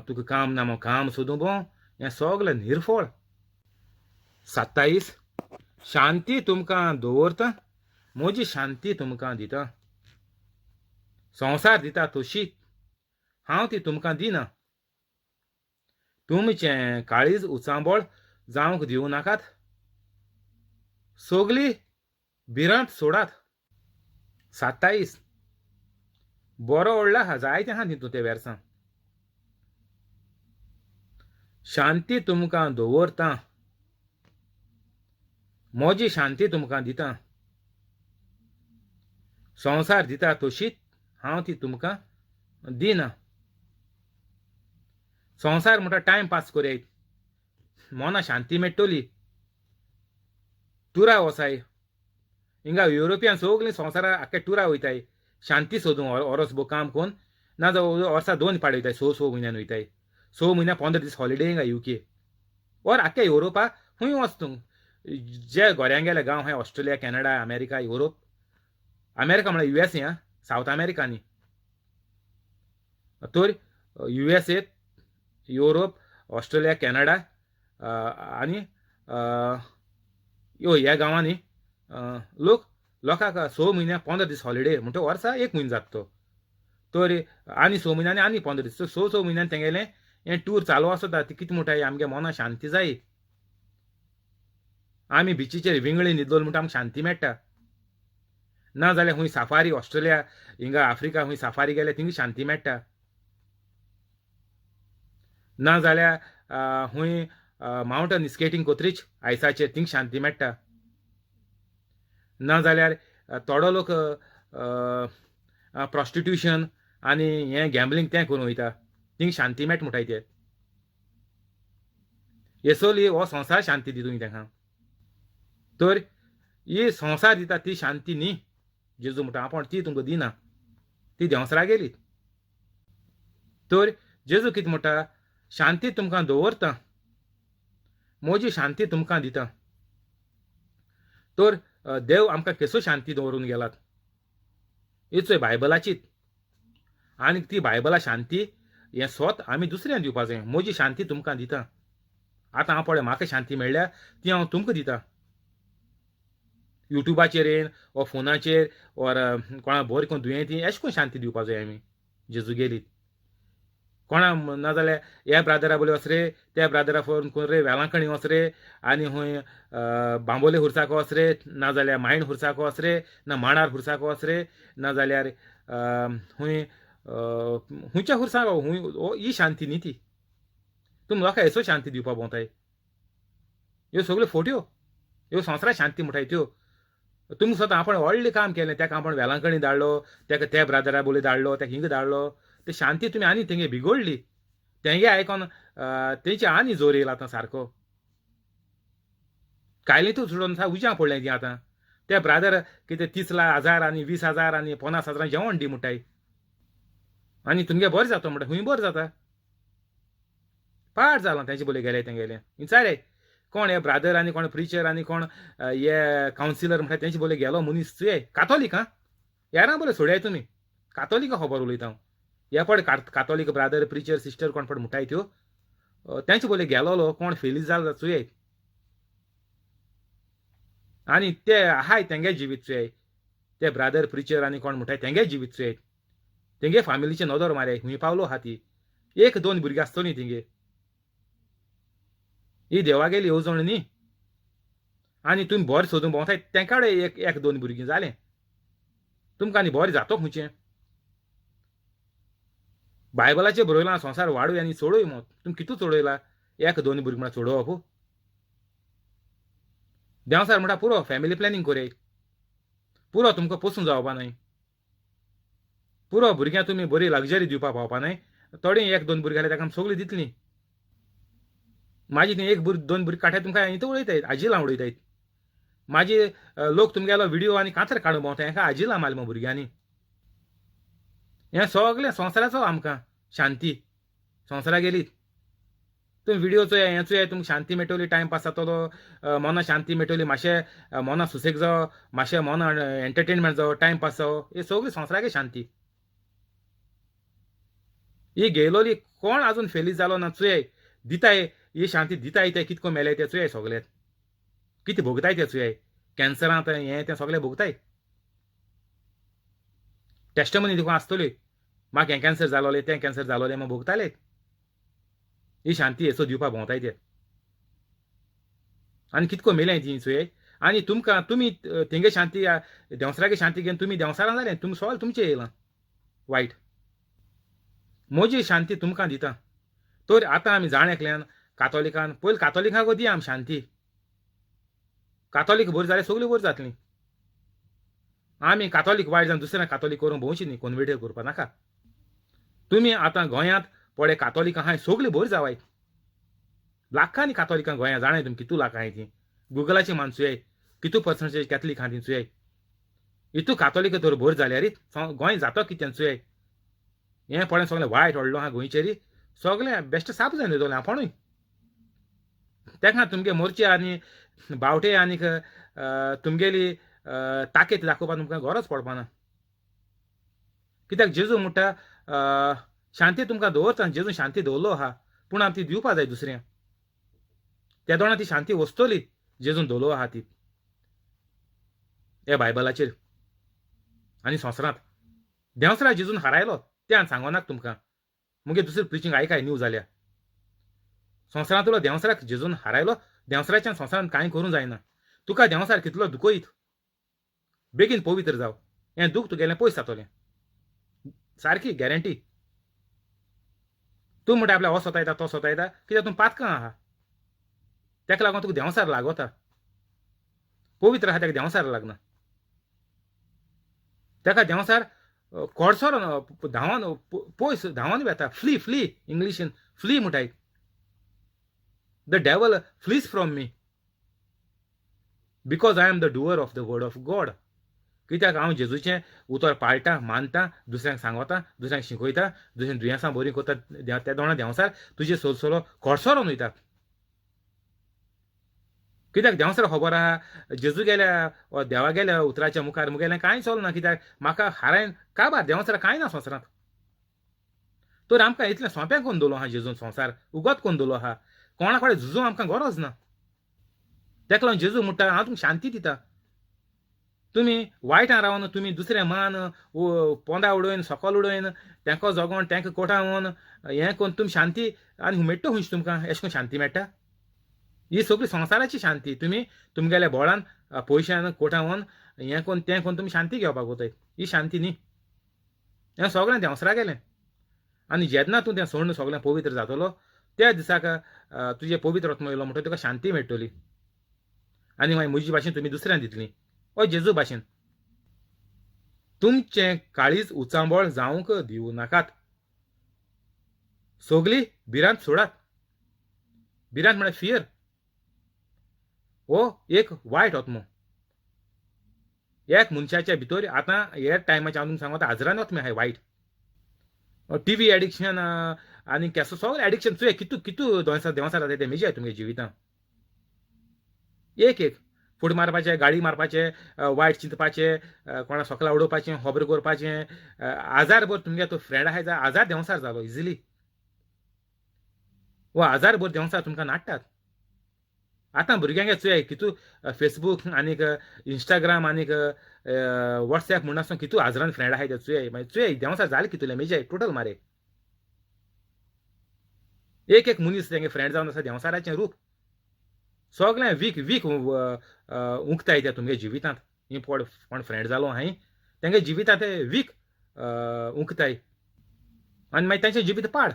तुका काम ना म्हूण काम सोदूं भोंव, हें सगळें निर्फळ. 27 शांती तुमकां दवरता, म्हजी शांती तुमकां दिता, संवसार दिता तशी हांव ती तुमकां दिना. तुमचें काळीज उचांबळ जावंक दिवं नाकात, सगली भिरांत सोडात. 27 बरो ओडला आहा जायतें आहा तितून ते वेर्सां. शांती तुमकां दवरता, म्हजी शांती तुमकां दिता, संवसार दिता तशीच हांव ती तुमकां दिना. संवसार म्हणटा टायम पास करयात, मना शांती मेळटली, टुरा वचाय. हिंगा युरोपियन सगळीं संवसारा आख्खे टुरा वयताय शांती सोदूंक, ओरस भोव काम करून, ना जाल्यार वर्सा 2 पाड वयताय, 6 6 म्हयन्यान वयताय, 6 म्हयन्या 15 दीस हॉलिडे हिंगा युके और आख्खे युरोपा खंय वच तूं, जे गोऱ्यांगेले गांव आहाय Australia, Canada, America, Europe, America म्हळ्यार युएसए आं, सावथ अमेरिका न्ही तर युएसए, युरोप, ऑस्ट्रेलिया, कॅनडा आनी यो ह्या गांवांनी लोक लोकांक 6 म्हयन्या 15 दीस हॉलिडे म्हणटा वर्सा 1 म्हयनो जाता तो, तर आनी 6 म्हयन्यांनी आनी 15 दीस, 6 6 म्हयन्यान तेंगेलें हें टूर चालू आसता. ती कितें म्हणटाय आमगे मना शांती जाय, आमी बिचीचेर विंगळी न्हिदलो म्हणटा आमकां शांती मेळटा. ना जाल्यार खूंय साफारी ऑस्ट्रेलिया हिंगा आफ्रिका खूंय साफारी गेल्यार थिंगा शांती मेळटा. ना जाल्यार खूंय मावंटन स्केटींग कोत्रीच आयसाचेर थिंग शांती मेळटा. ना जाल्यार थोडो लोक प्रोस्टिट्युशन आनी हें गॅम्बलींग तें करूंक वयता, थिंग शांती मेळटा म्हणटाय ते. येसोली हो संवसार शांती दी तुमी तेंकां. तर ही संवसार दिता ती शांती न्ही. जेजू म्हणटा आपूण ती तुमकां दिना, ती देंवसरा गेली. तर जेजू कितें म्हणटा, शांती तुमकां दवरता, म्हजी शांती तुमकां दिता. तर देव आमकां केसो शांती दवरून गेलात, ही चोय बायबलाचीच. आनी ती बायबला शांती हें स्वत आमी दुसऱ्यांक दिवपा जाय. म्हजी शांती तुमकां दिता, आतां हांव पळय म्हाका शांती मेळ्ळ्या ती हांव तुमकां दिता. युट्यूबाचेर येन वा फोनाचेर ऑर कोणा बरें करून दुयेंती अशें करून शांती दिवपा जाय आमी जेजू गेली. कोणा नाजाल्यार ह्या ब्रादरा बोले वच रे, त्या ब्रादरा फोन करून रे वेलांकणी वच रे, आनी खंय बांबोले हुरसाक वच रे, नाजाल्यार मायण हुरसाक वच रे, ना माणार हुरसाक वच रे, नाजाल्यार खंय खंयच्या हुरसाक खंय, ही शांती न्ही ती. तुमी लोकांक येसो शांती दिवपा भोंवताय, ह्यो सगळ्यो फोट्यो, ह्यो संवसारा शांती म्हणटाय त्यो. तुमी स्वता आपण व्हडलें काम केलें, तेका आपण वेलांकणी धाडलो, तेका त्या ब्रादरा बोले धाडलो, तेका हिंगा धाडलो, ते शांती तुमी आनी तेंगे बिगडली. तेंगे आयकोन तेंचे आनी जोर येयला आतां सारको. कायलींतूच सोडून उज्या पडलें ती आतां. ते ब्रादर कितें 30 लाख हजार आनी 20 हजार आनी 50 हजारां जेवण दी म्हणटाय, आनी तुमगे बरें जाता म्हणटा. खूंय बरें जाता, पाड जालां तेंचे बोले गेले तेंगेले. विचारे कोण हे ब्रादर आनी कोण प्रिचर आनी कोण हे कावन्सिलर म्हणटा तेंचे बोले गेलो मनीस चुये कातोलीक. आं यारां बोले सोडयाय तुमी, कातोलिका खबर उलयता हांव. हे पड कातोलीक ब्रादर प्रिचर सिस्टर कोण पड म्हणटाय त्यो, तेंचे बोले गेलोलो कोण फेलीज जालो चुये, आनी ते आहाय तेंगे जिवीत चुये. ते ब्रादर प्रिचर आनी कोण म्हणटाय तेंगे जिवीत चुये, तेंगे फामिलीचे नदर मारे खूंय पावलो आहा ती. 1 2 भुरगीं आसतलीं तेंगे. ही देवागेली येवजण न्ही. आनी तुमी बरें सोदूंक भोंवताय तेंकां 1 2 भुरगीं जालें, तुमकां आनी बरें जातो खंयचें. बायबलाचेर बरयलां संवसार वाडूय आनी चडूय मत, तुमी कितू चडयला 1 2 भुरगीं म्हळ्यार चडोवप. देंवसार म्हणटा पुरो फॅमिली प्लॅनिंग करयाय, पुरो तुमकां पोसूंक जावपा न्हय, पुरो भुरग्यांक तुमी बरी लग्जरी दिवपा पावपा न्हय. थोडीं 1 2 भुरगीं जाल्यार ताका आमी सगळीं दितलीं. मागीर थंय 1 2 भुरगीं काडटाय तुमकां हिंगा उडयताय, आजिलां उडयताय. मागीर लोक तुमगेलो व्हिडियो आनी कांतर काडूंक भोंवताय, हांकां आजिलां मारली मग भुरग्यांनी. हें सगळें संवसाराचो आमकां शांती संवसारा गेली. तुमी व्हिडियो चोया, हें चोया, तुमकां शांती मेळटली, टायम पास जातलो, मना शांती मेळटली, मातशें मना सुसेग जावं, मातशें मना एंटरटेनमेंट जावं, टायम पास जावं, हे सगळी संवसारागे शांती. ही गेलोली कोण अजून फेली जालो ना चोय, दिताय ही शांती दिताय ते कितको मेले ते चोय, सगळे कितें भोगताय ते चोय, कॅन्सरांत हें तें सगळें भोगताय. टेस्टमनी तुका आसतली, म्हाका हें कॅन्सर जालोलें तें कॅन्सर जालोलें मागीर भोगताले. ही शांती येसो दिवपाक भोंवताय ते, आनी कितको मेलें ती चोय. आनी तुमकां तुमी तेंगे शांती देंवसरागे शांती घेवन तुमी देंवसरां जालें, तुमी सगळें तुमचें येयलां वायट. म्हजी शांती तुमकां दिता. तर आतां आमी जाण एकल्यान कातोलिकान पयलीं कातोलिकांक दी आमी शांती, कातोलीक बरी जाल्यार सगळीं बरी जातलीं. आमी कातोलीक वायट जावन दुसऱ्यांक कातोलीक करूंक भोंवची न्ही, कन्वर्ट करपा नाका. तुमी आतां गोंयांत पळय कातोलिकां आहाय सगळीं बरी जावाय, लाखांनी कातोलिकां गोंयांत जाणाय तुमी कितू लाखां आहाय तीं. गुगलाची मान चोयाय कितू पर्संटेज कॅथलीक आहा ती चोयाय. इतू कातोलीक तर बरी जाल्यार गोंय जातो कितें चोयाय. हें पळय सगळें वायट व्हडलो आहा गोंयचेर, सगळें बेश्टें साप जावन वयतलें आपुणूय. तेका तुमगे मोर्चे आनी बावटे आनीक तुमगेली ताकेत दाखोवपाक तुमकां गरज पडपाना. कित्याक जेजू म्हणटा शांती तुमकां दवरता, जेजू शांती दवरलो आहा, पूण आमी ती दिवपा जाय दुसऱ्यांक. त्या दोणा ती शांती वसतली जेजून दवरलो आहा ती ह्या बायबलाचेर आनी संवसारांत. देंवसरा जेजून हारायलो तें हांवें सांगोनाक तुमकां, मुगे दुसरी प्रिचींग आयकाय न्यू जाल्या. संवसारांतलो देंवसराक जेजून हारायलो, देंवसराच्यान संवसारांत कांय करूंक जायना. तुका देंवसार कितलो दुखयत, बेगीन पवित्र जाव, हें दूख तुगेलें पयस जातलें, सारकी गॅरंटी. तूं म्हणटा आपल्या हो सोतायता तो सोतायता, कित्याक तूं पातकां आहा, तेका लागून तुका देंवसार लागता. पवित्र आहा तेका देंवसार लागना, तेका देंवसार कोडसरोन धांवन पयस धांवन वेता. फ्ली फ्ली इंग्लिशीन फ्ली म्हणटाय. The devil flees from me because I am the doer of the word of God. कित्याक हांव जेजूचें उतर पाळटा, मानता, दुसऱ्यांक सांगता, दुसऱ्यांक शिकयता, दुसऱ्यांक दुयेंसां बरीं करता. त्या दोणा देंवसार तुजे सोलसोलो कोडसरोन वयता. कित्याक देंवसार खबर आहा जेजू गेल्या वा देवा गेल्या उतराच्या मुखार मुगेलें कांय चलना. कित्याक म्हाका हारायन काबार देंवसार कांय ना संवसारांत. तर आमकां इतलें सोंपें करून दवरलो आहा जेजून, संवसार उगत करून दवरलो आहा. कोणा कडेन झुजूं आमकां गरज ना. तेका लागून जेजू म्हणटा हांव तुमकां शांती दिता. तुमी वायटान रावन तुमी दुसरें मान पोंदा उडोवन सकल उडोवन तेंको जगोन तेंका कोटावन हें करून तुमी शांती आनी हुमेट्टो खंयची तुमकां एशें करून शांती मेळटा. ही सगळी संवसाराची शांती तुमी तुमगेल्या बोळान पयशान कोटावन हें करून तें करून तुमी शांती घेवपाक वताय. ही शांती न्ही. हें सगळें देंवसरा गेलें. आनी जेन्ना तूं तें सोडून सगळें पवित्र जातलो त्या दिसाक तुजें पवित्र आत्मो येयलो म्हणटकीर तुका शांती मेळटली. आनी मागीर म्हजी भाशेन तुमी दुसऱ्यांक दितलीं ओ जेजू भाशेन. तुमचें काळीज उचांबळ जावंक दिवं नाकात. सगली भिरांत सोडात. भिरांत म्हळ्यार फियर. हो एक वायट आत्मो एक मनशाच्या भितर. आतां ह्या टायमाचेर हांव तुमकां सांगता हजरांनी आत्मे आहाय वायट. टिवी एडिक्शन आनी केसो सगळें एडिक्शन चोय कितू कितू देंवसार देंवसार जाता तें मेजय तुमगे जिवितां. एक एक फूट मारपाचें, गाडी मारपाचें, वायट चिंतपाचें, कोणा सकला उडोवपाचें, खबर करपाचें. आजार भर तुमगे तो फ्रेंड आहाय जाल्यार आजार देंवसार जालो इजिली. वो आजार भर देंवसार तुमकां नाडटात. आतां भुरग्यांक चोय कितू फेसबूक आनीक इंस्टाग्राम आनीक वॉट्सएप म्हूण आसतना कितू हजरान फ्रेंड आहाय ते चोय. मागीर चोय देंवसार जालें कितूलें मेजय टोटल मारे. एक एक मनीस तेंगे फ्रेंड जावन आसा देंवसाराचें रूप. सगळें वीक वीक उंकताय त्या तुमगे जिवितांत. ही कोण कोण फ्रेंड जालो हांय तेंगे जिवितांत ते वीक उंकताय आनी मागीर तेंचें जिवीत पाड.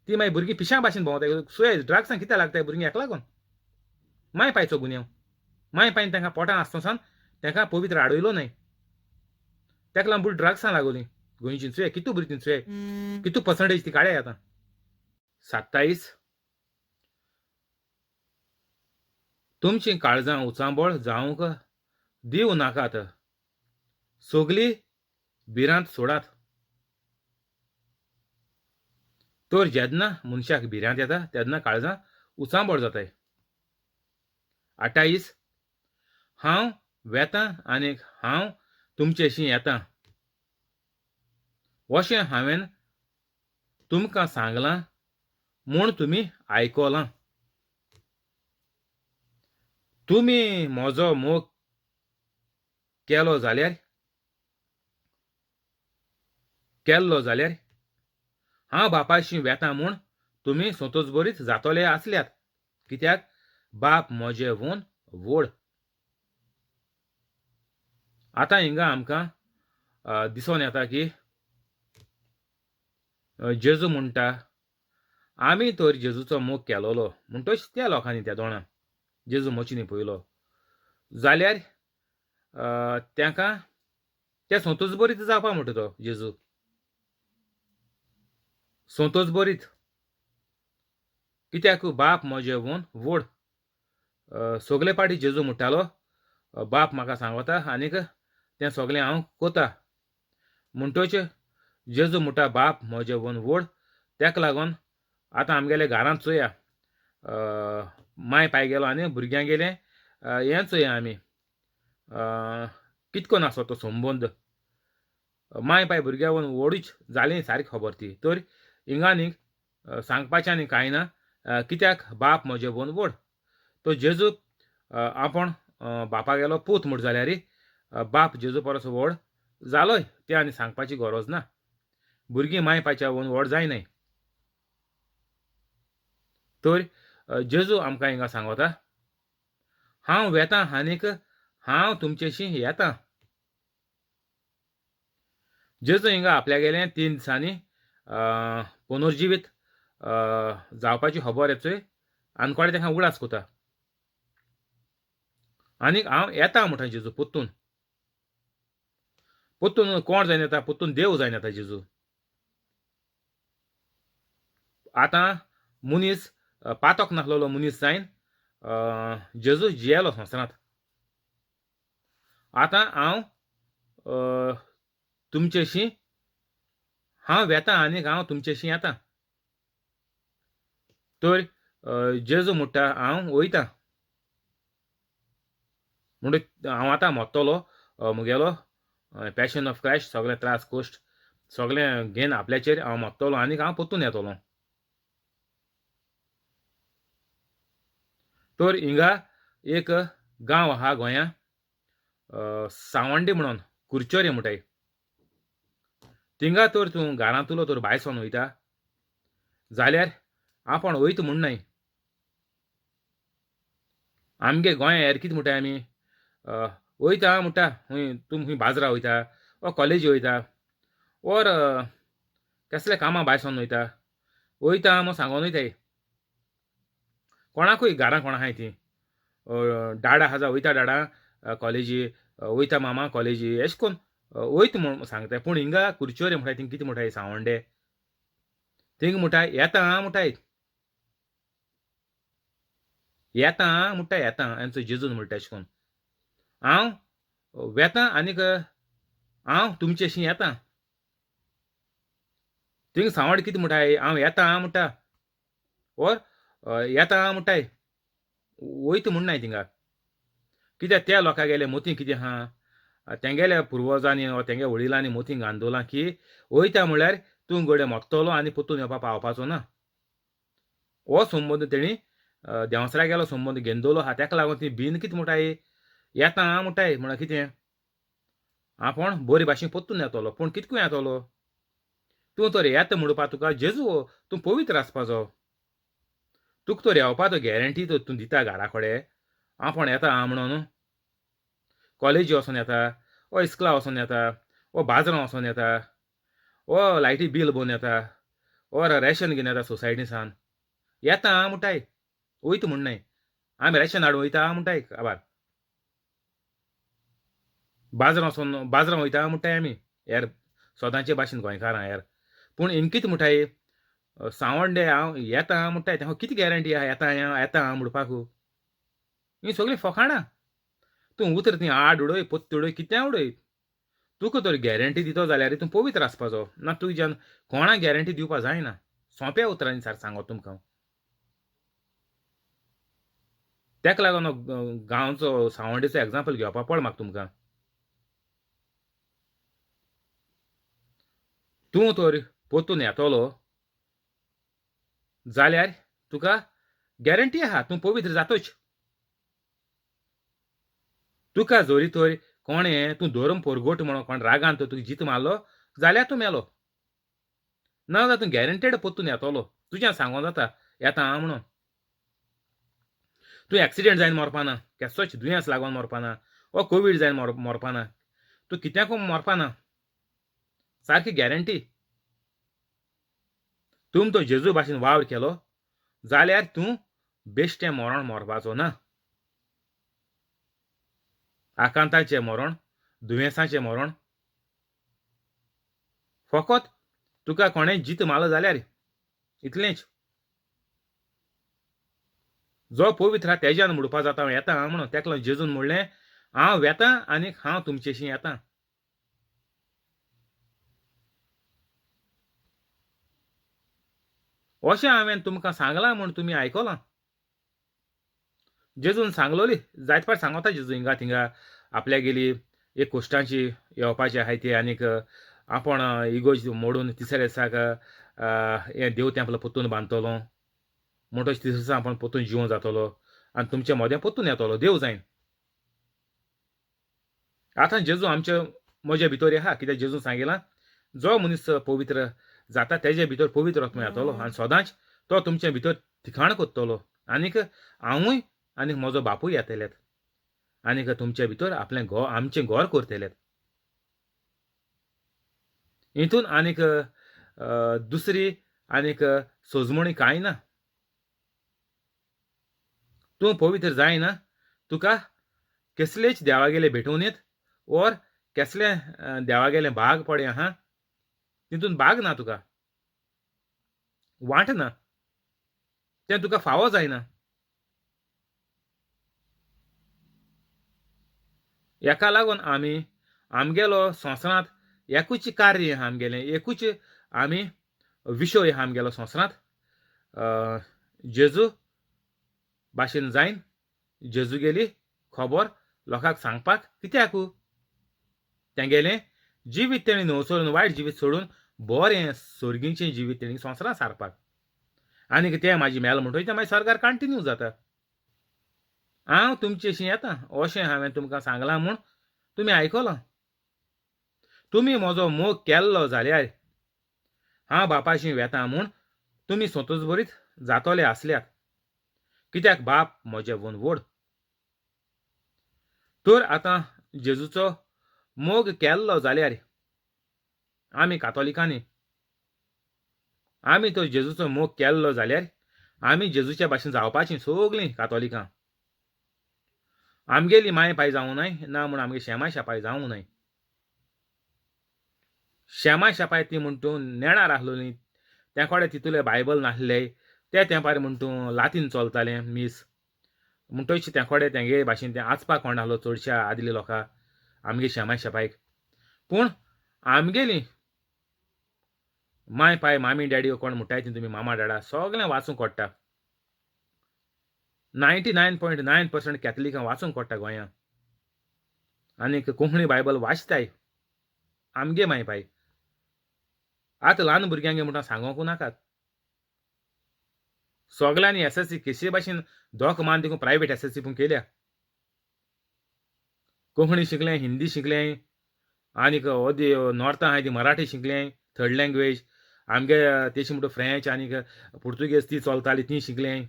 ती मागीर भुरगीं पिशां भाशेन भोंवताय. सोय ड्रग्सां कित्याक लागताय भुरगीं हेका लागून. माय पायचो गुन्यांव. माय पायन तांकां पोटान आसतना सावन तांकां पवित्र आडयलो न्हय. तेका लागून भुरगीं ड्रग्सां लागोलीं गोंयचीं. चोय कितू भुरगीं चोय कितू पर्संटेज ती काडया आतां. 27 तुमचीं काळजां उचांबळ जावंक दिवं नाकात. सगली भिरांत सोडात. तर जेन्ना मनशाक भिरांत येता तेन्ना काळजां उचांबळ जाताय. 28 हांव वेतां आनीक हांव तुमचेशी येतां अशें हांवें तुमकां सांगलां म्हूण तुमी आयकलां. तुमी म्हजो मोग केलो जाल्यार केल्लो जाल्यार हांव बापायशी वेता म्हूण तुमी संतोशभरीत जातले आसल्यात. कित्याक बाप म्हजे वून व्हड. आतां हिंगा आमकां दिसोन येता की जेजू म्हणटा आमी तर जेजूचो मोग केलोलो म्हणटच त्या लोकांनी त्या दोणां जेजू मोचिनी पळयलो जाल्यार तांकां ते संतोशभरीत जावपा म्हणटा तो जेजू. संतोशभरीत कित्याक बाप म्हजे वून व्हड. सगले पाटी जेजू म्हणटालो बाप म्हाका सांगता आनीक तें सगलें हांव कोता. म्हणटच जेजू म्हणटा बाप म्हजे वून व्हड. तेका लागून आतां आमगेले घरांत चोया माय पाय गेलो आनी भुरग्यां गेलें हें चोया आमी कितको आसो तो संबंद. माय पाय भुरग्यां वून व्हडूच जाली सारकी खबर ती. तर हिंगा आनीक सांगपाचें आनी कांय ना. कित्याक बाप म्हजे वून व्हड. तो जेजू आपूण बापा गेलो पूत म्हूण जाल्यार बाप जेजू परस व्हड जालोय तें आनी सांगपाची गरज ना. भुरगीं माय पायच्या वून व्हड जायनाय. तर जेजू आमकां हिंगा सांगता हांव वेतां आनीक हांव तुमचेशी येता. जेजू हिंगा आपल्या गेले 3 दिसांनी पुनर्जिवीत जावपाची खबर येचोय आनकोडे तांकां उगडास कोता आनीक हांव येता म्हणटा जेजू परतून. पोत्तून कोण जायन येता? पोत्तून देव जायन येता जेजू. आतां मनीस पातक नासलेलो मनीस जायन जेजू जियेलो संवसारांत. आतां हांव तुमचेशी हांव वेता आनीक हांव तुमचेशी येता. तर जेजू म्हणटा हांव वयता म्हणटकीर हांव आतां मरतलो, म्हगेलो पॅशन ऑफ क्रायस्ट सगळे त्रास कश्ट सगळें घेवन आपल्याचेर हांव मरतलो आनीक हांव परतून येतलो. तर हिंगा एक गांव आहा गोंया सावंडी म्हणून, कुरचोरी म्हणटाय. थिंगा तर तूं घरांतलो तर भायर सरून वयता जाल्यार आपूण वयता म्हूण न्हय. आमगे गोंया हेर कितें म्हणटाय आमी, वयता म्हणटा खंय तूं खंय बाजरा वयता वा कॉलेजी वयता ओर कसल्या कामां भायर सरून वयता, वयता म्हूण सांगून वयताय कोणाकूय. घरां कोणा आहाय तीं डाडा आहा जावं वयता डाडा कॉलेजी, वयता मामा कॉलेजी, अशें करून वयता म्हूण सांगताय. पूण हिंगा कुरचोरे म्हणटाय थिंग कितें म्हणटाय सांवड्डे थिंग म्हणटाय येता म्हणटाय, येता म्हणटा येता. आमचो जेजून म्हणटा अशें करून हांव वेता आनीक हांव तुमचेशी येता. थिंग सांवड कितें म्हणटाय, हांव येता म्हणटा ओर येता म्हणटाय, वयता म्हूण नाय थिंगा. कित्याक त्या लोकां गेले मोती कितें आहा, तेंगेल्या पुर्वजांनी वा तेंगे वडिलांनी मोती घालून की वयता म्हणल्यार तूं घडये मरतलो आनी परतून येवपा पावपाचो ना. हो संबंद तेणी देंवसरा गेलो संबंद घेवन आहा. तेका लागून ती बीन कितें म्हणटाय, येता म्हणटाय म्हणल्यार कितें आपूण बरे भाशेन परतून येतलो. पूण कितको येतलो तूं तर येता म्हणपा तुका जेजू तूं पवित्र आसपाचो, तुका तर येवपा तो गॅरंटी तर तूं दिता घरा कडेन आपूण येता म्हणून. कॉलेजी वचोन येता वो इस्कुला वचोन येता वो बाजारां वचोन येता वो लायटी बील भरून येता वो रेशन घेवन येता सोसायटी सान, येता म्हणटाय वयता म्हूण न्हय. आमी रेशन हाडून वयता म्हणटाय काबार, बाजारां वचोन बाजारां वयता म्हणटाय आमी हेर सदांचे भाशेन गोंयकारां हेर. पूण हिंग कितें म्हणटाय सांवड्डे हांव येता म्हणटाय, तेंका कितें गॅरंटी आहा येता येता म्हणपाक. हीं सगळीं फकाणां. तूं उतर ती आड उडय पोत्त उडय कितें उडय, तुका तर गॅरंटी दितो जाल्यार तूं पवित्र आसपाचो ना. तुज्यान कोणाक गॅरंटी दिवपा जायना. सोंप्या उतरांनी सारकें सांगत तुमकां. तेका लागून गांवचो सांवड्डेचो एग्जाम्पल घेवपा पड म्हाका तुमकां. तूं तर परतून येतलो जाल्यार तुका गॅरंटी आहा तूं पवित्र जातोच. तुका जरी तर कोणें तूं धर्म परगट म्हणून कोण रागान तर तुका जीत मारलो जाल्यार तूं मेलो, ना जाल्यार तूं गॅरंटेड परतून येतलो. तुज्यान सांगों जाता येता म्हणून. तूं एक्सिडेंट जायन मरपाना, केसोच दुयेंस लागून मरपाना वा कोवीड जायन मरपाना, तूं कित्याकूय मरपाना, सारकी गॅरंटी. तूं तो जेजू भाशेन वावर केलो जाल्यार तूं बेश्टें मरण मरपाचो ना. आकांताचें मरण, दुयेंसाचें मरण, फकत तुका कोणें जीत मारलो जाल्यार इतलेंच. जो पवित्र आहा तेज्यान म्हणपा जाता हांव येता म्हणून. तेका लागून जेजून म्हणलें हांव वेता आनी हांव तुमचेशी येता. अशें हांवें तुमकां सांगलां म्हूण तुमी आयकलां. जेजून सांगलोली जायत फावट सांगता जेजू हिंगा थिंगा आपल्या गेली एक कोश्टांची येवपाची आहाय ती, आनीक आपूण इगोज मोडून तिसऱ्या दिसाक हें देव तेंपलो परतून बांदतलो म्हणटच तिसऱ्या दिसा आपूण परतून जिवन जातलो आनी तुमच्या मदें परतून येतलो देव जायन. आतां जेजू आमच्या म्हज्या भितर आहा, कित्याक जेजून सांगिलां जो मनीस पवित्र जाता तेजे भितर पवित्र आत्मो येतलो आनी सदांच तो तुमचे भितर थिकाण करतलो आनीक हांवूय आनीक म्हजो बापूय येतलेत आनीक तुमचे भितर आपलें घर आमचें घर करतलेत. हितून आनीक दुसरी आनीक सोजमणी कांय ना. तूं पवित्र जायना तुका कसलेच देवागेले भेटवणेंत ओर केसलें देवागेलें भाग पडे आहा तितून भाग ना, तुका वांट ना, तें तुका फावो जायना. हेका लागून आमी आमगेलो संवसारांत एकूच कार्य आहा आमगेलें, एकूच आमी विशय आहा आमगेलो संवसारांत, जेजू भाशेन जायन जेजूगेली खबर लोकांक सांगपाक. कित्याक तेंगेलें जिवीत तेणी न्हवसरून वायट जिवीत सोडून बरें सोर्गीचें जिवीत तेणी संवसारांत सारपाक. आनी तें म्हाजी मेल म्हणटकीर तें मागीर सरकार कंटिन्यू जाता. हांव तुमचेशी येता अशें हांवें तुमकां सांगलां म्हूण तुमी आयकलां. तुमी म्हजो मोग केल्लो जाल्यार हांव बापाशी वेता म्हूण तुमी संतोशभरीत जातले आसल्यात, कित्याक बाप म्हजे वून व्हड. तर आतां जेजूचो मोग केल्लो जाल्यार आमी कातोलिकांनी आमी तो जेजूचो मोग केल्लो जाल्यार आमी जेजूच्या भाशेन जावपाचीं सगलीं कातोलिकां. आमगेली माय पाय जावं न्हय ना म्हूण आमगे शेमाय शापाय जावं न्हय. शेमाय शापाय ती म्हण तूं नेणार आसलोली, त्या कडेन तितूले बायबल नासले, ते तेंपार म्हण तूं लातीन चलतालें मीस म्हणटच त्या कडेन तेंगे भाशेन तें आचपाक कोण आहलो चडश्या आदल्या लोकां आमगे शेमाय शेपायक. पूण आमगेली माय पाय मामी डॅडी कोण म्हणटाय ती तुमी मामा डाडा सगळें वाचूंक कळटा. 99.9% कॅथलिकां वाचूंक कळटा गोंयांत, आनीक कोंकणी बायबल वाचताय आमगे माय पाय. आतां ल्हान भुरग्यांक म्हणटा सांगूंक नाकात, सगल्यांनी एस एस सी केसे भाशेन दोक मान देखून प्रायवेट एस एस सी पूण केल्या. कोंकणी शिकलें, हिंदी शिकलें, आनीक अदी नॉर्थां आहाय ती मराठी शिकलें थर्ड लँग्वेज, आमगे तेशी म्हणटा फ्रेंच आनीक पुर्तुगेज ती चलताली ती शिकलें,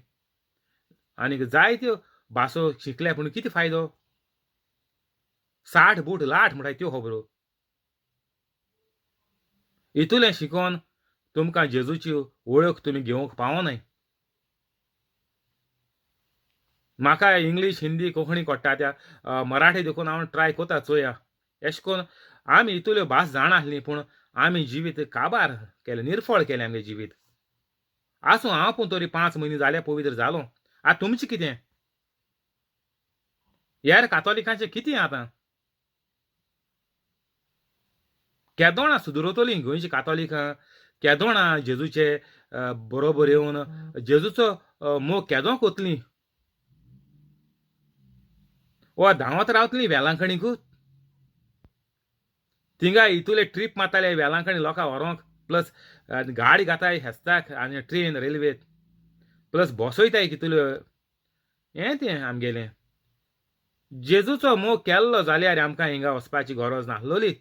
आनीक जायत्यो भासो शिकले. पूण कितें फायदो? 60 बूट लाट म्हणटाय त्यो खबरो. इतुलें शिकोन तुमकां जेजूची वळख तुमी घेवंक पावनाय. म्हाका इंग्लीश हिंदी कोंकणी कळटा, त्या मराठी देखून हांव ट्राय कोता चोया. एशें कोन्न आमी इतल्यो भास जाणा आसली पूण आमी जिवीत काबार केलें, निर्फळ केलें आमगें जिवीत. आसूं, हांव पूण तरी 5 म्हयने जाले पवित्र जालो. आतां तुमचें कितें? हेर कातोलिकांचें कितें आतां? केदोणां सुदरतलीं गोंयचीं कातोलिकां, केदोणां जेजूचे बरोबर येवन जेजूचो मोग केदो कोतलीं? वा धांवत रावतलीं वेलांकणीकूच? थिंगा इतुले ट्रीप मारताले वेलांकणी लोकां व्हरोंक, प्लस गाडी घाताय हेस्ताक आनी ट्रेन रेल्वेत, प्लस बसयताय कितल्यो. हें तें आमगेलें जेजूचो मोग केल्लो जाल्यार आमकां हिंगा वचपाची गरज नासलोली.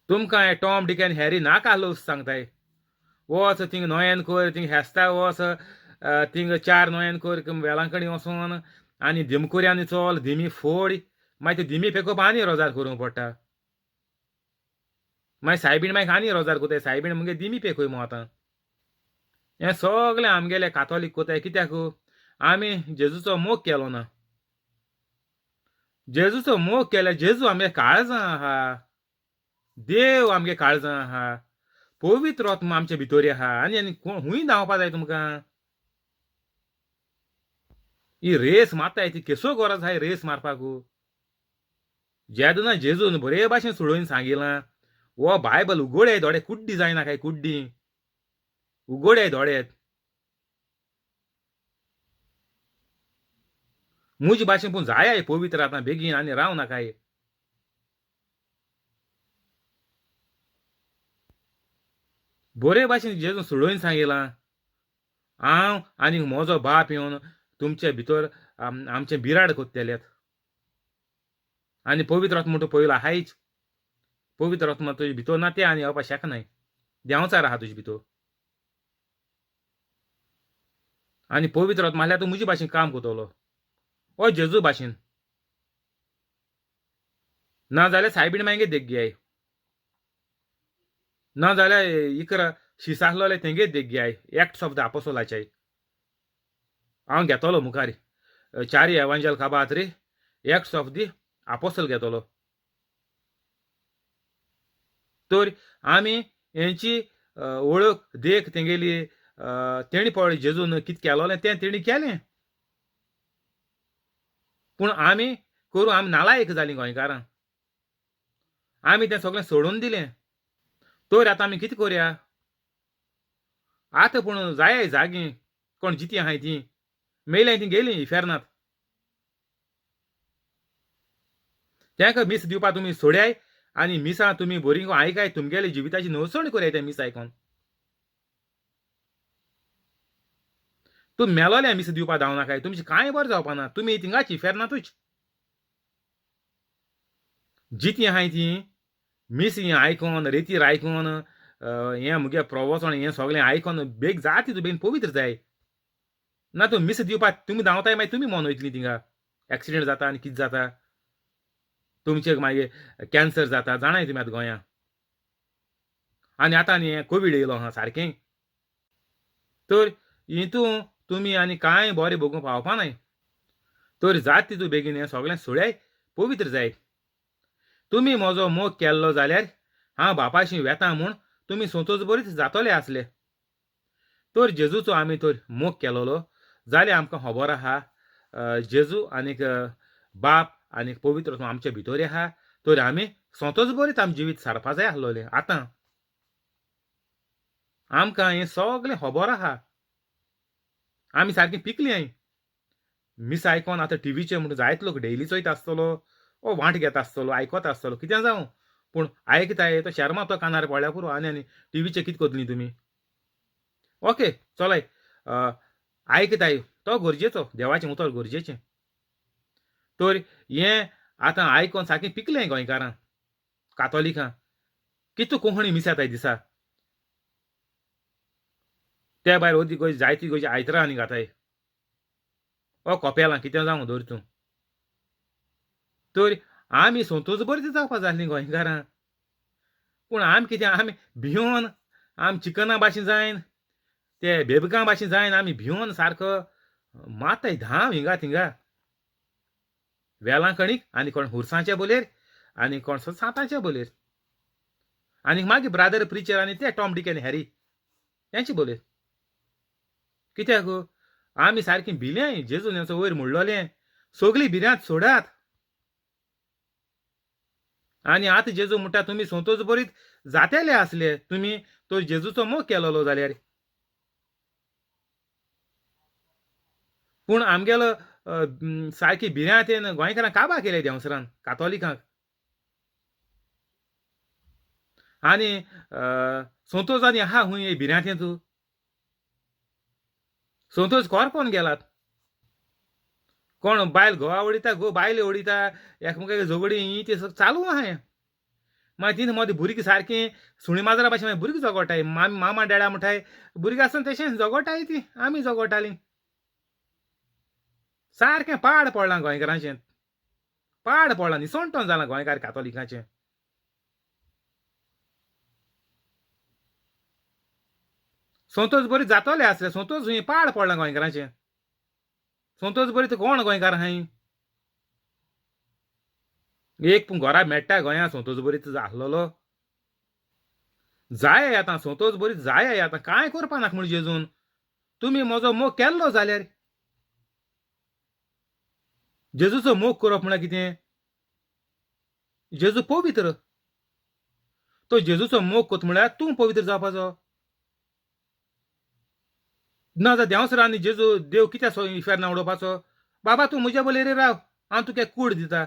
तुमकां हे टॉम डिक आनी हॅरी नाका आसलो सांगताय. वच थिंग नोयेन कर, थिंग हेस्ताक वच, थिंग 4 नोयेन कर वेलांकणी वचोन आनी दिमकुऱ्यांनी चल, दिमी फोड, मागीर त्यो दिमी पेकोवप आनी रोजार करूंक पडटा. मागीर सायबीण मागीर आनी रोजार कोताय, सायबीण मुगे दिमी पेकय मगो. आतां हें सगळें आमगेलें कातोलीक कोताय कित्याक? आमी जेजूचो मोग केलो ना. जेजूचो मोग केल्यार जेजू आमगे काळजां आहा, देव आमगे काळजां आहा, पवित्र आत्मा आमचे भितर आहा. आनी आनी खूंय धांवपा जाय तुमकां? ही रेस मारताय ती केसो गरज आहाय रेस मारपाकू? जेदना जेजून बरे भाशेन सोडोवन सांगिलां, हो बायबल उगोडे दोळे कुड्डी जायना काय कुड्डी उगोडे दोळे. म्हजे भाशेन पूण जाय पवित्र आतां बेगीन आनी राव नाकाय. बरे भाशेन जेजून सोडोवन सांगिलां, हांव आनी म्हजो बाप येवन तुमचे भितर आमचें बिराड कोत्तेलेत. आनी पवित्र आत्मा म्हणटा पयलो आहायच, पवित्र आत्मा तुजे भितर ना ते आनी येवपाक शकनाय, देंवचार आहा तुजे भितर. आनी पवित्र आत्मा आहल्यार तूं म्हजे भाशेन काम करतलो, ओ जेजू भाशेन. ना जाल्यार सायबीण मागीर देख घेयाय, ना जाल्यार इकरा शीस आसलोले तेंगे देख घेयाय, एक्ट्स ऑफ the आपोसोलाचे. हांव घेतलो मुखार 4 एवांजेल काबात रे एक्ट्स ऑफ the apostle घेतलो. तर आमी हेंची वळख देख तेंगेली तेणी पळय जेजून कितें केलोलें तें तेणी केलें. पूण आमी करूं आमी नालायक जालीं गोंयकारां, आमी तें सगळें सोडून दिलें. तर आतां आमी कितें करुया? आतां पूण जाय जागी कोण जिती आहाय तीं मेल्याय तीं गेलीं इफेर्नात. तांकां मीस दिवपा तुमी सोड्याय आनी मिसां तुमी बरीं आयकाय, तुमगेले जिविताची नवसण करयाय तें मीस आयकोन. तूं मेलोलें मीस दिवपा धांव नाकाय, तुमचें कांय बरें जावपा ना, तुमी थिंगाच इफेर्नातूच. जितीं आहाय तीं मीस हें आयकोन रेतीर आयकोन हें मुगे प्रवचन हें सगळें आयकोन बेग जाता तितू बेगीन पवित्र जाय. ना तूं मीस दिवपाक तुमी धांवताय मागीर तुमी मोन वयतलीं थिंगा, एक्सिडेंट जाता आनी कितें जाता तुमचें, मागीर कॅन्सर जाता जाणाय तुमी आतां गोंयांत. आनी आतां आनी हें कोवीड येयलो आहा सारकें. तर हितून तुमी आनी कांय बरें भोगूंक पावपा नाय. तर जात तितू बेगीन हें सगळें सोड्याय, पवित्र जाय. तुमी म्हजो मोग केल्लो जाल्यार हांव बापाशी वेता म्हूण तुमी संतोष बरीच जातले आसले. तर जेजूचो आमी तर मोग केलोलो जाल्यार आमकां खबर आहा जेजू आनीक बाप आनीक पवित्र आमच्या भितर आहा. तर आमी संतोष बरीच आमचें जिवीत सारपा जाय आसलोलें. आतां आमकां हें सगळें खबर आहा, आमी सारकीं पिकलीं हांय. मीस आयकोन आतां टिवीचेर म्हणून जायते लोक डेली चोयता आसतलो, ओ वांट घेता आसतलो, आयकता आसतलो, कितें जावं पूण आयकताय तो शर्मा तो कानार पडल्यार पुरो. आनी आनी टिवीचेर कितें करतलीं तुमी? ओके चलाय आयकताय तो गरजेचो, देवाचें उतर गरजेचें. तर हें आतां आयकोन सारकें पिकलें गोंयकारां कातोलिकां. कितू कोंकणी मीस येताय दिसा, त्या भायर अदी गोंय जायती गोंयची आयतरां आनी घाताय ओ कोपेलां कितें जावं धर तूं. तर आमी संतोष बरीच जावपा जाल्लीं गोंयकारां. पूण आमी कितें आमी भियोन आमी चिकना भाशेन जायन ते बेबकां भाशेन जायन आमी भियोन सारको माताय धांव हिंगा थिंगा वेलां कणीक आनी कोण हुरसांच्या बोलेर आनी कोण सांतांच्या बोलेर आनी मागीर ब्रादर प्रिचर आनी ते टॉम डिक आनी हॅरी तेंचे बोलेर. कित्याक आमी सारकीं भिलें जेजून हेचो वयर म्हणलोलें सगळीं भिऱ्यांत सोडात. आनी आतां जेजू म्हणटा तुमी संतोष बरीत जातेले आसले तुमी तो जेजूचो मोग केलोलो जाल्यार. पूण आमगेलो सारकी भिऱ्यांतेन गोंयकारांक काबा केले देंवसरान कातोलिकांक. आनी संतोष आनी आहा खूंय भिऱ्यांतेन तूं संतोष कोरपोन गेलात. कोण बायल घोवा उडयता, घोव बायल उडयता, एकमेकाक झगडीं ही ती चालू आहा. मागीर तीं मदीं भुरगीं सारकीं सुणी माजरा भाशेन मागीर भुरगीं झगडटाय, मामा डेडा म्हणटाय भुरगीं आसतना तशें झगडटाय ती, आमी झगडटालीं. सारकें पाड पडलां गोंयकारांचें, पाड पडलां, निसणटोन जालां गोंयकार कातोलिकांचें. संतोष बरी जातोले आसले, संतोष पाड पडलां गोंयकारांचें. संतोष बरी तर कोण गोंयकार आहाय? एक पूण घरा मेळटा गोंया संतोष बरी आसलेलो जाय आतां संतोष बरी जाय आतां कांय करपा नाका म्हूण जेजून तुमी म्हजो मोग केल्लो जाल्यार. जेजूचो मोग करप म्हळ्यार कितें? जेजू पवित्र, तो जेजूचो मोग करता म्हळ्यार तूं पवित्र जावपाचो. ना जाल्यार देंवसरांनी जेजू देव कित्याक इफेर्ना उडोवपाचो? बाबा तूं म्हज्या बोलेर राव, हांव तुका कूड दिता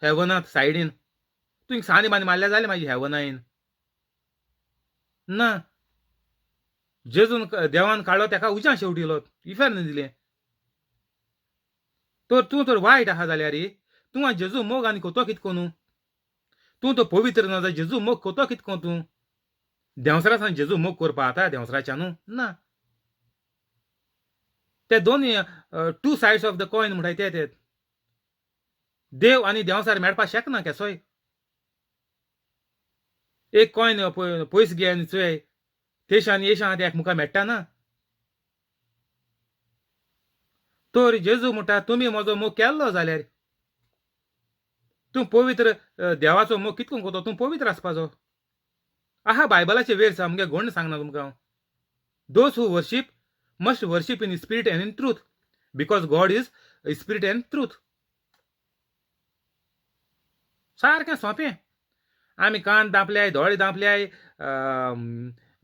हेवनात सायडीन, तुवें सानी बानी मारल्या जालें मागीर हेवना येन. ना, जेजून देवान काडलो ताका उज्यान शेवटिलो, इफेर्न दिलें. तर तूं तर वायट आहा जाल्यार तूं जेजू मोग आनी कोतो कित कोनू? तूं तो पवित्र ना जाल्यार जेजू मोग कोतो कित कोन तूं? देंवसरासान जेजू मोग करपा आतां देंवसराच्या न्हू ना. ते दोन two sides of the coin म्हणटाय ते ते देव आनी देंवसार मेळपाक शकना केसोय. एक कॉयन पयस घे आनी चोय तेश आनी येश आहा एकमुखार मेळटा ना. तर जेजू म्हणटा तुमी म्हजो मोग केल्लो जाल्यार. तूं पवित्र देवाचो मोग कितको कोतो, तूं पवित्र आसपाचो. आहा बायबलाचे वेर्स आमगे गोण सांगना तुमकां हांव. Those who worship must worship in spirit and in truth, because God is spirit and truth. सारकें सोंपें. आमी कान दापल्याय, दोळे दापल्याय,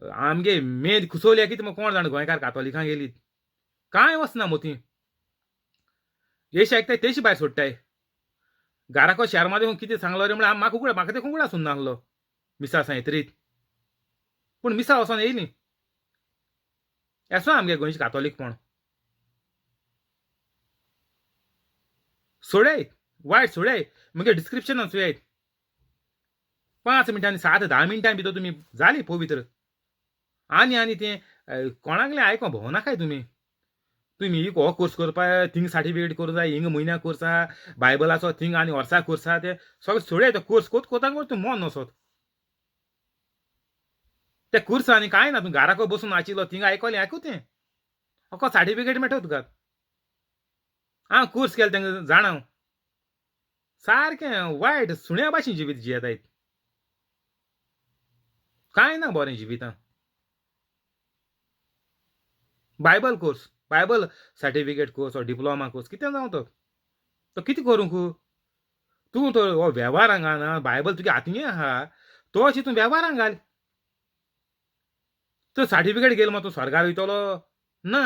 आमगे मेद खुसोवल्या कितें कोण जाण गोंयकार कातोलिकां गेली कांय वचना मोती. येश आयकताय तेशी भायर सोडटाय. घाराको शेर्मा देखून कितें सांगलो रे म्हळ्यार म्हाका उगडा, म्हाका ते उगडा सुन्ना आहलो मिसा सांयतरीत. पूण मिसा वचोन येयली येसो आमगे गोंयचे कातोलीकपण. सोडय वायट सोडय, मगे डिस्क्रिप्शनान चोयात. 5 मिनटांनी 7-10 मिनटां भितर तुमी जाली पवित्र. आनी आनी तें कोणाकलें आयको भोंवनाकाय तुमी. तुमी एक हो कोर्स करपा थिंग सर्टिफिकेट करूं जाय, हिंग म्हयन्या कोर्स आहा बायबलाचो, थिंग आनी वर्सा कोर्स आहा, ते सगळें सोडय. तो कोर्स कोत कोतांक तूं मन वचत त्या कोर्सांनी कांय ना. तूं घराको बसून आशिल्लो थिंग आयकलें आयकू तें अको सर्टिफिकेट मेळटा तुका. हांव कोर्स केलो तांकां जाणा, सारकें वायट सुण्या भाशेन जिवीत जियेताय, कांय ना बरें जिवितां. Bible course, Bible certificate course or diploma course कितें जावं तो, तो कितें करूंक तूं तो हो वेव्हारांक घालना. बायबल तुगे हातीं आहा तो अशी तूं वेव्हारांक घाल. तूं सर्टिफिकेट घेयल मागीर तूं स्वर्गार वयतलो ना,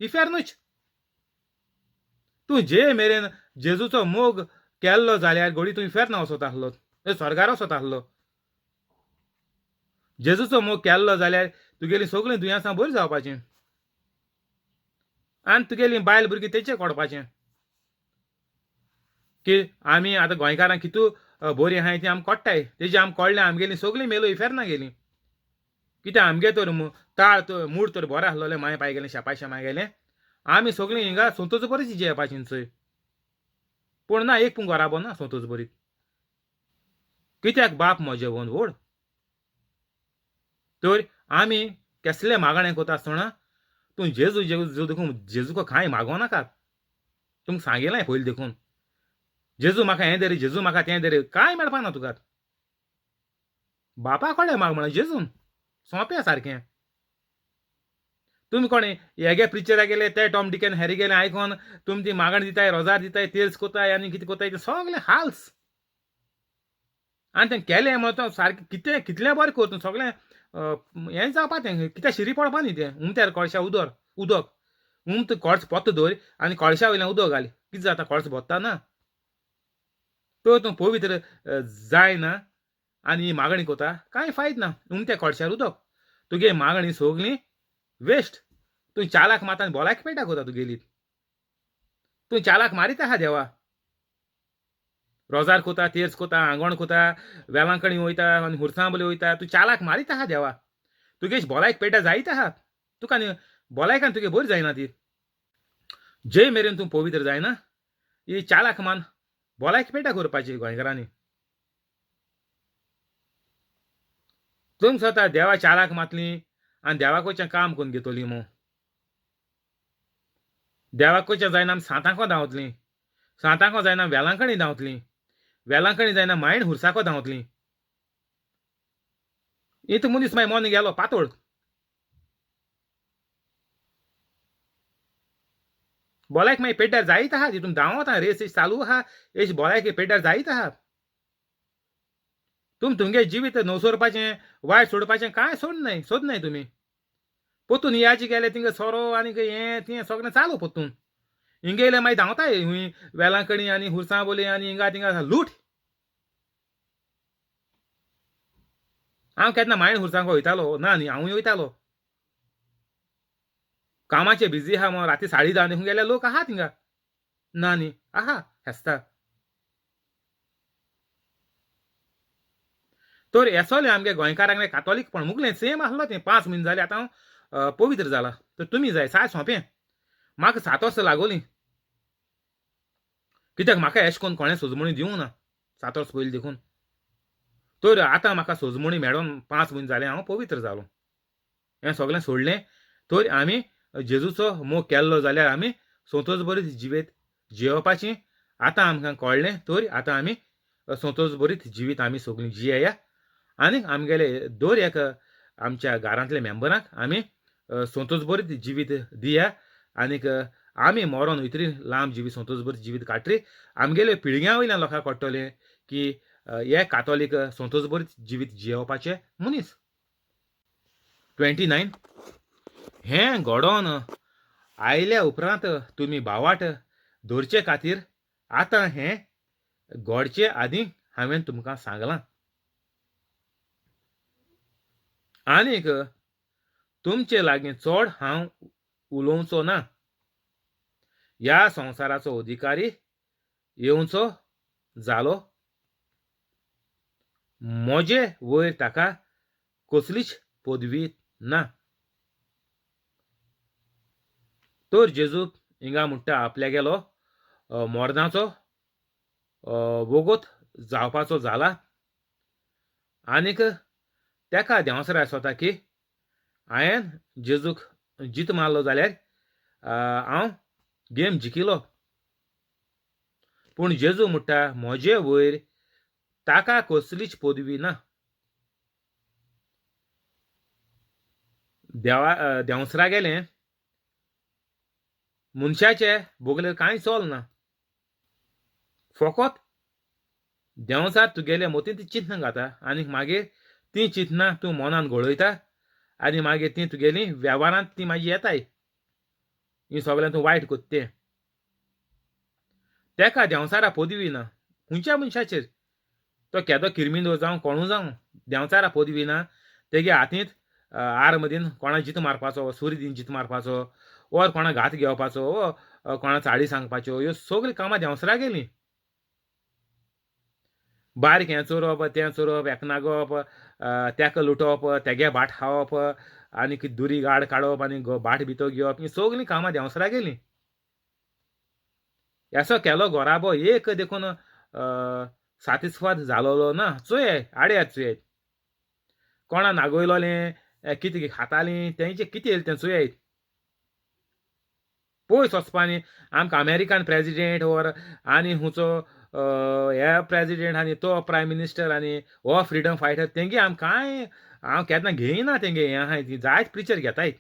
इफेर न्हूच. तूं जे मेरेन जेजूचो मोग केल्लो जाल्यार घोडी तूं इफेर ना वचत आसलो, स्वर्गार वचत आसलो. जेजूचो मोग केल्लो जाल्यार तुगेलीं सगळीं दुयेंसां बरीं जावपाचीं आनी तुगेलीं बायल भुरगीं तेचेर कोडपाचें की आमी आतां गोंयकारांक कितू बरीं आहाय ती आमकां कोट्टाय. तेजी आमकां कळ्ळें आमगेलीं सगळीं मेलो इफेर्ना गेलीं. कित्याक आमगे तर ताळ तर मूड तर बरें आसलोलें माय पाय गेलें शेपाय शेमाय गेलें, आमी सगळीं हिंगा संतोज बरीच जियेवपाची चोय. पूण ना एक पूण घराबो ना संतोज बरीत. कित्याक बाप म्हजे व्हड व्हड. तर आमी केसले मागणें कोता आसतना तूं जेजू जेजू देखून जेजूक कांय मागो नाका. तुमकां सांगिल्लें पयलीं देखून, जेजू म्हाका हें दे रे, जेजू म्हाका तें दे रे, कांय मेळपा ना तुका. बापा कडेन माग म्हणलें जेजून, सोंपें सारकें. तुमी कोणें हेगे प्रिचरा गेले ते टॉम डिकन हॅरी गेले आयकोन तुमी ती मागणी दिताय, रोजार दिताय, तेर्स कोताय आनी कितें कोताय तें सगळें हाल्स. आनी तें केलें म्हणून तो सारकें कितें कितलें बरें कर तूं सगळें हें जावपा तें कित्याक शिरी पडपा न्ही तें. उमत्यार कळशा उदक उदक उमत कळस पोत्त दवर आनी कळशा वयल्यान उदक घाल, कितें जाता कळस भोत्ता ना. तर तूं पवित्र जायना आनी मागणी कोता कांय फायद ना. उमत्या कळशार उदक तुगे मागणी सगळी वेस्ट. तूं चालाक मारता आनी बोलायक पेटा कोता तुगेली. तूं चालाक मारीत आहा देवा. रोजार कोता, तेर्स कोता, आंगण कोता, वेलांकणी वयता आनी हुरसांबोली वयता, तूं चालाक मारीत आहा देवा. तुगे बोलायक पेटा जायत आहा तुका आनी बोलायकान तुगे बरी जायना ती. जे मेरेन तूं पवित्र जायना ही चालाक मान बोलायक पेटा करपाची गोंयकारांनी. तुमकां स्वता देवा चालाक मातली आनी देवाकोच्यान काम करून घेतली मू. देवाकोच्यान जायना आमी सांतांको धांवतलीं, सांतांको जायना वेलांकणी धांवतलीं, वेलांकणी जायना मायण हुरसाको धांवतलीं. इतू मनीस मागीर मन गेलो पातोळ. बोलायक मागीर पेड्ड्यार जायत आहा, तितून धांवत आहा, रेस चालू आहा, एश बोलायक पेड्ड्यार जायत आहा. तुम तुमगे जिवीत नवसोरपाचें वायट सोडपाचें कांय सोडनाय, सोदनाय तुमी. पोतून याची गेले थिंगा सोरो आनी हें तें सगळें चालू पोतून. हिंगा येयले मागीर धांवताय हुंय वेलांकणी आनी हुरसां बोली आनी हिंगा थिंगा लूट. हांव केन्ना मायण हुरसांक वयतालो ना न्ही, हांवूय वयतालो. कामाचे बिजी आहा म्हूण राती 10:30 देखून गेल्यार लोक आहा थिंगा ना न्ही, आहा हेसता. तर येसोलें आमगे गोंयकारांक कातोलीकपण मुगलें सेम आसलो तें. 5 म्हयने जाले आतां हांव पवित्र जाला. तर तुमी जाय साय सोंपें. म्हाका 7 वर्सां लागोलीं कित्याक म्हाका एश कोन्न कोणें सोजमणी दिवंक ना 7 वर्सां पयलीं देखून. तर आतां म्हाका सोजमणी मेळोन 5 म्हयने जाले हांव पवित्र जालो. हें सगळें सोडलें. तर आमी जेजूचो मोग केल्लो जाल्यार आमी संतोष बरी जिवेत जियोवपाची आतां आमकां कळ्ळें. तर आतां आमी संतोशभरीत जिवीत आमी सगळीं जियेया आनी आमगेले दर एक आमच्या घरांतल्या मेंबरांक आमी संतोशभरीत जिवीत दिया आनीक आमी मरोन वयतरी लांब जिवीत संतोशभरीत जिवीत काडटरी आमगेले पिळग्यां वयल्यान लोकांक कळटलें की हे कातोलीक संतोशभरीत जिवीत जियेवपाचे मनीस. 29 हें घडोवन आयल्या उपरांत तुमी भावाट दवरचे खातीर आतां हें घडचे आदीं हांवें तुमकां सांगलां. आनीक तुमचे लागीं चड हांव उलोवचो ना. ह्या संवसाराचो अधिकारी येवचो जालो, म्हजे वयर ताका कसलीच पदवी ना. तर जेजू हिंगा म्हणटा आपल्या गेलो मरणाचो वोगोत जावपाचो जाला आनीक तेका देंवसराय सोता की हांवें जेजूक जीत मारलो जाल्यार हांव गेम जिखिलो. पूण जेजू म्हणटा म्हजे वयर ताका कसलीच पदवी ना. देवा देंवसरा गेलें मनशाचे बोगलेर कांय चल ना, फकत देंवचार तुगेले मतींत चिंतनां घाता आनी मागीर तीं चिंतनां तूं मनान घोळयता आनी मागीर तीं तुगेलीं वेव्हारांत तीं मागीर येताय. हीं सगळें तूं वायट कोत्ता तें. तेका देंवचारा पदवी ना खंयच्या मनशाचेर, तो केदो किरमिंदो जावं कोणू जावं देंवचारा पदवी ना. तेगे हातींत आर्म दीन कोणा जीत मारपाचो, सुरी दीन जीत मारपाचो वा कोणा घात घेवपाचो वा कोणा चाडी सांगपाच्यो, ह्यो सगळीं कामां देंवसरा गेलीं. बारीक हें चोरप तें चोरप, एकनागप, तेका लुटप, तेगे भाट खावप आनी दुरी गाड काडप आनी भाट भितर घेवप, हीं सगळीं कामां देंवसरा गेलीं. असो केलो गोराबो एक देखून सातिस्फाद जालोलो ना. चोयात आड्यात चोयात कोणा नागयलोलें कितें खातालीं तेंचें कितें येयलें तें चोयात. पयस वचपानी आमकां अमेरिकन प्रेजिडेंट ओर आनी हुंचो हे प्रेजिडेंट आनी तो प्रायम मिनिस्टर आनी हो फ्रिडम फायटर तेंगे आमकां कांय हांव केन्ना घेयना तेंगे हें आहाय ती जायत प्रिचर घेताय.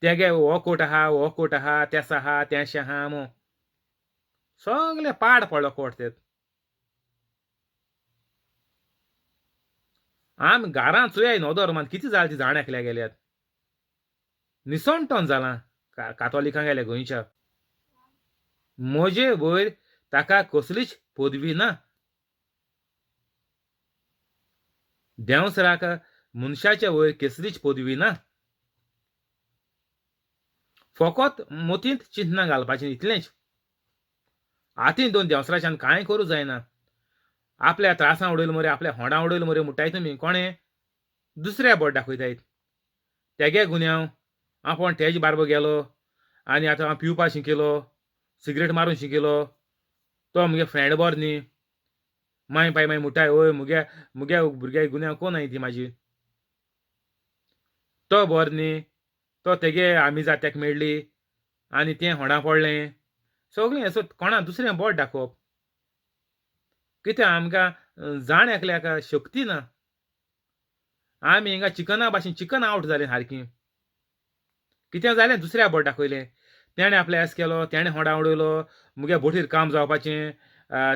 तेगे हो कोट आहा हो कोट आहा तेस आहा तेंशें आहा मू सगळें पाड पडलो कोट ते. आमी घरांत चोयाय नदर मान कितें जालें ती जाण एकल्या गेल्यात निसणटन जालां कातोलिकां गेल्या गोंयच्या. म्हजे वयर ताका कसलीच पदवी ना. देंवसराक मनशाचे वयर कसलीच पदवी ना. फकत मतींत चिंतनां घालपाचें इतलेंच. हातीन दोन देंवसराच्यान कांय करूं जायना. आपल्या त्रासां उडयलो मरे, आपल्या होंडा उडयलो मरे म्हणटाय तुमी, कोणें दुसऱ्या बोट दाखयताय. तेगे गुन्यांव आपूण तेजे बारबो गेलो आनी आतां हांव पिवपाक शिकिलो, सिगरेट मारूंक शिकिलो, तो मुगे फ्रेंड बरो न्ही. माय पाय मागीर म्हणटाय ओय मुगे मुगे भुरग्या गुन्यांव कोण आहाय ती म्हाजी, तो बरो न्ही, तो तेगे आमी जात्याक मेळ्ळी आनी तें होंडा पडलें. सगळें असो कोणा दुसऱ्यां बोट दाखोवप कित्याक आमकां जाण एकल्याक शक्ती ना. आमी हिंगा चिकना भाशेन चिकन आवट जालें सारकीं. कितें जालें दुसऱ्या बोट दाखयलें, तेणें आपलें एस केलो, तेणें होंडा उडयलो, मुगे बोटीर काम जावपाचें,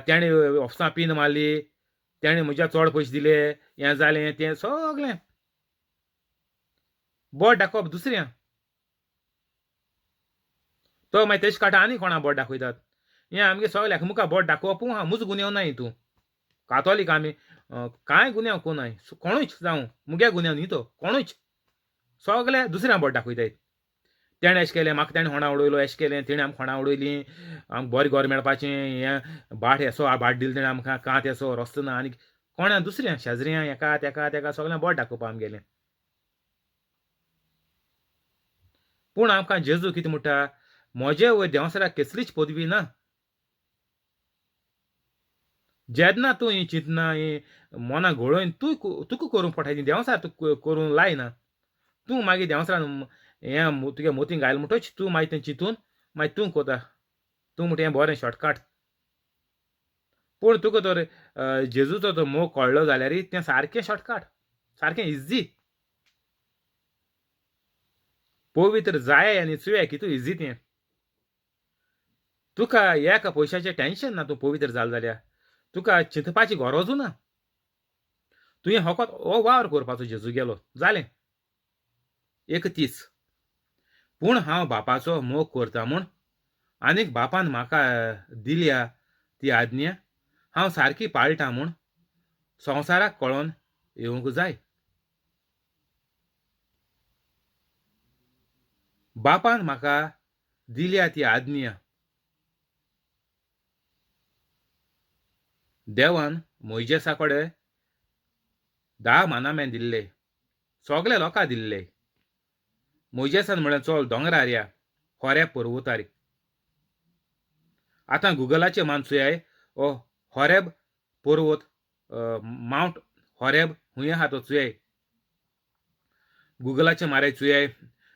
तेणें ऑफिसां पीन मारली, तेणें म्हज्या चड पयशे दिले, हें जालें तें सगळें बोट दाखोवप दुसऱ्या. तो मागीर तेजे काटा आनी कोणा बोट दाखयतात. हें आमगे सगळ्याक मुखार बोट दाखोवप आहा, मुजो गुन्यांव ना हितून. कातोलीक आमी कांय गुन्यांव कोनाय, कोणूच जावं मुगे गुन्यांव न्ही तो, कोणूच सगळे दुसऱ्या बोट दाखयताय. तेणें अशें केलें, म्हाका तेणें होंडा उडयलो, अशें केलें, तेणें आमकां होंडा उडयलीं, आमकां बरें घर मेळपाचें, हें भाट येसो भाट दिलें तेणें आमकां, कांत येसो रस्तो ना. आनी कोणा दुसऱ्या शेजऱ्यां हेका तेका तेका सगळ्यां बोट दाखोवपा आमगेलें. पूण आमकां जेजू कितें म्हणटा, म्हजे वयर देंवसराक कसलीच पदवी ना. जेन्ना तूं हीं चिंतना हीं मनां घोळोवन तूं तुका करूंक पडटा, ती देंवचार तुका करूंक लायना. तूं मागीर देंवचारान हें तुगे मोतीन घायल म्हणटच तूं मागीर तें चिंतून मागीर तूं कोता, तूं म्हणटा हें बरें शॉर्टकट. पूण तुका तर जेजूचो तो मोग कळ्ळो जाल्यार तें सारकें शॉर्टकट, सारकें इजी. पवित्र जाय आनी चुया की तूं इजी तें. तुका एका पयशाचें टेंशन ना, तूं पवित्र जालें जाल्यार तुका चिंतपाची गरजूय ना. तुवें फकत हो वावर करपाचो जेजू गेलो जालें. 31 पूण हांव बापाचो मोग करता म्हूण आनीक बापान म्हाका दिल्या ती आज्ञा हांव सारकी पाळटा म्हूण संवसाराक कळोन येवंक जाय. बापान म्हाका दिल्या ती आज्ञा. देवान मोयजेसा कडेन 10 मानामे दिल्ले, सगळे लोकां दिल्ले. मोयजेसान म्हळें चल दोंगरार या, होरेब पर्वतार. आतां गुगलाचे मान चोयाय हो होरेब पर्वत, मावंट होरेब हुंय आहा तो चोयाय. गुगलाचे माराय चोयाय,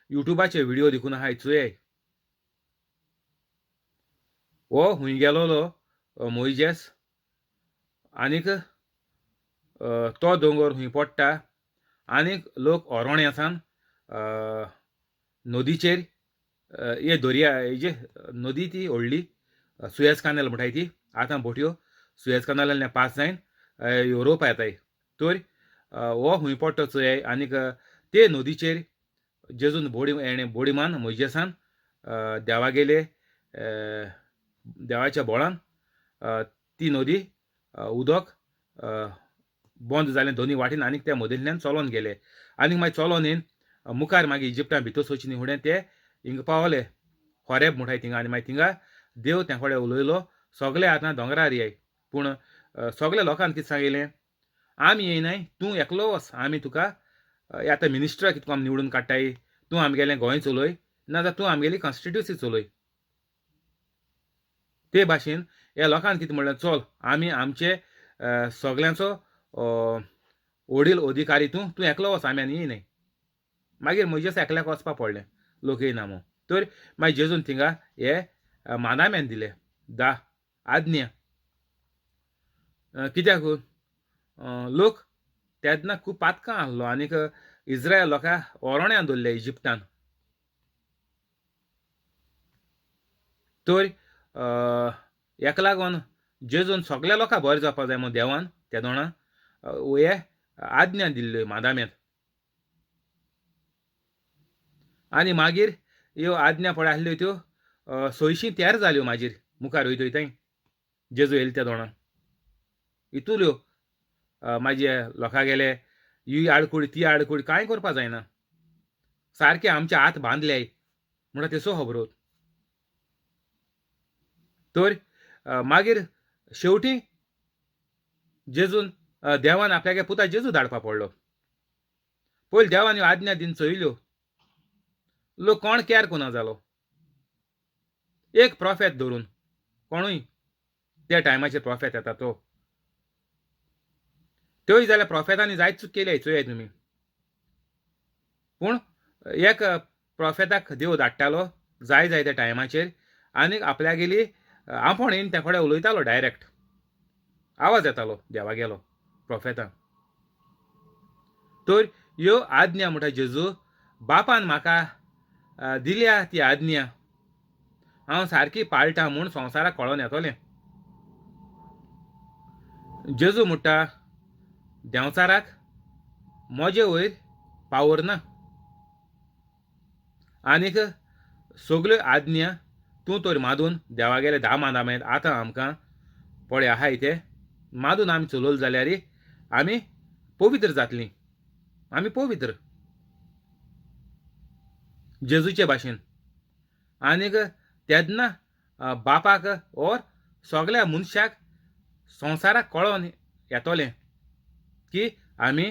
युट्यूबाचे व्हिडियो देखून आहाय चोयाय. हो हुंय गेलोलो मोयजेस आनीक तो दोंगर हुंय पडटा आनीक लोक ओरोण्यासान नदीचेर हे दर्या जे नदी ती व्हडली सुएज कानाल म्हणटाय ती, आतां बोटयो सुएज कानालांतल्यान पास जायन युरोपा येताय. तर हो हुंय पडटा चोयाय आनीक ते नदीचेर जेजून बोडी हेणें बोडी मान मोयजेसान देवागेले देवाच्या बोळान ती नदी उदक बंद जालें दोनी वाटेन आनीक त्या मदींतल्यान चलोन गेले. आनीक मागीर चलोन येवन मुखार मागीर इजिप्टान भितर सरचे न्ही फुडें ते हिंगा पावले होरेब म्हणटाय थिंगा. आनी मागीर थिंगा देव त्या कडेन उलयलो, सगळे आतां दोंगरार येय. पूण सगळे लोकांक कितें सांगिल्लें, आमी येयनाय, तूं एकलो वच, आमी तुका आतां मिनिस्टर कितको आमी निवडून काडटाय, तूं आमगेलें गोंय चलय, नाजाल्यार तूं आमगेली कॉन्स्टिट्युन्सी चलय. ते भाशेन ह्या लोकांक कितें म्हणलें, चल आमी आमचे सगल्यांचो वडील अधिकारी तूं, तूं एकलो वच, आमी आनी येयनाय. मागीर म्हजेच एकल्याक वचपा पडलें, लोक येयना म्हूण. तर मागीर जेजून थिंगा हे मानामेन दिले 10 आज्ञा. कित्याक लोक तेन्ना खूब पातकां आहलो आनीक इस्रायल लोकां ओरोण्यान दवरले इजिप्तान. तर हेका लागून जेजून सगल्या लोकां बरें जावपा जाय म्हूण देवान तेदोणा हे आज्ञा दिल्ल्यो मादामेंत. आनी मागीर ह्यो आज्ञा पळय आसल्यो त्यो 600 तयार जाल्यो मागीर मुखार वयत वयताय जेजू येयले तेदोणा. इतुल्यो मागीर लोकां गेले ही आडखोडी ती आडखोडी कांय करपा जायना, सारके आमचे हात बांदले म्हणटा तेसो खबरो. तर मागीर शेवटी जेजून देवान आपल्यागे पुता जेजू धाडपा पडलो. पयलीं देवान ह्यो आज्ञा दिवन चोयल्यो, लोक कोण कॅर कोना जालो. एक प्रोफेत धरून कोणूय त्या टायमाचेर प्रोफेत येता तो, त्योय जाल्यार प्रोफेतांनी जायत चूक केली चोयाय तुमी. पूण एक प्रोफेताक देव धाडटालो जाय जाय त्या टायमाचेर आनीक आपल्यागेली आपोण येवन त्या कडेन उलयतालो, डायरेक्ट आवाज येतालो देवागेलो प्रोफेताक. तर ह्यो आज्ञा म्हणटा जेजू बापान म्हाका दिल्या ती आज्ञा हांव सारकी पाळटा म्हूण संवसाराक कळोन येतलें. जेजू म्हणटा देंवचाराक म्हजे वयर पावर ना आनीक सगल्यो आज्ञा तूं तर मादून देवागेले 10 मानामेंत आतां आमकां पळय आहाय ते मादून आमी चलोवले जाल्यार आमी पवित्र जातलीं, आमी पवित्र जेजूचे भाशेन. आनीक तेन्ना बापाक ओर सगल्या मनशाक संवसाराक कळोन येतलें की आमी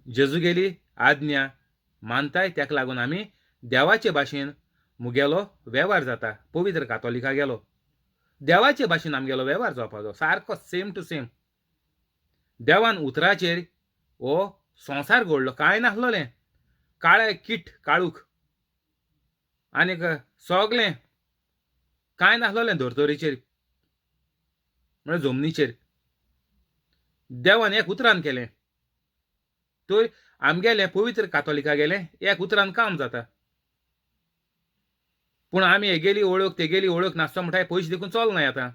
जेजूगेली आज्ञा मानताय, ताका लागून आमी देवाचे भाशेन मुगेलो वेव्हार जाता. पवित्र कातोलिका गेलो देवाचे भाशेन आमगेलो वेव्हार जावपाचो, सारको सेम टू सेम. देवान उतराचेर हो संवसार घडलो, कांय नासलोलें, काळें किट काळूख आनीक सगळें कांय नासलोलें धर्तरेचेर. म्हळ्यार जमनीचेर. देवान एक उतरान केलें तर आमगेलें पवित्र कातोलिका गेलें एक उतरान काम जाता. पूण आमी हेगेली ओळख तेगेली ओळख नासता म्हणटाय पयशे देखून चलनाय आतां.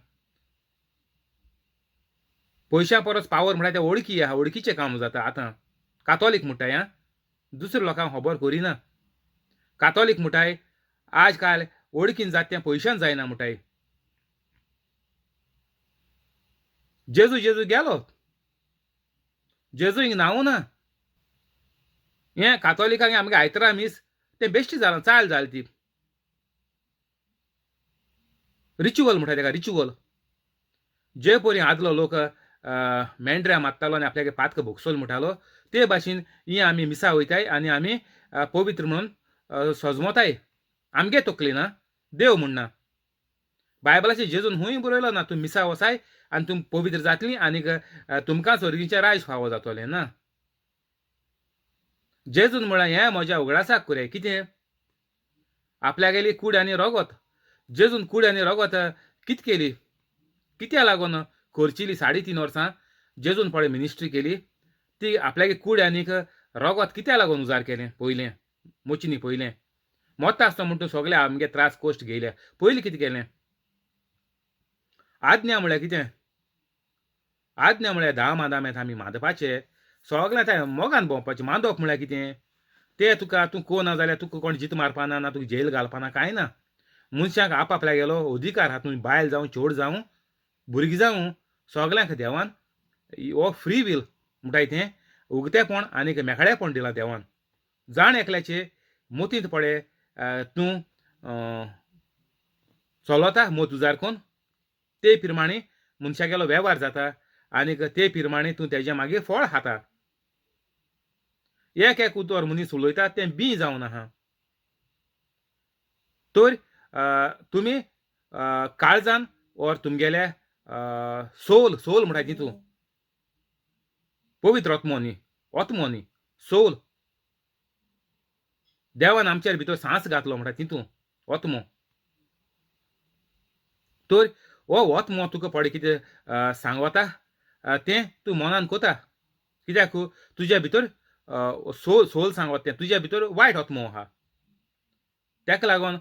पयशां परस पावर म्हणल्यार ते वळखी आहा, वळखीचें काम जाता आतां. कातोलीक म्हणटाय आं, दुसऱ्या लोकांक खबर करिना. कातोलीक म्हणटाय आज काल वळखीन जाता तें पयशान जायना म्हणटाय. जेजू जेजू गेलो, जेजू हिंग नांव ना. हें कातोलिकांक आमगे आयतरा मीस तें बेश्टी जालां, चाल जाली ती. रिच्युअल म्हणटा तेका, रिच्युअल. जे परी आदलो लोक मेंढऱ्या मारतालो आनी आपल्याक पातक भोगसोल म्हणटालो ते भाशेन ही आमी मिसा वयताय आनी आमी पवित्र म्हणून सजमताय. आमगे तकली ना, देव म्हणना. बायबलाचेर जेजून हुंय बरयलो ना तूं मिसा वसाय आनी तूं पवित्र जातली आनीक तुमकां स्वर्गीचें राज फावो जातलें ना. जेजून म्हळ्यार हें म्हज्या उगडासाक कुरे कितें आपल्यागेली कूड आनी रगत. जेजून कूड आनी रगत कित केली, कित्या लागून खर्चिली 3.5 वर्सां जेजून पळय मिनिस्ट्री केली ती आपल्यागे कूड आनीक रगत कित्या लागून उजार केलें. पयलें मोचिनी पयलें मोत्ता आसता म्हण तूं सगळे आमगे त्रास कश्ट घेयले. पयलीं कितें केलें? आज्ञा म्हळ्यार कितें? आज्ञा म्हळ्यार 10 मादामेत आमी मांदपाचे, सगळें आतां मोगान भोंवपाचें. मांदप म्हळ्यार कितें? तें तुका तूं कोण ना जाल्यार तुका कोण जीत मारपाना ना, तुका जेल घालपाना, कांय ना. मनशाक आपआपल्या गेलो अधिकार आहा, तूं बायल जावं चेड जावं भुरगीं जावं सगल्यांक देवान हो फ्री will म्हणटाय तें उगतेपण आनीक मेकळेपण दिलां देवान. जाण एकल्याचे मोतींत पळय तूं चलता मोत उजार कोन ते प्रमाणे मनशागेलो वेव्हार जाता आनीक ते प्रमाणे तूं तेज्या मागीर फळ खाता. एक एक उतर मनीस उलयता तें बी जावन आहा. तर तुमी काळजान ओर तुमगेल्या सोल, सोल म्हणटा ती तूं पवित्र आत्मो न्ही, आत्मो न्ही, सोल. देवान आमच्या भितर सांस घातलो म्हणटा ती तूं आत्मो. तर हो आत्मो तुका पळय कितें सांगता तें तूं मनान कोता. कित्याक तुज्या भितर सोल, सोल सांगता तें तुज्या भितर वायट आत्मो आहा. ताका लागून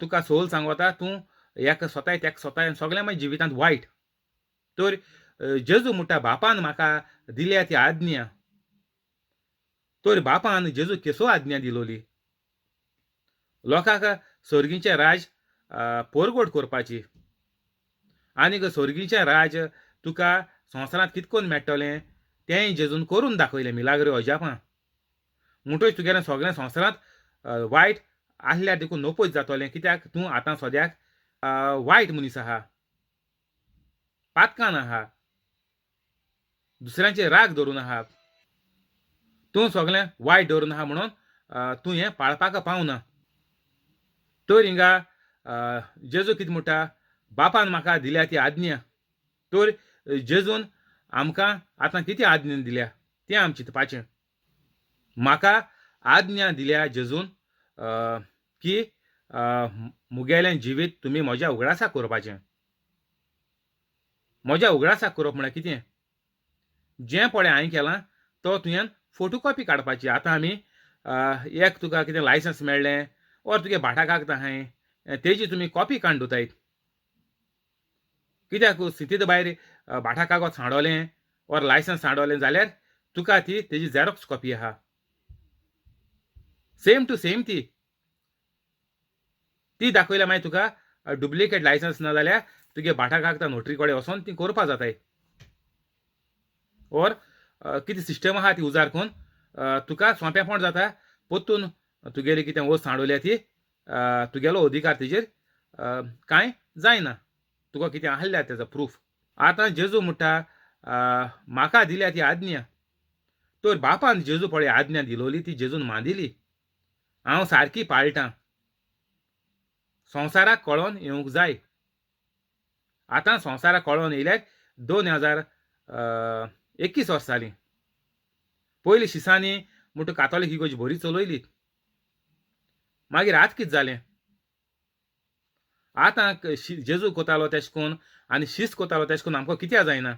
तुका सोल सांगता तूं एका सोताय तेका सोताय सगळें मागीर जिवितांत वायट. तर जेजू म्हणटा बापान म्हाका दिल्या ती आज्ञा. तर बापान जेजू केसो आज्ञा दिलोली लोकांक स्वर्गीचें राज परगोट करपाची आनीक स्वर्गीचें राज तुका संवसारांत कितें करून मेळटलें तेंय जेजून करून दाखयलें मिलाग्रो अजापां. म्हणटच तुगेलें सगळें संवसारांत वायट आसल्यार देखून नपयत जातलें. कित्याक तूं आतां सद्याक वायट मनीस आहा, पातकान आहा, दुसऱ्यांचे राग धरून आहा, तूं सगळें वायट धरून आहा म्हणून तूं हें पाळपाक पावना. तर हिंगा जेजू कितें म्हणटा बापान म्हाका दिल्या ती आज्ञा. तर जेजून आमकां आतां कितें आज्ञा दिल्या तें आम चिंतपाचें. म्हाका आज्ञा दिल्या जेजून की मुगेलें जिवीत तुमी म्हज्या उगडासाक करपाचें. म्हज्या उगडासाक करप म्हळ्यार कितें? जें पळय हांवें केलां तो तुवें फोटोकॉपी काडपाची. आतां आमी एक तुका कितें लायसन्स मेळ्ळें ओर तुगे भाटा कागदां आहाय तेजी तुमी कॉपी काडून दवरताय. कित्याक सितीद भायर भाटा कागद सांडोलें ओर लायसन्स सांडोलें जाल्यार तुका ती तेजी झेरॉक्स कॉपी आहा, सेम टू सेम ती ती दाखयल्या मागीर तुका डुप्लिकेट लायसन्स ना जाल्यार तुगे भाटा कागदां नोटरी कडेन वचोन ती करपा जाताय. ओर कितें सिस्टम आहा ती उजार करून तुका सोंपेपण जाता परतून तुगेली कितें वस्त सांडोल्या ती तुगेलो अधिकार तेजेर कांय जायना, तुका कितें आहल्यार तेजो प्रूफ. आतां जेजू म्हणटा म्हाका दिल्या ती आज्ञा. तर बापान जेजू पळय आज्ञा दिलोली ती जेजून मांदिली, हांव सारकी पाळटां, संवसाराक कळोन येवंक जाय. आतां संवसाराक कळोन येयल्यार 2021 वर्सां जालीं. पयलीं शिसांनी म्हणटा कातोलीक इगोर्ज बरी चलयली, मागीर आतां कितें जालें? आतां जेजू कोतालो तेश कोन आनी शिस्त कोतालो तेश कोन आमकां कित्याक जायना?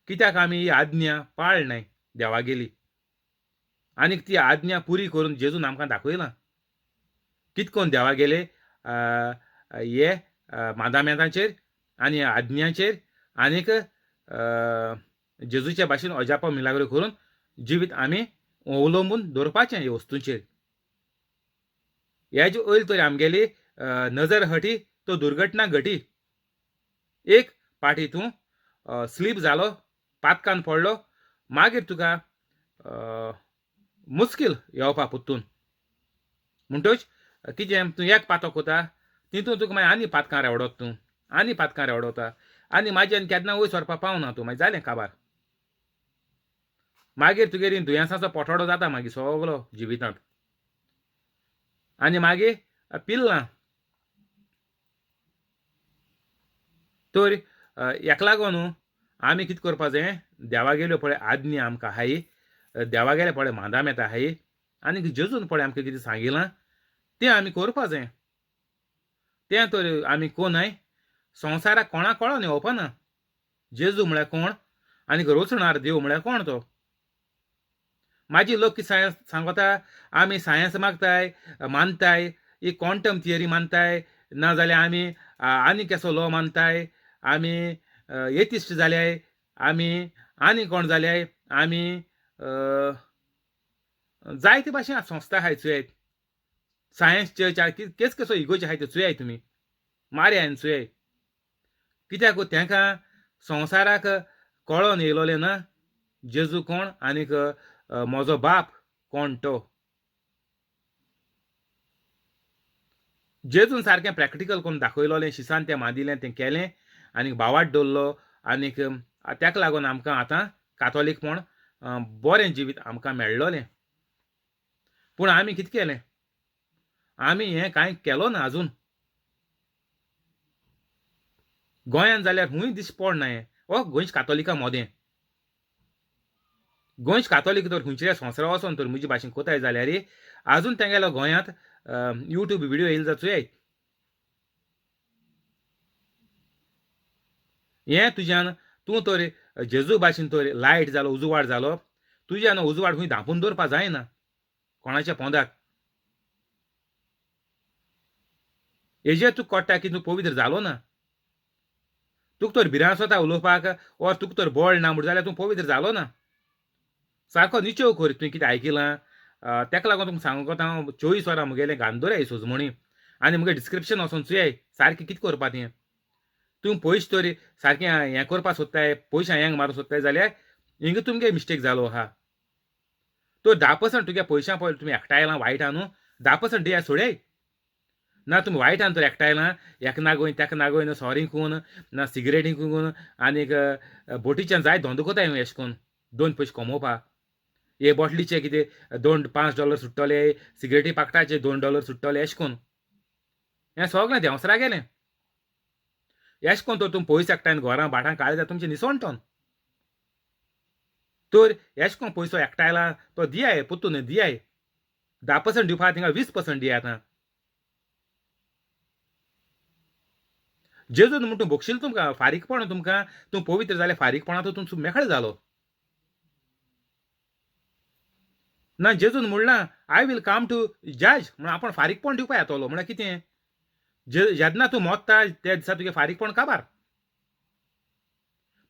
कित्याक आमी ही आज्ञा पाळनाय देवागेली? आनीक ती आज्ञा पुरी करून जेजून आमकां दाखयलां कितकोन देवागेले हे मादामेंताचेर आनी आज्ञाचेर आनीक जेजूच्या भाशेन अजापा मिलाग्रो करून जिवीत आमी अवलंबून दवरपाचें हे वस्तूंचेर. हेजे वयल तर आमगेली नजर हटी तो दुर्घटना घटी. एक पाटी तूं स्लीप जालो, पातकान पडलो, मागीर तुका मुश्कील येवपा पुत्तून. म्हणटच कितें तूं एक पातो कोता तितून तुका मागीर आनी पातकां रेवडत तूं, आनी पातकां रेवडवता आनी मागीर केन्ना वयर सरपा पावना तूं, मागीर जालें काबार. मागीर तुगेली दुयेंसाचो पोटोडो जाता मागीर सगलो जिवितांत आनी मागीर पिल्लां. तर हेका लागून आमी कितें करपा जाय, देवागेल्यो पळय आज्ञा आमकां आहाय, देवागेले पळय मादामेंत आहाय आनी जेजून पळय आमकां कितें सांगिलां तें आमी करपा जाय. तें तर आमी कोनाय संवसाराक कोणाक कळोन येवपाना जेजू म्हळ्यार कोण आनी रोचणार देव म्हळ्यार कोण तो. माजी लोक कितें सांगता, आमी सायन्स मागताय मानताय, ही क्वॉन्टम थियरी मानताय, ना जाल्यार आमी आनी केसो लॉ मानताय, आमी एथिस्ट जाल्याय, आमी आनी कोण जाल्याय, आमी जायते भाशेन संस्था आहाय चोयात, सायन्स चर्च आहा, केस कसो इगोर्ज आहाय त्यो चोयाय तुमी, मारया आनी चोयाय. कित्याक तांकां संवसाराक कळोन येयलोलें ना जेजू कोण आनीक म्हजो बाप कोण तो. जेजून सारकें प्रॅक्टिकल करून दाखयलोलें, शिसान तें मांदिलें, तें केलें आनीक बावाट दवरलो आनीक ताका लागून आमकां आतां कातोलीकपण बरें जिवीत आमकां मेळ्ळोलें. पूण आमी कितें केलें, आमी हें कांय केलो ना आजून. गोंयांत जाल्यार खूंय दिश्टी पडना हें. ओ गोंयच्या कातोलिका मोदें, गोंयचे कातोलीक तर खंयच्या संवसारा वचोन तर म्हजे भाशेन कोताय जाल्यार आजून तेंगेलो गोंयांत युट्यूब व्हिडियो येयले जाल्यार चोयाय. हें तुज्यान तूं तर जेजू भाशेन तर लायट जालो, उजवाड जालो, तुज्यान उजवाड खंय धांपून दवरपा जायना कोणाच्या पोंदाक. हेजेर तूं कळटा की तूं पवित्र जालो ना. तुका तर भिरांत जाता उलोवपाक ओर तुका तर बळ ना म्हणटा जाल्यार तूं पवित्र जालो ना. सारको निचेव कर तुवें कितें आयकिलां ताका लागून तुमकां सांगूंक हांव 24 वरां म्हगेलें गांदोर सोजमणी आनी म्हगे डिस्क्रिप्शन वचोन चोयाय सारकें कितें करपा तें. तूं पयशे तर सारकें हें करपा सोदताय, पयशे हेंग मारूंक सोदताय जाल्यार हिंगा तुमगे मिस्टेक जालो आहा. तो 10% तुगे पयशां पळय तुमी एकठांयलां वायटां न्हू, 10% दिया सोडय ना. तुमी वायटान तर एकठांयलां, हेका नागोय तेका नागोय, ना सोरी कून ना सिगरेटी कून आनीक बोटीच्यान जाय धंदो कोताय न्हू एशें करून 2 पयशे कमोवपा. हे बॉटलीचे कितें $2-5 सुट्टले, सिगरेटी पाकटाचे $2 सुट्टले एशें करून हें सगळें देंवसरा गेलें. एशें करून तर तुमी पयशे एकठांय घरां भाटां काडले जाल्यार तुमचें निसणटन. तर एशें करून पयसो एकठांयला तो दियाय पुतून दियाय, 10% दिवपा थिंगा 20% दिया. आतां जेजून म्हण तूं बक्षील तुमकां फारीकपण, तुमकां तूं पवित्र जालें फारीकपणा तूं मेकळें जालो ना. जेजून म्हणलां I will come to जज, म्हण आपूण फारीकपण दिवपा येतलो. म्हळ्यार कितें, जेन्ना तूं मोत्ता त्या दिसा तुगे फारीकपण काबार.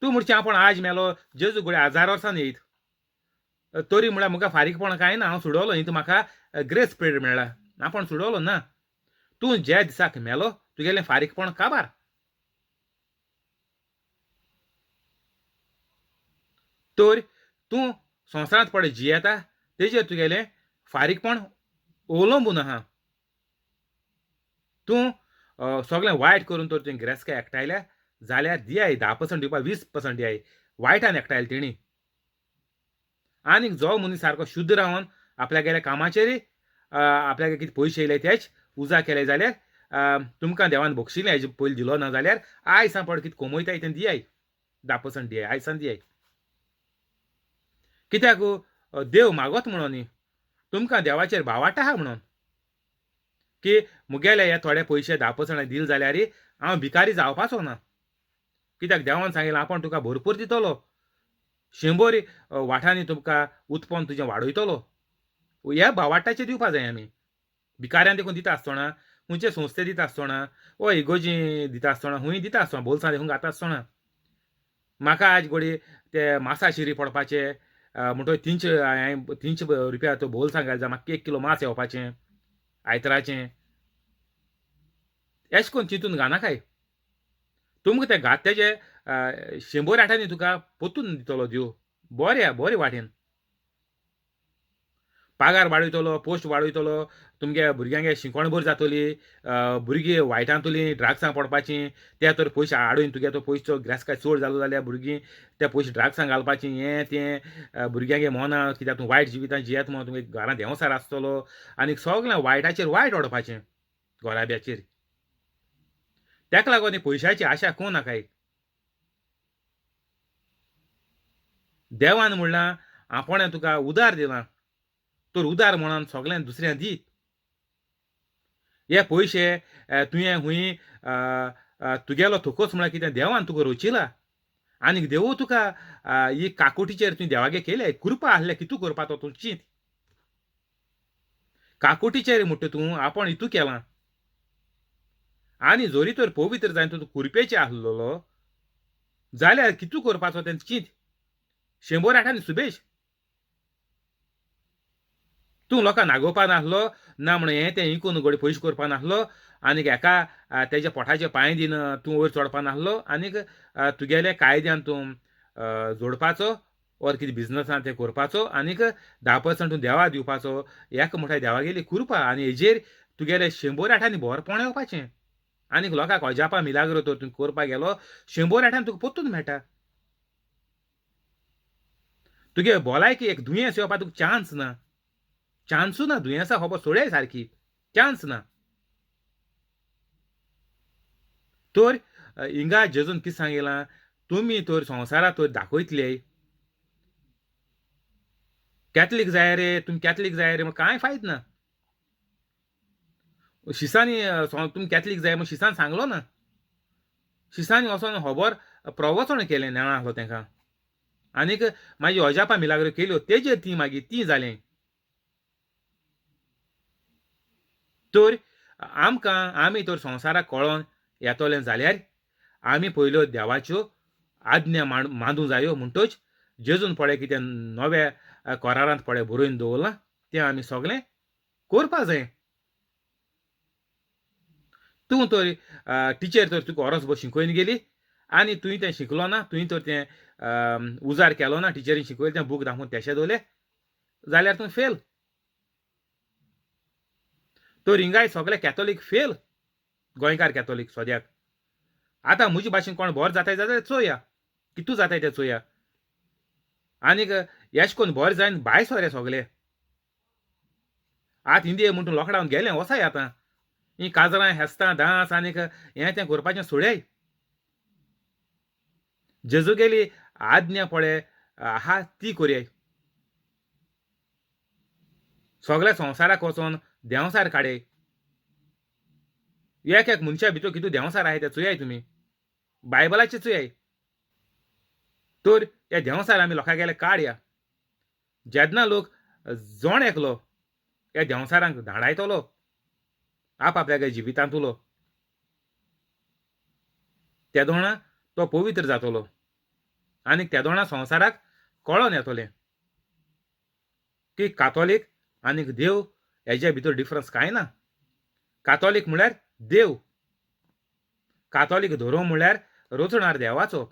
तूं म्हणचें आपूण आज मेलो, जेजू घडये 1000 वर्सां येयत तरी म्हळ्यार म्हाका फारीकपण कांय ना, हांव सुडवलो, हिंत म्हाका ग्रेस पिरियड मेळ्ळा, आपूण सुडवलो ना. तूं ज्या दिसाक मेलो तुगेलें फारीकपण काबार. तर तूं संवसारांत पळय जियेता तेजेर तुगेलें फारीकपण अवलंबून आहा. तूं सगळें वायट करून तर तुवें गिरेस्तकाय एकठांयल्या जाल्यार दियाय 10% दिवपा 20% दियाय, वायटान एकठांयले तेणी. आनीक जो मनीस सारको शुद्ध रावन आपल्यागेल्या कामाचेर आपल्याक कितें पयशे येयले तेच उजा केले जाल्यार तुमकां देवान बक्षिलें हेजे पयलीं दिलो ना जाल्यार आयज पड कितें कमयताय तें दियाय, 10% दियाय, आयसान दियाय. कित्याक देव मागत म्हणून न्ही, तुमकां देवाचेर भावाट आहा म्हणून. की मुगेले हे थोडे पयशे 10% दिले जाल्यार हांव भिकारी जावपाचो ना. कित्याक देवान सांगिल्लें आपूण तुका भरपूर दितलो, 100 वाठांनी तुमकां उत्पन्न तुजें वाडयतलो. ह्या भावार्ताचेर दिवपा जाय आमी. भिकाऱ्यान देखून दिता आसतना, खंयचे संस्थे दिता आसतना, ओ इगोजी दिता आसतना, खूंय दिता आसतना, बोल्सां देखून घाता आसतना. म्हाका आज घोडये ते मासा शिरी पडपाचे म्हणटकीर 300 रुपया तो बोल्सां घाल जाय, म्हाका 1 किलो मास येवपाचें आयतराचें. एश कोन्न चिंतून घानाकाय. तुमकां तें घात तेजे 100 आठांनी तुका पोतून दितलो देव, बऱ्या बरे वाटेन. पागार वाडयतलो, पोस्ट वाडयतलो, तुमगे भुरग्यांगे शिकवण बरी जातली, भुरगीं वायटांतली ड्रग्सां पडपाचीं, ते तर पयशे हाडून तुगे तो पयसो गिरासकाय चड जालो जाल्यार भुरगीं ते पयशे ड्रग्सां घालपाचीं, हें तें भुरग्यांगे मोना कित्याक तूं वायट जिवितान जियेता म्हणून तुगे घरांत देंवसार आसतलो आनी सगळें वायटाचेर वायट ओडपाचें घराब्याचेर. तेका लागून पयशाची आशा कोण नाकाय. देवान म्हणलां आपणें तुका उदार दिलां, तर उदार म्हणून सगळ्यान दुसऱ्यां दी. हे पयशे तुवें खूंय तुगेलो थोकोच म्हळ्यार कितें देवान तुका रोचिला आनी देवू तुका ही काकुटीचेर तुवें देवागे केले कृपा आहले कितू करपा तो तूं चींत. काकुटीचेर म्हणटा तूं आपूण इतू केलां आनी जोरी तर पवित्र जायन तूं कुरपेचे आहलोलो जाल्यार कितू करपाचो तें चींत. 100 आठांनी सुबेश तूं लोकांक नागोवपा नासलो ना म्हणून हें तें इकून घोडये पयशे करपा नासलो आनीक हेका तेज्या पोटाचे पांय दिवन तूं वयर चडपा नासलो आनीक तुगेले कायद्यान तूं जोडपाचो ओर कितें बिजनसान तें करपाचो आनीक 10% तूं देवा दिवपाचो. हेका म्हणटा देवागेली कृपा आनी हेजेर तुगेले 100 आठांनी बरपण येवपाचें आनीक लोकांक अजापा मिलाग्रो तर तूं करपाक गेलो 100 आठांनी तुका परतून मेळटा. तुगे भलायकी एक दुयेंस येवपाक तुका चान्स ना, चान्सू ना, दुयेंसां खबर सोडय सारकी चान्स ना. तर हिंगा जेजून कितें सांगिलां, तुमी तर संवसारांत तर दाखयतले कॅथलीक जाय रे, तुमी कॅथलीक जाय रे म्हण कांय फायद ना. शिसांनी तुमी कॅथलीक जाय म्हण शिसान सांगलो ना, शिसांनी वचोन खबर प्रवचन केलें नेणा आसलो तेंकां आनीक मागीर अजापां मिलाग्रो केल्यो तेजेर ती मागीर ती जालें. तर आमकां आमी तर संवसाराक कळोन येतलें जाल्यार आमी पयल्यो देवाच्यो आज्ञा मांदूंक जायो. म्हणटच जेजून पळय कितें नव्या करारांत पळय बरोवन दवरलां तें आमी सगळें करपा जाय. तूं तर टिचर तर तुका ओरसभर शिकोवन गेली आनी तुवें तें शिकलो ना, तुवें तर तें उजार केलो ना, टिचरीन शिकयलें तें बूक दाखोवन तेशें दवरलें जाल्यार तूं फेल. तर हिंगाय सगळे कॅथोलीक फेल, गोंयकार कॅथोलीक सद्याक. आतां म्हजे भाशेन कोण बरो जाताय जाल्यार चोया कितू जाताय तें चोया आनीक एश कोन्न बरें जायन भायर सोरे सगळे. आतां इंडिये म्हण तूं लॉकडावन गेलें वसाय आतां हीं काजरां हेस्तां डांस आनीक हें तें करपाचें सोडय. जेजू गेली आज्ञा पळय आहा ती करयाय. सगळ्या संवसाराक वचोन देंवसार काडे. एक एक मनशा भितर कितू देंवसार आहाय तें चोयाय तुमी, बायबलाचें चोयाय. तर हे देंवसार आमी लोकां गेले काडया. जेन्ना लोक जण एकलो ह्या देंवसारांक धाडायतलो आपआपल्या जिवितांतलो तेदोणा तो पवित्र जातलो आनी तेदोणा संवसाराक कळोन येतलें की कातोलीक आनी देव हेज्या भितर डिफरन्स कांय ना. कातोलीक म्हळ्यार देव, कातोलीक धर्म म्हळ्यार रचणार देवाचो.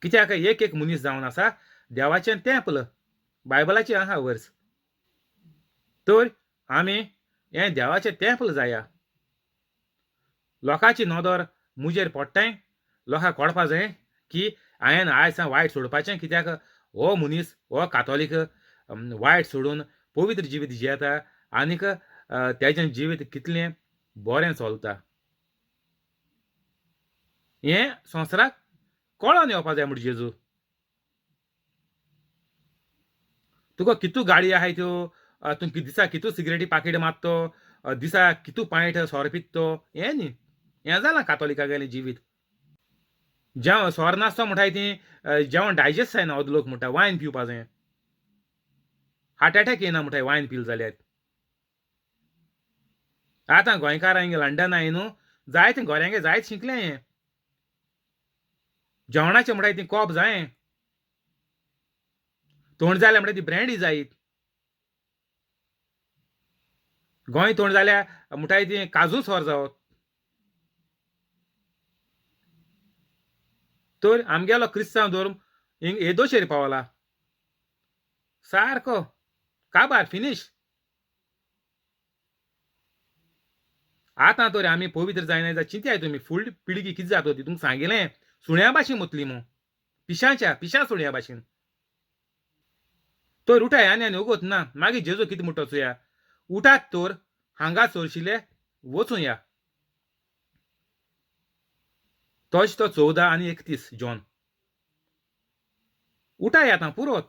कित्याक एक एक मनीस जावन आसा देवाचें तेंपल, बायबलाचें आहा वर्स. तर आमी हें देवाचें तेंपल जाया. लोकांची नदर मुजेर पडटाय, लोकांक कळपा जाय की हांवें आयज वायट सोडपाचें, कित्याक हो मनीस हो कातोलीक वायट सोडून पवित्र जिवीत जियेता आनीक तेजें जिवीत कितलें बरें चलता हें संवसाराक कळोन येवपा जाय. म्हण जेजू तुका कितू गाडी आहाय त्यो, तूं दिसा कितू सिगरेटी पाकीट मारतो, दिसा कितू पांयट सोरो पित्तो, हें न्ही. हें जालां कातोलिकागेलें जिवीत. जेवण सोर नासतो म्हणटाय ती जेवण डायजेस्ट जायना, अर्द लोक म्हणटा वायन पिवपा जाय, हार्ट एटॅक येयना म्हणटाय वायन पिल जाल्यार. आतां गोंयकारां हिंगा लंडन I न्हू जायते गोऱ्यांगे जायत शिकलें हें. जेवणाचें म्हणटाय ती कोप जाय, तोंड जाल्यार म्हणटा ती ब्रँडी जायत. गोंय तोंड जाल्यार म्हणटाय ती काजू सोर जावत. तर आमगेलो क्रिस्तांव धर्म हिंग येदोशेर पावला सारको काबार फिनीश. आतां तर आमी पवित्र जायना जाल्यार चिंताय तुमी फुडली पिळगी कितें जाता ती. तुमकां सांगिलें सुण्या भाशेन वतली मू, पिशांच्या पिशा सुण्या भाशेन. तर उठाय आनी आनी वगत ना, मागीर जेजू कितें म्हणटा चोया. उठात तर हांगा चोरशिले वचूया. तोच तो 14 आनी 31 जॉन. उठाय आतां पुरोत.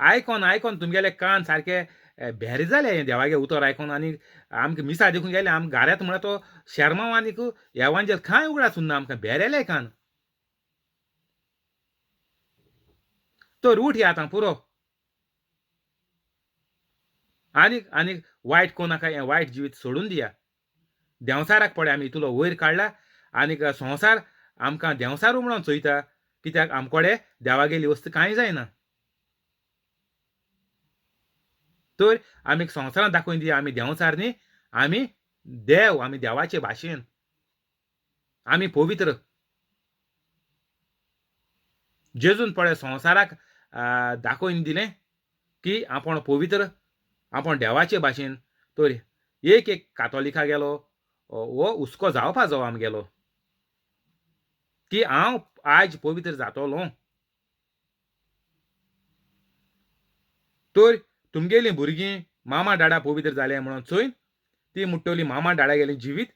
आयकोन आयकोन तुमगेले कान सारके भेरे जाले हें देवागे उतर आयकोन. आनी आमकां मिसा देखून गेले आमकां घाऱ्यात म्हळ्यार तो शेर्मांव आनीक एवांजेल कांय उगडास उरना आमकां, भेरेले कान. तर उठ या आतां पुरो. आनीक आनीक वायट कोण नाका, हें वायट जिवीत सोडून दिया. देंवचाराक पळय आमी इतलो वयर काडला आनीक संवसार आमकां देंवचारू म्हणून चोयता, कित्याक आमकोडे देवागेली वस्त कांय जायना. तर आमी संवसारांत दाखोवन दिया आमी देंवचार न्ही, आमी देव, आमी देवाचे भाशेन, आमी पवित्र. जेजून पळय संवसाराक दाखोवन दिलें की आपूण पवित्र, आपूण देवाचे भाशेन. तर एक एक कातोलिका गेलो हो हुस्को जावपा जावो आमगेलो की हांव आयज पवित्र जातलो. तर तुमगेलीं भुरगीं मामा डाडा पवित्र जालें म्हणून चोयन ती मुट्टली मामा डाडा गेलें जिवीत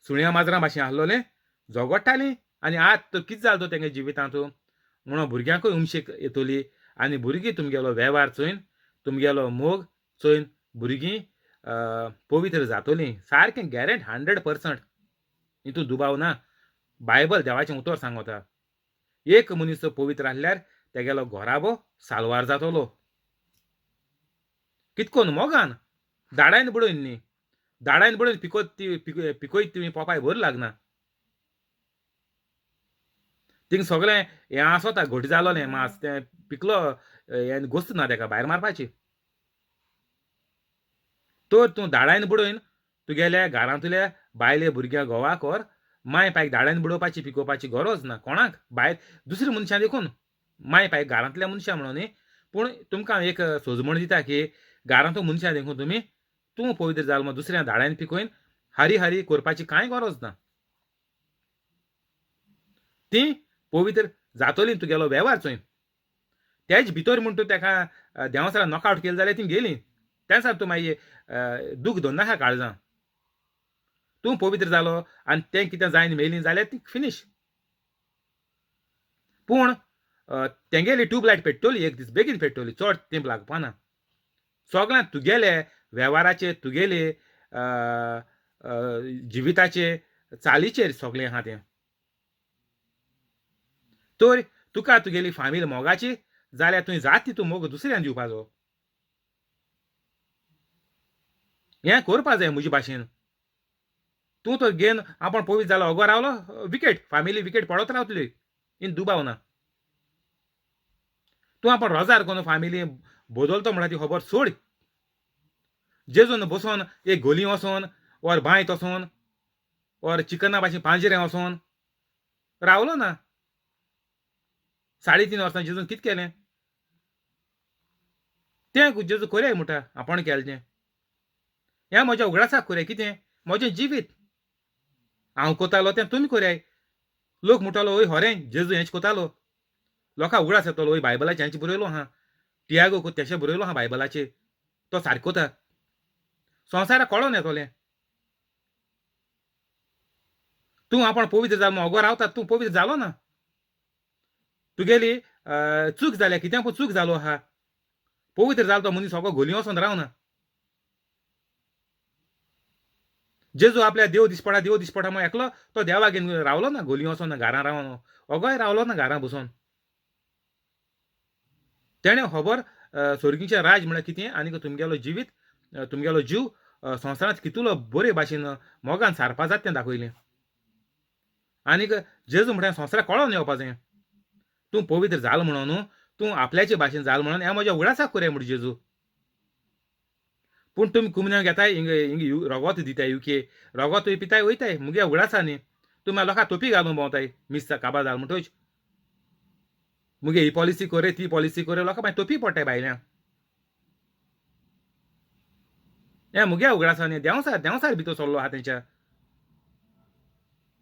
सुण्या माजरां भाशेन आसलोलें, झगडटालीं. आनी आज तर कितें जालो तो तेंगे जिवितांत म्हणून भुरग्यांकूय उमशेक येतली. आनी भुरगीं तुमगेलो वेव्हार चोयन, तुमगेलो मोग चोयन भुरगीं पवित्र जातलीं. सारकें गॅरंट 100%, हितून दुबाव ना. बायबल देवाचें उतर सांगता, एक मनीस पवित्र आसल्यार तेगेलो घराबो साल्वार जातलो. कितकोन मोगान दाडायन बुडोवन न्ही, दाडायन बुडोवन पिकोत ती पिकयत तुमी पोपाय भर लागना. थिंग सगळें हें आसता घट जालोलें मांस, तें पिकलो हें गोस्त ना तेका भायर मारपाची. तर तूं दाडायन बुडोवन तुगेल्या घरांतल्या बायले भुरग्यां घोवाक or my पायक दाडायन बुडोवपाची पिकोवपाची गरज ना कोणाक, भायर दुसऱ्या मनशां देखून माय पायक घरांतल्या मनशां म्हणून न्ही. पूण तुमकां एक सोजमण दिता की घरांत मनशां देखून तुमी तूं पवित्र जालो म्हण दुसऱ्या दाडायन पिकोवन हारी हारी करपाची कांय गरज ना. ती पवित्र जातली तुगेलो वेव्हार चोय. तेज भितर म्हण तूं तेका देंवचारान नॉकआवट केलें जाल्यार ती गेली, तेन्ना तूं मागीर दूख दवरनाका काळजां. तूं पवित्र जालो आनी तें कितें जायन मेली जाल्यार ती फिनीश. पूण तेंगेली ट्यूबलायट पेट्टली एक दीस, बेगीन पेट्टली, चड तेंप लागपाना. सगळ्यांत तुगेले वेव्हाराचे, तुगेले जिविताचे चालीचेर सगळें आहा तें. तर तुका तुगेली फामील मोगाची जाल्यार तुवें जात तितू मोग दुसऱ्यान दिवपाचो. हें करपा जाय म्हजे भाशेन. तूं तर घेवन आपूण पवित्र जालो अगो रावलो, विकेट फामिली विकेट पडत रावतली, इन दुबाव ना. तूं आपूण रोजार करून फामिली बदलतो म्हणटा ती खबर सोड. जेजून बसोन एक गोली वचोन or बांयत वचोन or चिकना भाशेन पांजऱ्यां वचोन रावलो ना. 3.5 वर्सां जेजून कितें केलें तें जेजू कोरया म्हणटा आपूण केलें तें. हें म्हज्या उगडासाक कोरया, कितें म्हजें जिवीत हांव कोतालो तें तुमी कोरयाय. लोक म्हणटालो ओय होरें जेजू हेंच कोतालो, लोकां उगडास येतलो ओय बायबलाचें हेंच बरयलो आहा, टियागो तेशें बरयलो आहा बायबलाचेर, तो सारको कोता, संवसाराक कळोन येतलें. तूं आपूण पवित्र जालो अगो रावता, तूं पवित्र जालो ना. तुगेली चूक जाल्या, कितें पूण चूक जालो आहा, पवित्र जालो तो मनीस सगळो घोली वचोन रावना. जेजू आपल्या देव दिसपडा देव दिसपडा म्हूण एकलो तो देवाक घेवन रावलो ना, घोली वचोन घरां रावना, ओगोय रावलो ना घरां बसून. तेणें खबर स्वर्गीचें राज म्हळ्यार कितें आनी तुमगेलो जिवीत तुमगेलो जीव संवसारांत कितलो बरे भाशेन मोगान सारपा जाता तें दाखयलें. आनीक जेजू म्हळ्यार संवसाराक कळोन येवपा जाय, तूं पवित्र जाल म्हणून न्हू, तूं आपल्याचे भाशेन जाल म्हणून हें म्हज्या उगडासाक कोरया म्हूण जेजू. पूण तुमी कुमन्यांक घेताय, हिंग हिंग रोगोत दिताय, युके रोगोतूय पिताय वयताय मुगे उगडासा न्ही. तुमी लोकां तोपी घालून भोंवताय मिस काबार जाल म्हणटोच मुगे ही पॉलिसी कोरे ती पॉलिसी कोरे, लोकां मागीर तोपी पडटाय भायल्यान. हें मुगे उगडासा न्ही, देंवसार देंवसार भितर सरलो आहा तेंच्या.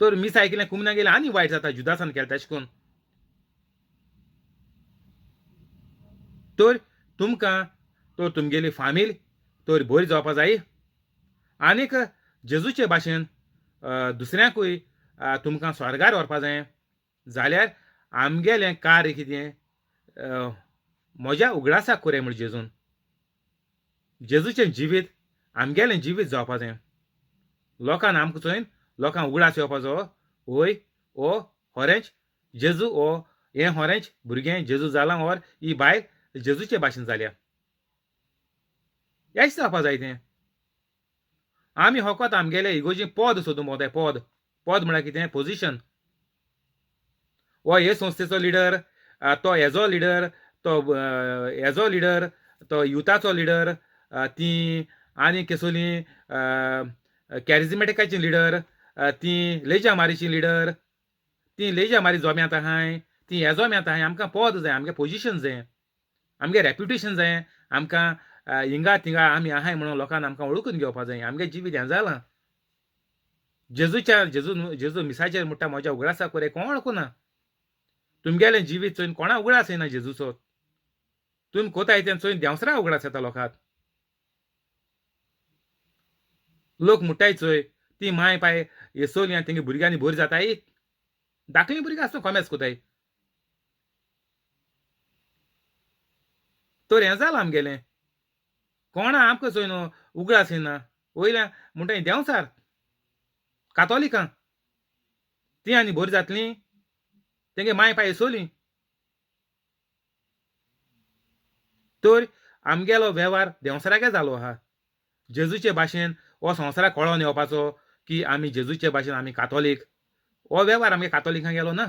तर मिस आयकिलें कुमन्या गेलें आनी वायट जाता जुदासान केलें तेशें करून. तर तुमकां तर तुमगेली फामील तर बरी जावपा जाय आनीक जेजूचे भाशेन दुसऱ्यांकूय तुमकां स्वर्गार व्हरपा जाय जाल्यार आमगेलें कार्य कितें म्हज्या उगडासाक कोरया म्हूण जेजून. जेजूचें जिवीत आमगेलें जिवीत जावपा जाय. लोकांक आमकां चोयन लोकांक उगडास येवपाचो, वय ओ होरेंच जेजू, ओ हें होरेंच भुरगें जेजू जालां, or ही बायल जेजूचे भाशेन जाल्या. हेंच जावपा जाय तें. आमी फकत आमगेले इगोर्जी पद सोदूंक भोंवताय. पद पद म्हळ्यार कितें? पोजिशन. हो हे संस्थेचो लिडर, तो हेजो लिडर, तो हेजो लिडर, तो युथाचो लिडर, ती आनी केसोली कॅरिजमेटिकाची लिडर, ती लेजा मारीची लिडर, ती लेजा मारी जोम्यांत आहाय, ती हे जोम्यांत आहाय. आमकां पद जाय, आमगे पोजिशन जाय, आमगे रेप्युटेशन जाय, आमकां हिंगा थिंगा आमी आहाय म्हणून लोकांक आमकां वळखून घेवपा जाय. आमगे जिवीत हें जालां. जेजूच्या जेजू जेजू मिसाचेर म्हणटा म्हज्या उगडासा कोरे कोण वळखुना. तुमगेलें जिवीत चोयन कोणा उगडास येना जेजूचो. तुमी कोताय तें चोयन देंवसरा उगडास येता लोकांक. लोक म्हणटाय चोय ती माय पाय येसोली आनी तेंगे भुरग्यांनी बरी जाताय, धाकलीं भुरगीं आसतना कोमेस कोताय. तर हें जालां आमगेलें. कोणा आमकां चोयन उगडास येना. वयल्या म्हणटा देंवसार कातोलिकां ती आनी बरी जातलीं, तेंगे माय पाय येसोली. तर आमगेलो वेव्हार देंवसरागे जालो आहा. जेजूचे भाशेन हो संवसाराक कळोन येवपाचो की आमी जेजूचे भाशेन आमी कातोलीक, हो वेव्हार आमगे कातोलिकां गेलो ना.